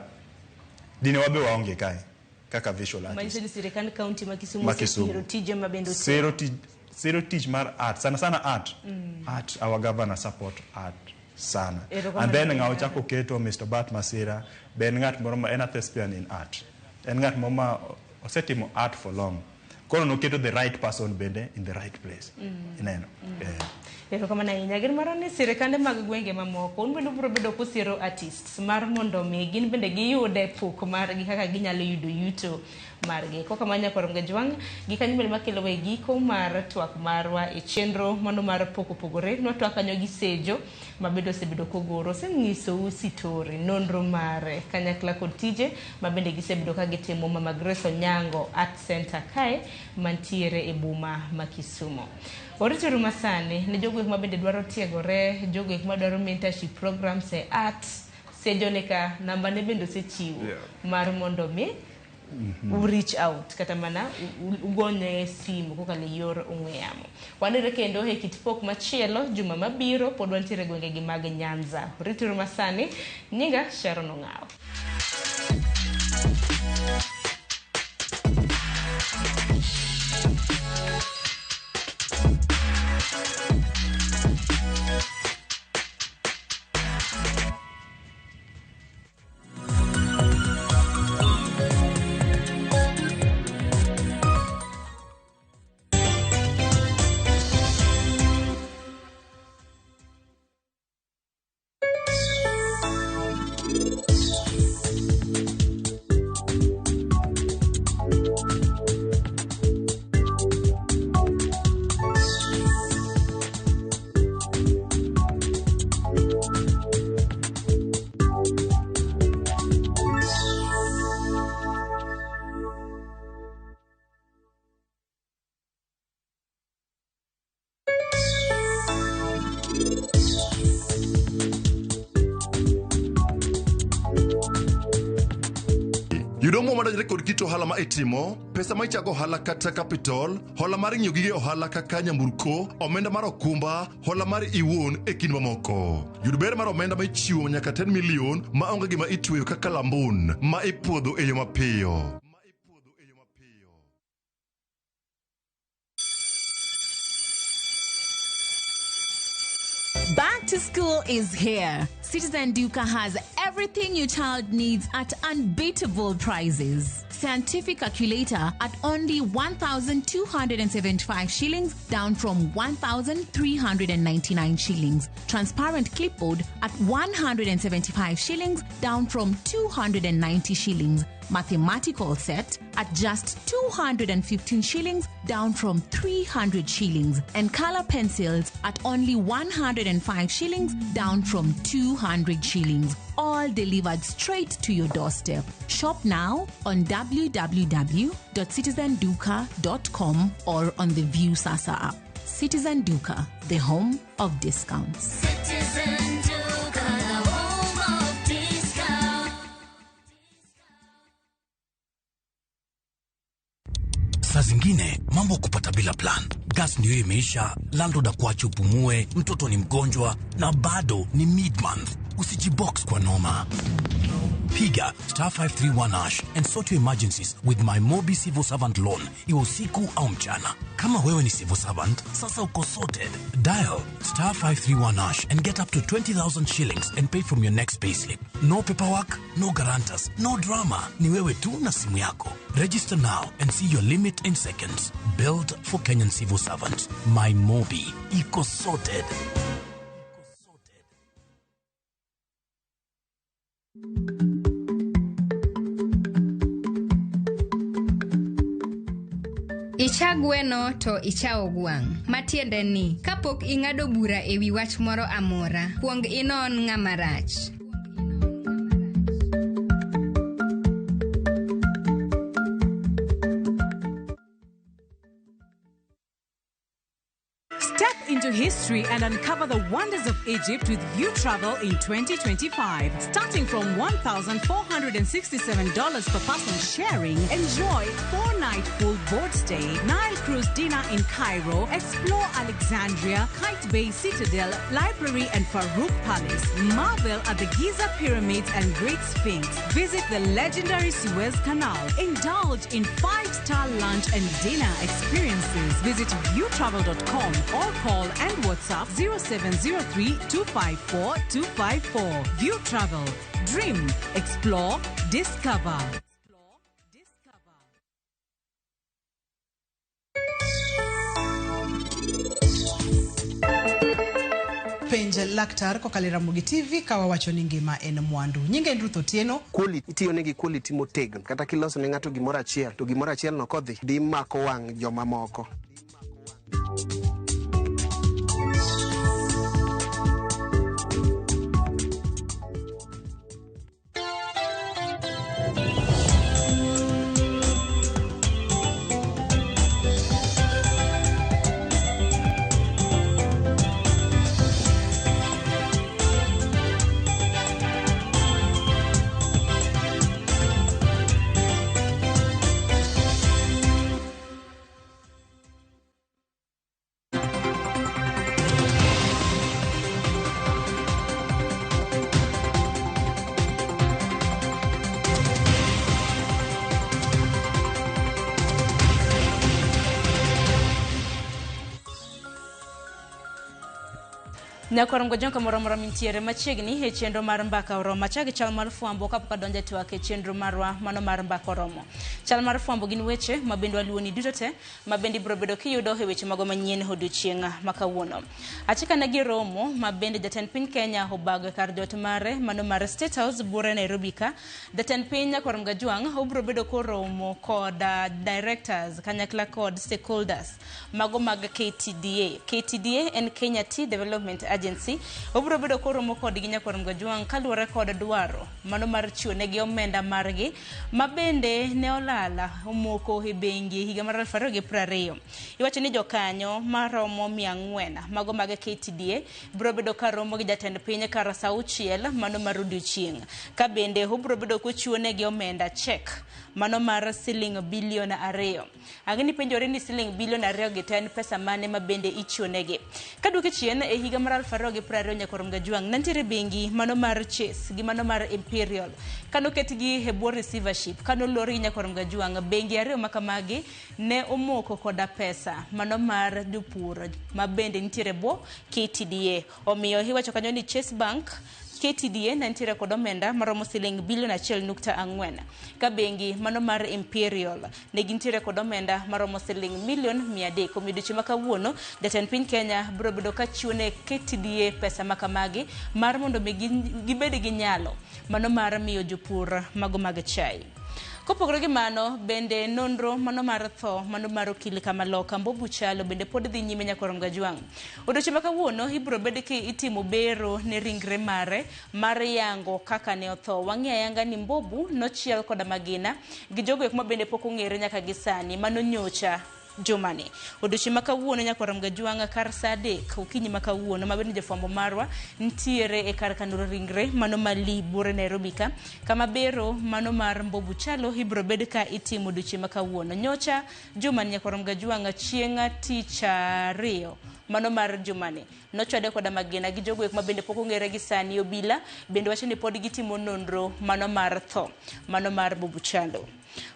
Speaker 26: dine wabe waonge kae kaka visual artist.
Speaker 25: Manyiso ni sirikand county ma Kisumu
Speaker 26: Ma Kisumu.
Speaker 25: osesiro tije ma bende otimo.
Speaker 26: Siro tich mar art, sana sana art. Art, our governor support art sana.
Speaker 25: Erokamano
Speaker 26: And then
Speaker 25: ahinya.
Speaker 26: ng'awo chako keto Mr. Bart Masira, be en ng'at moro ma en a thespian in art. En ng'at moro ma osetimo art for long. Koro noketo the right person bende in the right place. Ineno.
Speaker 25: Erokamano ahinya. Gin maro ni sirikande mag gwenge mamoko, un bende ubiro bedo kusiro artists mar mondo mi gin bende giyude pok margi kaka ginyalo yudo yuto margi. Kokamano nyakwar Mgajwang', gi kanyo bende makelo e giko mar twak marwa e chenro mano mar pok opogore. Nwatwak kanyo gi Sejo ma bende osebedo kogoro, osenyisou sitori, nonro mare kanyakla kod tije ma bende gisebedo ka gitimo Mama Grace Onyango Art Center kae mantiere e boma ma Kisumu. Oritoru masani ne jogo ma bende dwaro tiegore, jogo ma dwaro mentorship programs e art, Sejo ne ka namba ne bende osechiwo mar mondo mi u reach out kata mana ugonye simu kokalo e yor ong'we yamo. Wanere kendo e kit pok machielo juma mabiro pod wantiere e gwengegi mag Nyanza. Oritoru masani, nyinga Sharon Ong'awo.
Speaker 27: Yudo omuom madonjore kod kit ohala ma itimo, pesa ma ichago ohala kata capital, hola mar ng'iewo gige ohala kaka nyamburko, omenda mar okumba, hola mar iwuon e kind mamoko. Yud ber mar omenda ma ichiwo nyaka 10 million ma onge gima itweyo kaka lambun ma ipuodho e yo mapiyo.
Speaker 3: Back to school is here. Citizen Duka has everything your child needs at unbeatable prices. Scientific calculator at only 1,275 shillings, down from 1,399 shillings. Transparent clipboard at 175 shillings, down from 290 shillings. Mathematical set at just 215 shillings, down from 300 shillings. And color pencils at only 105 shillings, down from 200 shillings. All delivered straight to your doorstep. Shop now on www.citizenduka.com or on the Viusasa app. Citizen Duka, the home of discounts.
Speaker 2: Citizen Duka, the home of discount.
Speaker 5: Saa zingine mambo kupata bila plan. Gas ndio imeisha, landlord akuache upumue, mtoto ni mgonjwa na bado ni mid-month. Usijibox kwa noma. Piga star 531 hash and sort your emergencies with my Mobi Civil Servant Loan, iwe usiku au mchana. Kama wewe ni civil servant, sasa uko sorted. Dial star 531 hash and get up to 20,000 shillings and pay from your next payslip. No paperwork, no guarantors, no drama. Ni wewe tu na simu yako. Register now and see your limit in seconds. Built for Kenyan civil servants. My Mobi. Iko sorted.
Speaker 4: Icha gweno to ichawo gwang'. Matiende ni, kapok ing'ado bura e wi wach moro amora, kuong inon ng'ama rach.
Speaker 3: Step into history and uncover the wonders of Egypt with View Travel in 2025. Starting from $1,467 per person sharing, enjoy 4-night full board stay, Nile cruise dinner in Cairo, explore Alexandria, Kite Bay Citadel, Library and Farouk Palace, marvel at the Giza Pyramids and Great Sphinx, visit the legendary Suez Canal, indulge in 5-star lunch and dinner experiences. Visit viewtravel.com or call and WhatsApp 0703 254 254. View Travel. Dream, explore, discover.
Speaker 7: Penj laktar kokalo e Ramogi TV ka wawacho ni ngima en mwandu. Nyinga en Ruth Otieno.
Speaker 31: Quality itiyo negi quality motegno kata kiloso ne ng'ato gimoro achiel to gimoro achiel no kodhi dhi mako wang' jomamoko.
Speaker 25: Nyakwarom Gojong kamoro amora mintiere machiegni e chenro mar mbaka oromo. Achak gi chal mar fwambo kapok adonjo e twak e chenro marwa mano mar mbaka oromo. Chal mar fwambo gin weche ma bende waluwoni duto te ma bende ibiro bedo kiyudo e weche mago manyien odiochieng' ma kawuono. Achikana gi romo ma bende jatend piny Kenya obago e kar jot mare mano mar State House buore Nairobi ka. Jatend piny Nyakwar Mgajwang' obiro bedo koromo kod directors kanyakla kod stakeholders mago mag KTDA. KTDA en Kenya Tea Development Agency. Obiro bedo koromo kodgi Nyakwar Mgajwang' kaluwore kod dwaro mano mar chiwo negi omenda margi ma bende ne olala omoko e bengi higa mar 2020. Iwacho ni jokanyo maromo 400 mago mag KTDA biro bedo karomo gi jatend piny kar saa 6 mano mar odiochieng', ka bende obiro bedo kochiwo negi omenda check mano mar siling bilion 2. Ang'e penjore ni siling bilion 2 gi to en pesa mane ma bende ichiwo negi. Kaduoke chien e higa mar 2020 Nyakwar Mgajwang' nantiere bengi mano mar Chase gi mano mar Imperial kanoketgi e bwo receivership kanolorgi Nyakwar Mgajwang' bengi ariyo makamagi ne omoko koda pesa mano mar jopur ma bende nitiere bwo KTDA. Omiyo iwacho kanyo ni Chase Bank KTDA nantiere kod omenda maromo siling bilion 1.4, ka bengi mano mar Imperial ne gintiere kod omenda maromo siling milion 300. Omiyo odiochieng' ma kawuono jatend piny Kenya biro bedo ka chiwo ne KTDA pesa makamagi mar mondo mi gibed gi nyalo mano mar miyo jopur mago mag chai. Kopogore gi mano, bende nonro mano mar tho mano mar okil Kamaloka Mbobu Chalo bende pod dhi nyime Nyakwar Mgajwang'. Odiochieng' ma kawuono ibiro bed ki itimo bero ne ringre mare mar yango kaka ne otho. Wang'e ayanga ni Mbobu nochiel koda magina gi jogo eko ma bende pok ong'ere nyaka gi sani mano nyocha jumani. Odiochieng' ma kawuono nyakwar Mgajwang'a kar saa 3 okinyi ma kawuono ma bende jafwambo marwa nitiere e kar kano ringre mano ma Lee Buore Nairobi ka kama bero mano mar Mbobu Chalo ibiro bed ka itimo odiochieng' ma kawuono. Nyocha jumani nyakwar Mgajwang'a chieng' tich ariyo mano mar jumani nochwade koda magina gi jogo eko ma bende pok ong'ere gi sani. Obila bende wacho ni pod gitimo nonro mano mar tho mano mar Mbobu Chalo.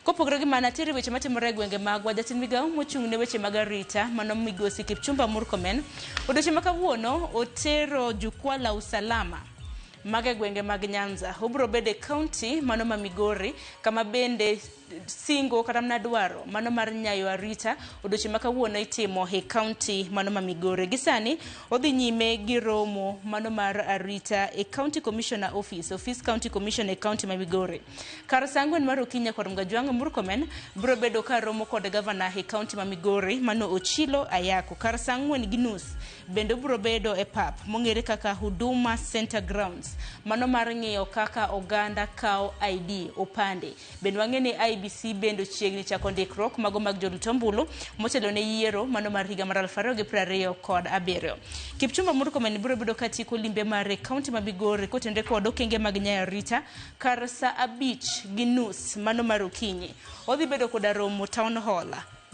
Speaker 25: Kopogore gi mano, atiere weche matimore e gwenge magwa. Jatend migawo mochung' ne weche mag arita mano migosi Kipchumba Murkomen odiochieng' ma kawuono otero jukwaa la usalama mag e gwenge mag Nyanza. Obiro bedo e kaunti mano ma Migori kama bende singo kata mana dwaro mano mar nyayo arita odiochieng' ma kawuono itimo e kaunti mano ma Migori. Gi sani odhi nyime gi romo mano mar arita e County Commissioner Office, Office County Commissioner e kaunti ma Migori. Kar saa 4 mar okinyi kod Mgajwang' Murkomen biro bedo ka romo kod gavana e kaunti ma Migori mano Ochilo Ayako. Kar saa 4:30 bende obiro bedo e pap mong'ere kaka Huduma Center Grounds mano mar ng'iyo kaka oganda kawo ID opande. Bende wang'e ni IEBC bende chiegni chako ndikruok mago mag jolut ombulu motelo ne yiero mano mar higa mar 2027. Kipchumba Murkomen biro bedo ka tieko limbe mare e kaunti ma Migori kotenore kod okenge mag nyayo arita kar saa 5:30 mano mar okinyi. Odhi bedo koda romo town hall.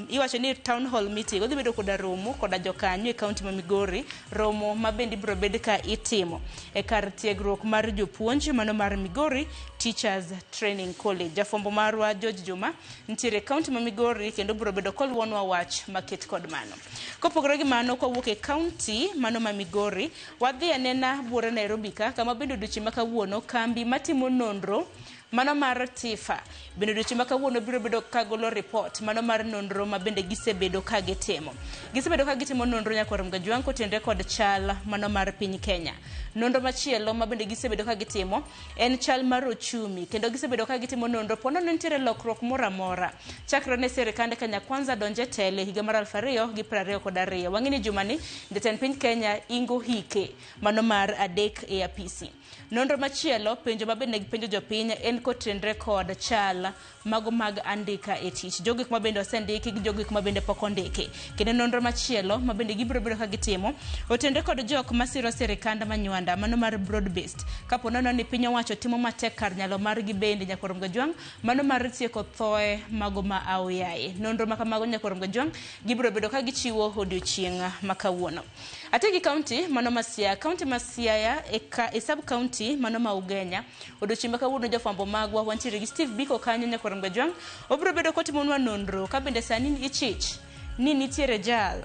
Speaker 25: Iwacho ni town hall meeting odhi bedo koda romo koda jokanyo e kaunti ma Migori, romo ma bende ibiro bed ka itimo e kar tiegruok mar jopuonj mano mar Migori Teachers Training College. Jafwambo marwa George Juma nitiere e kaunti ma Migori kendo biro bedo koluonwa wach maket kod mano. Kopogore gi mano, kwawuok e kaunti mano ma Migori, wadhi anena buore Nairobi ka kama bende odiochieng' ma kawuono kambi matimo nonro mano mar TIFA bende odiochieng' ma kawuono biro bedo ka golo report mano mar nonro ma bende gisebedo ka gitimo. Gisebedo ka gitimo nonro nyakwar Mgajwang' kotenore kod chal mano mar piny Kenya. Nonro machielo ma bende gisebedo ka gitimo en chal mar ochumi kendo gisebedo ka gitimo nonro pono ni nitiere lokruok moro amora chakre ne sirikand Kenya Kwanza donje tele higa mar 2022. Wang'e ni jumani jatend piny Kenya ingo hike mano mar 3 e apisi. Nonro machielo penjo ma bende gipenjo jopiny en kotenore kod chal mago mag andika e tich, jogo ma bende osendiki gi jogo ma bende pok ondiki. Kendo nonro machielo ma bende gibiro bedo ka gitimo otenore kod jok masiro sirikand Manywanda mano mar broad based kapo nono ni piny owacho timo matek kar nyalo margi bende nyakwar Mgajwang' mano mar tieko thoe mago ma aoyaye. Nonro ma kamago nyakwar Mgajwang' gibiro bedo ka gichiwo odiochieng' ma kawuono. Ategi kaunti mano ma Siaya, kaunti ma Siaya e sub county mano ma Ugenya odiochieng' ma kawuono jofwambo magwa wantiere gi Steve Biko kanyo nyakwar Mgajwang' obiro bedo kotimonwa nonro ka bende sani ichich ni nitiere jal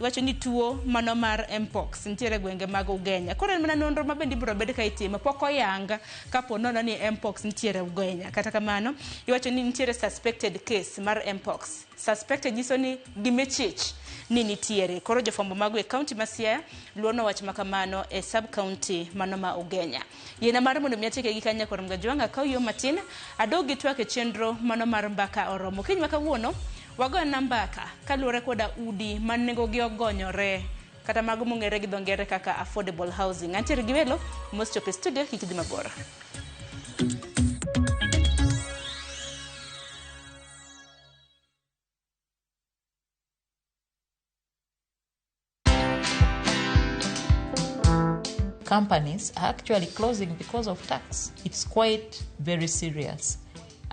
Speaker 25: iwacho ni tuo mano mar Mpox nitiere gwenge mag Ugenya. Koro en mana nonro ma bende ibiro bed ka itimo pok oyang kapo nono ni Mpox nitiere Ugenya. Kata kamano iwacho ni nitiere suspected case mar Mpox. Suspected nyiso ni gimichich ni nitiere. Koro jofwambo mago e kaunti ma Siaya luono wach makamano e sub county mano ma Ugenya. Yiena mar mondo mi atieke gi kanyo nyakwar Mgajwang' akaw yo matin adog gi twak e chenro mano mar mbaka oromo. Kiny ma kawuono wagoyo na mbaka kaluwore koda udi ma nengogi ogonyore kata mago mong'ere gi dho ngere kaka affordable housing. Antiere gi welo mosechopo e studio, kik idhi mabor.
Speaker 10: Companies are actually closing because of tax. It's quite very serious.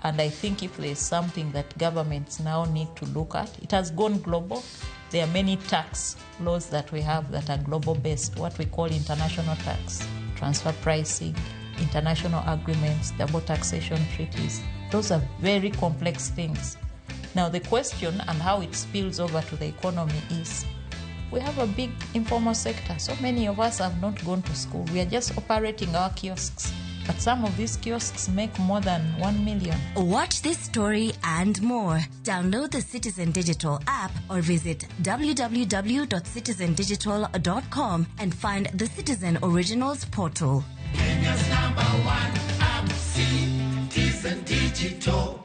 Speaker 10: And I think if there's something that governments now need to look at, it has gone global. There are many tax laws that we have that are global based, what we call international tax, transfer pricing, international agreements, double taxation treaties. Those are very complex things. Now the question and how it spills over to the economy is, we have a big informal sector. So many of us have not gone to school. We are just operating our kiosks. But some of these kiosks make more than 1 million.
Speaker 13: Watch this story and more. Download the Citizen Digital app or visit www.citizendigital.com and find the Citizen Originals portal.
Speaker 31: Kenya's number one app, Citizen Digital.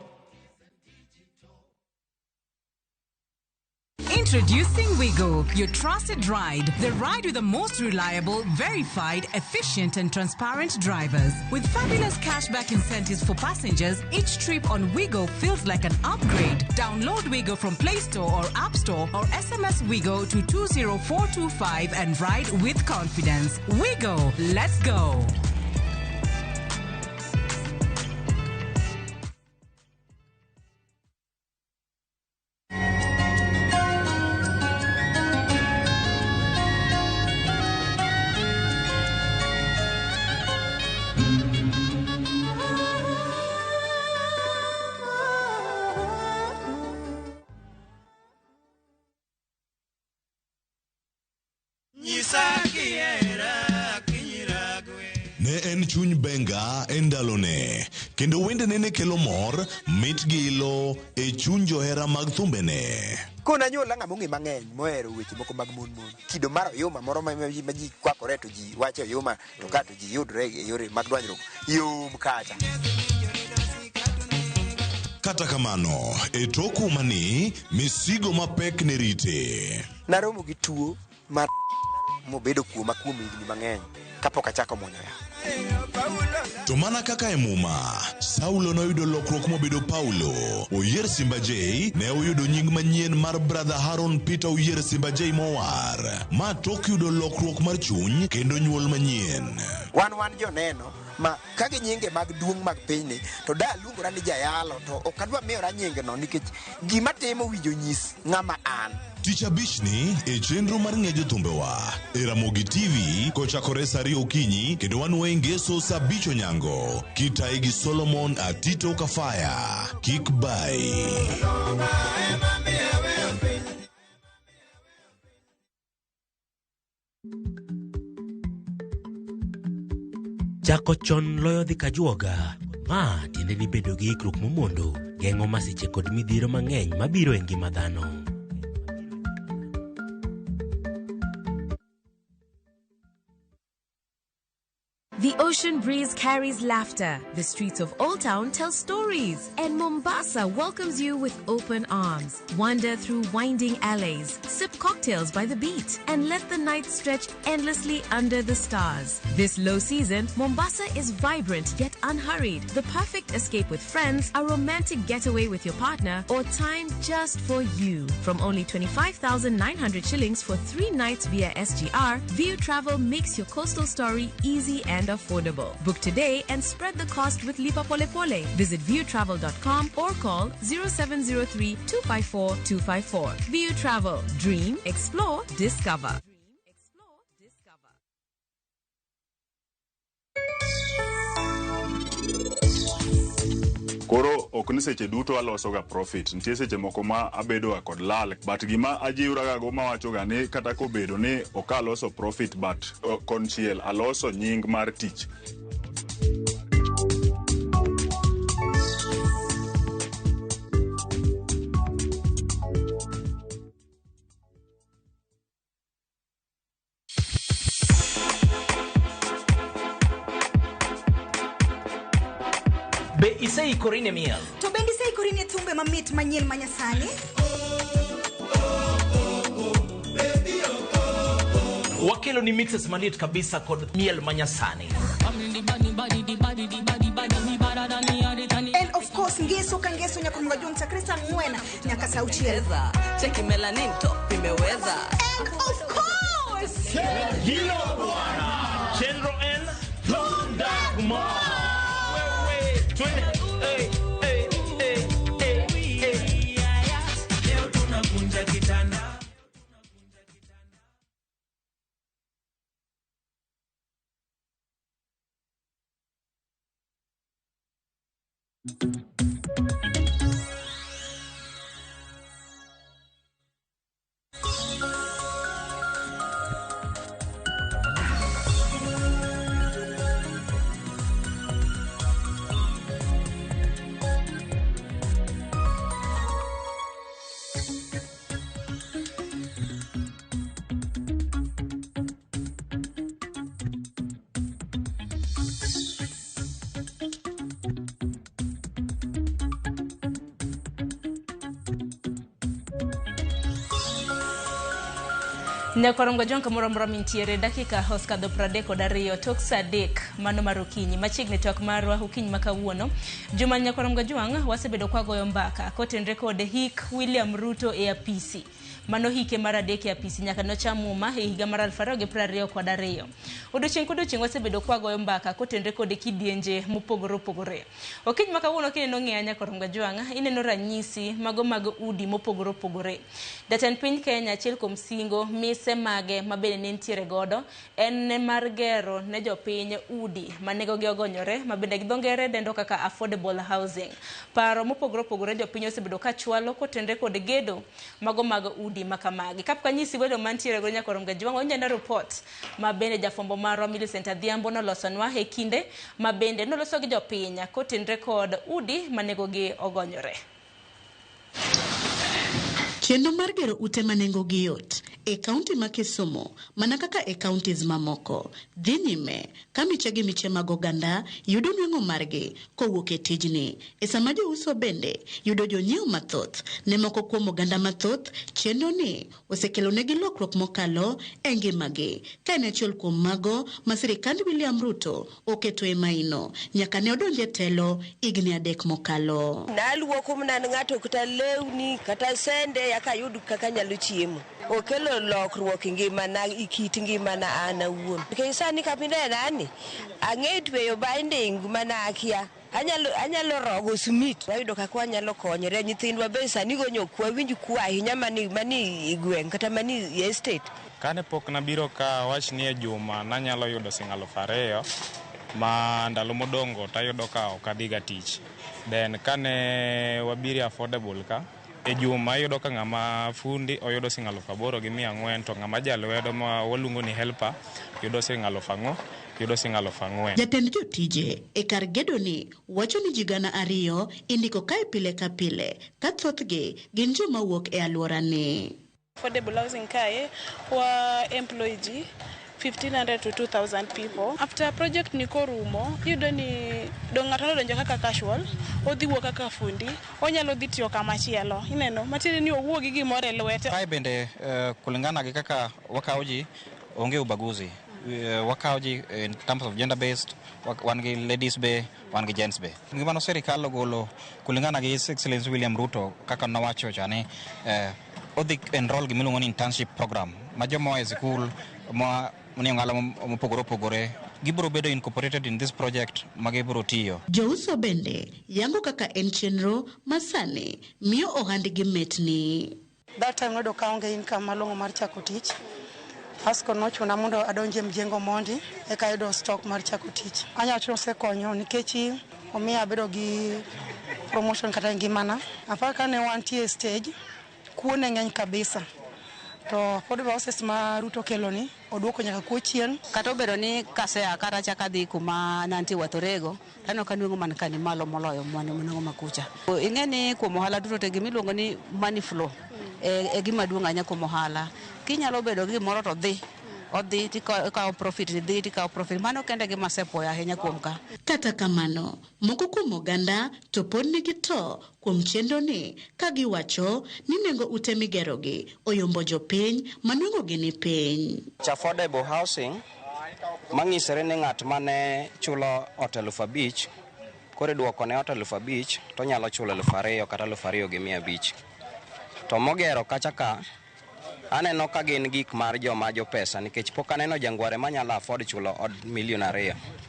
Speaker 3: Introducing Wigo, your trusted ride. The ride with the most reliable, verified, efficient, and transparent drivers. With fabulous cashback incentives for passengers, each trip on Wigo feels like an upgrade. Download Wigo from Play Store or App Store or SMS Wigo to 20425 and ride with confidence. Wigo, let's go.
Speaker 27: Ne en chuny benga e ndalone kendo wendene ne kelo mor, mit gi ilo e chuny johera mag thumbene.
Speaker 6: Kona anyuola ng'ama ong'e mang'eny mohero weche moko mag mon mon. Kido mar oyuma moro ma ma ji kwakore to ji wacho oyuma to ka to ji yudore e yore mag dwanyruok yom kacha.
Speaker 27: Kata kamano, e tok umani, misigo mapek ne rite.
Speaker 6: Naromo gi tuo mar mobedo kuoma kuom higni mang'eny kapok achako muonyo yath.
Speaker 27: To mana kaka e muma, Saulo noyudo lokruok mobedo Paulo. Oyier Simba J ne oyudo nying manyien mar Brother Haron Peter Oyier Simba J Mowar. Ma tok yudo lokruok mar chuny kendo nyuol manyien.
Speaker 6: Wan wan joneno ma ka gi nyinge mag duong' mag pinyni to da aluongora ni jayalo to ok adwa miyora nyingno nikech gima timo winjo nyis ng'ama an.
Speaker 27: Tich abichni e chenro mar ng'e jothumbewa e Ramogi TV kochakore saa ariyo okinyi kendo wanwoye ngeso saa abich onyango kitaye gi Solomon Atito Kafaya. Kik bai.
Speaker 14: Chako chon loyo dhi kajuoga. Ma tiende ni bedo gi ikruok momondo geng'o masiche kod midhiero mang'eny mabiro e ngima dhano.
Speaker 31: The ocean breeze carries laughter. The streets of Old Town tell stories. And Mombasa welcomes you with open arms. Wander through winding alleys, sip cocktails by the beach, and let the night stretch endlessly under the stars. This low season, Mombasa is vibrant yet unhurried. The perfect escape with friends, a romantic getaway with your partner, or time just for you. From only 25,900 shillings for 3 nights via SGR, View Travel makes your coastal story easy and affordable. Book today and spread the cost with Lipa Pole Pole. Visit viewtravel.com or call 0703 254 254. View Travel. Dream, explore, discover.
Speaker 15: Koro ok ni seche duto aloso ga profit, nitie seche moko ma abedo ga kod lal, but gima ajiwra ga go mawacho ga ni kata kobedo ni ok aloso profit but konchiel aloso nying mar tich.
Speaker 16: Be iseikori ne miel?
Speaker 19: To bende iseikori ne thumbe mamit manyien manyasani?
Speaker 16: Wakelo ni mixes maliet kabisa kod miel manyasani.
Speaker 19: And of course ngeso ka ngeso nyaka mga chakre saa 4 nyaka saa 6.
Speaker 20: Cheki melanin top imeweza.
Speaker 19: And of course
Speaker 16: Hilo bwana Chenro N Londa Kumar. Twende, hey, hey, hey, hey, hey.
Speaker 21: Leo tunakunja kitanda.
Speaker 25: Nyakorongo jwang' kamoro amora mintiere dakika osekadho 32 tok saa 3 mano mar okinyi. Machiegni twak marwa okinyi ma kawuono. Juma Nyakorongo jwang' wasebedo kwagoyo mbaka kotenre kod hik William Ruto e apisi. Mano hike mar 3 e apisi nyaka nocham muma e higa mar 2022. Odiochieng' kodiochieng' wasebedo kwagoyo mbaka kotenre kod kidienje mopogore opogore. Okinyi ma kawuono kineno ng'eya Nyakorongo jwang' ineno ranyisi mago mag udi mopogore opogore. Jatend piny Kenya achiel kuom singo mise mage mabende ne nitiere godo en mar gero ne jopiny udi ma nengogi ogonyore ma bende gi dho ngere dendo kaka affordable housing. Paro mopogore opogore jopiny osebedo kachwalo kotenre kod gedo mago mag udi makamagi. Kapok anyisi welo mantiere godo Nyakorongo jwang' wawinjo report ma bende jafwambo marwa Millicent Adhiambo nolosonwa e kinde ma bende noloso gi jopiny kotenre kod udi ma nengogi ogonyore.
Speaker 1: Chenro mar gero ute ma nengogi yot e kaunti ma Kisumu mana kaka e counties mamoko dhi nyime ka miche gi miche mag oganda yudo nweng'o margi kowuok e tijni. E sama jouso bende yudo jonyiewo mathoth ne moko kuom oganda mathoth, chenro ni osekelo negi lokruok mokalo e ngimagi ka en achiel kuom mago ma sirikand William Ruto oketo e maino nyaka ne odonje telo higni 3 mokalo.
Speaker 8: Naluoko mana ng'ato kata lewni kata sende eka ayud kaka anyalo chiemo. Okelo lokruok e ngimana e kit ngimana an awuon. Nikech sani kaka inena ni ang'e tweyo binding mana akia. Anyalo rogo smit. Wayudo kaka wanyalo konyore. Nyithindwa be sani gonyo ok wawinj kuo ahinya mani e gweng' kata mani e estate.
Speaker 9: Kane pok nabiro ka awach ni e juma nanyalo yudo siling 2000 ma ndalo modongo tayudo ka ok adhiga tich. Then kane wabiro affordable ka e juma iyudo ka ng'ama fundi oyudo siling 8400 to ng'ama jalwedo ma waluongo ni helper yudo siling 4000 yudo siling 4000.
Speaker 1: Jatend jotije e kar gedo ni wacho ni ji 2,000 indiko kae pile ka pile ka thothgi gin joma wuok e alwora ni.
Speaker 11: Affordable housing kae wa employ ji 1500 to 2000 people. After project ni korumo, iyudo ni dong' ng'ato nodonjo kaka casual, odhi wuok kaka fundi, onyalo dhi tiyo kama chielo. Ineno, matiende ni owuok gi gimoro e lwete.
Speaker 12: Kae bende kulingana gi kaka wakawo ji, onge ubaguzi. Wakawo ji in terms of gender based, wan gi ladies be, wan gi gents be. Gima no sirikal ogolo kulingana gi His Excellency William Ruto kaka nowacho cha ni odhi enroll gimiluongo ni internship program ma joma oa e sikul ma nie ong'ala mopogore opogore gibiro bedo incorporated in this project ma gibiro tiyo.
Speaker 1: Jouso bende yango kaka en chenro ma sani miyo ohandgi metni.
Speaker 17: That time noyudo ka aonge income malong'o mar chako tich. Asko nochuna mondo adonje mjengo mondi eka ayudo stock mar chako tich. Anyalo wacho ni osekonyo nikech omiyo abedo gi promotion kata e ngimana. Aparo kane wantie e stage, kuo ne ng'eny kabisa. To affordable houses ma Ruto okelo ni oduoko nyaka kuo chien.
Speaker 22: Kata obedo ni kasea kata achako adhi kuma nantie Wathorego, taneno ka nweng'o man ka ni malo moloyo nweng'o makucha. Ing'e ni kuom ohala duto te gimiluongo ni money flow e gima duong' ahinya kuom ohala. Kinyalo bedo gi gimoro to dhi, odhi tikawo profit, dhi tikawo profit. Mano kende gima asepuoyo ahinya kuom ka.
Speaker 1: Kata kamano, moko kuom oganda to pod nigi to kuom chenro ni ka giwacho ni nengo ute migerogi oyombo jopiny ma nweng'ogi ni piny.
Speaker 23: Affordable housing mang'isore ni ng'at mane chulo ot 5,000 koro iduoko ne ot 5,000 to onyalo chulo 2,000 kata 2,500. To mogero kacha ka aneno ka gin gik mar joma jopesa nikech pok aneno jangware manyalo afford chulo od 2 million.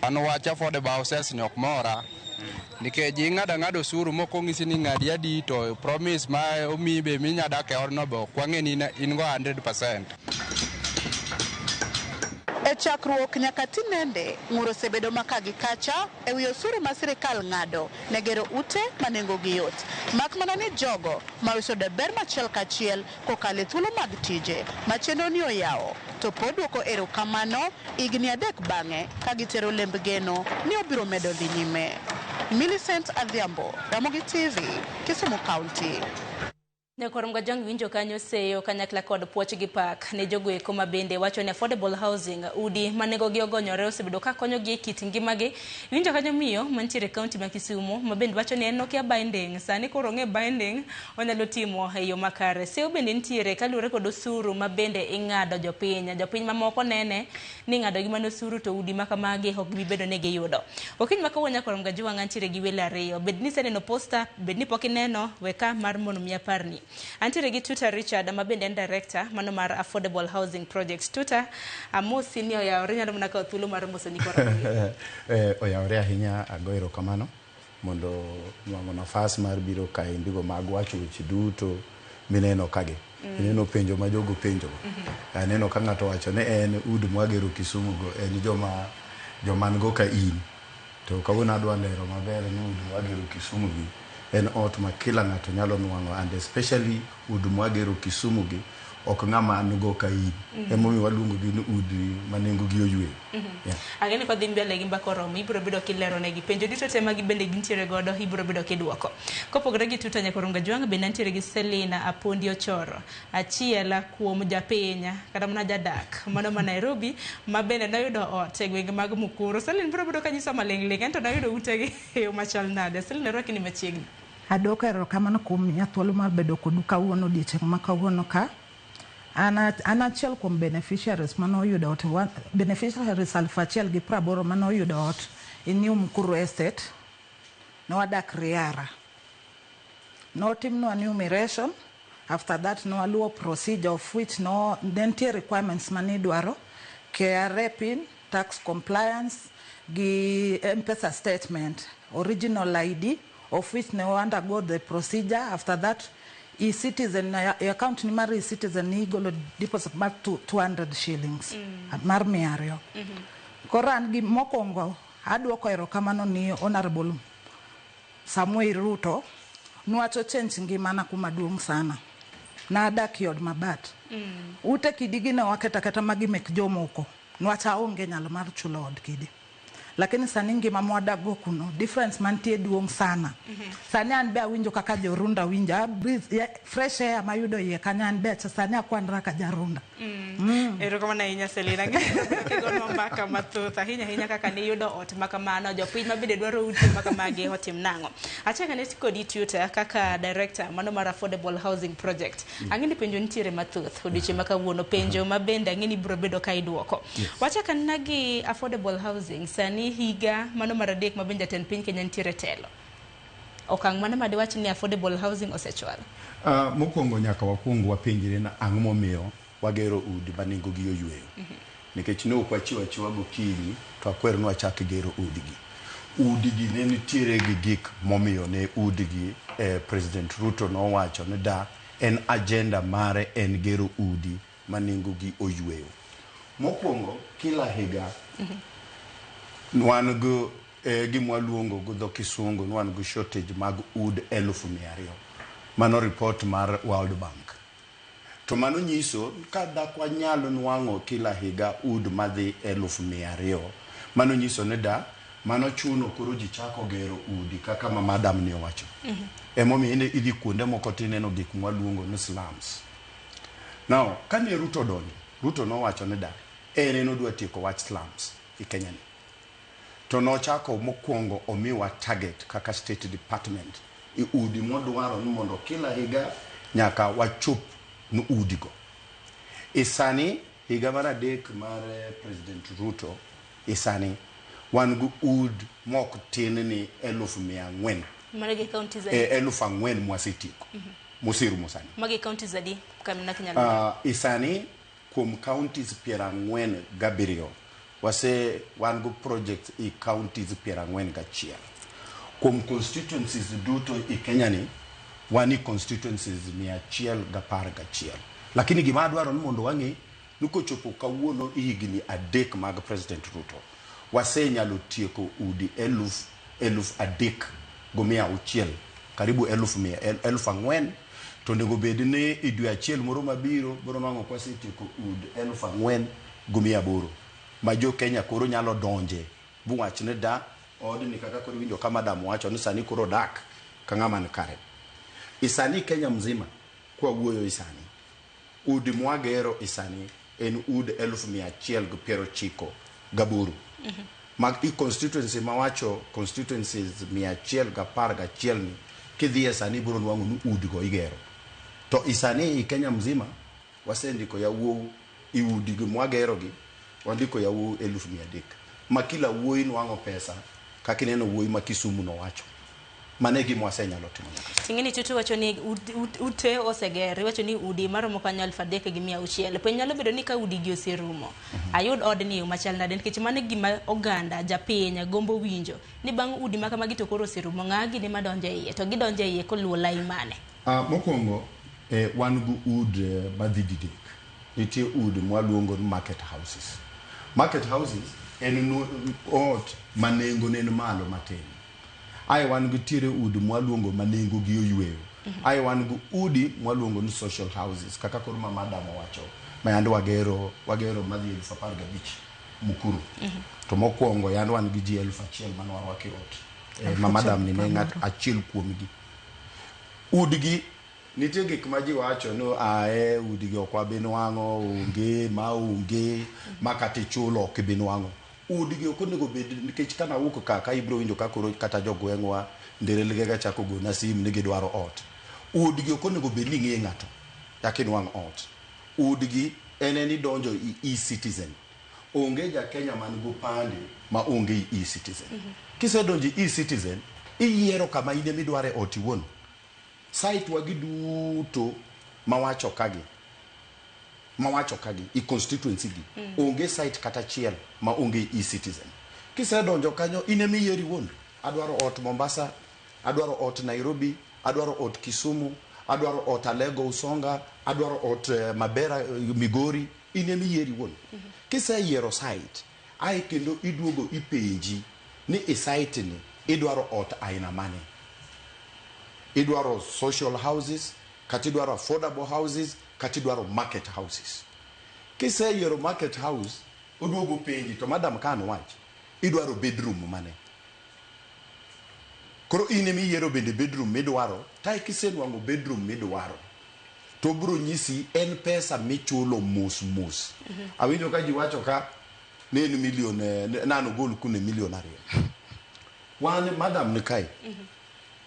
Speaker 28: An wach affordable houses ni ok mora nikech ing'ado ang'ada osuru mok onyisi ni ng'adi adi to promise ma omiyi be minya dak e odno be ok wang'e ni in go 100%.
Speaker 1: E chakruok nyaka tinende, ng'ur osebedo maka gi kacha e wi osuru ma sirikal ng'ado ne gero ute ma nengogi yot. Mak mana ni jogo ma oseyudo ber machiel kachiel kokalo e thuolo mag tije ma chenro ni oyawo to pod duoko erokamano higni 3 bang'e ka gitero lemb geno ni obiro medo dhi nyime. Millicent Adhiambo, Ramogi TV, Kisumu County.
Speaker 25: Nyakwar Mgajwang' winjo kanyo seyo kanyakla kod puoch gi pak ne jogo eko ma bende wacho ni affordable housing udi ma nengogi ogonyore osebedo ka konyogi e kit ngimagi. Winjo kanyo miyo mantiere e kaunti ma Kisumu ma bende wacho ni en nokia binding sani koro ong'e binding onyalo timo e yo makare. Seyo bende nitiere kaluwore kod osuru ma bende ing'ado jopiny. Jopiny mamoko nene ni ing'ado gi mana osuru to udi ma kamagi ok gibi bedo ni giyudo. Okinyi ma kawuono Nyakwar Mgajwang' antiere gi welo ariyo. Bed ni iseneno poster, bed ni pok ineno, we ka mar mondo mi aparni. Antiere gi Tuta Richard ma bende en director mano mar Affordable Housing Project. Tuta, amosi ni oyawore inyalo mana kawo thuolo mar moso nyikwa Ramogi.
Speaker 2: Oyawore ahinya ago erokamano mondo nwang'o nafas mar biro kaendigo mag wacho weche duto mineno kagi. Ineno penjo ma jogo penjo. Aneno ka ng'ato wacho ni en udi mwagero Kisumu go en joma joman go ka in. To kawuono adwa lero maber ni udi mwagero Kisumu gi en ot ma kila ng'ato nyalo nwang'o and especially udi mwagero Kisumu gi ok ng'ama nigo ka in. Emomiyo waluongo gi ni udi ma nengo gi oyweyo. Yeah.
Speaker 25: Ang'e ni kwadhi mbele gi mbaka oromo, ibiro bedo kilero negi penjo duto te ma bende gintiere godo, ibiro bedo kiduoko. Kopogore gi Tuta Nyakwar Mgajwang', bende antiere gi Selina Apondi Ochoro, achiel kuom japiny kata mana jadak mano ma Nairobi ma bende noyudo ot e gwenge mag Mukuru. Selina biro bedo kanyiso maling' ling' ento noyudo utegi e yo machal nade. Selina rwaki ni machiegni.
Speaker 4: Adwoko erokamano kuom miya thuolo mar bedo kodu kawuono odiochieng' ma kawuono ka. An an achiel kuom beneficiaries mane oyudo ot, beneficiaries 1080 mane oyudo ot e New Mukuru Estate. Ne wadak Riara. Notimnwa enumeration, after that ne waluwo procedure of which no, ne nitie requirements mane idwaro, KRA pin, tax compliance, gi M-Pesa statement, original ID, of which ne undergo the procedure. After that, e-citizen, e account ni mar e-citizen ni igolo deposit mar 200 shillings, mar 200. Koro an gi mokwongo adwoko erokamano ni Honorable Samuel Ruto niwach ochange ngimana kuma duong' sana. Nadak e od mabat. Ute kidi gi ne waketo aketa magi mek jomoko. Niwach aonge nyalo mar chulo od kidi. Lakini sani ngima mwadak go kuno, difference mantie duong' sana. Sani an be awinjo kaka jorunda winjo. A breathe, fresh air mayudo iye kanyo an be sani akwanra ka jarunda.
Speaker 25: Erokamano ahinya Selina. Kigonwa mbaka mathoth ahinya ahinya kaka niyudo ot makamano, jopiny ma bende dwaro ute makamagi otim nang'o. Achako ane kodi Tuta kaka director mano mar Affordable Housing Project. Ang'e ni penjo nitiere mathoth odiochieng' ma kawuono, penjo ma bende ang'e ni ibiro bedo ka iduoko. Wachak anena gi affordable housing sani higa mano mar adek ma bende jatend piny Kenya nitiere telo. Okang' mane ma diwach ni affordable housing osechwalo?
Speaker 2: Mokwongo nyaka wakwong wapenjre ni ang'o momiyo wagero udi ma nengo gi oyweyo. Nikech ne ok wachiew achiewa gokinyi to akwer ni wachak gero udigi. Udigi ne nitiere gi gik momiyo ne udigi President Ruto nowacho ni da en agenda mare en gero udi ma nengo gi oyweyo. Mokwongo kila higa wan go gima waluongo gi dho kisungu ni wan gi shortage mag ud 200,000. Mano report mar World Bank. To mano nyiso ka dak wanyal nwang'o kila higa ud madhi 200,000, mano nyiso ni da mano chuno koro ji chako gero udi kaka ma madam ni owacho. Emomiyo idhi kuonde moko tineno gik mwaluongo ni slums. Now, kane Ruto odonjo, Ruto nowacho ni da en odwa tieko wach slums e Kenya ni. To nochako mokwongo omiwa target kaka State Department e udi modwaro ni mondo kila higa nyaka wachop ni udigo. E sani higa mar adek mar President Ruto, e sani wan gi ud mok tin ni 400,000.
Speaker 25: Mano gi counties adi?
Speaker 2: 4,000 mwasetieko. Moserumo sani.
Speaker 25: Magi counties adi? Kamna kinyalo.
Speaker 2: E sani kuom counties 47 wase wan go project e counties 41. Kuom constituencies duto e Kenya ni wan e constituencies 111. Lakini gima adwaro ni mondo wang'e ni kochopo kawuono e higni adek mag President Ruto wasenyalo tieko udi 3,600 karibu 4,000 to onego bed ni e dwe achiel moro mabiro biro nwang'o kwasetieko ud 4,800 ma jo Kenya koro nyalo donje buwach ni da odni kaka koro iwinjo ka madam wacho ni sani koro dak ka ng'ama ni kare. E sani Kenya mzima Kwawuoyo isani, udi mwagero isani en ud 198,000. Mag i constituency mawacho constituencies 111 ni kidhiye sani ibiro nwang'o ni udigo igero. To isani i Kenya mzima wasendiko yawuowi i udigi mwagerogi wandiko yawuowi 300,000 ma kila wuoyi nwang'o pesa kaka ineno wuoyi ma Kisumu nowacho. Mano e gima wasenyalo timo nyaka sani.
Speaker 25: Ting'eni Tutu wacho ni ute oseger, iwacho ni udi maromo kanyo 3,600. Penjo nyalo bedo ni ka udi gi oserumo, ayud odni e yo machal nade? Nikech mano e gima oganda, japiny gombo winjo. Ni bang' udi ma kamagi to koro oserumo, ng'a gini madonjo e iye? To gidonjo e iye koluwo lai mane?
Speaker 2: Mokwongo, wan gi ud madhi didek. Nitie ud mwaluongo ni market houses. Market houses en ot ma nengone ni malo matin. Ae wan gi tiere udi mwaluongo ma nengo gi oyweyo. Ae wan gi udi mwaluongo ni social houses kaka koro ma madam owacho ma yande wagero wagero madhi 15,000 Mukuru. To mokwongo yande wan gi ji 1,000 mane warwako e ot. Ma madam ni ne ng'at achiel kuomgi. Udgi nitie gik ma ji wacho ni ae udigi ok wabi nwang'o, onge, ma onge, ma kata ichulo ok ibi nwang'o. Udgi ok onego bed nikech kana awuok ka ka ibiro winjo ka koro kata jogweng'wa Ndereligega chako gona sim ni gidwaro ot. Udgi ok onego bed ni ing'e ng'ato eka inwang' ot. Udgi en en idonjo i e-citizen. Onge ja Kenya man gi opande ma onge i e-citizen. Kisedonjo i e-citizen, iyiero kama in ema idware ot iwuon. Site wagi duto mawacho kagi mawacho kagi i constituency gi onge site kata achiel ma onge e-citizen. Kisedonjo kanyo in ema iyiero iwuon. Adwaro ot Mombasa, adwaro ot Nairobi, adwaro ot Kisumu, adwaro ot Alego Usonga, adwaro ot Mabera Migori, in ema iyiero iwuon. Kiseyiero site, ae kendo iduogo ipenji ni e site ni idwaro ot aina mane. Idwaro social houses, kata idwaro affordable houses, kata idwaro market houses. Kiseyiero market house, oduogo penji to madam ka an wach, idwaro bedroom mane. Koro in ema iyiero bende bedroom midwaro, tae kisenwang'o bedroom midwaro, to obiro nyisi en pesa michulo mos mos. Awinjo ka ji wacho ka ne en million, nano gol kune 2 million. Wan madam ni kae,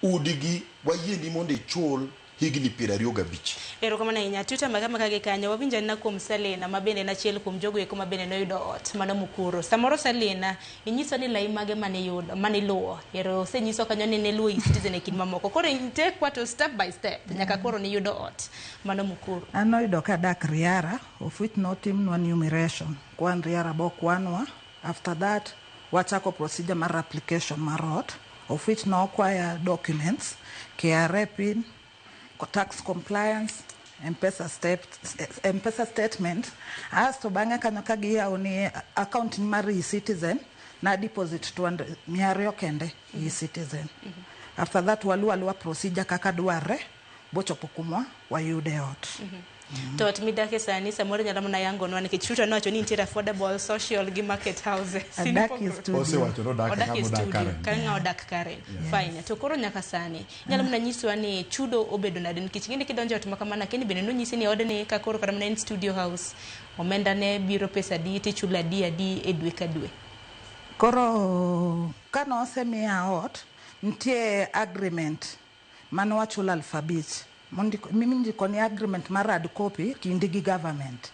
Speaker 2: udigi wayieni mondo ichul higni 25.
Speaker 25: Erokamano ahinya. Tuta maga maka gi kanyo wawinjo anena kuom Selina ma bende en achiel kuom jogo eko ma bende noyudo ot mano Mukuru. Samoro Selina, inyiso ni lai mage mane iyudo mane iluwo. Ero osenyiso kanyo ni niluwo e-Citizen e kind mamoko. Koro take to step by step nyaka koro niyudo ot mano Mukuru.
Speaker 4: An noyudo kadak Riara, of which notimnwa enumeration. Kwan Riara bokwanwa. After that, wachako procedure mar application mar ot, of which nokwaya documents, KRA pin, tax compliance, M-Pesa, step, M-Pesa statement. Asto bang'e kanyo ka giyawo ni account ni mar e-Citizen, na deposit 200, 200 kende e-Citizen. After that waluwo aluwa procedure kaka dwarre, bochopo kumwa wayude ot.
Speaker 25: To ot midake sani samoro nyalo mana yangonwa nikech Tuta nowacho ni nitiere affordable, social gi market houses.
Speaker 4: Adak e studio.
Speaker 2: Osewacho ni odak
Speaker 25: Odak e
Speaker 2: kama odak
Speaker 25: studio,
Speaker 2: Karen.
Speaker 25: ka ng'a odak Karen. Fine. To koro nyaka sani, inyalo mana nyiswa ni chudo obedo nade nikech ing'e ni kidonjo e ot ma kamano akia ni bende nonyisi ni odni ka koro kata mana en studio house, omenda ne biro pesa adi tichulo adi adi e dwe ka dwe.
Speaker 4: Koro kane osemiya ot, nitie agreement mane wachulo 5,000. Mindiko ni agreement mar hard copy kindi gi government.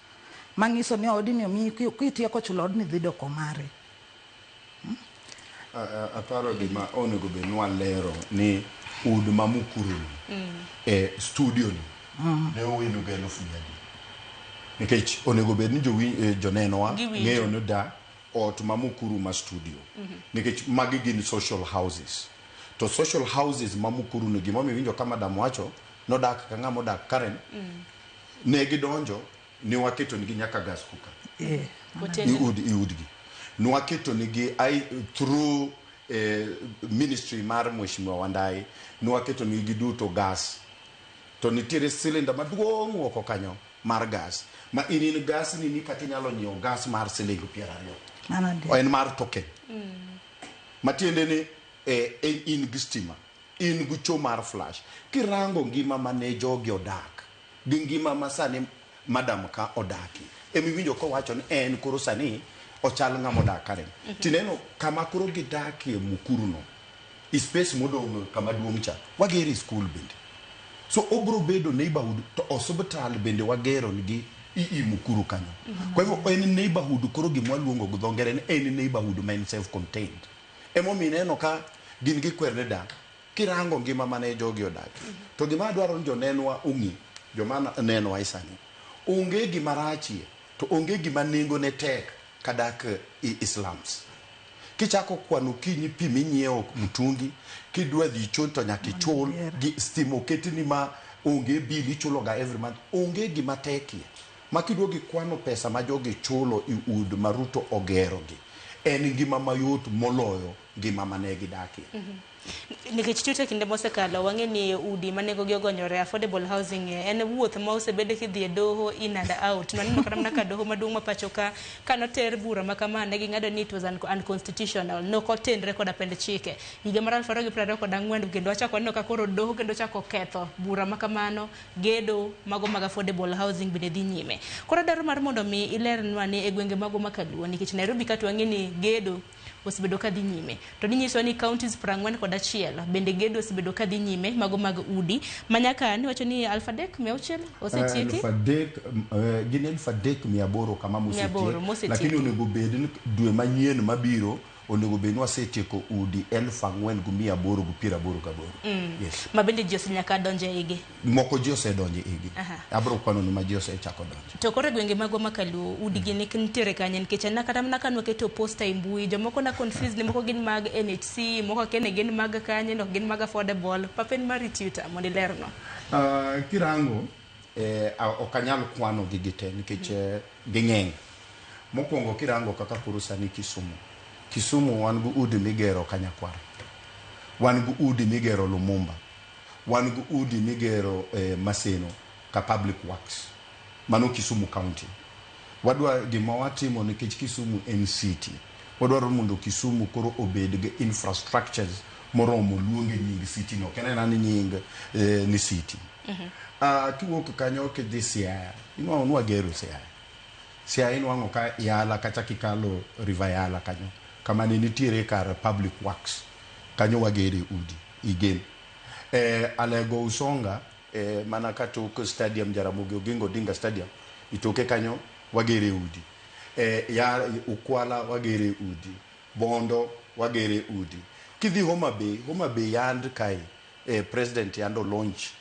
Speaker 4: Manyiso ni odni omiyi kitieko chulo odni dhi doko mari.
Speaker 2: Aparo gima onego bed ni walero ni ud ma Mukuru ni, e studio ni, ne owinu gi 400,000. Nikech onego bed ni jonenowa
Speaker 25: Giwinjo.
Speaker 2: ng'eyo ni da ot ma Mukuru ma studio. Nikech magi gin social houses. To social houses ma Mukuru ni gimomiyo iwinjo ka madam wacho nodak ka ng'ama odak Karen, ne gidonjo ni waketo nigi nyaka gas cooker.
Speaker 25: Otende.
Speaker 2: I udgi. Nwaketo nigi through ministry mar Mheshimiwa Wandai, nwaketo nigi duto gas. To nitiere cylinder maduong' oko kanyo mar gas. Ma in in gas ni ni kata inyalo nyiewo gas mar siling 20.
Speaker 4: Mano adier.
Speaker 2: En mar token. Matiende ni in gi stima, in gi cho mar flash. Kirango ngima mane jogi odak, gi ngima ma sani madam ka odaki. Emiwinjo kowacho ni en koro sani ochal ng'ama odak Karen. Tineno kama koro gidakie Mukuru no, i space modong' kama duong' cha, wagere skul bende. So obro bedo neighborhood to osiptal bende wagero nigi i Mukuru kanyo. Kwa hivyo en neighborhood koro gima waluongo gi dho ngere ni en neighborhood ma en self contained. Emomiyo ineno ka gin gi kwer ni dak. Kirango ngima mane jogi odakie. To gima adwaro ni jonenwa ong'e, joma nenwa e sani, onge gima rachie to onge gima nengo ne tek kadak i slums. Kichako kwano okinyi pi minyiewo mtungi, kidwa dhi chon to nyaka ichul, gi stima oketni ma onge bill ichulo ga every month, onge gima tekie. Ma kiduogo ikwano pesa ma jogi chulo i ud ma Ruto ogero gi, en ngima mayot moloyo ngima mane gidakie.
Speaker 25: Nikech tute kinde mosekalo wang'e ni udi ma nengogi ogonyore affordable housing en wuoth ma osebed kidhi e doho in and out. Waneno kata mana ka doho maduong' ma pacho ka kanoter bura ma kama ne ging'ado ni it was unconstitutional, nok otenre koda pend chike. Higa mar 2024 kendo wachako waneno ka koro doho kendo chako ketho bura ma kamano, gedo mago mag affordable housing bende dhi nyime. Koro adwaro mar mondo mi ilernwa ni e gwenge mago ma kaluo, nikech Nairobi ka to wang'e ni gedo osebedo ka dhi nyime. To ninyiso ni counties 41 bende gedo osebedo ka dhi nyime mago mag udi ma nyaka niwacho ni 3600 osetieki.
Speaker 2: 3,000 gin 3,800 kama mosetiek, lakini onego bed ni dwe manyien mabiro onego bed ni wasetieko udi 4,888. Yes.
Speaker 25: Ma bende ji osenyaka donjo e igi.
Speaker 2: Moko ji osedonjo e igi. Abro kwano ni ma ji osechako donjo.
Speaker 25: To koro e gwenge magwa ma kaluo udi gi nitiere kanye, nikech an kata mana ka nwaketo posta e mbui jomoko na confused ni moko gin mag NHC, moko akia ni gin mag kanye, ok gin mag affordable. Papen mari tuta mondo ilerno.
Speaker 2: Kirango ok anyal kwano gi gite nikech ging'eny. Mokwongo kirango kaka koro sani Kisumu. Kisumu wan gi udi migero Kanyakwar, wan gi udi migero Lumumba, wan gi udi migero Maseno ka Public Works. Mano Kisumu County. Wadwa gima watimo nikech Kisumu en city. Wadwaro mondo Kisumu koro obed gi infrastructures moromo luonge nying city no. Ok en ni nying ni city. Kiwuok kanyo kidhi Siaya, inwang'o ni wagero Siaya. Siaya inwang'o ka Yala kacha kikalo River Yala kanyo. Kama ne nitiere kar Public Works. Kanyo wagere udi igen. Alego Usonga, mana katok stadium Jaramogi Oginga Odinga Stadium, itoke kanyo wagere udi. Ukwala wagere udi. Bondo wagere udi. Kidhi Homa Bay, Homa Bay yand kae, President yando launch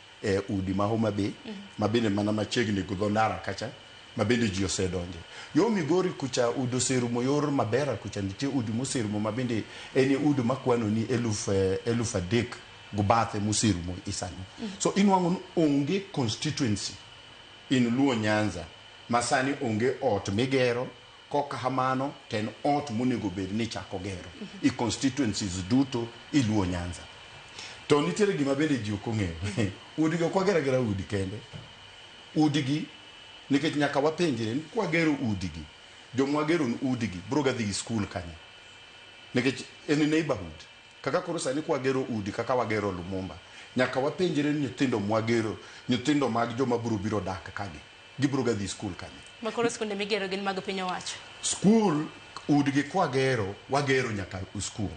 Speaker 2: udi ma Homa Bay, ma bende mana machiegni gi dho ndara kacha, ma bende ji osedonje. Yo Migori kucha udi oserumo, yor Mabera kucha nitie udi moserumo ma bende en udi makwano ni 3,000 go bathe moserumo isani. So inwang'o ni onge constituency in Luo Nyanza ma sani onge ot migero, kok kamano to en ot monego bed ni ichako gero i constituencies duto i Luo Nyanza. To nitiere gima bende ji ok ong'eyo. Udi gi ok wager agera udi kende. Udi gi nikech nyaka wapenjre ni kwagero udi gi, joma wagero ni udi gi biro ga dhi e skul kanye? Nikech en neighborhood. Kaka koro sani kwagero udi kaka wagero Lumumba, nyaka wapenjre ni nyithindo mwagero, nyithindo mag joma biro biro dak kagi, gibiro ga dhi skul kanye?
Speaker 25: Ma koro skunde migero gin mag piny owacho.
Speaker 2: Skul udgi kwagero, wagero nyaka skul.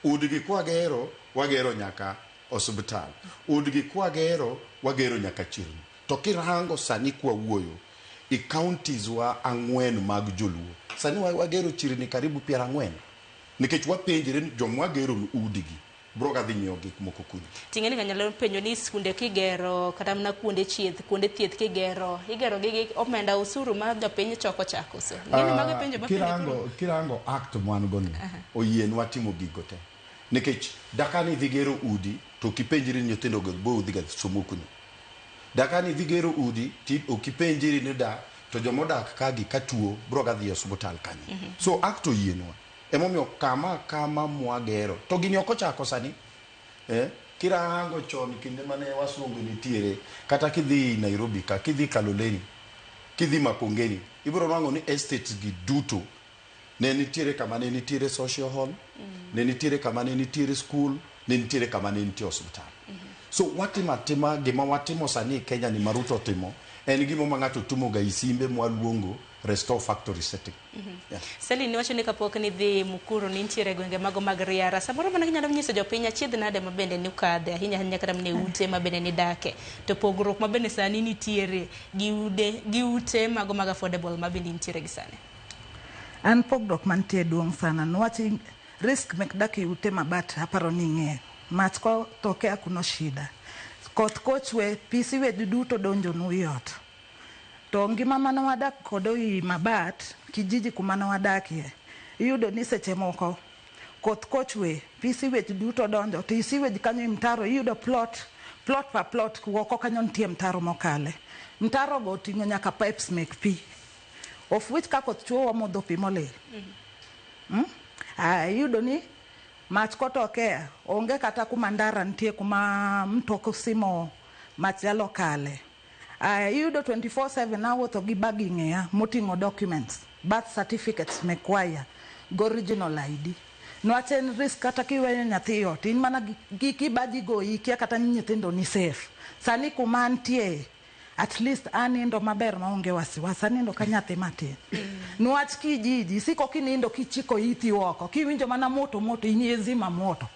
Speaker 2: Udgi kwagero, wagero nyaka osiptal. Udgi kwagero, wagero nyaka chirni. To kirango sani kwa wuoyo, i counties wa 4 mag joluo, sani wagero chirni karibu 40. Nikech wapenjre ni joma wagero ni udigi biro ga dhi nyiewo gik moko kuno.
Speaker 25: Ting'eni kanyalo penjo ni skunde kigero kata mana kuonde chieth, kuonde thieth kigero, igero gi omenda osuru ma jopiny choko chako. So, ng'eni mago penjo ma penjo.
Speaker 2: Kirango act mwan go ni, oyienwa timo gigo te. Nikech dakani idhi gero udi to ok ipenjri ni nyithindo go bo dhi ga somo kuno. Dakani idhi gero udi ti ok ipenjri ni da to joma odak kagi ka tuo biro ga dhi e osiptal kanyo. So act oyienwa. Emomiyo kama mwagero to gini ok ochako sani. Kirango chon kinde mane wasungu nitiere, kata kidhi Nairobi ka, kidhi Kaloleni, kidhi Makongeni, ibiro nwang'o ni estates gi duto ne nitiere kama ne nitiere social hall, ne nitiere kama ne nitiere school, ne nitiere kama ne nitie osiptal. So watimo atima gima watimo sani e Kenya ni ma Ruto otimo en gima ma ng'ato tumo ga isimbe mwaluongo restore factory setting. Yeah.
Speaker 25: Celine niwacho ni kapok nidhi Mukuru nintiere e gwenge mago mag Riara. Samoro mana kinyalo nyiso jopiny achiedh nade ma bende nukadhe ahinya ahinya kata mana e ute ma bende nidake. To pogruok ma bende sani nitiere gi ude gi ute mago mag affordable ma bende intiere gi sani.
Speaker 4: An pogruok mantie duong' sana niwach risk mek dak e ute mabat aparo ni ing'eyo. Mach kotho kia kuno shida. Koth kochwe pi sewage duto donjonu i ot. To ngima mane wadak kodo i mabat, kijiji kuma ne wadakie, iyudo ni seche moko koth kochwe pi sewage duto donjo to i sewage kanyo i mtaro iyudo plot plot pa plot oko kanyo nitie mtaro mokale. Mtaro go oting'o nyaka pipes mek pi. Of which ka koth chwe wamodho pi molil. Iyudo ni mach kotokea onge kata kuma ndara nitie kuma mtok osimo mach nyalo kale. Iyudo 24/7 awuotho gi bag e ng'eya moting'o documents, birth certificates mekwaya gi original ID. Niwach en risk kata kiweyo nyathi e ot in mana gi kibaji goyi ikia kata ni nyithindo ni safe. Sani kuma antie at least anindo maber maonge wasiwasi, anindo ka nyathi matin. Niwach kijiji isiko kinindo kichiko iti oko, kiwinjo mana moto moto in izima moto.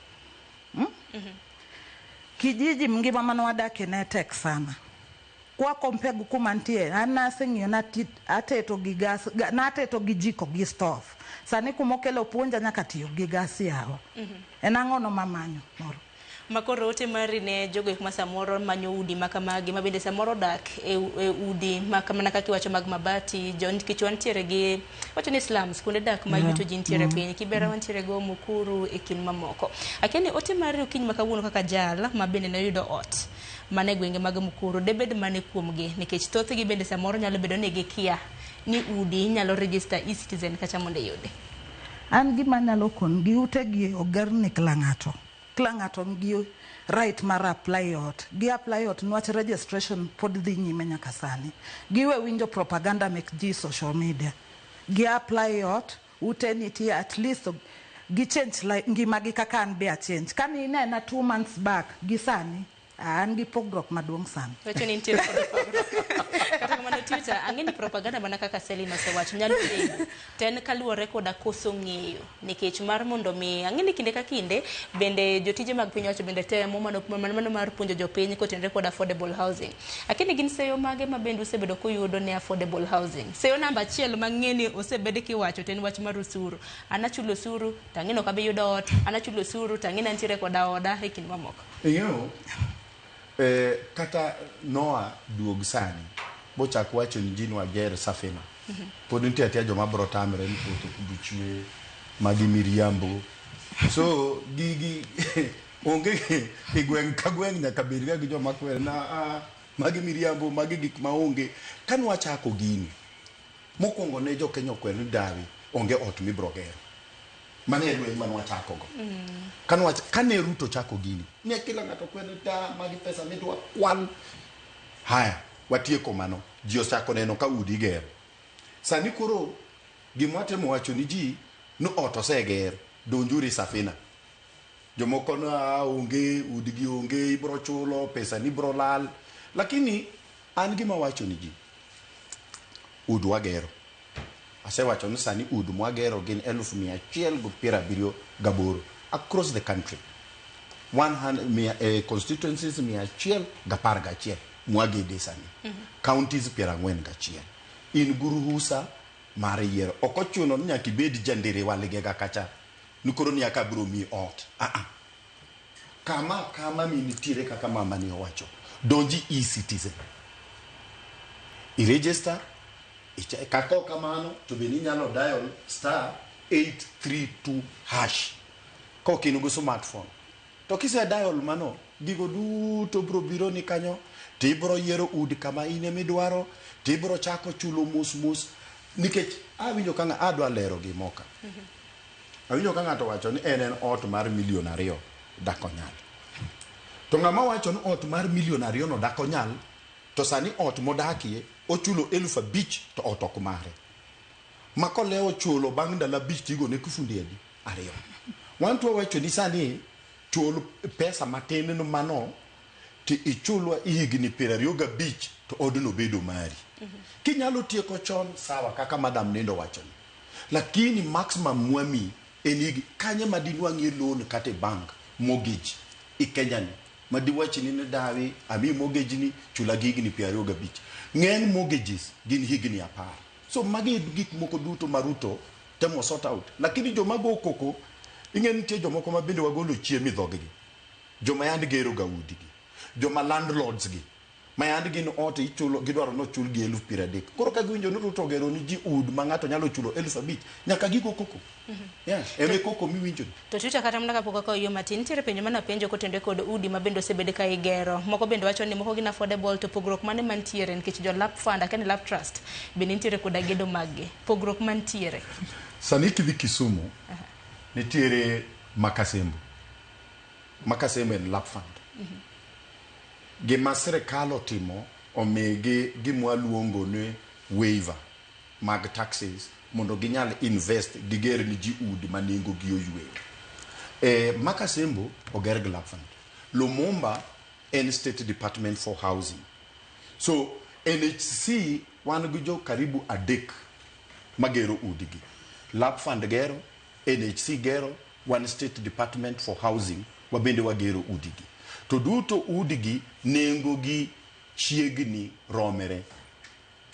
Speaker 4: Kijiji ngima mane wadakie ne tek sana. Kwa compare gi kuma nitie, an naseng'iyo ateto gi gas, nateto gi jiko gi stove. Sani kuma okelo puonja nyaka tiyo gi gas yawa. En ang'ono mamanyo moro.
Speaker 25: Makoro ote mari ne jogo ek ma samoro manyo udi ma kamagi ma bende samoro dak e, e udi ma mana kaka iwacho mag mabati jo nikech wantiere gi wacho ni slums kuonde dak ma yuto ji nitiere piny Kibera wantiere go Mukuru e kind mamoko. Akia ni ote mari okinyi ma kawuono kaka jal ma bende ne oyudo ot mana e gwenge mag Mukuru debed mane kuomgi nikech thothgi bende samoro nyalo bedo ni gikia ni udi inyalo register e-citizen kacha mondo iyudi.
Speaker 4: An gima anyalo konogi utegi oger ni kila ng'ato. Kila ng'ato nigi right mar apply ot. Gi apply ot niwach registration pod dhi nyime nyaka sani. Giwe winjo propaganda mek ji social media. Gi apply ot, ute nitie at least gi change ngimagi kaka an be a change. Kane inena 2 months back gi sani, an gi pogruok maduong' sana.
Speaker 25: Wacho ni nitiere kod pogruok. Kata kamano Twitter, ang'e ni propaganda mana kaka Celine osewacho nyalo bedo to en kaluwore koda koso ng'eyo nikech mar mondo mi ang'e ni kinde ka kinde bende jotije mag piny owacho bende temo mano mano mar puonjo jopiny kotenore kod affordable housing. Akia ni gin seyo mage ma bende usebedo kuyudo ne affordable housing. Seyo namba achiel mang'e ni osebed kiwacho to en wach mar osuru. An achulo osuru to ang'e ni ok abi yudo ot, an achulo osuru to ang'e ni antiere koda oda e kind mamoko.
Speaker 2: Ing'eyo, kata Noah duog sani bochak wacho ni ji nwager safina. Pod nitie atia joma bro tamre ni koth ok bi chwe, magi miriambo. So gigi onge e gweng' ka gweng' nyaka bed ga gi joma kwer na magi miriambo, magi gik maonge. Ka nwachako gini, mokwongo ne jo Kenya okwer ni dawi onge ot mibro gero. Mano e lweny mane wachako go. Kane Ruto chako gini, ne kila ng'ato kwer ni da magi pesa midwa kwal. Haya, watieko mano. Ji osechako neno ka udi igero. Sani koro gima watemo wacho ni ji ni ot oseger, donjuru e safina. Jomoko na onge, udgi onge, ibro chulo, pesa ni bro lal. Lakini an gima wacho ni ji, ud wagero. Asewacho ni sani ud mwagero gin 178,000 across the country. 100, mia, constituencies 111 mwagede sani. Counties 41. In gi ruhusa mar yiero. Ok ochuno ni nyaka ibed jandere waligega kacha. Ni koro ni aka biro miyi ot. Kama kama minitiere kaka mama ni owacho. Donji e-citizen. I register. Kaka ok kamano to bende inyalo dial star 832 hash. Kok in gi smartphone. To kise dial mano, gigo duto biro biro ni kanyo, tibiro yiero udi kama in emidwaro, tibiro chako chulo mos mos. Nikech awinjo ka adwa lero gimoka. Awinjo ka ng'ato wacho ni en ot mar milion 2 dak onyal. To ng'ama wacho ni ot mar milion 2 no dak onyal, to sani ot modakie ochulo 5,000 to ot ok mare. Ma kolewo chulo bang' ndalo 5 tigone kifundi adi? 2. Wan to wawacho ni sani chul pesa matin no mano To ichulwa higni 25 to odno bedo mari. Kinyalo tieko chon, sawa, kaka madam nindo wachoni. Lakini maximum mwami en higni kanye ma dinwang'ie loan kata e bank mortgage i Kenya ni ma diwachni ni dawi ami mortgage ni chula gi higni 25. Ng'eny mortgages gin higni 10. So magi e gik moko duto ma Ruto temo sort out. Lakini joma go koko, ing'e nitie jomoko ma bende wagolo chiemo e dhoggi. Joma yand gero ga udigi. Joma landlords gi. Ma yand gin ot ichulo gidwaro ni ochul gi 30,000. Koro ka giwinjo ni Ruto ogero ni ji ud ma ng'ato nyalo chulo 5,000, nyaka gigo koko. Yeah, eme koko miwinjo ni.
Speaker 25: To Twitter kata mana kapok akawo yo matin, nitiere penjo mana penjo kotenore kod udi ma bende osebed ka igero. Moko bende wacho ni moko gin affordable to pogruok mane mantiere nikech jo LAP Fund akia ni LAP Trust bende nitiere koda gedo mag gi. Pogruok mantiere.
Speaker 2: Sani kidhi Kisumu, nitiere Makasembo. Makasembo en LAP Fund. Gima sirikal otimo omigi gima waluongo ni waiver mag taxes mondo ginyal invest giger ni ji udi ma nengo gi oyweyo. Makasembo oger gi LAP Fund. Lumumba en State Department for Housing. So NHC wan gi jo karibu adek magero udigi. LAP Fund gero, NHC gero, wan State Department for Housing wabende wagero udigi. To duto udigi nengo gi chiegni romere.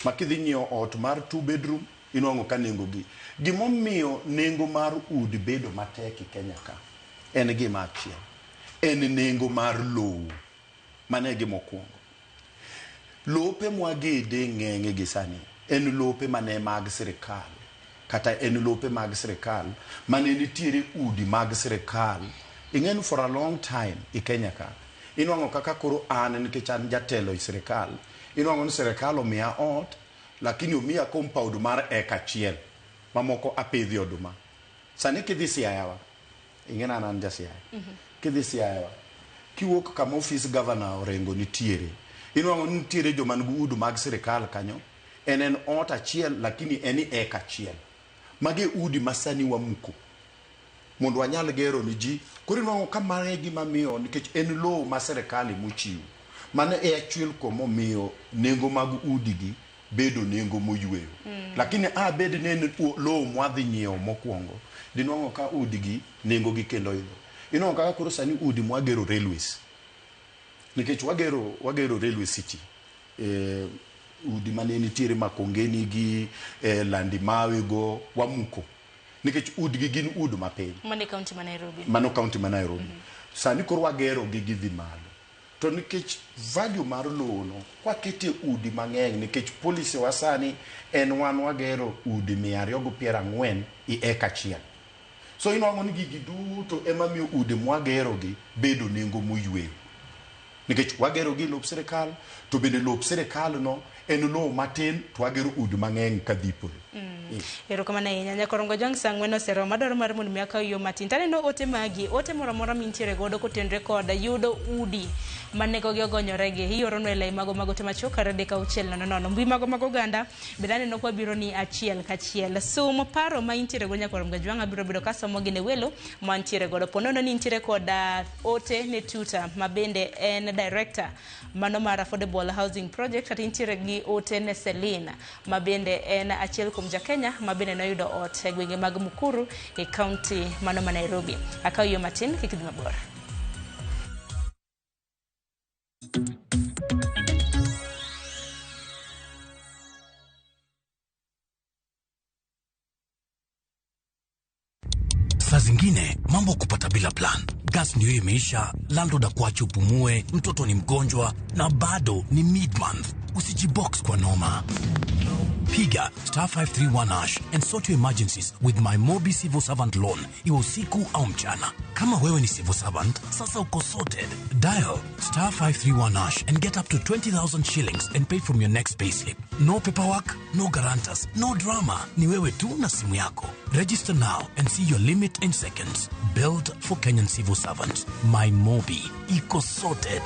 Speaker 2: Ma kidhi nyiewo ot mar 2 bedroom inwang'o ka nengo gi. Gimomiyo nengo mar udi bedo matek e Kenya ka en gima achiel. En nengo mar lowo. Mano e gima okwongo. Lope mwagede ng'enge gi sani en lope mane mag sirikal kata en lope mag sirikal mane nitiere udi mag sirikal. Ing'e for a long time i Kenya ka inwang'o kaka koro an nikech an jatelo e sirikal inwang'o ni sirikal omiya ot lakini omiya compound mar eka achiel mamoko apidhi oduma. Sani kidhi Siaya wa ing'e ni an an ja Siaya. Kidhi Siaya wa kiwuok kama ofis governor Orengo nitiere inwang'o ni nitiere joma nigi udi mag sirikal kanyo en ot achiel lakini en e eka achiel. Magi e udi ma sani wamuko mondo wanyal gero ni ji. Koro inwang'o ka mano e gima miyo nikech en lowo ma sirikal emochiwo. Mano e achiel kuom omiyo nengo mag udi gi bedo nengo moyweyo. Lakini a bed ni en lowo mwadhi nyiewo mokwongo, dinwang'o ka udi gi nengo gi kendo idho. Inwang'o kaka koro sani udi mwagero railways. Nikech wagero railway city. Udi mane nitiere Makongeni gi Landi Mawe go wamuko. Nikech udgi gin udi mapiny.
Speaker 25: Mano e kaunti ma Nairobi.
Speaker 2: Mano kaunti ma Nairobi. Sani koro wagero gi gidhi malo. To nikech value mar lowo no, kwakete udi mang'eny nikech policy wa sani en wan wagero udi 240 i eka achiel. So inwang'o ni gigi duto ema miyo udi mwagero gi bedo nengo moyweyo. Nikech wagero gi lop sirikal, to bende lop sirikal no en lowo matin to wagero udi mang'eny kadhi polo.
Speaker 25: Erokamano ahinya Nyakorongo Jong saa ang'wen oseromo adwaro mar mondo mi akaw yo matin taneno ote magi ote moro amora mintiere godo kotenore kod yudo udi ma nengogi ogonyore gi ioronwa e lai mago mag ote machuok 3 6 0 0 mbui mago mag oganda bende aneno kwa biro ni achiel kachiel sum paro ma intiere go Nyakorongo Jwang' abiro bedo kasomo gi ne welo mantiere godo ponono ni intiere kod ote ne tuta ma bende en director mano mar Affordable Housing Project kata intiere gi ote ne Celine ma bende en achiel kuom ja Kenya ma bende noyudo ot e gwenge mag Mukuru e kaunti mano ma Nairobi. Akaw yo matin kik idhi mabor.
Speaker 16: Saa zingine mambo kupata bila plan. Gas ndio imeisha, landlord akuache upumue, mtoto ni mgonjwa na bado ni mid month. Usijibox kwa noma. Piga star 531 hash and sort your emergencies with my Mobi Civil Servant Loan, iwe usiku au mchana. Kama wewe ni civil servant, sasa uko sorted. Dial star 531 hash and get up to 20,000 shillings and pay from your next payslip. No paperwork, no guarantors, no drama. Ni wewe tu na simu yako. Register now and see your limit in seconds. Built for Kenyan civil servants. My Mobi. Iko sorted.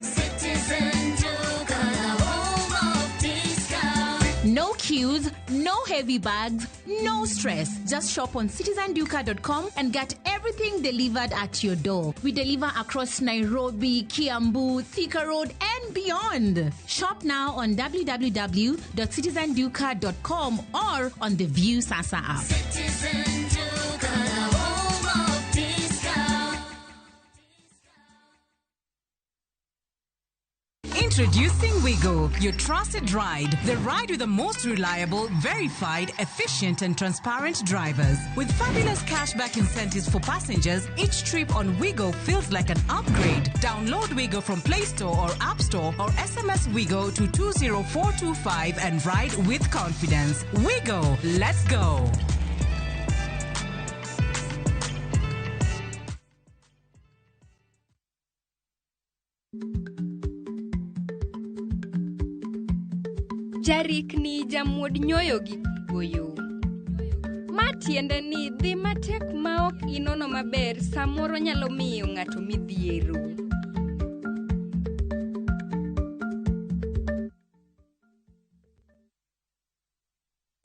Speaker 3: Citizen Duka, the home of discount.
Speaker 5: No queues, no headaches.
Speaker 3: heavy bags, no stress. Just shop on citizenduka.com and get everything delivered at your door. We deliver across Nairobi, Kiambu, Thika Road, and beyond. Shop now on www.citizenduka.com or on the View Sasa app.
Speaker 5: Citizen Duka, the home of discount.
Speaker 6: Introducing Wigo, your trusted ride. The ride with the most reliable, verified, efficient, and transparent drivers. With fabulous cashback incentives for passengers, each trip on Wigo feels like an upgrade. Download Wigo from Play Store or App Store or SMS Wigo to 20425 and ride with confidence. Wigo, let's go.
Speaker 7: Jarikni jamuod nyoyo gi goyo. Ma tiende ni dhi matek ma ok inono maber samoro nyalo miyo ng'ato midhiero.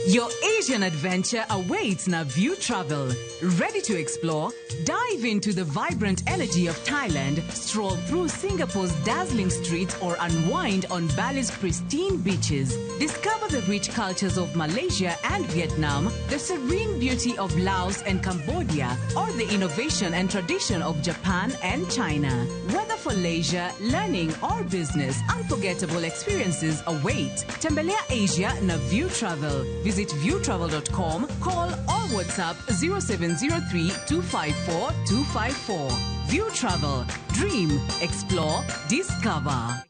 Speaker 6: Your Asian adventure awaits Naview Travel. Ready to explore? Dive into the vibrant energy of Thailand, stroll through Singapore's dazzling streets, or unwind on Bali's pristine beaches. Discover the rich cultures of Malaysia and Vietnam, the serene beauty of Laos and Cambodia, or the innovation and tradition of Japan and China. Whether for leisure, learning, or business, unforgettable experiences await. Tembelea Asia na View Travel. Visit viewtravel.com, call or WhatsApp 0703 254 254. View Travel. Dream, explore, discover.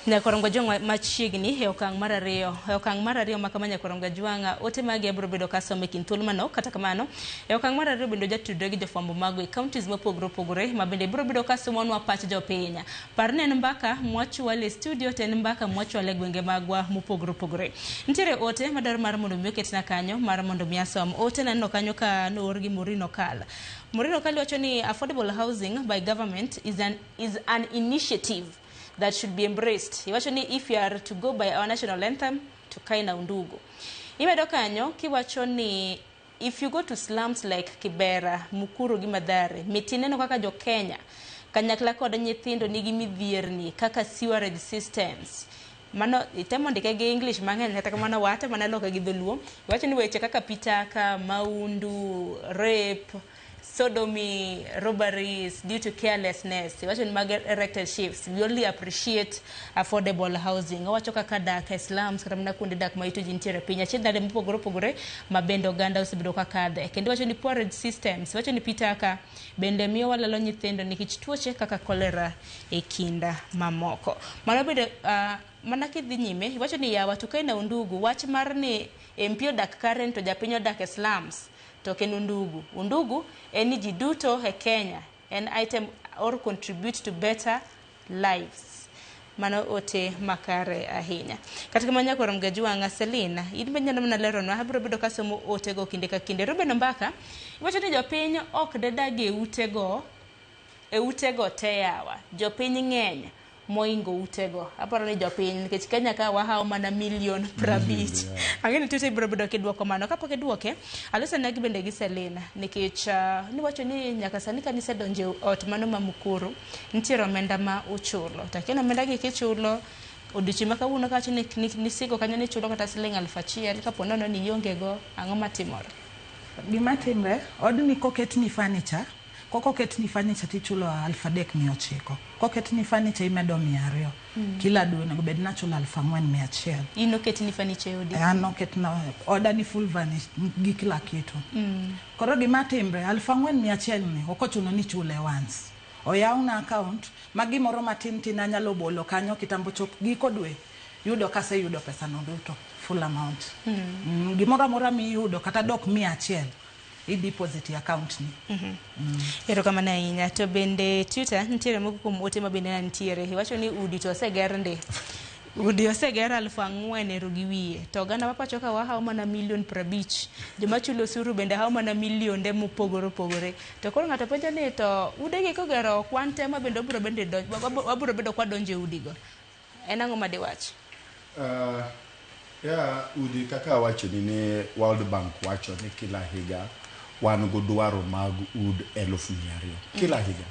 Speaker 25: Nyakorongo Jwang' machiegni e okang' mar ariyo. E okang' mar ariyo ma kama Nyakorongo Jwang' ote mage biro bedo ka some kind thuolo manok. Kata kamano, e okang' mar ariyo bende jatudre gi jofwambo mago e counties mopogore opogore ma bende biro bedo ka somonwa pach jopiny. Par ni en mbaka mwachwale e studio to en mbaka mwachwale e gwenge magwa mopogore opogore. Nitiere ote madwaro mar mondo mi oketna kanyo mar mondo mi asom. Ote naneno kanyo ka noor gi Maureen Okal. Maureen Okal wacho ni affordable housing by government is an initiative that should be embraced. Iwacho ni if you are to go by our national anthem, to kaina undugu. Imedo kanyo kiwacho ni if you go to slums like Kibera, Mukuru gi Mathare, mitineno kaka jo Kenya, kanyakla kod nyithindo nigi midhierni kaka sewerage systems. Mano itemo ndike gi English mang'eny kata kamano wate mana loke gi dholuo. Iwacho ni weche kaka pitaka, maundu, rape, sodomy, robberies due to carelessness. Iwacho ni mag erected shifts. We only appreciate affordable housing. Owacho kaka dak e slums kata mana kuonde dak ma ito ji nitiere piny. Achiedh nade mopogore opogore ma bende oganda osebedo ka kadhe. Kendo iwacho ni poorage systems. Iwacho ni pitaka bende miyo walalo nyithindo nikech tuoche kaka cholera e kinda mamoko. Mano bende mana kidhi nyime iwacho ni yawa to kaina undugu wach mar ni MP odak Karen to japiny odak e slums. To ok en undugu. Undugu en ni ji duto e Kenya en item or contribute to better lives. Mano ote makare ahinya. Kata kamano Nyakorom Gajwang' Selina, in be nyalo mana leronwa abiro bedo kasomo otego kinde ka kinde. Ruben Ombaka iwacho ni jopiny ok dedag e utego te yawa. Jopiny ng'eny moingo utego. Aparo ni jopiny nikech Kenya ka wahawo mana milion 50. Ang'e ni tute ibiro bedo kiduoko mano. Kapok iduoke, aloso negi bende gi Selina nikech niwacho ni nyaka sani kanisa donje ot mano ma Mukuru nitiere omenda ma uchulo. To akia ni omenda gi kichulo odiochieng' ma kawuono kawacho ni nisigo kanyo nichulo kata siling 1000 kapo nono ni ionge go, ang'o matimore?
Speaker 4: Gima timre, odni koketni furniture, koketni furniture tichulo 3900. Koketni furniture imedo 200. Kila dwe onego bed nachulo 4100.
Speaker 25: In oketni furniture e odi?
Speaker 4: An oketna oda ni full furnished gi kila kitu. Koro gima timre 4100 ni ok ochuno ni chule once. Oyawna account ma gimoro matin tin anyalo bolo kanyo kitambo chop giko dwe yudo kaseyudo pesa no duto full amount. Gimoro amora miyudo kata dok 100 i deposit e account ni.
Speaker 25: Erokamano ahinya. To bende Twitter nitiere moko kuom ote ma bende nitiere. Iwacho ni udi to oseger ndi. Udi oseger 4,000 ero gi wiye to oganda ma pacho ka wahawo mana milion 50 joma chulo osuru bende hawo mana milionde mopogore opogore to koro ng'ato penjo ni to udegi kogero ok wan te ma bende wabiro bende wabiro bedo kwadonjo e udigo en ang'o ma diwach?
Speaker 2: Ya udi kaka awachoni ni World Bank wacho ni kila higa wan go dwaro mag ud 200,000 kila higa.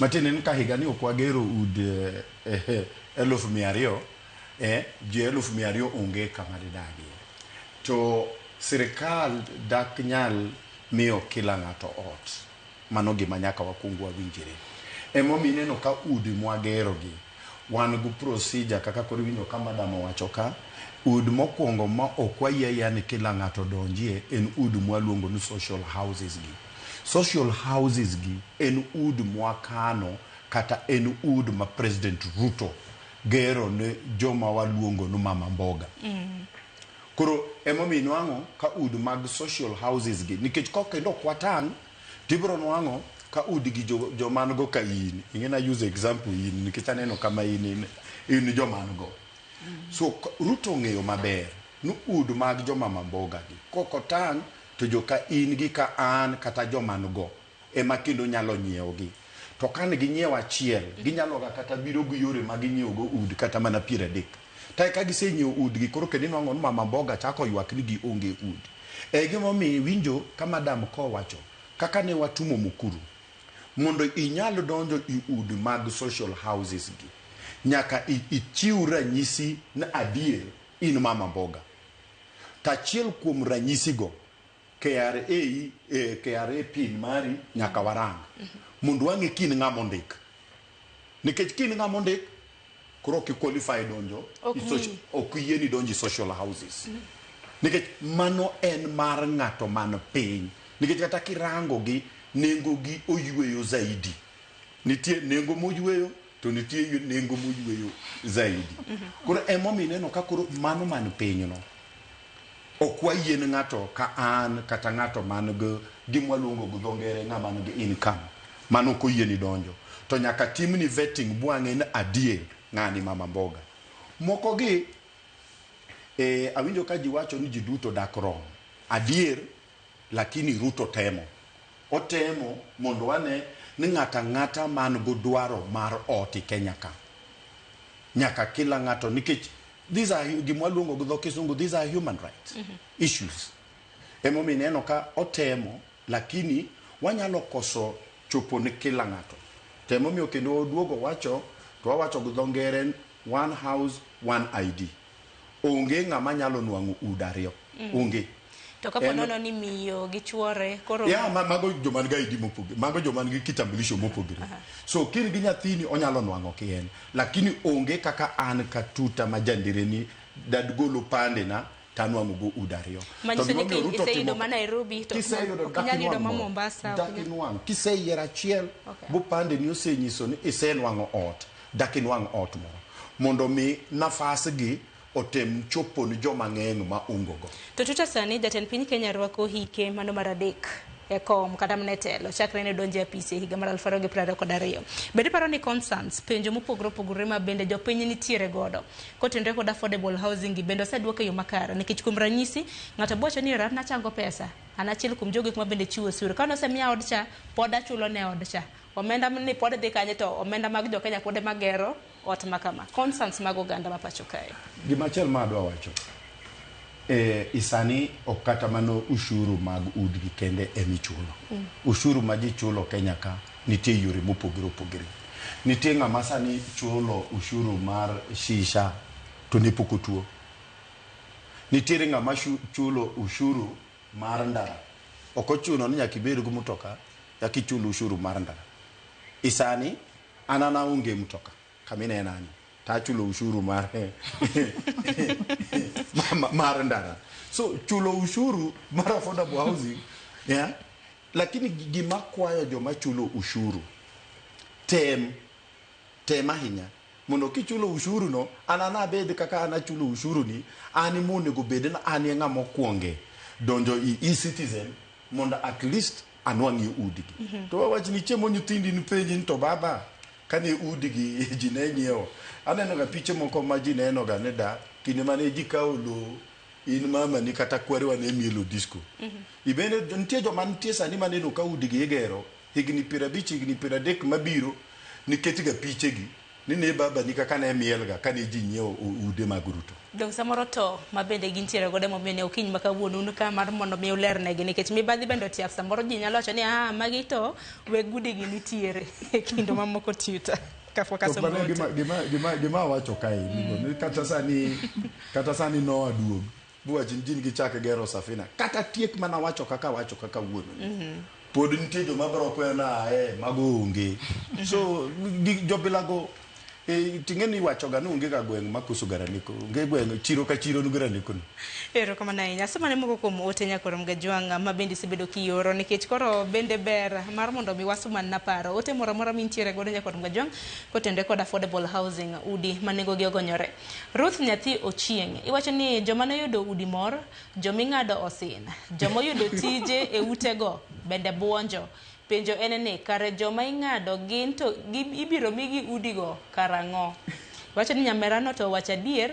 Speaker 2: Matiende ni ka higa ni ok wagero ud 200,000 ji 200,000 onge kama didagie. To sirikal dak nyal miyo kila ng'ato ot. Mano gima nyaka wakwong wawinjre. Emomiyo ineno ka udi mwagero gi wan gi procedure kaka koro iwinjo ka madam owacho ka ud mokwongo ma ok wayie ni kila ng'ato donjie en ud mwaluongo ni social houses gi. Social houses gi en ud mwakano kata en ud ma President Ruto gero ne joma waluongo ni mama mboga. Koro emomiyo inwang'o ka ud mag social houses gi nikech kok kendo ok watang' tibiro nwang'o ka udi gi joman go ka in ing'e na use example in nikech aneno kama in joman go. So Ruto ong'eyo maber ni ud mag jomama mboga gi kok otang' to joka in gi ka an kata joman go ema kendo nyalo nyiewo gi. To kan ginyiewo achiel ginyalo ga kata biro gi yore ma ginyiewo go ud kata mana 30. To ka gisenyiewo udgi koro kendo inwang'o ni mama mboga chako ywak ni gionge ud. E gimomiyo iwinjo ka madam kowacho kaka ne watumo Mukuru mondo inyal donjo i ud mag social houses gi nyaka ichiw ranyisi ni adier in mama mboga. To achiel kuom ranyisigo KRA KRA pin mari nyaka warang mondo wang'e kin ng'ama ondik. Nikech kin ng'ama ondik koro ok qualify donjo ok yieni donjo i social houses. Nikech mano en mar ng'ato man piny. Nikech kata kirango gi nengo gi oyweyo zaidi. Nitie nengo moyweyo to nitie nengo moyweyo zaidi. Koro emomiyo ineno ka koro mano man piny no ok wayie ng'ato ka an kata ng'ato man go gima waluongo gi dho ngere ng'ama nigi income mano ok oyieni donjo. To nyaka timni vetting bwang'e ni adier ng'ani mama mboga. Moko gi awinjo ka ji wacho ni ji duto dak rom. Adier lakini Ruto temo. Otemo mondo wane ni ng'ata ng'ata man go dwaro mar ot e Kenya ka. Nyaka kila ng'ato nikech these are gima waluongo gi dho kisungu these are human rights issues. Emomiyo ineno ka otemo lakini wanyalo koso chopo ne kila ng'ato. To emomiyo kendo oduogo wacho to wawacho gi dho ngere one house one ID. Onge ng'ama nyalo nwang'o ud ariyo. Onge.
Speaker 25: To kapo nono ni miyo gi chuore koro
Speaker 2: ya mago joma nigi ID mopogore, mago joma nigi kitambulisho mopogore. So kin gi nyathini onyalo nwang'o kien, lakini onge kaka an katuta ma jandireni dadgolo pande na tanwang'o go ud ariyo.
Speaker 25: Manyiso ni kiseyudo ma Nairobi to ok inyal yudo ma Mombasa.
Speaker 2: Dak inwang' kiseyiero achiel bo pande ni osenyiso ni isenwang'o ot, dak inwang' ot moro mondo mi nafas gi otem chopo ni joma ng'eny ma ongo go.
Speaker 25: To tuta sani jatend piny Kenya rwako hike mano mar 3 e kom kata mana e telo chakre ne donjo e apisi e higa mar 2022. Bende iparo ni concerns penjo mopogore opogore ma bende jopiny nitiere godo kotenore kod affordable housing gi bende oseduok e yo makare nikech kuom ranyisi ng'ato bowacho ni an nachango pesa an achiel kuom jogo ma bende chiwo osuru ka nosemiya od cha pod achulo ne od cha omenda ni pod dhi kanye to omenda mag jo Kenya pod ema gero ot ma kama. Concerns mag oganda ma pacho kae.
Speaker 2: Gimachielo ma adwa wacho isani ok kata mano ushuru mag udgi kende emichulo. Ushuru ma ji chulo Kenya ka nitie yore mopogore opogore. Nitie ng'ama sani chulo ushuru mar shisha to ne pok otuo. Nitiere ng'ama chulo ushuru mar ndara. Ok ochuno ni nyaka ibed gi mtoka nyaka ichul ushuru mar ndara. Isani an aonge mtoka kaminena ni tachulo ushuru mar mar ndara. So chulo ushuru mar affordable housing, yeah? Lakini gima kwayo joma chulo ushuru tem ahinya mondo kichulo ushuru no an anabed kaka an achulo ushuru ni an monego bed ni an e ng'ama okwonge donjo i e-citizen mondo at least anwang'ie udgi. To wawach ni chiemo nyithindi ni penji ni to baba Kane udi gi ji ne nyiewo. Aneno ga piche moko ma ji neno ga ni da kinde mane ji kawo lowo in mama ni kata kwerewa ne mielo disco. Ibende nitie joma nitie sani maneno ka udi gi igero higni 50 higni 30 mabiro nikech ga pichegi ni ne baba ni kaka ne mielga kane ji nyiewo ude mag Ruto.
Speaker 25: Dong samoro to ma bende gintiere godo emomiyo ne okinyi ma kawuono un ka mar mondo mi ulernegi nikech mibadhi bende otiap samoro ji nyalo wacho ni ah magi to weg udigi nitiere e kinde mamoko tuta kapok
Speaker 2: To
Speaker 25: asomo
Speaker 2: mano
Speaker 25: ote.
Speaker 2: gima awacho kae ni kata sani Noah duog buwach ni ji gichak gero safina kata tiek mana wacho kaka wacho kaka wuono ni. Pod nitie joma biro kweyo na mago onge. So jobilago ting'e ni iwacho ga ni onge ga gweng' makoso garaneko onge gweng' chiro ka chiro nigi raneko ni.
Speaker 25: Erokamano ahinya. Asomane moko kuom ote nyakorom Gajwang' ma bende isebedo kioro nikech koro bende ber mar mondo mi wasuman na paro. Ote moro amora mintiere godo nyakorom Gajwang' kotenore kod affordable housing udi ma nengogi ogonyore. Ruth nyathi Ochieng' iwacho ni joma noyudo udi mor, joming'ado osin, jomoyudo tije e utego bende buonjo. Penjo en ni kare joma ing'ado gin to ibiro migi udigo karang'o? Iwacho ni nyamerano to owacho adier,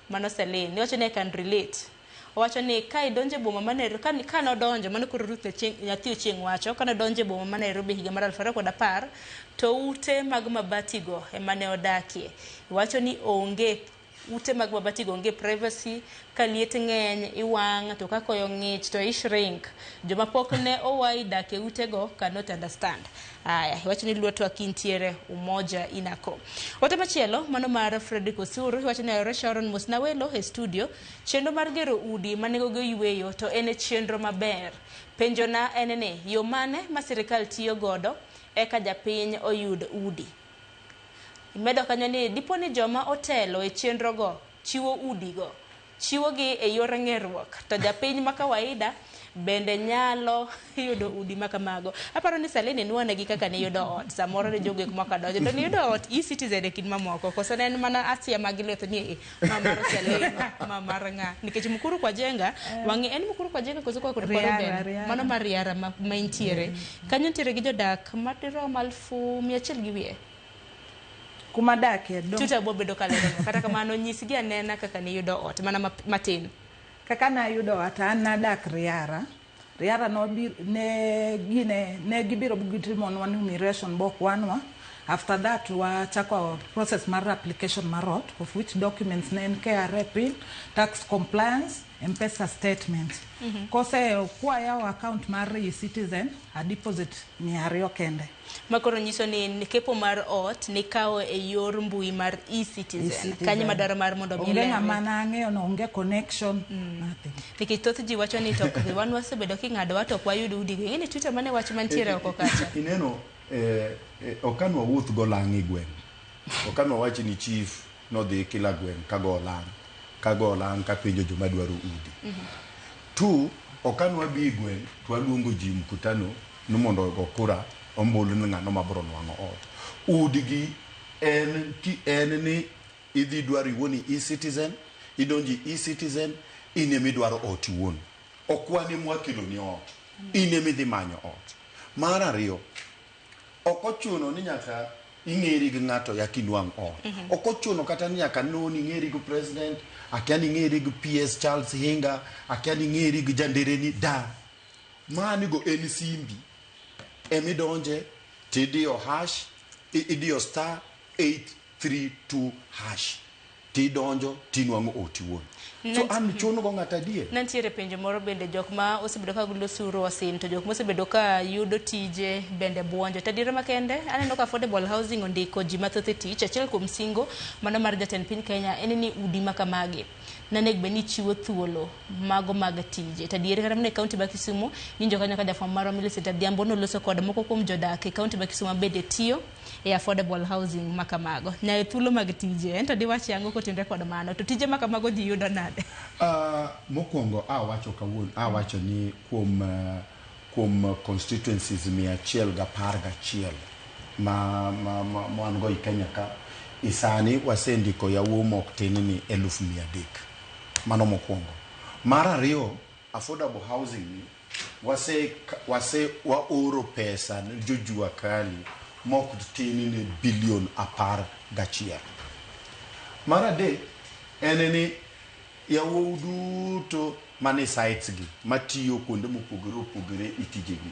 Speaker 25: mano Celine. Iwacho ni I can relate. Owacho ni ka idonjo e boma ma Nairobi, ka nodonjo, mano koro Ruth nyathi Ochieng' wacho, ka nodonjo e boma ma Nairobi higa mar 2010, to ute mag mabatigo ema ne odakie. Iwacho ni onge ute mag mabatigo onge privacy, ka liet ng'eny iwang' to ka koyo ng'ich to i shrink. Joma pok ne owai dak e utego cannot understand. Aya, iwacho ni luo twak intiere umoja inako. Ote machielo mano mar Fredrick Osuru iwacho ni ayore Sharon mosna welo e studio. Chenro mar gero udi ma nengogi oyweyo to en e chenro maber. Penjona en ni yo mane ma sirikal tiyo godo eka japiny oyud udi? Imedo kanyo ni dipo ni joma otelo e chenrogo chiwo udigo, chiwogi e yor ng'eruok, to japiny ma kawaida bende nyalo yudo udi ma kamago. Aparo ni Celine nuonegi kaka niyudo ot, samoro ne jogweng' moko donjo, to niyudo ot e-citizen e kind mamoko, koso ne en mana asia mag lwet ni e ma mar Celine, ma mar ng'a, nikech Mukuru kwa Jenga, wang'e en Mukuru kwa Jenga koso kwa
Speaker 4: Riara, Riara.
Speaker 25: Mano mar Riara ma intiere. Kanyo nitiere gi jodak madirom 100,000 gi wiye.
Speaker 4: Kuma dakie dong.
Speaker 25: Tuta bo bedo kalero kata kamano nyisgi anena kaka niyudo ot mana matin.
Speaker 4: Kaka nayudo ot an nadak Riara. Riara ne gibiro gitimonwa enumeration bokwanwa. After that wachako process mar application mar ot, of which documents ne en KRA pin, tax compliance, M-Pesa statement. Kose kwayawo account mar eCitizen, a deposit 200 kende.
Speaker 25: Makoro nyiso ni kepo mar ot nikawo e yor mbui mar eCitizen. Kanyo madwaro mar mondo mi
Speaker 4: Onge
Speaker 25: ilerre.
Speaker 4: ng'ama nang'eyo no, onge connection, nothing.
Speaker 25: Nikech thoth ji wacho ni to wan wasebedo king'adowa to ok wayud udi. Ing'e ni Twitter mane wach mantiere oko kacha.
Speaker 2: Ineno ok an wawuoth go lang' e gweng'. Ok an wawach ni chief nodhi kila gweng' ka go lang' kapenjo joma dwaro udi. Two, ok an wabi e gweng' to waluongo ji mkutano ni mondo ogo kura ombulu ni ng'ano mabiro nwang'o ot. Udigi en ni idhi dwaro iwuon e eCitizen, idonjo e eCitizen, in ema idwaro ot iwuon. Ok wan ema wakeloni ot, in ema idhi manyo ot. Mar ariyo, ok ochuno ni nyaka ing'eri gi ng'ato yaka inwang' ot. Ok ochuno kata ni nyaka non ing'eri gi president, akia ni ing'eri gi PS Charles Hinga, akia ni ing'eri gi jandereni da. Manigo en simbi. Emidonje tidiyo hash, idiyo star 832 hash. Tidonjo tinwang'o ot iwuon. So an chuno go ng'ato adier.
Speaker 25: Nantiere penjo moro bende jok ma osebedo ka golo osuru osin to jok mosebedo ka yudo tije bende buonjo. To adiera makende aneno ka affordable housing ondiko ji mathoth e tich. Achiel kuom singo mano mar jatend piny Kenya en ni udi ma kamagi nanego bed ni chiwo thuolo mago mag tije. To adier kata mana e kaunti ma Kisumu winjo kanyo ka jafwambo marwa Millicent Adhiambo noloso kod moko kuom jodak e kaunti ma Kisumu bende tiyo e affordable housing ma kamago. Nyayo thuolo mag tije en to diwach ang'o kotenore kod mano? To tije ma kamago ji yudo nade?
Speaker 2: Mokwongo awacho kawuono, awacho ni kuom constituencies 111 ma wan go e Kenya ka, isani wasendiko yawuo mok tin ni 300,000. Mano mokwongo. Mar ariyo, affordable housing ni wase waoro pesa ne jojua kali mok tin ni bilion 11. Mar adek en ni yawuowi duto mane sites gi matiyo kuonde mopogore opogore e tijegi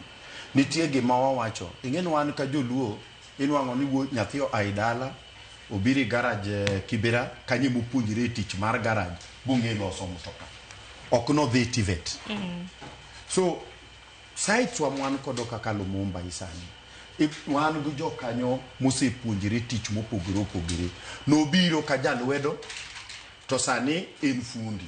Speaker 2: nitie gima wawacho. Ing'e ni wan ka joluo inwang'o ni nyathi oa e dala obiro e garage Kibera kanyo emopuonjre tich mar garage bong'e loso mtoka, ok nodhi TVET. So sites wa wan kodo kaka Lumumba isani wan gi jokanyo mosepuonjre tich mopogore opogore. Nobiro ka jalwedo to sani en fundi,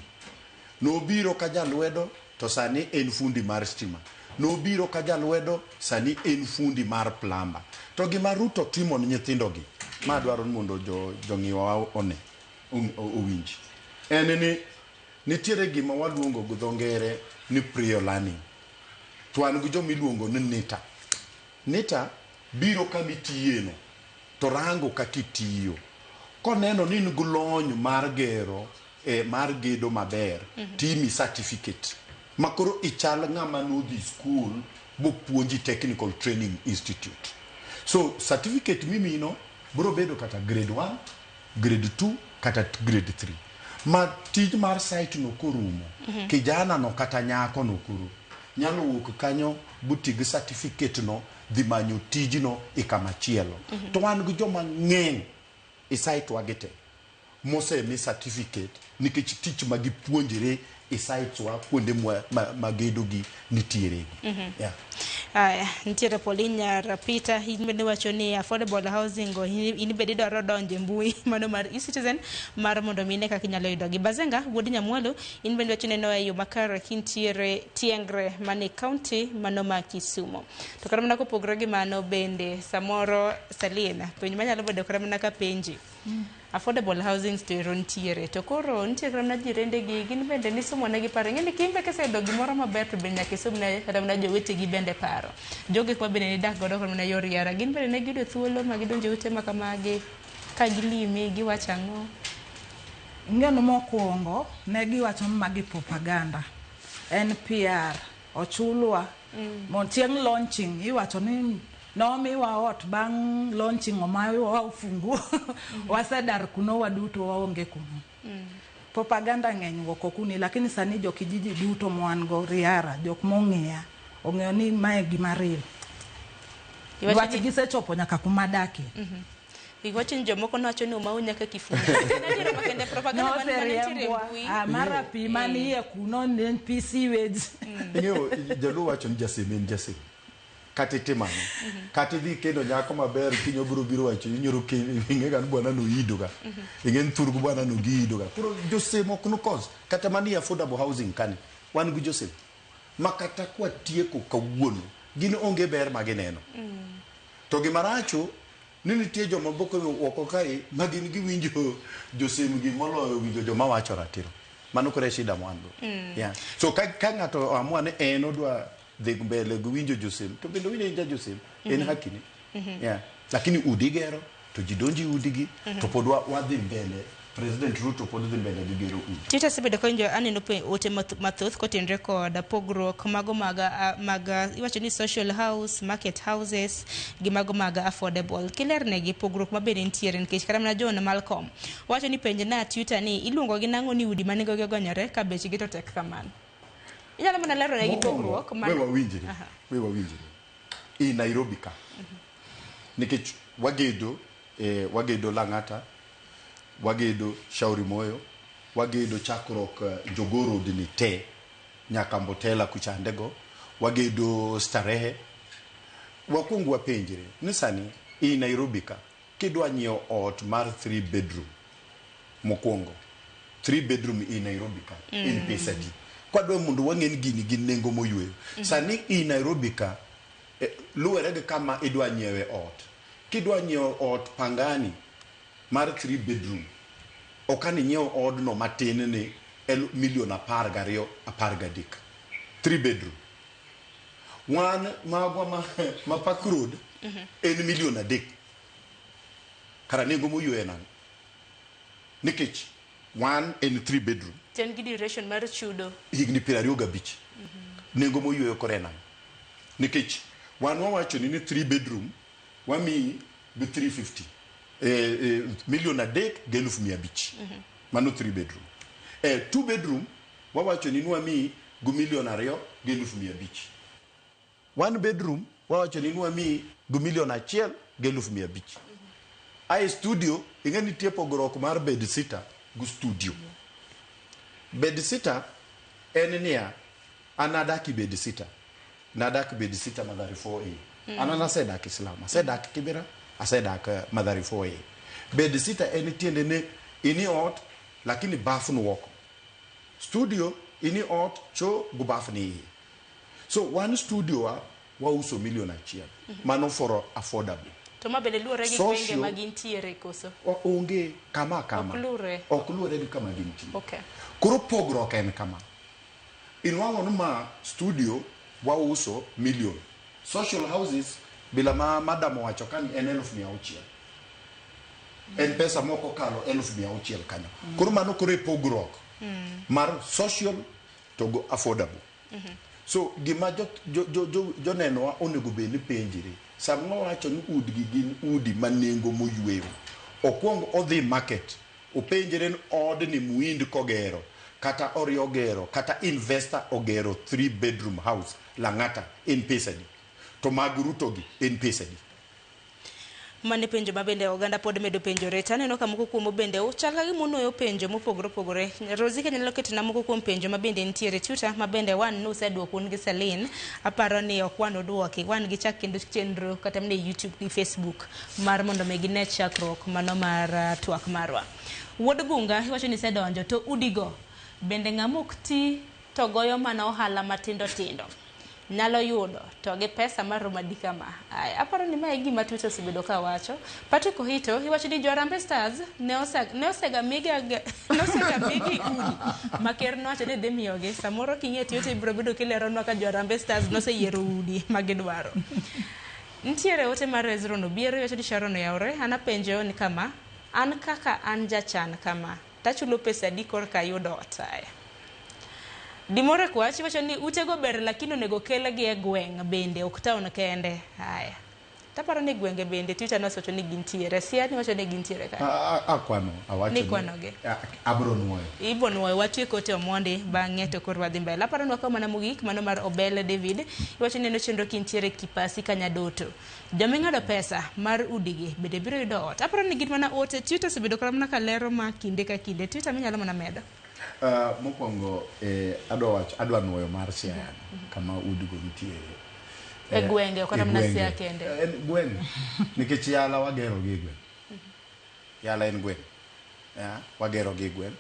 Speaker 2: nobiro ka jalwedo to sani en fundi mar stima, nobiro ka jalwedo sani en fundi mar plumber. To gima Ruto timo ne nyithindogi ma dwaro ni mondo jong'iwa one owinj en ni nitiere gima waluongo gi dho ngere ni prior learning, to wan gi joma iluongo ni NITA. NITA biro kama itiyeno to rango kaka itiyo, koneno ni in gi lony mar gero mar gedo maber, timi certificate ma koro ichal ng'ama nodhi school bopuonji Technical Training Institute. So certificate mimino biro bedo kata grade 1, grade 2 kata grade 3. Ma tij mar site no korumo, kijana no kata nyako no koro nyalo wuok kanyo boti gi certificate no dhi manyo tijno e kama chielo. To wan gi joma ng'eny e site wa gi te mosemi certificate nikech tich ma gipuonjre e sites wa kuonde ma gedo gi nitiere. Yeah.
Speaker 25: Aya, nitiere Pauline Nyar Peter, in bende wacho ni affordable housing go in bende idwaro donjo e mbui mano mar eCitizen mar mondo mi ine kaka inyalo yudogi. Bazenga wuod Nyamwalo, in bende wacho neno e yo makare kintiere Tiengre mane county mano ma Kisumu. To kata mana kopogore gi mano bende samoro Salina, penjo manyalo bedo kata mana ka penji. Affordable housing to ero nitiere, to koro nitie kata mana jirende gi gin bende nisomo negi paro. Ing'e ni kimbe kiseyudo gimoro maber to bende nyaka isomne kata mana jowetegi bende paro. Jogo eko ma bende nidak godo kata mana yor yara, gin bende ne giyudo thuolo ma gidonjo e ute ma kamagi ka gilimi giwacho ang'o?
Speaker 4: Ing'e ni mokwongo ne giwacho ni magi propaganda, en PR, ochulwa. Mon chieng' launching iwacho ni nomiwa ot bang' launching omawa ofunguo, wasedar kuno waduto waonge kuno. Propaganda ng'eny wuok kuni, lakini sani jo kijiji duto mwan go Riara, jok mong'eya ong'eyo ni mae gima real. Wach gisechopo nyaka kuma adakie.
Speaker 25: Iwacho ni jomoko nowacho ni omau nyaka kifungu. Adiera makende propaganda man nitiere e mbui.
Speaker 4: Mara pi manie kuno ne en pi sewage.
Speaker 2: Ing'eyo jaluo wacho ni jasem en jasem. Kata itimo ang'o? Kata idhi kendo nyako maber kiny obiro biro wacho inyoro ing'e ga ni bwana no ido ga. Ing'e ni thurgo bwana no giido ga. Koro josem ok nokos. Kata manie affordable housing kani wan gi josem ma kata kwatieko kawuono gin onge ber ma gineno. To gima racho ni nitie joma boko oko kae ma gin giwinjo josem gi moloyo winjo joma wacho ratiro. Mano koro e shida ma wan go. Yeah. So ka ng'ato oamua ni en odwa dhi mbele gi winjo josem to bende owinjo ja josem en hakine. Yeah. Lakini udi gero to ji donjo e udigi to pod wadhi mbele. President Ruto pod dhi mbele gi gero udi.
Speaker 25: Twitter osebedo ka winjo aneno ote mathoth kotenore kod pogruok mago mag iwacho ni social house, market houses gi mago mag affordable. Kilernegi pogruok mabende nitiere nikech kata mana John Malcolm wacho ni penj na Twitter ni iluongo gi nang'o ni udi ma nengogi ogonyore ka bechgi to tek kamano. Inyalo mana lero negi pogruok
Speaker 2: we wawinjre. We wawinjre. I Nairobi ka. Nikech wagedo wagedo Lang'ata, wagedo Shauri Moyo, wagedo chakruok Jogoo Road ni te nyaka Mbotela kuchandego, wagedo Starehe. Wakwong wapenjre ni sani i Nairobi ka kidwa nyiewo ot mar 3 bedroom mokwongo 3 bedroom i Nairobi ka en pesa adi? Kwadwa mondo wang'e ni gini gin nengo moyweyo. Sani i Nairobi ka luwere gi kama idwa nyiewe ot. Kidwa nyiewo ot Pangani mar 3 bedroom, ok an inyiew odno matin ni milion 12 13. 3 bedroom. Wan magwa ma Park Road en milion 3. Kara nengo moyweyo nang'o? Nikech wan en 3 bedroom.
Speaker 25: Ten gi duration mar chudo.
Speaker 2: Higni 25. Nengo moyweyo kore nang'o? Nikech wan wawacho ni 3 bedroom wamiyi gi 350 milion 3.5 million. Mano 3 bedroom. 2 bedroom wawacho ni nwamiyi gi 2.5 million. 1 bedroom wawacho ni nwamiyi gi 1.5 million. Ae studio, ing'e nitie pogruok mar bed sitter gi studio. Bed sitter en niya, an adak e bed sitter, nadak bed sitter Mathare 4A. An asedak Islam, asedak Kibera, asedak Mathare 4A. Bed sitter en tiende ni ini ot lakini baf ni oko. Studio ini ot, cho go baf ni iye. So one studio wa wauso milion 1. Mano for affordable.
Speaker 25: To ma bende luwore gi gwenge ma gintiere koso?
Speaker 2: Onge kama kama.
Speaker 25: Ok luwre.
Speaker 2: Ok luwre gi kama gintie.
Speaker 25: Okay.
Speaker 2: Koro pogruok en kama. Inwang'o ni ma studio wauso million. Social houses bila ma madam owacho kani en 600,000. En pesa moko kalo 600,000 kanyo. Koro mano koro e pogruok mar social to go affordable. So gima jonenowa onego bed ni penjre sama wawacho ni udgi gin udi ma nengo moyweyo, okwong odhi market openjre ni odni Muind kogero kata Orio ogero kata investor ogero 3 bedroom house Lang'ata en pesa adi, to mag Ruto gi en pesa adi.
Speaker 25: Mane penjo ma bende oganda pod medo penjore. To aneno ka moko kuomu bende chal ka gima unuoyo penjo mopogore opogore. Rosie, ka nyalo ketona moko kuom penjo ma bende nitiere Twitter ma bende wan nuseduoko un gi Celine. Aparo ni ok wan oduoki. Wan gichak kendo chenro kata mana e YouTube gi Facebook mar mondo mi gine chakruok mano mar twak marwa. Wuod Gunga iwacho ni isedonjo to udigo bende ng'ama ok ti to goyo mana ohala matindo tindo nyalo yudo to gi pesa maromo adi kama? Aya, aparo ni mae e gima Twitter osebedo ka wacho. Patrick Ohito iwacho ni jo Harambee Stars ne osega migi udi ma ker nowacho ni dhi miyogi. Samoro king'iyo Twitter ibiro bedo kileronwa ka jo Harambee Stars noseyiero udi ma gidwaro. Nitiere ote mar Ezron Obiero, iwacho ni Sharon oyawre, an apenjo ni kama, an kaka an jachan kama tachulo pesa adi korka ayudo ot? Aya. Dimore Kwach iwacho ni utego ber lakini onego kelgi e gweng' bende ok town kende. Haya. Taparo ni gwenge bende Twitter nosewacho ni gintiere. Siani wacho ni gintiere ka.
Speaker 2: Akwano awacho ni-
Speaker 25: Nikwanogi.
Speaker 2: Abro nuoyo.
Speaker 25: Ibo nuoyo watiek ote Omondi bang'e to koro wadhi mbele. Aparo ni wakaw mana mogik mano mar Obele David. Iwacho ni en chenro kintiere Kipasi Kanyadoto. Joma ing'ado pesa mar udigi bende biro yudo ot. Aparo ni gin mana ote Twitter osebedo kata mana ka lero ma kinde ka kinde. Twitter minyalo mana medo.
Speaker 2: Mokwongo adwa wacho, adwa nuoyo mar Siaya no, kama udigo nitiere.
Speaker 25: E gwenge, ok
Speaker 2: e
Speaker 25: kata mana
Speaker 2: gwenge.
Speaker 25: Siaya kende.
Speaker 2: En gweng', nikech Yala wagero gi e gweng'. Yala en gweng'. Yeah, wagero gi e gweng'.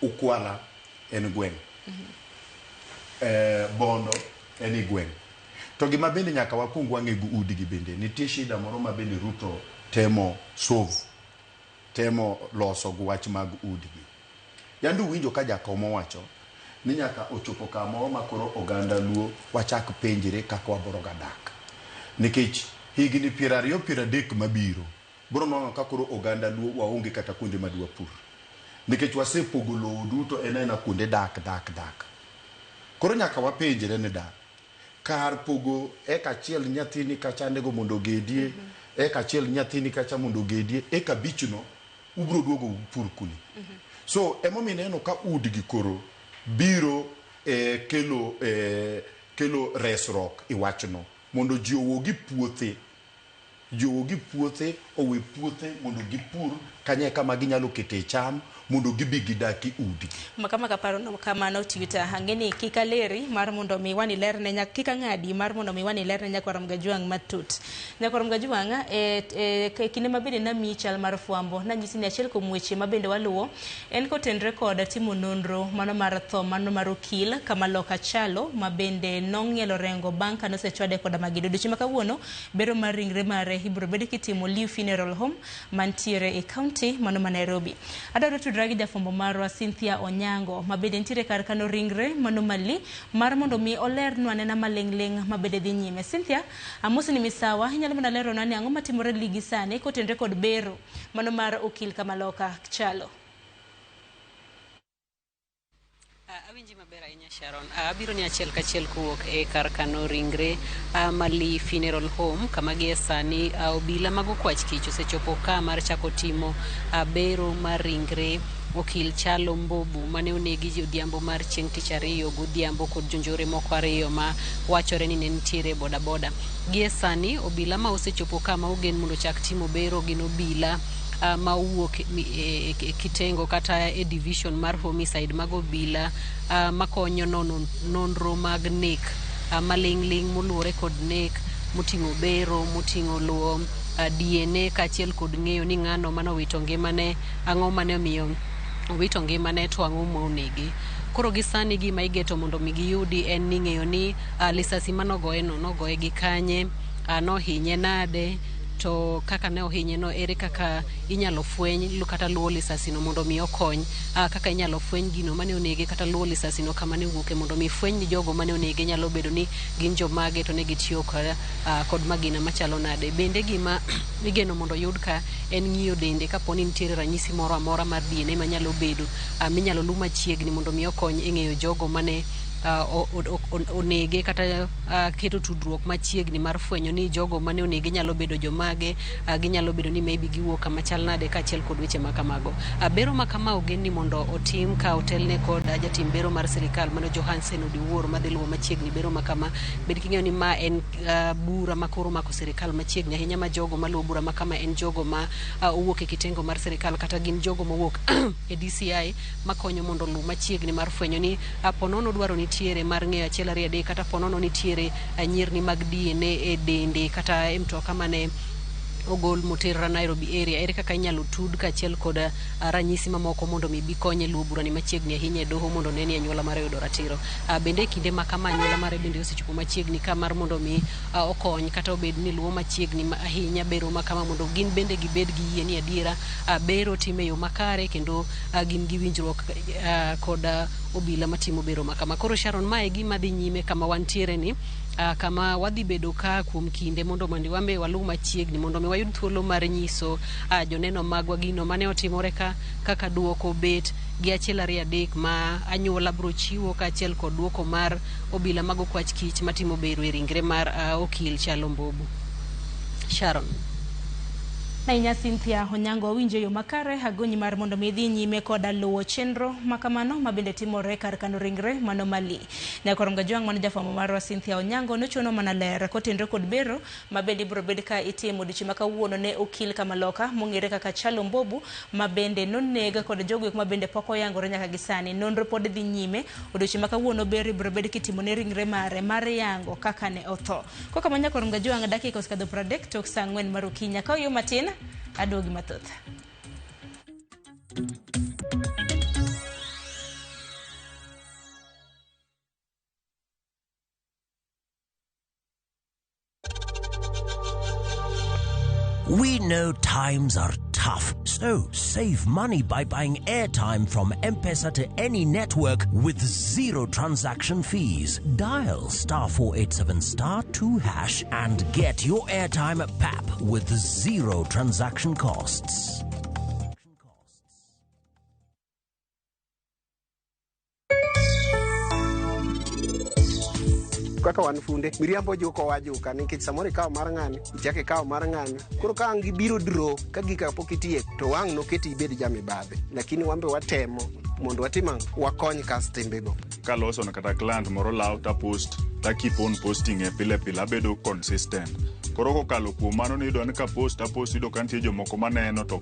Speaker 2: Ukwala en gweng'. Bondo en e gweng'. To gima bende nyaka wakwong wang'e gi udigi bende, nitie shida moro ma bende Ruto temo solve, temo loso gi wach mag udigi. Yande uwinjo ka jakom owacho ni nyaka ochopo kamoro ma koro oganda Luo wachak penjre kaka wabiro ga dak. Nikech higni 20 30 mabiro, biro nwang'o ka koro oganda Luo waonge kata kuonde ma dwapur. Nikech wasepogo lowo duto en aena kuonde dak dak dak. Koro nyaka wapenjre ni dak. Kar pogo eka achiel nyathini kacha nego mondo ogedie, eka achiel nyathini kacha mondo ogedie, eka abichno ubiro duogo upur kuni. So emomiyo ineno ka udgi koro biro kelo resruok e wachno mondo ji owuog e puothe, ji owuog e puothe, owe puothe mondo gipur kanye kama ginyalo kete cham mondo gibi gidaki udi.
Speaker 25: Kama kaparo no kamano Twitter ang'e ni kik aleri mar mondo mi wan ilerne nya kik ang'adi mar mondo mi wan ilerne nyakwar Mgajuang' matut. Nyakwar Mgajuang' e kinde ma bende namiyi chal mar fwambo nanyisi ni achiel kuom weche ma bende waluwo en kotenre kod timo nonro mano mar tho mano mar okil Kamaloka Chalo ma bende nong'ielo rengo bang' ka nosechwade koda magido. Odiochieng' ma kawuono bero mar ringre mare ibiro bed kitimo Liu Funeral Home mantiere e county mano ma Nairobi. Adwaro tudra gi jafwambo marwa Cynthia Onyango ma bende nitiere kar kano ringre mano mali mar mondo mi olernwa anena maling'ling' ma bende dhi nyime. Cynthia, amosi ni misawa, inyalo mana leronwa ni ang'o matimore ligi sani kotenre kod bero mano mar okil Kamaloka Chalo.
Speaker 10: Awinji maber ahinya Sharon. Abiro ni achiel kachiel kowuok e kar kano ringre Mali Funeral Home kama gie sani obila mag okwach kich osechopo ka mar chako timo bero mar ringre okil Chalo Mbobu mane onegi odhiambo mar chieng' tich ariyo godhiambo kod jonjore moko ariyo ma wachore ni ne nitiere bodaboda. Gie sani obila ma osechopo ka ma ogen mondo ochak timo bero gin obila ma owuok e kitengo kata e division mar homicide mag obila makonyo nono nonro mag nek maling'ling' moluwore kod nek moting'o bero, moting'o luwo DNA kaachiel kod ng'eyo ni ng'ano manowito ngimane, ang'o mane omiyo owito ngimane to ang'o monege. Koro gi sani gima igeto mondo mi giyudi en ni ng'eyo ni lisasi manogoye no nogoye gi kanye, nohinye nade, to kaka ne ohinye no ere kaka inyalo fweny kata luwo lisasi no mondo mi okony, kaka inyalo fweny gino mane onege kata luwo lisasi no kama ne owuoke mondo mi fweny ni jogo mane onege nyalo bedo ni gin jomage to ne gitiyo kod magina machalo nade. Bende gima igeno mondo oyud ka en ng'iyo dende kapo ni nitiere ranyisi moro amora mar DNA manyalo bedo minyalo lu machiegni mondo mi okony e ng'eyo jogo mane onege kata keto tudruok machiegni mar fwenyo ni jogo mane onege nyalo bedo jomage, ginyalo bedo ni maybe giwuok kama chal nade kaachiel kod weche ma kamago. Bero ma kama ogen ni mondo otim ka otelne kod jatim bero mar sirikal mano Johansen Odiwuor madhi luwo machiegni bero ma kama. Bed king'eyo ni ma en bura ma koro mako sirikal machiegni ahinya ma jogo maluwo bura ma kama en jogo ma owuok e kitengo mar sirikal kata gin jogo mowuok e DCI makonyo mondo oluw machiegni mar fwenyo ni ponono dwaro nitiere mar ng'eyo achiel ariyo adek kata ponono nitiere nyirni mag DNA e dende kata e mtoka mane ogol moter Nairobi area, ere kaka inyalo tud kaachiel kod ranyisi mamoko mondo mi bi konye luwo burani machiegni ahinya e doho mondo ne ni anyuola mare oyudo ratiro. Bende e kinde ma kama anyuola mare bende osechopo machiegni ka mar mondo mi okony kata obed ni luwo machiegni ahinya bero ma kama mondo gin bende gibed gi yie ni adiera bero time yo makare kendo gin gi winjruok kod obila matimo bero ma kama. Koro Sharon, mae e gima dhi nyime kama wantiere ni kama wadhi bedo ka kuom kinde mondo wambe waluw machiegni mondo mi wayud thuolo mar nyiso joneno magwa gino mane otimore ka kaka duoko bet gi achiel ariyo adek ma anyuola bro chiwo kaachiel kod duoko mar obila mag okwach kich matimo bero e ringre mar okil Chalo Mbobu. Sharon.
Speaker 25: Nainya Cynthia Onyango winjo yo makare agonyi mar mondo mi dhi nyime koda luwo chenro makamano mabende timore kar kano ringre mano Mali. Nyakorom Gajwang' mano jafwambo marwa Cynthia Onyango nochuno mana ler kotenre kod bero mabende ibiro bed ka itimo odiochieng' ma kawuono ne okil Kamaloka mong'ere kaka Chalo Mbobu mabende noneg kod jogo mabende pok oyangore nyaka gi sani. Nonro pod dhi nyime odiochieng' ma kawuono bero ibiro bed kitimo ne ringre mare mar yango kaka ne otho. Kokamano Nyakorom Gajwang' dakika osekadho 30 tok saa 4 mar okinyi. Akaw yo matin aduogi mathoth.
Speaker 16: We know times are tough, so save money by buying airtime from M-Pesa to any network with zero transaction fees. Dial *487*2# and get your airtime at PAP with zero transaction costs.
Speaker 13: Kaka wan funde miriambo juko wajuka nikech samoro ikawo mar ng'ani ichako ikawo mar ng'ani koro ka ang' gibiro draw ka gika pok itieko to wang' noketi ibed jamibadhi lakini wan be watemo mondo watim ang'o wakony kastembego.
Speaker 14: Kaloso na kata client moro law ta post ta keep on posting e pile pile abedo consistent. Koro kokalo kuom mano niyudo ni ka post ta post iyudo ka nitie jomoko maneno to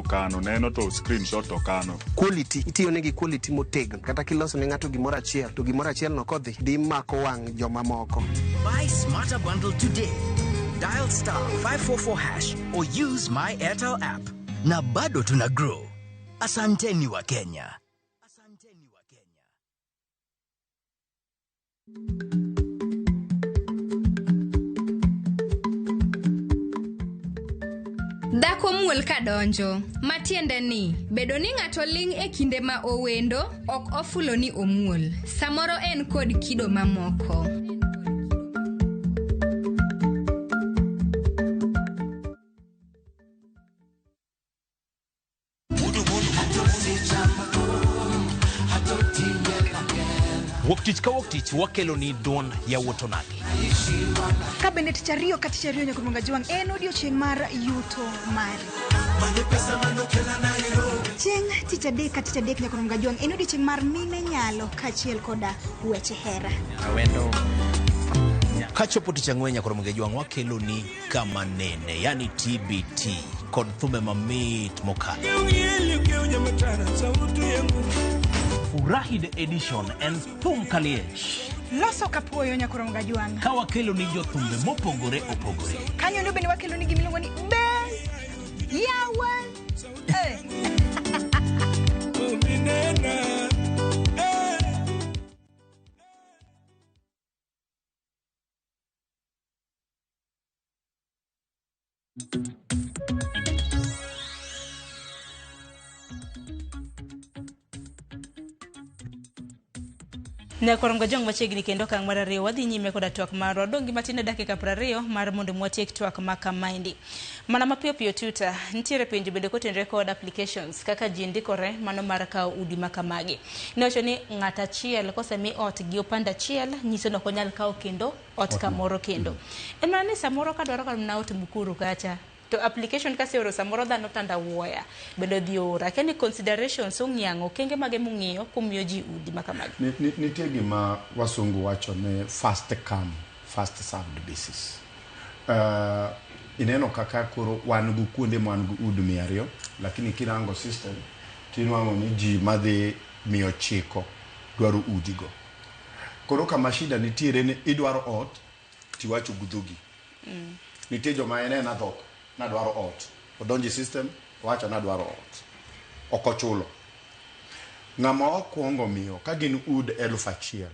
Speaker 14: kano neno to screenshot to kano.
Speaker 13: Quality itiyo negi quality motegno kata kiloso ne ng'ato gimoro achiel to gimoro achiel no kodhi dhi mako wang' jomamoko.
Speaker 15: Buy Smarter Bundle today. Dial *544# or use my Airtel app. Na bado tuna grow. Asanteni wa Kenya.
Speaker 7: Dhako muol kadonjo, matiende ni bedo ni ng'ato ling' e kinde ma owendo ok ofulo ni omuol. Samoro en kod kido mamoko.
Speaker 16: Wuok tich ka wuok tich wakelo ni duond yawuot onagi.
Speaker 8: Ka bende tich ariyo ka tich ariyo nyaka Juang en odiochieng' mar yuto mari. Chieng' tich adek ka tich adek nyaka Juang en odiochieng' mar mine nyalo kaachiel koda weche hera.
Speaker 16: Awendo. Kachopo tich ang'wen nyaka Ramogi Ajwang' wakelo ni kama nene, yani TBT kod thumbe mamit mokalo. Furahi the edition en thum kaliech.
Speaker 8: Loso kapuoyo nyaka Ramogi Ajwang'.
Speaker 16: Ka wakelo ni jothumbe mopogore opogore.
Speaker 8: Kanyo ndo bende wakelo ni gimiluongo ni be yawa. Eh.
Speaker 25: Nyakorom Gajong machiegni kendo okang' mar ariyo wadhi nyime koda twak marwa. Wadong' gi matin e dakika 20 mar mondo mwatiek twak ma kamaendi. Mana mapiyo piyo tuta, nitiere penjo bende kotenore kod applications kaka ji ndikore mano mar kawo udi ma kamagi. Niwacho ni ng'at achiel kosemi ot gi opande achiel nyiso ni ok onyal kawo kendo ot kamoro kendo. En mana ni samoro kadwaro mana ot Mukuru kacha to application kaseoro samoro dhano tanda wuoya bende odhi ora. Akia ni considerations ong'iang'o okenge mage mung'iyo kumiyo ji udi ma kamagi.
Speaker 2: Nitie gima wasungu wacho ni first come first served basis. Ineno kaka koro wan gi kuonde ma wan gi udi 200, lakini kirango system tinwang'o ni ji madhi 900 dwaro udigo. Koro kama shida nitiere ni idwaro ot tiwacho gi dhogi. Nitie joma en ena dhok nadwaro ot, odonjo e system owacho nadwaro ot, ok ochulo. Ng'ama wakwongo miyo ka gin ud 1000,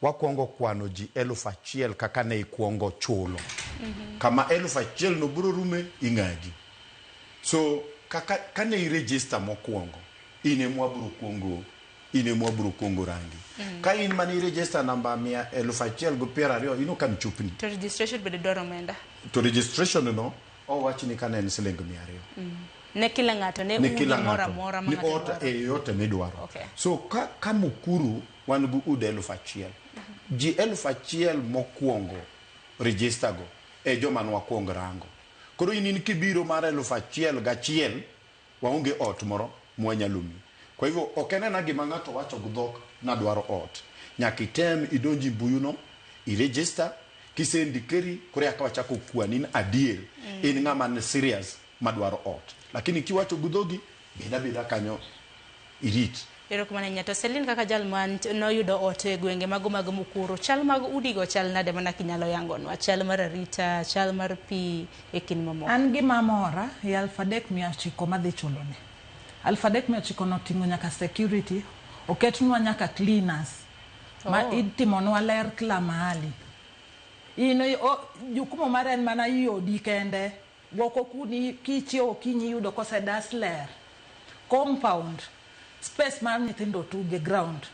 Speaker 2: wakwongo kwano ji 1000 kaka ne ikwongo chulo. Kama 1000 no biro rume ing'adi. So kaka kane i register mokwongo, in ema wabiro kuongo, in ema wabiro kuongo rangi. Ka in mane i register namba 1020, in ok an chopni.
Speaker 25: To registration bende dwaro omenda.
Speaker 2: To registration no owach ni kane en siling 200.
Speaker 25: Ne kila ng'ato ne
Speaker 2: Ne
Speaker 25: udi
Speaker 2: kila
Speaker 25: moro
Speaker 2: ng'ato.
Speaker 25: amora ma
Speaker 2: Ni
Speaker 25: ng'ato
Speaker 2: ot
Speaker 25: dwaro.
Speaker 2: e yote midwaro.
Speaker 25: Okay.
Speaker 2: So ka Mukuru wan gi ud 1000. Ji 1000 mokwongo register go e joma nwakwong rango. Koro in kibiro mar 1001 waonge ot moro mwanyalo miyi. Kwa hivyo ok en ena gima ng'ato wacho gi dhok nadwaro ot. Nyaka item idonji mbui no, i register, kisendikeri koro eka wachako kwani ni adier in ng'ama ni serious madwaro ot. Lakini kiwacho gi dhogi, bed abeda kanyo irit.
Speaker 25: Erokamano ahinya. To Celine kaka jal ma noyudo ot e gwenge mago mag Mukuru, chal mag udigo chal nade mana kinyalo yangonwa? Chal mar arita, chal mar pi e kind mamoko.
Speaker 4: An gima mora e 3900 madhi chulone. 3900 noting'o nyaka security, oketnwa nyaka cleaners. Ma itimonwa ler kila mahali. In jukumu mare en mana iodi kende. Woko kuni kichiewo okinyi iyudo kosedas ler. Compound, space mar nyithindo tuge ground.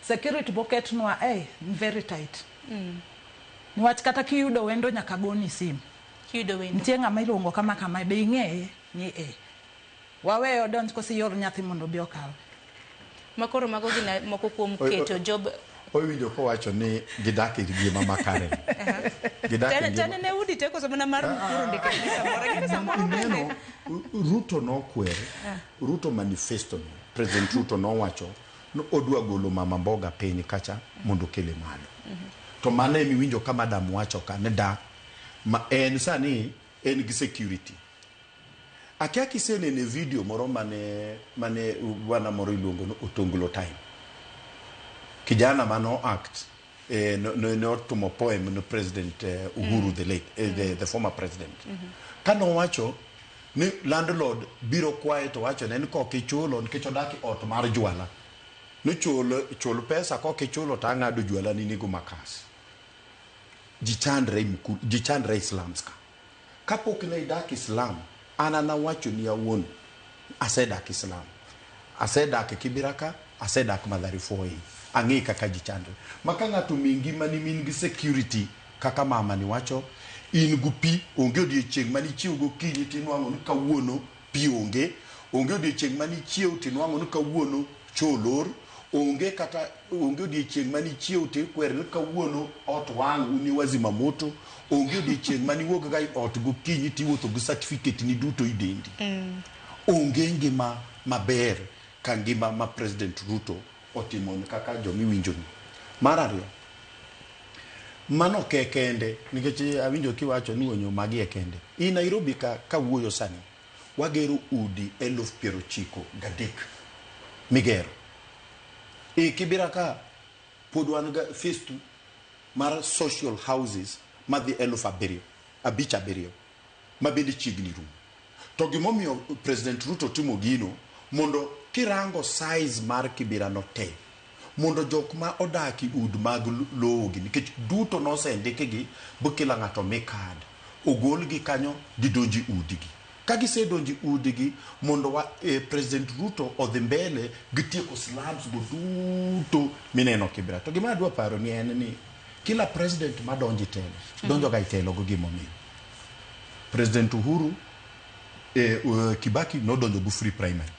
Speaker 4: Security boketnwa very tight. Niwach kata kiyudo wendo nyaka goni sim.
Speaker 25: Kiyudo wendo.
Speaker 4: Nitie ng'ama iluongo kama kama be ing'eye ni e. Waweyo odonj koso ior nyathi mondo obi okawe.
Speaker 25: Makoro mago gin moko kuom keto job.
Speaker 2: Owinjo kowacho ni gidak e ngima makare. Gidak e ngima.
Speaker 25: Tene ne udi te koso mana mar Mukuru ndike samoro. Gini samoro bende.
Speaker 2: Ruto nokwer, Ruto manifesto no, President Ruto nowacho ni odwa golo mama mboga piny kacha mondo okele malo. To mano emi winjo ka madam wacho ka ni da ma en sani en gi security. Akia kisenene video moro mane bwana moro iluongo ni Otonglo Time. Kijana mano act ne otimo poem ne President Uhuru the late the former president. Kano wacho ni landlord biro kwaye to wacho ne ni kok ichulo nikech odak e ot mar jwala. Ni chul pesa kok ichulo to ang'ado jwala ni nego makas. Ji chandre Mukuru, ji chandre e slums ka. Kapok ne idak e slum, an anawacho ni awuon asedak e slum. Asedak e Kibera ka, asedak Mathare 4A. Ang'e kaka ji chandre. Ma ka ng'ato omi ngimani min gi security kaka mama ni wacho, in gi pi, onge odiechieng' mane ichiew gokinyi tinwang'o ni kawuono pi onge, onge odiechieng' mane ichiew tinwang'o ni kawuono choo olor, Onge kata onge odiechieng' mane ichiew to ikwer ni kawuono ot wang' un wazima moto. Onge odiechieng' mane iwuog ga e ot gokinyi tiwuotho gi certificate ni duto i dendi. Onge ngima maber ka ngima ma President Ruto otimo ni kaka jomiwinjo ni. Mar ariyo, mano ok e kende nikech awinjo kiwacho ni onyo magi e kende. I Nairobi ka kawuoyo sani, wagero udi 93,000 migero. E Kibera ka pod wan ga phase 2 mar social houses madhi 7,000 5 7 ma bende chiegni rumo. To gimomiyo President Ruto timo gino mondo kirango size mar Kibera no te mondo jok ma odak e ud mag lowo gi nikech duto nosendikgi bu kila ng'ato mi card ogolgi kanyo gidonji udigi. Ka gisedonjo udigi mondo wa, President Ruto odhi mbele gi tieko slums go duto mineno Kibera. To gima adwa paro ni en ni kila president madonjo e telo donjo ga e telo gi gimomiyo. President Uhuru Kibaki nodonjo gi free primary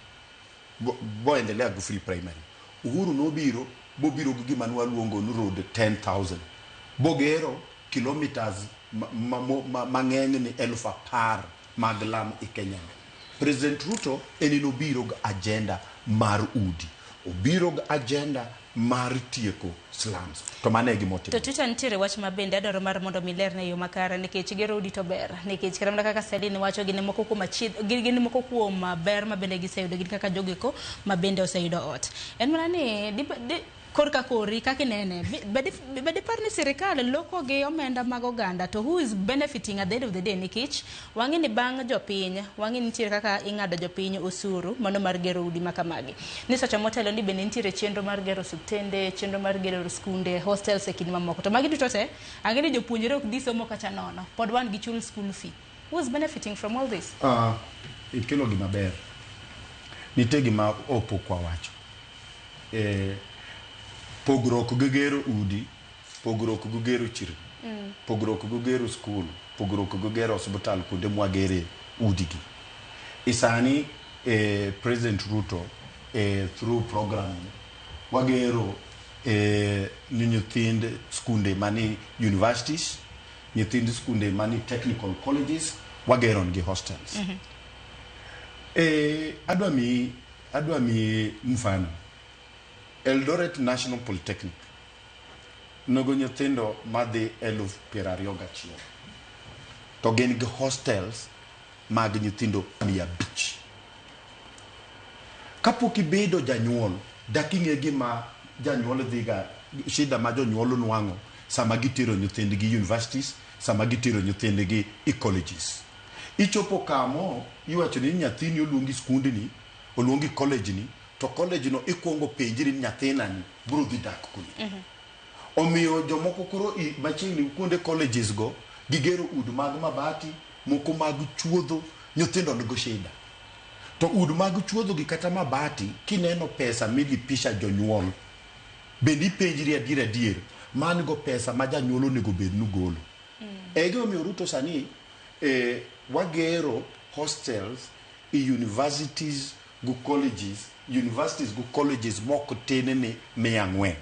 Speaker 2: boendelea gi free primary. Uhuru nobiro bobiro gi gima nwaluongo ni road 10,000 bogero kilometers mang'eny ni 10,000 mag lam e Kenya. President Ruto en nobiro gi agenda mar udi, obiro gi agenda mar tieko slums. To mano e gima
Speaker 25: To
Speaker 2: otimo.
Speaker 25: Twitter nitiere wach ma bende adwaro mar mondo mi lerne e yo makare nikech gero udi to ber nikech kata mana kaka Celine wacho gin moko kuom achiedh gin moko kuom ber ma bende giseyudo gin kaka jogeko ma bende oseyudo ot. En mana ni di, korka kori kaka inene be dipar ni sirikal loko gi omenda mag oganda to who is benefiting at the end of the day nikech wang'e ni bang' jopiny wang'e ni nitiere kaka ing'ado jopiny osuru mano mar gero udi ma kamagi ni seche motelo ni bende nitiere chenro mar gero osiptende chenro mar gero skunde hostels e kind mamoko to magi duto te ang'e ni jopuonjre ok dhi somo kata nono pod wan gi chul school fee who is benefiting from all this?
Speaker 2: Ikelo gima ber. Nitie gima opok wawacho. Pogruok gi gero udi, pogruok gi gero chirni, pogruok gi gero skul, pogruok gi gero osiptal kuonde mwagere udigi. Isani President Ruto through program wagero ni nyithind skunde mani universities, nyithind skunde mani technical colleges, wagero nigi hostels. Adwa mi mfano. Eldoret National Polytechnic nogo nyithindo madhi 21,000 to gin gi hostels mag nyithindo 500. Kapok ibedo janyuol, dak ing'e gima janyuol dhiga, shida ma jonyuol nwang'o sama gitero nyithindgi universities, sama gitero nyithindgi e colleges. Ichopo kamo iwacho ni nyathini oluongi skundni, oluongi college ni, to college no ikuongo penjri ni nyathinani biro dhi dak kune. Omiyo jomoko koro machiegni kuonde colleges go gigero udi mag mabati, moko mag chuodho, nyithindo nigo shida. To udi mag chuodho gi kata mabati, kineno pesa milipisha jonyuol, bende ipenjri adier adier, man go pesa ma janyuol onego bed ni golo. E gimomiyo Ruto sani wagero hostels e universities go colleges, universities go colleges mok tin ni 400.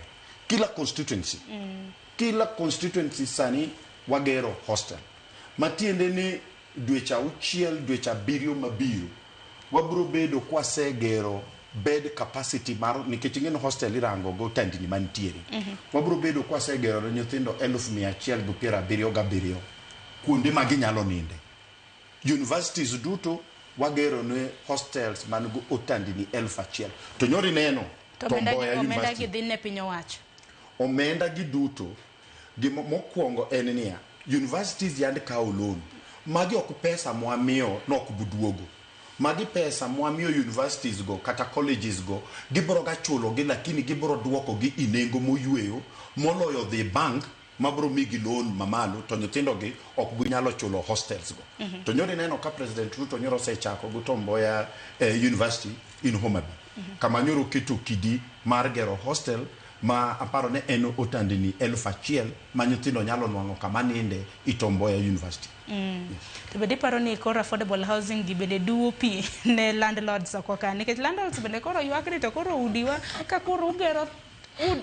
Speaker 2: Kila constituency, kila constituency sani wagero hostel. Matiende ni dweche 6, dweche 7 mabiro, wabiro bedo kwasegero bed capacity mar nikech ing'e ni hostel irango go tandni mantiere. Wabiro bedo kwasegero ne nyithindo 177,000 kuonde ma ginyalo ninde. Universities duto wagero ne hostels man go otandni 1,000. To nyoro ineno
Speaker 25: To
Speaker 2: Tom
Speaker 25: omenda gi
Speaker 2: Mboya
Speaker 25: omenda
Speaker 2: University.
Speaker 25: gi dhi ne piny owacho.
Speaker 2: Omenda gi duto gima mokwongo en niya universities yand kawo loan magi ok pesa mwamiyo nok buduogo magi pesa mwamiyo universities go kata colleges go gibiro ga chulo gi lakini gibiro duoko gi i nengo moyweyo moloyo dhi bank mabiro migi loan mamalo to nyithindo gi ok bi nyalo chulo hostels go. To nyoro ineno ka President Ruto nyoro osechako gi Tom Mboya University in Homa Bay, kama nyoro keto kidi mar gero hostel Ma aparo ni en otandni 1000 ma nyithindo nyalo nwang'o kama ninde i Tom Mboya University.
Speaker 25: To bende iparo ni koro affordable housing gi bende duwo pi ne landlords oko ka nikech landlords bende koro ywak ni to koro udiwa ka koro ugero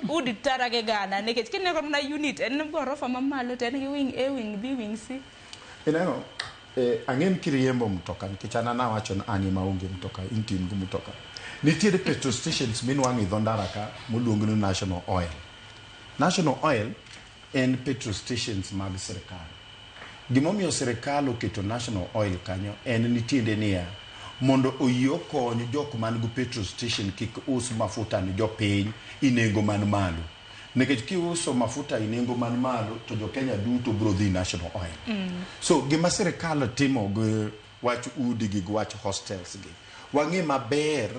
Speaker 25: udi tara gi gana nikech kineno mana unit en gorofa mamalo to en gi wing A, wing B, wing C.
Speaker 2: Ineno, ang'e ni kiriembo mtoka nikech an anawacho ni an ema aonge mtoka, in to in gi mtoka. Nitiere petrol stations minwang'o e dho ndara ka moluong ni National Oil. National Oil en petrol stations mag sirikal. Gimomiyo sirikal oketo National Oil kanyo en ni tiende niya, mondo oyie okony jok man gi petrol station kik us mafuta ni jopiny i nengo man malo. Nikech kiuso mafuta i nengo man malo to jo Kenya duto biro dhi National Oil. So gima sirikal timo gi wach udi gi wach hostels gi, wang'e maber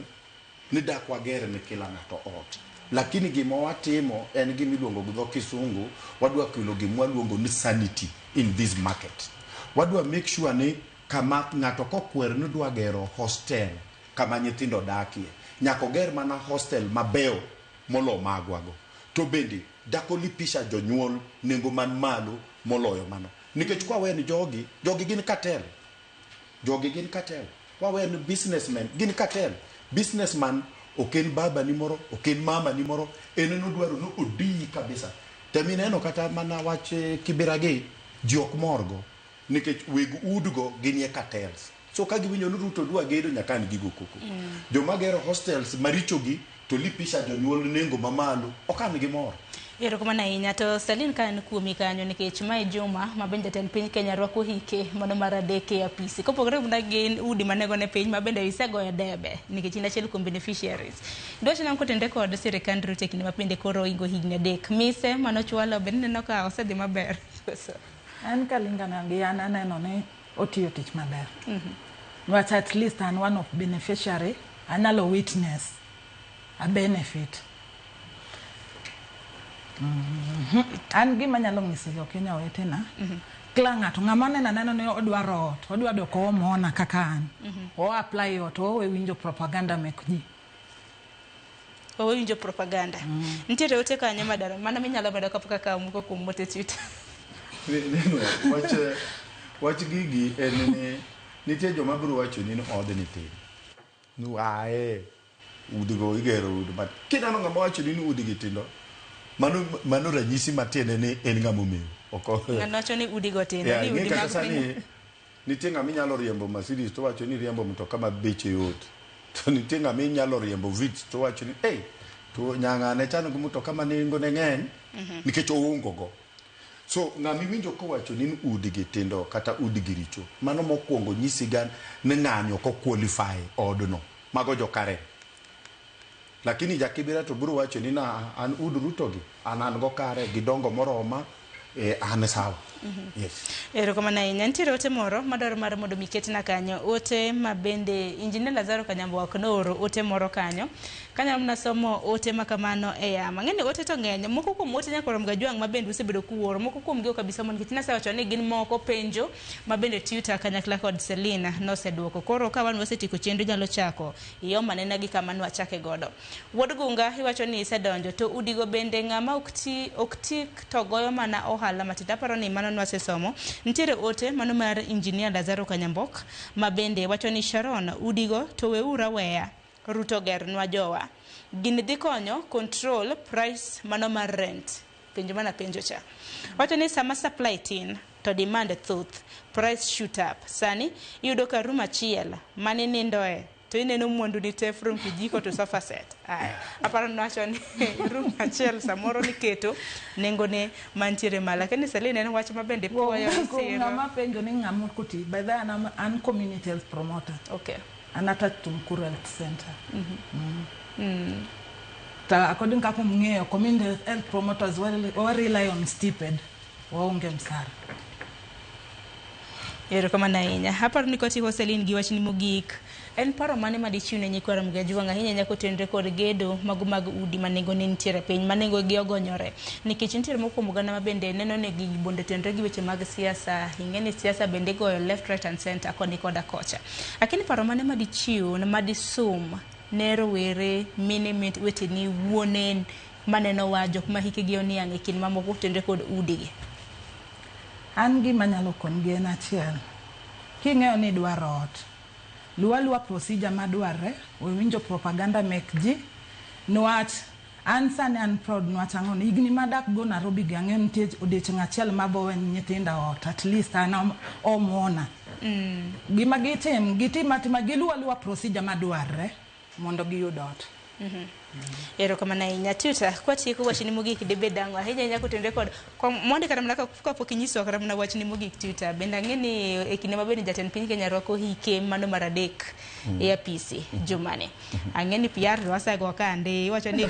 Speaker 2: ni dak wager ne kila ng'ato ot. Lakini gima watimo en gima iluongo gi dho kisungu, wadwa kelo gima waluongo ni sanity in this market. Wadwa make sure ni kama ng'ato kokwer ni dwa gero hostel kama nyithindo dakie, nyaka oger mana hostel mabeyo molo magwago. To bende dak olipisha jonyuol nengo man malo moloyo mano. Nikech kwa weni jogi, jogi gin cartel. Jogi gin cartel. Kwa weni businessmen gin cartel. Businessman ok en baba ni moro, ok en mama ni moro, en nodwaro ni odiyi kabisa. Temineno kata mana wach Kibera gi, ji ok morgo. Nikech weg udgo ginie cartels. So ka giwinjo ni Ruto dwa gedo nyaka an gigo koko. Joma gero hostels maricho gi to lipisha jonyuol nengo mamalo, ok an gi mor.
Speaker 25: Erokamano ahinya to Celine ka en kuomi kanyo nikech mae juma ma bende jatend piny Kenya rwako hike mano mar adek e apisi. Kopogore mana gi udi manengone piny ma bende isegoyo debe nikech in achiel kuom beneficiaries. Dwach nang'o kotenore kod sirikand Ruto e kinde ma bende koro oingo higni 3. Mise manochwalo bende ineno ka osedhi maber.
Speaker 4: An kalingana gi an aneno ni otiyo tich maber. But at least an one of beneficiary, anyalo witness a benefit. An gima anyalo nyiso jo Kenya wetena, kila ng'ato ng'ama neno anena ni odwaro ot, odwa doko homeowner kaka an. O apply ot, owe winjo propaganda mek ji.
Speaker 25: Owe winjo propaganda. Nitiere ote kanyo madaro, mano minyalo medo kapok akawo moko kuom ote Twitter.
Speaker 2: Wach gigi en ni nitie joma biro wacho ni odni tin. Ni ae udigo igero udi but kineno ng'ama wacho ni udigi tindo, mano ranyisi matiende ni en ng'ama omew.
Speaker 25: Ng'ano wacho ni udigo tindo, ni udi mag piny.
Speaker 2: Nitie ng'ama inyalo riembo Mercedes to wacho ni riembo mtoka ma beche yot. To nitie ng'ama inyalo riembo Vitz to wacho ni hey, to nyang'ane chano gi mtoka ma nengone ng'eny nikech oongo go. So ng'ama iwinjo kowacho ni udigi tindo kata udigi richo, mano mokwongo nyisi ga ni ng'ani ok qualify odno. Mago jo Karen. Lakini jakibira to biro wacho ni na an ud Ruto gi, an go kare gidongo moroma, an sawa. Yes.
Speaker 25: Erokamano ahinya. Nitiere ote moro madwaro mar mondo mi ketna kanyo. Ote ma bende Engineer Lazaro Kanyambo nooro ote moro kanyo. Kanyalo mana somo ote ma kamano e yamo. Ang'e ni ote to ng'eny. Moko kuom ote nyaka rom gajwang' ma bende usebedo kuoro. Moko kuom gi ok abi somo nikech nasewacho ni gin moko penjo ma bende Twitter kanyakla kod Selina noseduoko. Koro ka wan wasetieko chenro nyalo chako iom anena gi kama nwachake godo. Wuod Gunga iwacho ni isedonjo to udigo bende ng'ama ok ti to goyo mana ohala matindo. Aparo ni mano nwasesomo. Nitiere ote mano mar Engineer Lazaro Kanyambok ma bende wacho ni Sharon udigo to weuru aweya Ruto gernwa jowa. Gini dhi konyo control price mano mar rent. Penjo mana penjo cha. Wacho ni sama supply tin to demand thoth, price shoot up. Sani iyudo ka room achiel mane nindoe to ineno mwandu ni te from kijiko to sofa set. Aya, aparo ni wacho ni room achiel samoro niketo nengo ne mantiere malo. Lakini Celine en wach ma bende puoyo isiro.
Speaker 4: Ng'ama penjo ni ng'ama ok oti. By the way, an community health promoter.
Speaker 25: Okay.
Speaker 4: An attached to Mukuru Health Center. Ta according kaka ung'eyo, community health promoters wa rely on stipend. Waonge msara.
Speaker 25: Erokamano ahinya. Aparo ni kotieko Celine gi wachni mogik. En paro mane madichiw ne nyikwa Ramogi Ajwang' ahinya ahinya kotenore kod gedo mago mag udi ma nengone nitiere piny, ma nengogi ogonyore. Nikech nitiere moko kuom oganda ma bende neno ni gigi bonde tenore gi weche mag siasa. Ing'e ni siasa bende igoyo left, right and center koni koda kocha. Lakini paro mane madichiw madisum ne rowere, mine weteni, wuone, maneno wa jok ma hikgi oniang' e kind mamoko kotenore kod udigi?
Speaker 4: An gima anyalo kongi en achiel. King'eyo ni idwaro ot, luw aluwa procedure madwarre, we winjo propaganda mek ji, niwach an sani an proud niwach ang'o ni higni madak go Nairobi gi ang'eyo nitie odiochieng' achiel mabowe nyithinda ot, at least an homeowner. Gima gitim, gitim atima, giluw aluwa procedure madwarre mondo giyud ot.
Speaker 25: Erokamano ahinya. Tuta, kwatieko wachni mogik dibed ang'o? Ahinya ahinya kotenore kod mondi kata mana kapok inyisowa kata mana wachni mogik Tuta. Bende ang'e ni e kinde ma bende jatend piny Kenya rwako hike mano mar adek e apisi jumani. Ang'e ni PR to wasego kande iwacho ni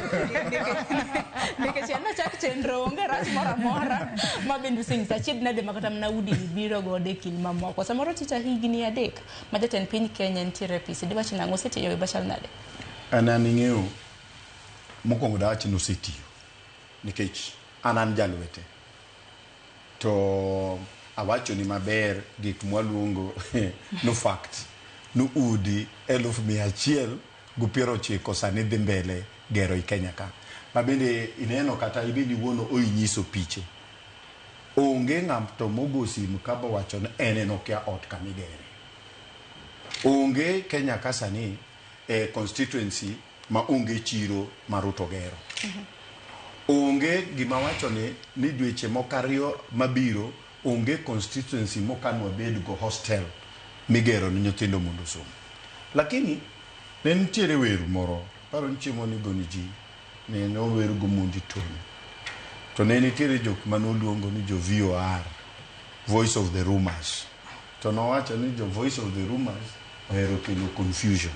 Speaker 25: nikech en ochak chenro onge rach moro amora ma bende usenyisa achiedh nade ma kata mana udi biro godo e kind mamoko. Samoro Tita higni 3 ma jatend piny Kenya nitiere e apisi diwach nang'o osetiyo e machal nade?
Speaker 2: An an ing'eyo mokwongo dawach ni osetiyo nikech an jalwete to awachoni maber gik mwaluongo no fact no udi 190,000 sani dhi mbele gero i Kenya ka ma bende ineno kata ibende iwuon oinyiso piche onge ng'ato mogo simu ka bowacho ni en okia ot kamigere onge Kenya ka sani e constituency ma onge chiro ma Ruto gero. Onge gima wacho ni dweche moko 2 mabiro onge constituency mokan wabed go hostel migero ni nyithindo mondo osom. Lakini ne nitiere wer moro, paro ni chiemo ni goni ji, ne nower go Mondi Tony. To ne nitiere jok manoluongo ni jo VOR, Voice of the Rumors. To nowacho ni jo Voice of the Rumors ohero kelo confusion.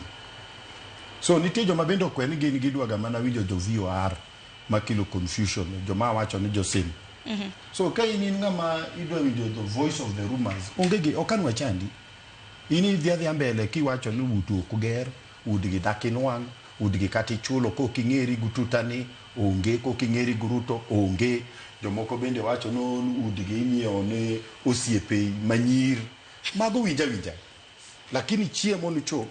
Speaker 2: So nitie joma bende okwe ni gin gidwaga mana winjo jo VOR makelo confusion, joma wacho ni josim. So ka in ng'ama idwa winjo the voice of the rumors, onge gi ok an wachandi. In idhi adhiya mbele kiwacho ni utu ok ger, udgi dak inwang', udgi kata ichulo kok ing'eri gi tutani onge, kok ing'eri gi Ruto onge. Jomoko bende wacho ni udgi inyiewo ne osiepe manyir. Mago winja winja. Lakini chiemo nochop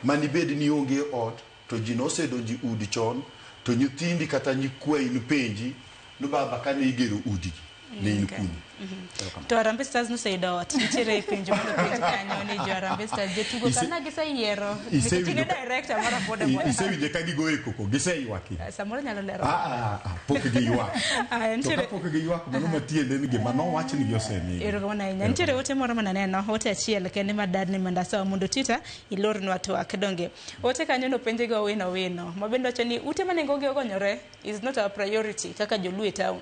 Speaker 2: manibed ni onge ot to ji nosedonjo udi chon to nyithindi kata nyikwayi nopenji ni baba kane igero udigi ne in kune.
Speaker 25: To Harambee Stars noseyudo ot. Nitiere penjo manopenj kanyo ni jo Harambee Stars jotugo kana giseyiero nikech in e director mar affordable.
Speaker 2: Isewinjo ka gigoyo koko, giseywak.
Speaker 25: Samoro nyalo lero.
Speaker 2: Pok giywak. To kapok giywak mano matiende ni gima nowach ni gisemigi.
Speaker 25: Erokamano ahinya. Nitiere ote moro mananeno, ote achiel kende madadni mondo asom mondo Twitter ilornwa twak donge. Ote kanyo nopenje gi Owino Owino ma bende wacho ni ute ma nengogi ogonyore is not our priority kaka joluo e town.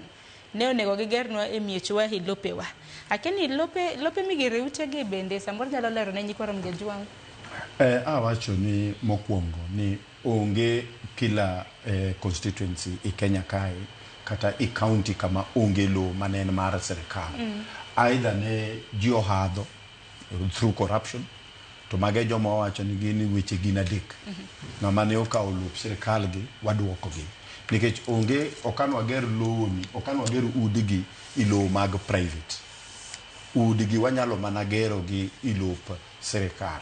Speaker 25: Ne onego gigernwa e miechwa e lopewa. Akia ni lope migere utegi bende samoro nyalo lero ne nyikwa Ramogi Ajwang'.
Speaker 2: Awacho ni mokwongo ni onge kila constituency e Kenya kae kata e county kama onge lowo mane en mar sirikal. Either ne ji ohadho through corruption to mage joma wawacho ni gin weche gin adek. Ng'ama ne okawo lop sirikal gi waduoko gi. Nikech onge okan wager lowo ni, okan wager udigi i lowo mag private. Udigi wanyalo mana gero gi i lop sirikal.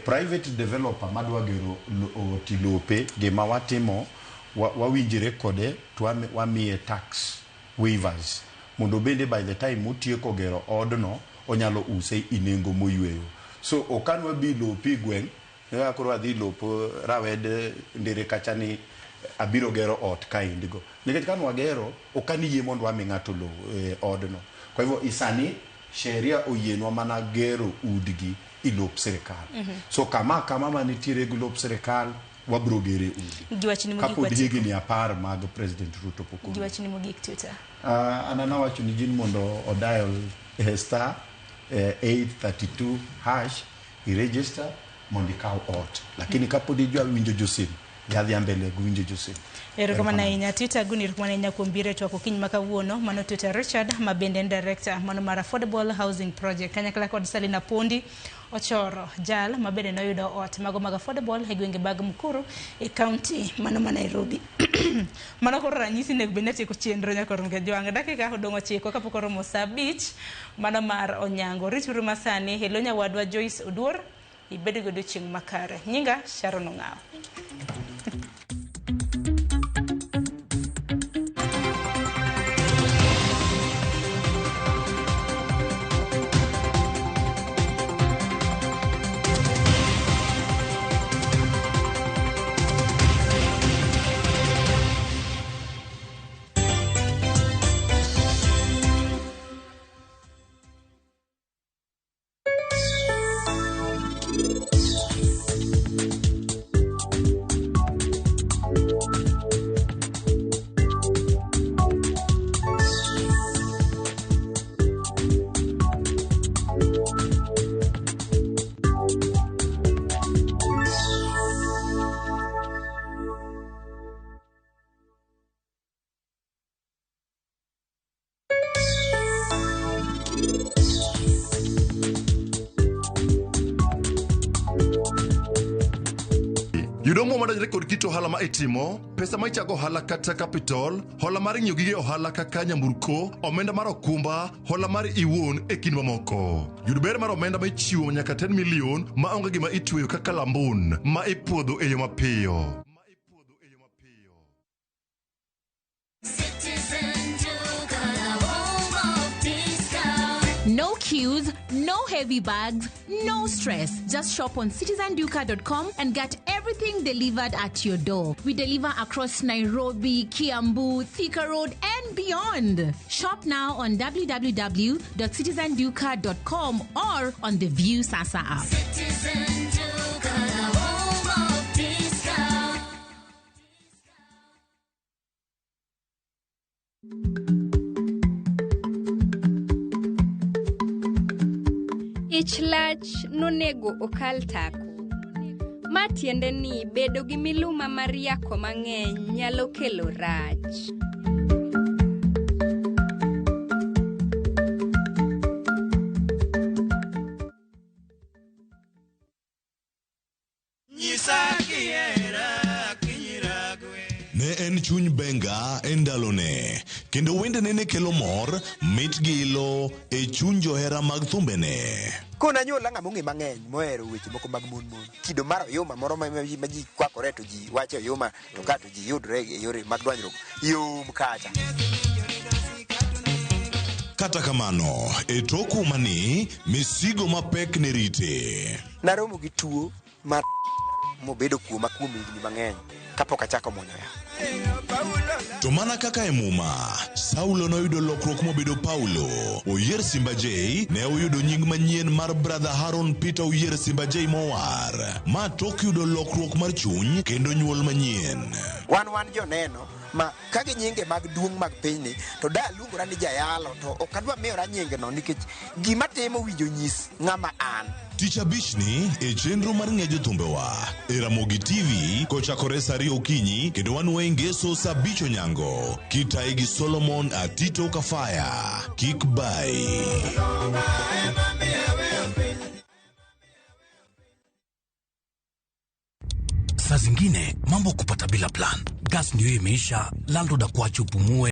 Speaker 2: Private developer madwa gero ot i lope, gima watimo wawinjre kode to wamiye tax waivers mondo bende by the time otieko gero odno onyalo use i nengo moyweyo. So okan wabi lopi gweng' kaka koro adhi lop rawed ndere kacha ni abiro gero ot kaendigo. Nikech kan wagero ok an yie mondo wami ng'ato lowo odno. Kwa hivyo isani sheria oyienwa mana gero udgi i lop sirikal. So kama manitiere gi lop sirikal wabiro gere udi.
Speaker 25: Giwachni mogik
Speaker 2: Kapod
Speaker 25: watieko.
Speaker 2: higni 10 mag President Ruto pok orumo.
Speaker 25: Giwachni mogik Twitter.
Speaker 2: An anawacho ni jin mondo odial star 832 hash i register mondo ikaw ot. Lakini kapod idwa winjo josim, dhi adhiya mbele gi winjo josim.
Speaker 25: Erokamano ahinya Twitter Guni, erokamano ahinya kuom biro e twak okinyi ma kawuono. Mano Twitter Richard ma bende en director mano mar Affordable Housing Project kanyakla kod Selina Pondi Ochoro jal ma bende noyudo ot mago mag affordable e gwenge mag Mukuru e county mano ma Nairobi. Mano koro ranyisi nego bed ni atieko chenro nyaka rom Kajwang'. Dakika odong' 9 kapok oromo saa 5 mano mar Onyango. Rituru masani e lo nyawadwa Joyce Oduor ibed gi odiochieng' makare. Nyinga Sharon Ong'awo.
Speaker 9: Yud omwom madonjore kod kit ohala ma itimo, pesa ma ichago ohala kata capital, hola mar ng'iewo gige ohala kaka nyamburko, omenda mar okumba, hola mar iwuon e kind mamoko. Yud ber mar omenda ma ichiwo nyaka 10 million ma onge gima itweyo kaka lambun ma ipuodho e yo mapiyo.
Speaker 5: Citizen Duka, the home of discount.
Speaker 3: No queues, no heavy bags, no stress. Just shop on citizenduka.com and get everything delivered at your door. We deliver across Nairobi, Kiambu, Thika Road, and beyond. Shop now on www.citizenduka.com or on the View Sasa app.
Speaker 5: Citizen Duka, the home of discount.
Speaker 7: Ich lach nonego okal tako. Ma tiende ni bedo gi miluma mar yako mang'eny nyalo kelo rach.
Speaker 18: Ne en chuny benga e ndalone, kendo wendene ne kelo mor, mit gi ilo e chuny johera mag thumbene.
Speaker 19: Kona anyuola ng'ama ong'e mang'eny mohero weche moko mag mon mon. Kido mar oyuma moro ma ma ji kwakore to ji wacho oyuma to ka to ji yudre e yore mag dwanyruok yom kacha.
Speaker 18: Kata kamano, e tok umani, misigo mapek ne rite.
Speaker 19: Naromo gi tuo mar mobedo kuoma kuom higni mang'eny kapok achako muonyo yath.
Speaker 18: To mana kaka e Muma, Saulo noyudo lokruok mobedo Paulo. Oyier Simba J ne oyudo nying manyien mar Brother Haron Peter Oyier Simba J Mowar. Ma tok yudo lokruok mar chuny kendo nyuol manyien.
Speaker 19: Wan wan joneno ma ka gi nyinge mag duong' mag pinyni to da aluongora ni jayalo to ok adwa miyora nyingno nikech gima timo winjo nyis ng'ama an.
Speaker 18: Tich abichni e chenro mar ng'e jothumbewa e Ramogi TV kochakore saa 2 okinyi kendo wanwoye ngeso saa 5 onyango kitayi gi Solomon Atito Kafaya. Kik bai.
Speaker 16: Saa zingine mambo kupata bila plan, gas ndio imeisha, landlord akuache upumue.